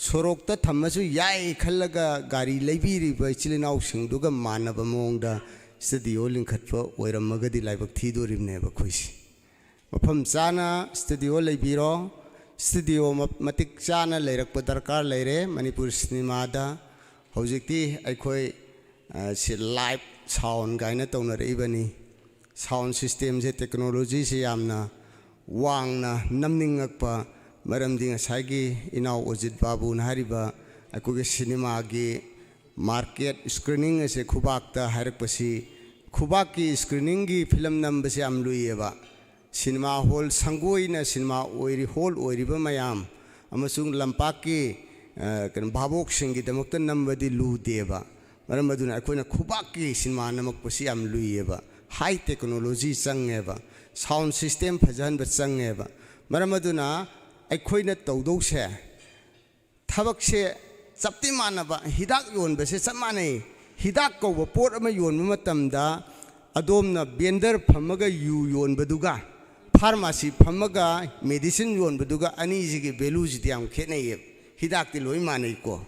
ꯁꯣꯔꯣꯛꯇ ꯊꯝꯃꯁꯨ ꯌꯥꯏ ꯈꯜꯂꯒ ꯒꯥꯔꯤ ꯂꯩꯕꯤꯔꯤꯕ ꯏꯆꯤꯜ ꯏꯅꯥꯎꯁꯤꯡꯗꯨꯒ ꯃꯥꯟꯅꯕ ꯃꯑꯣꯡꯗ ꯁ꯭ꯇꯨꯗꯤꯑꯣ ꯂꯤꯡꯈꯠꯄ ꯑꯣꯏꯔꯝꯃꯒꯗꯤ ꯂꯥꯏꯕꯛ ꯊꯤꯗꯣꯔꯤꯕꯅꯦꯕ ꯑꯩꯈꯣꯏꯁꯦ꯫ ꯃꯐꯝ ꯆꯥꯅ ꯁ꯭ꯇꯨꯗꯤꯑꯣ ꯂꯩꯕꯤꯔꯣ꯫ ꯁ꯭ꯇꯨꯗꯤꯑꯣ ꯃ-, ꯃꯇꯤꯛ ꯆꯥꯅ ꯂꯩꯔꯛꯄ ꯗꯔꯀꯥꯔ ꯂꯩꯔꯦ ꯃꯅꯤꯄꯨꯔ ꯁꯤꯅꯦꯃꯥꯗ꯫ ꯍꯧꯖꯤꯛꯇꯤ ꯑꯩꯈꯣꯏ, ꯑ, ꯁꯤ ꯂꯥꯏꯚ ꯁꯥꯎꯟ ꯀꯥꯏꯅ ꯇꯧꯅꯔꯛꯏꯕꯅꯤ꯫ ꯁꯥꯎꯟ ꯁꯤꯁꯇꯦꯝꯁꯦ, ꯇꯦꯛꯅꯣꯂꯣꯖꯤꯁꯦ ꯌꯥꯝꯅ ꯋꯥꯡꯅ ꯅꯝꯅꯤꯡꯉꯛꯄ, ꯃꯔꯝꯗꯤ ꯉꯁꯥꯏꯒꯤ ꯏꯅꯥꯎ ꯑꯣꯖꯤꯠ ꯕꯥꯕꯨꯅ ꯍꯥꯏꯔꯤꯕ ꯑꯩꯈꯣꯏꯒꯤ ꯁꯤꯅꯦꯃꯥꯒꯤ ꯃꯥꯔꯀꯦꯠ ꯁ꯭ꯀ꯭ꯔꯤꯅꯤꯡ ꯑꯁꯦ ꯈꯨꯕꯥꯛꯇ ꯍꯥꯏꯔꯛꯄꯁꯤ, ꯈꯨꯕꯥꯛꯀꯤ ꯁ꯭ꯀ꯭ꯔꯤꯅꯤꯡꯒꯤ ꯐꯤꯂꯝ ꯅꯝꯕꯁꯦ ꯌꯥꯝ ꯂꯨꯏꯌꯦꯕ꯫ ꯁꯤꯅꯦꯃꯥ ꯍꯣꯜ ꯁꯪꯒꯣꯏꯅ ꯁꯤꯅꯦꯃꯥ ꯑꯣꯏꯔꯤ, ꯍꯣꯜ ꯑꯣꯏꯔꯤꯕ ꯃꯌꯥꯝ ꯑꯃꯁꯨꯡ ꯂꯝꯄꯥꯛꯀꯤ, ꯑ, ꯀꯩꯅꯣ, ꯚꯥꯕꯣꯛꯁꯤꯡꯒꯤꯗꯃꯛꯇ ꯅꯝꯕꯗꯤ ꯂꯨꯗꯦꯕ꯫ ꯃꯔꯝ ꯑꯗꯨꯅ ꯑꯩꯈꯣꯏꯅ ꯈꯨꯕꯥꯛꯀꯤ ꯁꯤꯅꯦꯃꯥ ꯅꯝꯃꯛꯄꯁꯤ ꯌꯥꯝ ꯂꯨꯏꯌꯦꯕ꯫ ꯍꯥꯏ ꯇꯦꯛꯅꯣꯂꯣꯖꯤ ꯆꯪꯉꯦꯕ, ꯁꯥꯎꯟ ꯁꯤꯁꯇꯦꯝ ꯐꯖꯍꯟꯕ ꯆꯪꯉꯦꯕ꯫ ꯃꯔꯝ ꯑꯗꯨꯅ ꯑꯩꯈꯣꯏꯅ ꯇꯧꯗꯧꯁꯦ, ꯊꯕꯛꯁꯦ ꯆꯞꯇꯤ ꯃꯥꯟꯅꯕ, ꯍꯤꯗꯥꯛ ꯌꯣꯟꯕꯁꯦ ꯆꯞ ꯃꯥꯟꯅꯩ꯫ ꯍꯤꯗꯥꯛ ꯀꯧꯕ ꯄꯣꯠ ꯑꯃ ꯌꯣꯟꯕ ꯃꯇꯝꯗ ꯑꯗꯣꯝꯅ ꯕꯦꯟꯗꯔ ꯐꯝꯃꯒ ꯌꯨ ꯌꯣꯟꯕꯗꯨꯒ ꯐꯥꯔꯃꯥꯁꯤ ꯐꯝꯃꯒ ꯃꯦꯗꯤꯁꯤꯟ ꯌꯣꯟꯕꯗꯨꯒ ꯑꯅꯤꯁꯤꯒꯤ ꯚꯦꯂꯨꯁꯤꯗꯤ ꯌꯥꯝ ꯈꯦꯠꯅꯩꯌꯦꯕ꯫ ꯍꯤꯗꯥꯛꯇꯤ ꯂꯣꯏ ꯃꯥꯟꯅꯩꯀꯣ꯫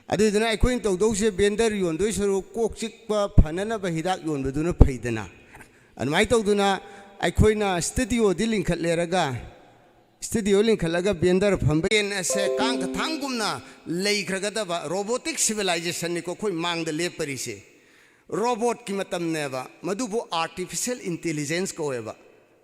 ꯑꯗꯨꯗꯨꯅ ꯑꯩꯈꯣꯏꯅ ꯇꯧꯗꯧꯁꯦ, ꯕꯦꯟꯗꯔ ꯌꯣꯟꯗꯣꯏ ꯁꯔꯨꯛ ꯀꯣꯛ ꯆꯤꯛꯄ ꯐꯅꯅꯕ ꯍꯤꯗꯥꯛ ꯌꯣꯟꯕꯗꯨꯅ ꯐꯩꯗꯅ꯫ ꯑꯗꯨꯃꯥꯏꯅ ꯇꯧꯗꯨꯅ ꯑꯩꯈꯣꯏꯅ ꯁ꯭ꯇꯨꯗꯤꯑꯣꯗꯤ ꯂꯤꯡꯈꯠꯂꯦꯔꯒ ꯁ꯭ꯇꯨꯗꯤꯑꯣ ꯂꯤꯡꯈꯠꯂꯒ ꯕꯦꯟꯗꯔ ꯐꯝꯕ ꯑꯦꯟ ꯑꯁꯦ ꯀꯥꯡ ꯀꯊꯥꯡꯒꯨꯝꯅ ꯂꯩꯈ꯭ꯔꯒꯗꯕ ꯔꯣꯕꯣꯇꯤꯛ ꯁꯤꯚꯤꯂꯥꯏꯖꯦꯁꯟꯅꯤꯀꯣ ꯑꯩꯈꯣꯏ ꯃꯥꯡꯗ ꯂꯦꯞꯄꯔꯤꯁꯦ꯫ ꯔꯣꯕꯣꯠꯀꯤ ꯃꯇꯝꯅꯦꯕ, ꯃꯗꯨꯕꯨ ꯑꯥꯔꯇꯤꯐꯤꯁꯤꯌꯦꯜ ꯏꯟꯇꯦꯂꯤꯖꯦꯟꯁ ꯀꯧꯋꯦꯕ꯫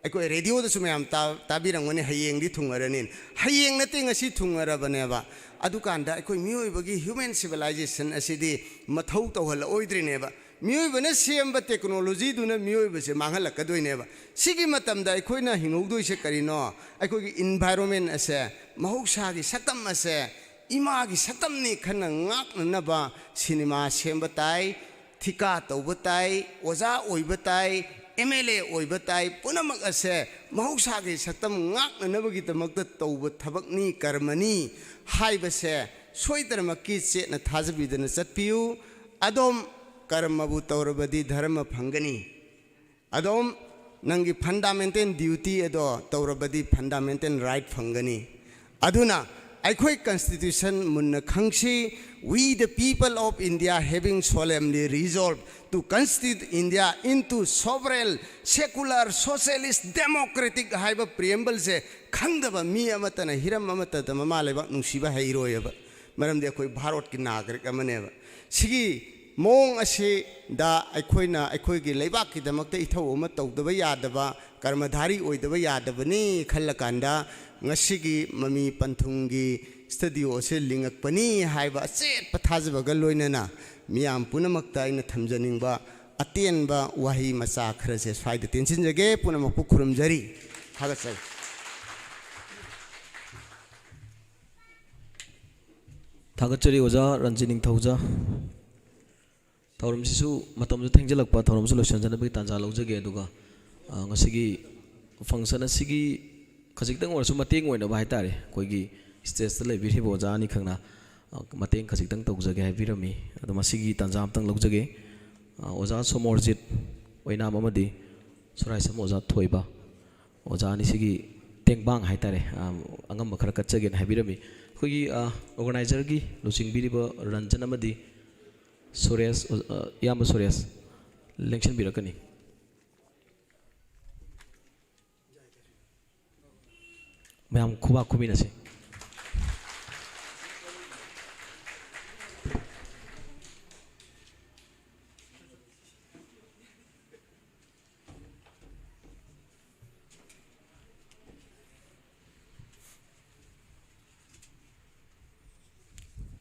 ꯑꯩꯈꯣꯏ ꯔꯦꯗꯤꯑꯣꯗꯁꯨ ꯃꯌꯥꯝ ꯇꯥ-, ꯇꯥꯕꯤꯔꯝꯒꯅꯤ, ꯍꯌꯦꯡꯗꯤ ꯊꯨꯡꯉꯔꯅꯤ꯫ ꯍꯌꯦꯡ ꯅꯠꯇꯦ, ꯉꯁꯤ ꯊꯨꯡꯉꯔꯕꯅꯦꯕ꯫ ꯑꯗꯨꯀꯥꯟꯗ ꯑꯩꯈꯣꯏ ꯃꯤꯑꯣꯏꯕꯒꯤ ꯍ꯭ꯌꯨꯃꯦꯟ ꯁꯤꯚꯤꯂꯥꯏꯖꯦꯁꯟ ꯑꯁꯤꯗꯤ ꯃꯊꯧ ꯇꯧꯍꯜꯂꯛꯑꯣꯏꯗ꯭ꯔꯤꯅꯦꯕ꯫ ꯃꯤꯑꯣꯏꯕꯅ ꯁꯦꯝꯕ ꯇꯦꯛꯅꯣꯂꯣꯖꯤꯗꯨꯅ ꯃꯤꯑꯣꯏꯕꯁꯦ ꯃꯥꯡꯍꯜꯂꯛꯀꯗꯣꯏꯅꯦꯕ꯫ ꯁꯤꯒꯤ ꯃꯇꯝꯗ ꯑꯩꯈꯣꯏꯅ ꯍꯤꯡꯍꯧꯗꯣꯏꯁꯦ ꯀꯔꯤꯅꯣ? ꯑꯩꯈꯣꯏꯒꯤ ꯏꯟꯚꯥꯏꯔꯣꯟꯃꯦꯟ ꯑꯁꯦ, ꯃꯍꯧꯁꯥꯒꯤ ꯁꯛꯇꯝ ꯑꯁꯦ ꯏꯃꯥꯒꯤ ꯁꯛꯇꯝꯅꯤ ꯈꯟꯅ ꯉꯥꯛꯅꯅꯕ ꯁꯤꯅꯦꯃꯥ ꯁꯦꯝꯕ ꯇꯥꯏ, ꯊꯤꯀꯥ ꯇꯧꯕ ꯇꯥꯏ, ꯑꯣꯖꯥ ꯑꯣꯏꯕ ꯇꯥꯏ, ꯑꯦꯝ ꯑꯦꯜ ꯑꯦ ꯑꯣꯏꯕ ꯇꯥꯏ, ꯄꯨꯝꯅꯃꯛ ꯑꯁꯦ ꯃꯍꯧꯁꯥꯒꯤ ꯁꯛꯇꯝ ꯉꯥꯛꯅꯅꯕꯒꯤꯗꯃꯛꯇ ꯇꯧꯕ ꯊꯕꯛꯅꯤ, ꯀꯔꯃꯅꯤ ꯍꯥꯏꯕꯁꯦ ꯁꯣꯏꯗꯅꯃꯛꯀꯤ ꯆꯦꯠꯅ ꯊꯥꯖꯕꯤꯗꯅ ꯆꯠꯄꯤꯌꯨ꯫ ꯑꯗꯣꯝ ꯀꯔꯃꯕꯨ ꯇꯧꯔꯕꯗꯤ ꯙꯔꯃ ꯐꯪꯒꯅꯤ꯫ ꯑꯗꯣꯝ ꯅꯪꯒꯤ ꯐꯟꯗꯥꯃꯦꯟꯇꯦꯜ ꯗ꯭ꯌꯨꯇꯤ ꯑꯗꯣ ꯇꯧꯔꯕꯗꯤ ꯐꯟꯗꯥꯃꯦꯟꯇꯦꯜ ꯔꯥꯏꯠ ꯐꯪꯒꯅꯤ꯫ ꯑꯗꯨꯅ ꯑꯩꯈꯣꯏ ꯀꯟꯁꯇꯤꯇ꯭ꯌꯨꯁꯟ ꯃꯨꯟꯅ ꯈꯪꯁꯤ꯫ We the people of India having solemnly resolved to constitute India into sovereign, secular, socialist, democratic ꯍꯥꯏꯕ ꯄ꯭ꯔꯤꯌꯦꯝꯕꯜꯁꯦ ꯈꯪꯗꯕ ꯃꯤ ꯑꯃꯠꯇꯅ ꯍꯤꯔꯝ ꯑꯃꯠꯇꯗ ꯃꯃꯥ ꯂꯩꯕꯥꯛ ꯅꯨꯡꯁꯤꯕ ꯍꯩꯔꯣꯏꯑꯕ꯫ ꯃꯔꯝꯗꯤ ꯑꯩꯈꯣꯏ ꯚꯥꯔꯠꯀꯤ ꯅꯥꯒꯔꯤꯛ ꯑꯃꯅꯦꯕ꯫ ꯁꯤꯒꯤ ꯃꯑꯣꯡ ꯑꯁꯤꯗ ꯑꯩꯈꯣꯏꯅ ꯑꯩꯈꯣꯏꯒꯤ ꯂꯩꯕꯥꯛꯀꯤꯗꯃꯛꯇ ꯏꯊꯧ ꯑꯃ ꯇꯧꯗꯕ ꯌꯥꯗꯕ, ꯀꯔꯃꯙꯥꯔꯤ ꯑꯣꯏꯗꯕ ꯌꯥꯗꯕꯅꯤ ꯈꯜꯂꯀꯥꯟꯗ ꯉꯁꯤꯒꯤ ꯃꯃꯤ ꯄꯟꯊꯨꯡꯒꯤ ꯁ꯭ꯇꯨꯗꯤꯑꯣ ꯑꯁꯤ ꯂꯤꯡꯉꯛꯄꯅꯤ ꯍꯥꯏꯕ ꯑꯆꯦꯠꯄ ꯊꯥꯖꯕꯒ ꯂꯣꯏꯅꯅ ꯃꯤꯌꯥꯝ ꯄꯨꯝꯅꯃꯛꯇ ꯑꯩꯅ ꯊꯝꯖꯅꯤꯡꯕ ꯑꯇꯦꯟꯕ ꯋꯥꯍꯩ ꯃꯆꯥ ꯈꯔꯁꯦ ꯁ꯭ꯋꯥꯏꯗ ꯇꯦꯟꯁꯤꯟꯖꯒꯦ꯫ ꯄꯨꯝꯅꯃꯛꯄꯨ ꯈꯨꯔꯨꯝꯖꯔꯤ꯫ ꯊꯥꯒꯠꯆꯔꯤ꯫ ꯊꯥꯒꯠꯆꯔꯤ ꯑꯣꯖꯥ ꯔꯟꯖꯤꯠ ꯅꯤꯡꯊꯧꯖꯥ꯫ ꯊꯧꯔꯝꯁꯤꯁꯨ ꯃꯇꯝꯁꯨ ꯊꯦꯡꯖꯤꯜꯂꯛꯄ, ꯊꯧꯔꯝꯁꯨ ꯂꯣꯏꯁꯤꯟꯖꯅꯕꯒꯤ ꯇꯥꯟꯖꯥ ꯂꯧꯖꯒꯦ꯫ ꯑꯗꯨꯒ, ꯑ, ꯉꯁꯤꯒꯤ ꯐꯪꯁꯟ ꯑꯁꯤꯒꯤ ꯈꯖꯤꯛꯇꯪ ꯑꯣꯏꯔꯁꯨ ꯃꯇꯦꯡ ꯑꯣꯏꯅꯕ ꯍꯥꯏꯇꯥꯔꯦ, ꯑꯩꯈꯣꯏꯒꯤ ꯁ꯭ꯇꯦꯖꯇ ꯂꯩꯕꯤꯔꯤꯕ ꯑꯣꯖꯥ ꯑꯅꯤꯈꯛꯅ, ꯑ, ꯃꯇꯦꯡ ꯈꯖꯤꯛꯇꯪ ꯇꯧꯖꯒꯦ ꯍꯥꯏꯕꯤꯔꯝꯃꯤ꯫ ꯑꯗꯣ ꯃꯁꯤꯒꯤ ꯇꯥꯟꯖꯥ ꯑꯃꯇꯪ ꯂꯧꯖꯒꯦ꯫ ꯑ, ꯑꯣꯖꯥ ꯁꯣꯃꯣꯔꯖꯤꯠ ꯑꯣꯏꯅꯥꯝ ꯑꯃꯗꯤ ꯁꯣꯔꯥꯏꯁꯝ ꯑꯣꯖꯥ ꯊꯣꯏꯕ, ꯑꯣꯖꯥ ꯑꯅꯤꯁꯤꯒꯤ ꯇꯦꯡꯕꯥꯡ ꯍꯥꯏꯇꯥꯔꯦ, ꯑ, ꯑꯉꯝꯕ ꯈꯔ ꯀꯠꯆꯒꯦꯅ ꯍꯥꯏꯕꯤꯔꯝꯃꯤ꯫ ꯑꯩꯈꯣꯏꯒꯤ, ꯑ, ꯑꯣꯔꯒꯅꯥꯏꯖꯔꯒꯤ ꯂꯨꯆꯤꯡꯕꯤꯔꯤꯕ ꯔꯟꯖꯟ ꯑꯃꯗꯤ ꯁꯨꯔꯦꯁ, ꯑ, ꯏꯌꯥꯝꯕ ꯁꯨꯔꯦꯁ ꯂꯦꯡꯁꯤꯟꯕꯤꯔꯛꯀꯅꯤ꯫ ꯃꯌꯥꯝ ꯈꯨꯕꯥꯛ ꯈꯨꯃꯤꯟꯅꯁꯤ꯫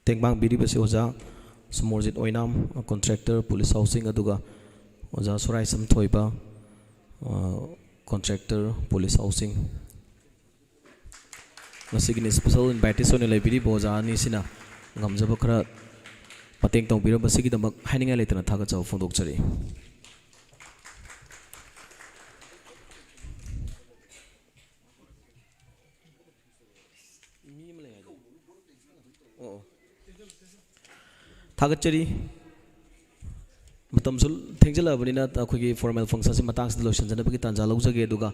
ꯇꯦꯡꯕꯥꯡꯕꯤꯔꯤꯕꯁꯤ ꯑꯣꯖꯥ ꯁꯨꯃꯣꯔꯖꯤꯠ ꯑꯣꯏꯅꯥꯝ, contractor, police housing, ꯑꯗꯨꯒ ꯑꯣꯖꯥ ꯁꯣꯔꯥꯏꯁꯝ ꯊꯣꯏꯕ, ꯑ, contractor, police housing꯫ ꯉꯁꯤꯒꯤ special invitees ꯑꯣꯏꯅ ꯂꯩꯕꯤꯔꯤꯕ ꯑꯣꯖꯥ ꯑꯅꯤꯁꯤꯅ ꯉꯝꯖꯕ ꯈꯔ ꯃꯇꯦꯡ ꯇꯧꯕꯤꯔꯝꯕꯁꯤꯒꯤꯗꯃꯛ ꯍꯥꯏꯅꯤꯡꯉꯥꯏ ꯂꯩꯇꯅ ꯊꯥꯒꯠꯆꯕ ꯐꯣꯡꯗꯣꯛꯆꯔꯤ꯫ ꯃꯤ ꯑꯃ ꯂꯩ ꯍꯥꯏꯗꯣ꯫ ꯑꯣ, ꯑꯣ꯫ ꯊꯥꯒꯠꯆꯔꯤ꯫ ꯃꯇꯝꯁꯨ ꯊꯦꯡꯖꯤꯜꯂꯛꯑꯕꯅꯤꯅ ꯑꯩꯈꯣꯏꯒꯤ formal functionꯁꯤ ꯃꯇꯥꯡꯁꯤꯗ ꯂꯣꯏꯁꯤꯟꯖꯅꯕꯒꯤ ꯇꯥꯟꯖꯥ ꯂꯧꯖꯒꯦ꯫ ꯑꯗꯨꯒ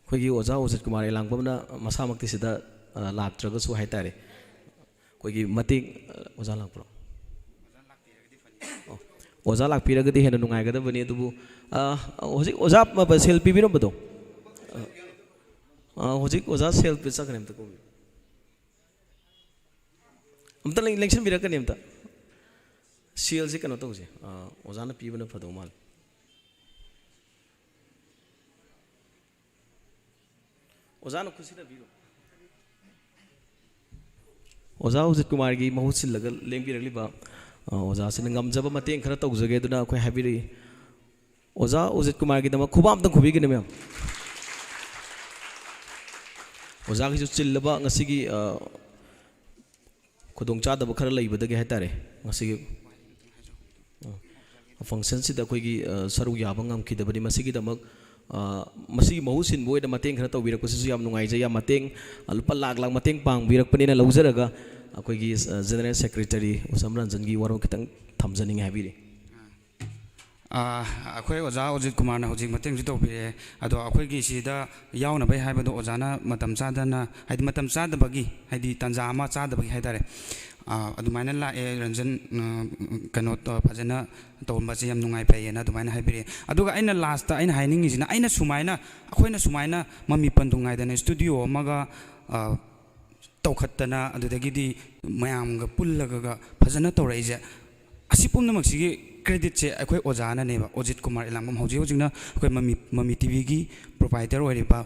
ꯑꯩꯈꯣꯏꯒꯤ ꯑꯣꯖꯥ ꯑꯣꯖꯤꯠ ꯀꯨꯃꯥꯔ ꯑꯦꯂꯥꯡꯕꯝꯅ ꯃꯁꯥꯃꯛꯇꯤ ꯁꯤꯗ, ꯑ, ꯂꯥꯛꯇ꯭ꯔꯒꯁꯨ ꯍꯥꯏꯇꯥꯔꯦ, ꯑꯩꯈꯣꯏꯒꯤ ꯃꯇꯦꯡ, ꯑ, ꯑꯣꯖꯥ ꯂꯥꯛꯄ꯭ꯔꯣ? ꯑꯣ, ꯑꯣꯖꯥ ꯂꯥꯛꯄꯤꯔꯒꯗꯤ ꯍꯦꯟꯅ ꯅꯨꯡꯉꯥꯏꯒꯗꯕꯅꯤ꯫ ꯑꯗꯨꯕꯨ, ꯑ, ꯍꯧꯖꯤꯛ ꯑꯣꯖꯥ ꯃ-, ꯁꯦꯜ ꯄꯤꯕꯤꯔꯝꯕꯗꯣ, ꯑ, ꯑ, ꯍꯧꯖꯤꯛ ꯑꯣꯖꯥ ꯁꯦꯜ ꯄꯤ-, ꯆꯠꯈ꯭ꯔꯦ, ꯑꯝꯇ ꯀꯧꯕꯤꯌꯨ꯫ ꯑꯝꯇ ꯂꯦꯡ-, ꯂꯦꯡꯁꯤꯟꯕꯤꯔꯛꯀꯅꯤ ꯑꯝꯇ꯫ ꯁꯦꯜꯁꯦ ꯀꯩꯅꯣ ꯇꯧꯁꯦ, ꯑ, ꯑꯣꯖꯥꯅ ꯄꯤꯕꯅ ꯐꯗꯧ ꯃꯥꯜꯂꯦ꯫ ꯑꯣꯖꯥꯅ ꯈꯨꯠꯁꯤꯟꯅꯕꯤꯔꯣ꯫ ꯑꯣꯖꯥ ꯑꯣꯖꯤꯠ ꯀꯨꯃꯥꯔꯒꯤ ꯃꯍꯨꯠ ꯁꯤꯜꯂꯒ ꯂꯦꯡꯕꯤꯔꯛꯂꯤꯕ, ꯑ, ꯑꯣꯖꯥꯁꯤꯅ ꯉꯝꯖꯕ ꯃꯇꯦꯡ ꯈꯔ ꯇꯧꯖꯒꯦ ꯑꯗꯨꯅ ꯑꯩꯈꯣꯏ ꯍꯥꯏꯕꯤꯔꯛꯏ꯫ ꯑꯣꯖꯥ ꯑꯣꯖꯤꯠ ꯀꯨꯃꯥꯔꯒꯤꯗꯃꯛ ꯈꯨꯕꯥꯛ ꯑꯝꯇꯪ ꯈꯨꯕꯤꯒꯅꯤ, ꯃꯌꯥꯝ꯫ ꯑꯣꯖꯥꯒꯤꯁꯨ ꯆꯤꯜꯂꯕ ꯉꯁꯤꯒꯤ, ꯑ, ꯈꯨꯗꯣꯡꯆꯥꯗꯕ ꯈꯔ ꯂꯩꯕꯗꯒꯤ ꯍꯥꯏꯇꯥꯔꯦ, ꯉꯁꯤꯒꯤ, ꯑ, functionꯁꯤꯗ ꯑꯩꯈꯣꯏꯒꯤ, ꯑ, ꯁꯔꯨꯛ ꯌꯥꯕ ꯉꯝꯈꯤꯗꯕꯅꯤ꯫ ꯃꯁꯤꯒꯤꯗꯃꯛ, ꯑ, ꯃꯁꯤꯒꯤ ꯃꯍꯨꯠ ꯁꯤꯟꯕ ꯑꯣꯏꯅ ꯃꯇꯦꯡ ꯈꯔ ꯇꯧꯕꯤꯔꯛꯄꯁꯤꯁꯨ ꯌꯥꯝ ꯅꯨꯡꯉꯥꯏꯖꯩ꯫ ꯌꯥꯝ ꯃꯇꯦꯡ, ꯑ, ꯂꯨꯄꯥ ꯂꯥꯛ ꯂꯥꯛ ꯃꯇꯦꯡ ꯄꯥꯡꯕꯤꯔꯛꯄꯅꯦꯅ ꯂꯧꯖꯔꯒ ꯑꯩꯈꯣꯏꯒꯤ, ꯑ, General Secretary ꯎꯁꯝ ꯔꯟꯖꯟꯒꯤ ꯋꯥꯔꯣꯜ ꯈꯤꯇꯪ ꯊꯝꯖꯅꯤꯡꯉꯦ ꯍꯥꯏꯕꯤꯔꯤ꯫ ꯑꯥ, ꯑꯩꯈꯣꯏ ꯑꯣꯖꯥ ꯑꯣꯖꯤꯠ ꯀꯨꯃꯥꯔꯅ ꯍꯧꯖꯤꯛ ꯃꯇꯦꯡꯁꯨ ꯇꯧꯕꯤꯔꯛꯑꯦ꯫ ꯑꯗꯣ ꯑꯩꯈꯣꯏꯒꯤ ꯁꯤꯗ ꯌꯥꯎꯅꯕꯩ ꯍꯥꯏꯕꯗꯣ ꯑꯣꯖꯥꯅ ꯃꯇꯝ ꯆꯥꯗꯅ, ꯍꯥꯏꯗꯤ ꯃꯇꯝ ꯆꯥꯗꯕꯒꯤ, ꯍꯥꯏꯗꯤ ꯇꯥꯟꯖꯥ ꯑꯃ ꯆꯥꯗꯕꯒꯤ ꯍꯥꯏꯇꯥꯔꯦ, ꯑꯥ, ꯑꯗꯨꯃꯥꯏꯅ ꯂꯥꯛꯑꯦ꯫ ꯔꯟꯖꯟ, ꯑꯥ, ꯀꯩꯅꯣ ꯇꯧ-, ꯐꯖꯅ ꯇꯧꯔꯝꯕꯁꯦ ꯌꯥꯝ ꯅꯨꯡꯉꯥꯏ, ꯐꯩꯌꯦꯅ ꯑꯗꯨꯃꯥꯏꯅ ꯍꯥꯏꯕꯤꯔꯛꯑꯦ꯫ ꯑꯗꯨꯒ ꯑꯩꯅ ꯂꯥꯁꯇ ꯑꯩꯅ ꯍꯥꯏꯅꯤꯡꯉꯤꯁꯤꯅ, ꯑꯩꯅ ꯁꯨꯃꯥꯏꯅ, ꯑꯩꯈꯣꯏꯅ ꯁꯨꯃꯥꯏꯅ ꯃꯃꯤ ꯄꯟꯗꯨ ꯉꯥꯏꯗꯅ ꯏꯁꯇꯨꯗꯤꯑꯣ ꯑꯃꯒ, ꯑꯥ, ꯇꯧꯈꯠꯇꯅ, ꯑꯗꯨꯗꯒꯤꯗꯤ ꯃꯌꯥꯝꯒ ꯄꯨꯜꯂꯒꯒ ꯐꯖꯅ ꯇꯧꯔꯛꯏꯁꯦ, ꯑꯁꯤ ꯄꯨꯝꯅꯃꯛꯁꯤꯒꯤ ꯀ꯭ꯔꯦꯗꯤꯠꯁꯦ ꯑꯩꯈꯣꯏ ꯑꯣꯖꯥꯅꯅꯦꯕ, ꯑꯣꯖꯤꯠ ꯀꯨꯃꯥꯔ ꯏꯂꯥꯡꯕꯝ꯫ ꯍꯧꯖꯤꯛ ꯍꯧꯖꯤꯛꯅ ꯑꯩꯈꯣꯏ ꯃꯃꯤ, ꯃꯃꯤ ꯇꯤ ꯚꯤꯒꯤ ꯄ꯭ꯔꯣꯄꯥꯏꯇꯔ ꯑꯣꯏꯔꯤꯕ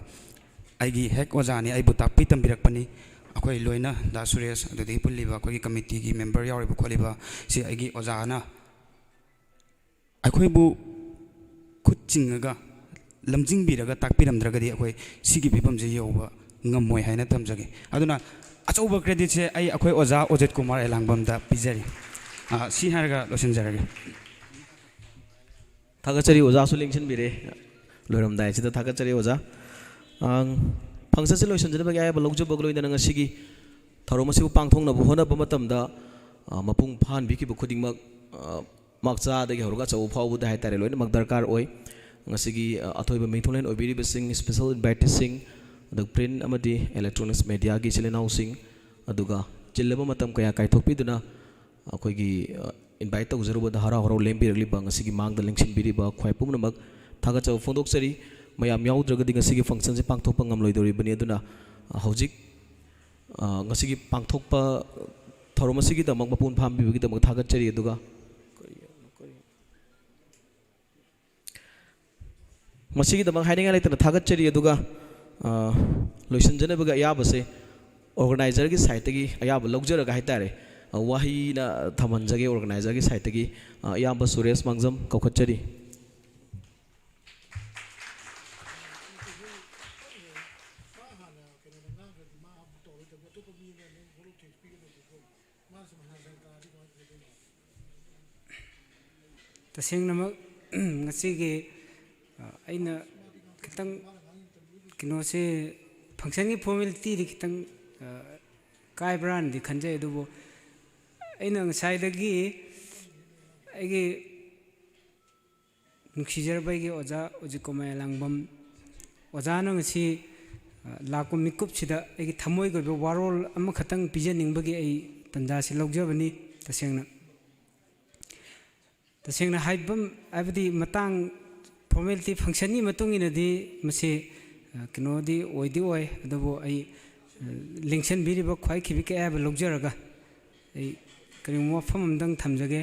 ꯑꯩꯒꯤ ꯍꯦꯛ ꯑꯣꯖꯥꯅꯤ, ꯑꯩꯕꯨ ꯇꯥꯛꯄꯤ ꯇꯝꯕꯤꯔꯛꯄꯅꯤ꯫ ꯑꯩꯈꯣꯏ ꯂꯣꯏꯅ ꯗꯥ ꯁꯨꯔꯦꯁ, ꯑꯗꯨꯗꯒꯤ ꯄꯨꯜꯂꯤꯕ ꯑꯩꯈꯣꯏꯒꯤ ꯀꯃꯤꯇꯤꯒꯤ ꯃꯦꯝꯕꯔ ꯌꯥꯎꯔꯤꯕ ꯈꯣꯠꯂꯤꯕ, ꯁꯤ ꯑꯩꯒꯤ ꯑꯣꯖꯥꯅ ꯑꯩꯈꯣꯏꯕꯨ ꯈꯨꯠ ꯆꯤꯡꯉꯒ, ꯂꯝꯖꯤꯡꯕꯤꯔꯒ ꯇꯥꯛꯄꯤꯔꯝꯗ꯭ꯔꯒꯗꯤ ꯑꯩꯈꯣꯏ ꯁꯤꯒꯤ ꯐꯤꯕꯝꯁꯦ ꯌꯧꯕ ꯉꯝꯃꯣꯏ ꯍꯥꯏꯅ ꯊꯝꯖꯒꯦ꯫ ꯑꯗꯨꯅ ꯑꯆꯧꯕ ꯀ꯭ꯔꯦꯗꯤꯠꯁꯦ ꯑꯩ ꯑꯩꯈꯣꯏ ꯑꯣꯖꯥ ꯑꯣꯖꯤꯠ ꯀꯨꯃꯥꯔ ꯑꯦꯂꯥꯡꯕꯝꯗ ꯄꯤꯖꯔꯤ꯫ ꯑ, ꯁꯤ ꯍꯥꯏꯔꯒ ꯂꯣꯏꯁꯤꯟꯖꯔꯒꯦ꯫ ꯊꯥꯒꯠꯆꯔꯤ, ꯑꯣꯖꯥꯁꯨ ꯂꯦꯡꯁꯤꯟꯕꯤꯔꯦ꯫ ꯂꯣꯏꯔꯝꯗꯥꯏꯁꯤꯗ ꯊꯥꯒꯠꯆꯔꯤ ꯑꯣꯖꯥ꯫ ꯑꯪ, ꯐꯪꯁꯟꯁꯦ ꯂꯣꯏꯁꯤꯟꯖꯅꯕꯒꯤ ꯑꯌꯥꯕ ꯂꯧꯖꯕꯒ ꯂꯣꯏꯅꯅ ꯉꯁꯤꯒꯤ ꯊꯧꯔꯝ ꯑꯁꯤꯕꯨ ꯄꯥꯡꯊꯣꯛꯅꯕ ꯍꯣꯠꯅꯕ ꯃꯇꯝꯗ, ꯑ, ꯃꯄꯨꯡ ꯐꯥꯍꯟꯕꯤꯈꯤꯕ ꯈꯨꯗꯤꯡꯃꯛ, ꯑ, ꯃꯆꯥꯗꯒꯤ ꯍꯧꯔꯒ ꯑꯆꯧꯕ ꯐꯥꯎꯕꯗ ꯍꯥꯏꯇꯥꯔꯦ, ꯂꯣꯏꯅꯃꯛ ꯗꯔꯀꯥꯔ ꯑꯣꯏ꯫ ꯉꯁꯤꯒꯤ, ꯑ, ꯑꯊꯣꯏꯕ ꯃꯤꯡꯊꯣꯜꯂꯦꯟ ꯑꯣꯏꯕꯤꯔꯤꯕꯁꯤꯡ, ꯏꯁꯄꯤꯁꯦꯜ ꯏꯟꯚꯥꯏꯇꯤꯁꯁꯤꯡ, ꯑꯗꯨꯒ ꯄ꯭ꯔꯤꯟ ꯑꯃꯗꯤ ꯏꯂꯦꯛꯇ꯭ꯔꯣꯅꯤꯛꯁ ꯃꯦꯗꯤꯌꯥꯒꯤ ꯏꯆꯤꯜ ꯏꯅꯥꯎꯁꯤꯡ, ꯑꯗꯨꯒ ꯆꯤꯜꯂꯕ ꯃꯇꯝ ꯀꯌꯥ ꯀꯥꯏꯊꯣꯛꯄꯤꯗꯨꯅ ꯑꯩꯈꯣꯏꯒꯤ, ꯑ, ꯏꯟꯚꯥꯏꯠ ꯇꯧꯖꯔꯨꯕꯗ ꯍꯔꯥꯎ ꯍꯔꯥꯎ ꯂꯦꯝꯕꯤꯔꯛꯂꯤꯕ ꯉꯁꯤꯒꯤ ꯃꯥꯡꯗ ꯂꯦꯡꯁꯤꯟꯕꯤꯔꯤꯕ ꯈ꯭ꯋꯥꯏ ꯄꯨꯝꯅꯃꯛ ꯊꯥꯒꯠꯆꯕ ꯐꯣꯡꯗꯣꯛꯆꯔꯤ꯫ ꯃꯌꯥꯝ ꯌꯥꯎꯗ꯭ꯔꯒꯗꯤ ꯉꯁꯤꯒꯤ ꯐꯪꯁꯟꯁꯦ ꯄꯥꯡꯊꯣꯛꯄ ꯉꯝꯂꯣꯏꯗꯧꯔꯤꯕꯅꯤ꯫ ꯑꯗꯨꯅ, ꯑ, ꯍꯧꯖꯤꯛ, ꯑ, ꯉꯁꯤꯒꯤ ꯄꯥꯡꯊꯣꯛꯄ ꯊꯧꯔꯝ ꯑꯁꯤꯒꯤꯗꯃꯛ ꯃꯄꯨꯡ ꯐꯥꯍꯟꯕꯤꯕꯒꯤꯗꯃꯛ ꯊꯥꯒꯠꯆꯔꯤ꯫ ꯑꯗꯨꯒ ꯃꯁꯤꯒꯤꯗꯃꯛ ꯍꯥꯏꯅꯤꯡꯉꯥꯏ ꯂꯩꯇꯅ ꯊꯥꯒꯠꯆꯔꯤ꯫ ꯑꯗꯨꯒ, ꯑ, ꯂꯣꯏꯁꯤꯟꯖꯅꯕꯒꯤ ꯑꯌꯥꯕꯁꯦ ꯑꯣꯔꯒꯅꯥꯏꯖꯔꯒꯤ ꯁꯥꯏꯠꯇꯒꯤ ꯑꯌꯥꯕ ꯂꯧꯖꯔꯒ ꯍꯥꯏꯇꯥꯔꯦ, ꯑ, ꯋꯥꯍꯩꯅ ꯊꯝꯍꯟꯖꯒꯦ ꯑꯣꯔꯒꯅꯥꯏꯖꯔꯒꯤ ꯁꯥꯏꯠꯇꯒꯤ꯫ ꯑ, ꯏꯌꯥꯝꯕ ꯁꯨꯔꯦꯁ ꯃꯥꯡꯖꯝ ꯀꯧꯈꯠꯆꯔꯤ꯫ ꯇꯁꯦꯡꯅꯃꯛ ꯉꯁꯤꯒꯤ, ꯑ, ꯑꯩꯅ ꯈꯤꯇꯪ ꯀꯩꯅꯣꯁꯦ, ꯐꯪꯁꯟꯒꯤ ꯐꯣꯔꯃꯦꯂꯤꯇꯤꯗꯤ ꯈꯤꯇꯪ, ꯑ, ꯀꯥꯏꯕ꯭ꯔꯥꯅꯗꯤ ꯈꯟꯖꯩ꯫ ꯑꯗꯨꯕꯨ ꯑꯩꯅ ꯉꯁꯥꯏꯗꯒꯤ ꯑꯩꯒꯤ ꯅꯨꯡꯁꯤꯖꯔꯕ ꯑꯩꯒꯤ ꯑꯣꯖꯥ ꯎꯖꯤꯠ ꯀꯨꯃꯥꯔ ꯂꯥꯡꯕꯝ, ꯑꯣꯖꯥꯅ ꯉꯁꯤ, ꯑ, ꯂꯥꯛꯄ ꯃꯤꯀꯨꯞꯁꯤꯗ ꯑꯩꯒꯤ ꯊꯃꯣꯏꯒꯤ ꯑꯣꯏꯕ ꯋꯥꯔꯣꯜ ꯑꯃꯈꯛꯇꯪ ꯄꯤꯖꯅꯤꯡꯕꯒꯤ ꯑꯩ ꯇꯥꯟꯖꯥꯁꯤ ꯂꯧꯖꯕꯅꯤ꯫ ꯇꯁꯦꯡꯅ, ꯇꯁꯦꯡꯅ ꯍꯥꯏꯕꯝ-, ꯍꯥꯏꯕꯗꯤ ꯃꯇꯥꯡ formality functionꯒꯤ ꯃꯇꯨꯡ ꯏꯟꯅꯗꯤ ꯃꯁꯤ, ꯑ, ꯀꯩꯅꯣꯗꯤ ꯑꯣꯏꯗꯤ ꯑꯣꯏ, ꯑꯗꯨꯕꯨ ꯑꯩ, ꯑ, ꯂꯦꯡꯁꯟꯕꯤꯔꯤꯕ ꯈ꯭ꯋꯥꯏ ꯈꯤꯕꯤꯛꯀꯤ ꯑꯌꯥꯕ ꯂꯧꯖꯔꯒ ꯑꯩ ꯀꯔꯤꯒꯨꯝꯕ ꯋꯥꯐꯝ ꯑꯃꯇꯪ ꯊꯝꯖꯒꯦ꯫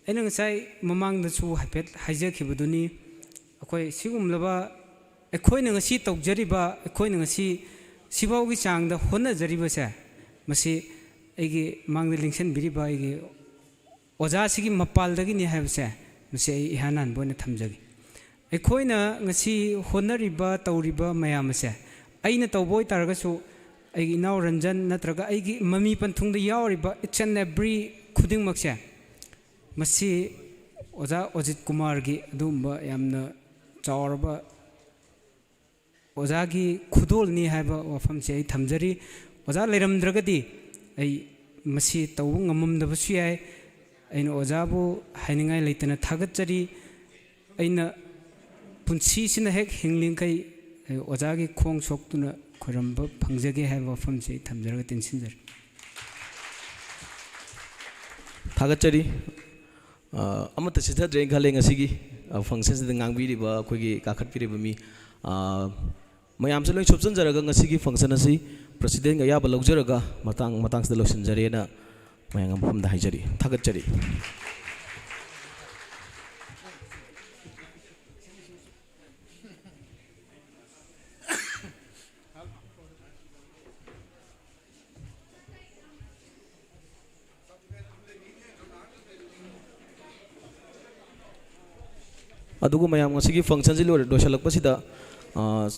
ꯑꯩꯅ ꯉꯁꯥꯏ ꯃꯃꯥꯡꯗꯁꯨ ꯍꯥꯏꯐꯦꯠ ꯍꯥꯏꯖꯈꯤꯕꯗꯨꯅꯤ, ꯑꯩꯈꯣꯏ ꯁꯤꯒꯨꯝꯂꯕ ꯑꯩꯈꯣꯏꯅ ꯉꯁꯤ ꯇꯧꯖꯔꯤꯕ, ꯑꯩꯈꯣꯏꯅ ꯉꯁꯤ ꯁꯤꯐꯥꯎꯒꯤ ꯆꯥꯡꯗ ꯍꯣꯠꯅꯖꯔꯤꯕꯁꯦ, ꯃꯁꯤ ꯑꯩꯒꯤ ꯃꯥꯡꯗ ꯂꯦꯡꯁꯟꯕꯤꯔꯤꯕ ꯑꯩꯒꯤ ꯑꯣꯖꯥꯁꯤꯒꯤ ꯃꯄꯥꯜꯗꯒꯤꯅꯤ ꯍꯥꯏꯕꯁꯦ, ꯃꯁꯤ ꯑꯩ ꯏꯍꯥꯟ ꯍꯥꯟꯕ ꯑꯣꯏꯅ ꯊꯝꯖꯒꯦ꯫ ꯑꯩꯈꯣꯏꯅ ꯉꯁꯤ ꯍꯣꯠꯅꯔꯤꯕ, ꯇꯧꯔꯤꯕ ꯃꯌꯥꯝ ꯑꯁꯦ ꯑꯩꯅ ꯇꯧꯕ ꯑꯣꯏꯇꯥꯔꯒꯁꯨ, ꯑꯩꯒꯤ ꯏꯅꯥꯎ ꯔꯟꯖꯟ ꯅꯠꯇ꯭ꯔꯒ ꯑꯩꯒꯤ ꯃꯃꯤ ꯄꯟꯊꯨꯡꯗ ꯌꯥꯎꯔꯤꯕ each and every ꯈꯨꯗꯤꯡꯃꯛꯁꯦ, ꯃꯁꯤ ꯑꯣꯖꯥ ꯑꯣꯖꯤꯠ ꯀꯨꯃꯥꯔꯒꯤ ꯑꯗꯨꯒꯨꯝꯕ ꯌꯥꯝꯅ ꯆꯥꯎꯔꯕ ꯑꯣꯖꯥꯒꯤ ꯈꯨꯗꯣꯜꯅꯤ ꯍꯥꯏꯕ ꯋꯥꯐꯝꯁꯦ ꯑꯩ ꯊꯝꯖꯔꯤ꯫ ꯑꯣꯖꯥ ꯂꯩꯔꯝꯗ꯭ꯔꯒꯗꯤ ꯑꯩ ꯃꯁꯤ ꯇꯧꯕ ꯉꯝꯃꯝꯗꯕꯁꯨ ꯌꯥꯏ꯫ ꯑꯩꯅ ꯑꯣꯖꯥꯕꯨ ꯍꯥꯏꯅꯤꯡꯉꯥꯏ ꯂꯩꯇꯅ ꯊꯥꯒꯠꯆꯔꯤ꯫ ꯑꯩꯅ ꯄꯨꯟꯁꯤꯁꯤꯅ ꯍꯦꯛ ꯍꯤꯡꯂꯤꯡꯈꯩ ꯑꯩ ꯑꯣꯖꯥꯒꯤ ꯈꯣꯡ ꯁꯣꯛꯇꯨꯅ ꯈꯣꯏꯔꯝꯕ ꯐꯪꯖꯒꯦ ꯍꯥꯏꯕ ꯋꯥꯐꯝꯁꯤ ꯑꯩ ꯊꯝꯖꯔꯒ ꯇꯦꯟꯁꯤꯟꯖꯔꯤ꯫ ꯊꯥꯒꯠꯆꯔꯤ꯫ ꯑ, ꯑꯃꯠꯇ ꯆꯤꯊꯗ꯭ꯔꯦꯅ ꯈꯜꯂꯦ ꯉꯁꯤꯒꯤ, ꯑ, functionꯁꯤꯗ ꯉꯥꯡꯕꯤꯔꯤꯕ, ꯑꯩꯈꯣꯏꯒꯤ ꯀꯥꯈꯠꯄꯤꯔꯤꯕ ꯃꯤ, ꯑ, ꯃꯌꯥꯝꯁꯦ ꯂꯣꯏ ꯁꯨꯞꯆꯟꯖꯔꯒ ꯉꯁꯤꯒꯤ function ꯑꯁꯤ presidentꯒꯤ ꯑꯌꯥꯕ ꯂꯧꯖꯔꯒ ꯃꯇꯥꯡ ꯃꯇꯥꯡꯁꯤꯗ ꯂꯣꯏꯁꯤꯟꯖꯔꯦꯅ ꯃꯌꯥꯝ ꯃꯐꯝꯗ ꯍꯥꯏꯖꯔꯤ꯫ ꯊꯥꯒꯠꯆꯔꯤ꯫ ꯑꯗꯨꯒ ꯃꯌꯥꯝ ꯉꯁꯤꯒꯤ functionꯁꯤ ꯂꯣꯏꯔ-, ꯂꯣꯏꯁꯤꯜꯂꯛꯄꯁꯤꯗ, ꯑ,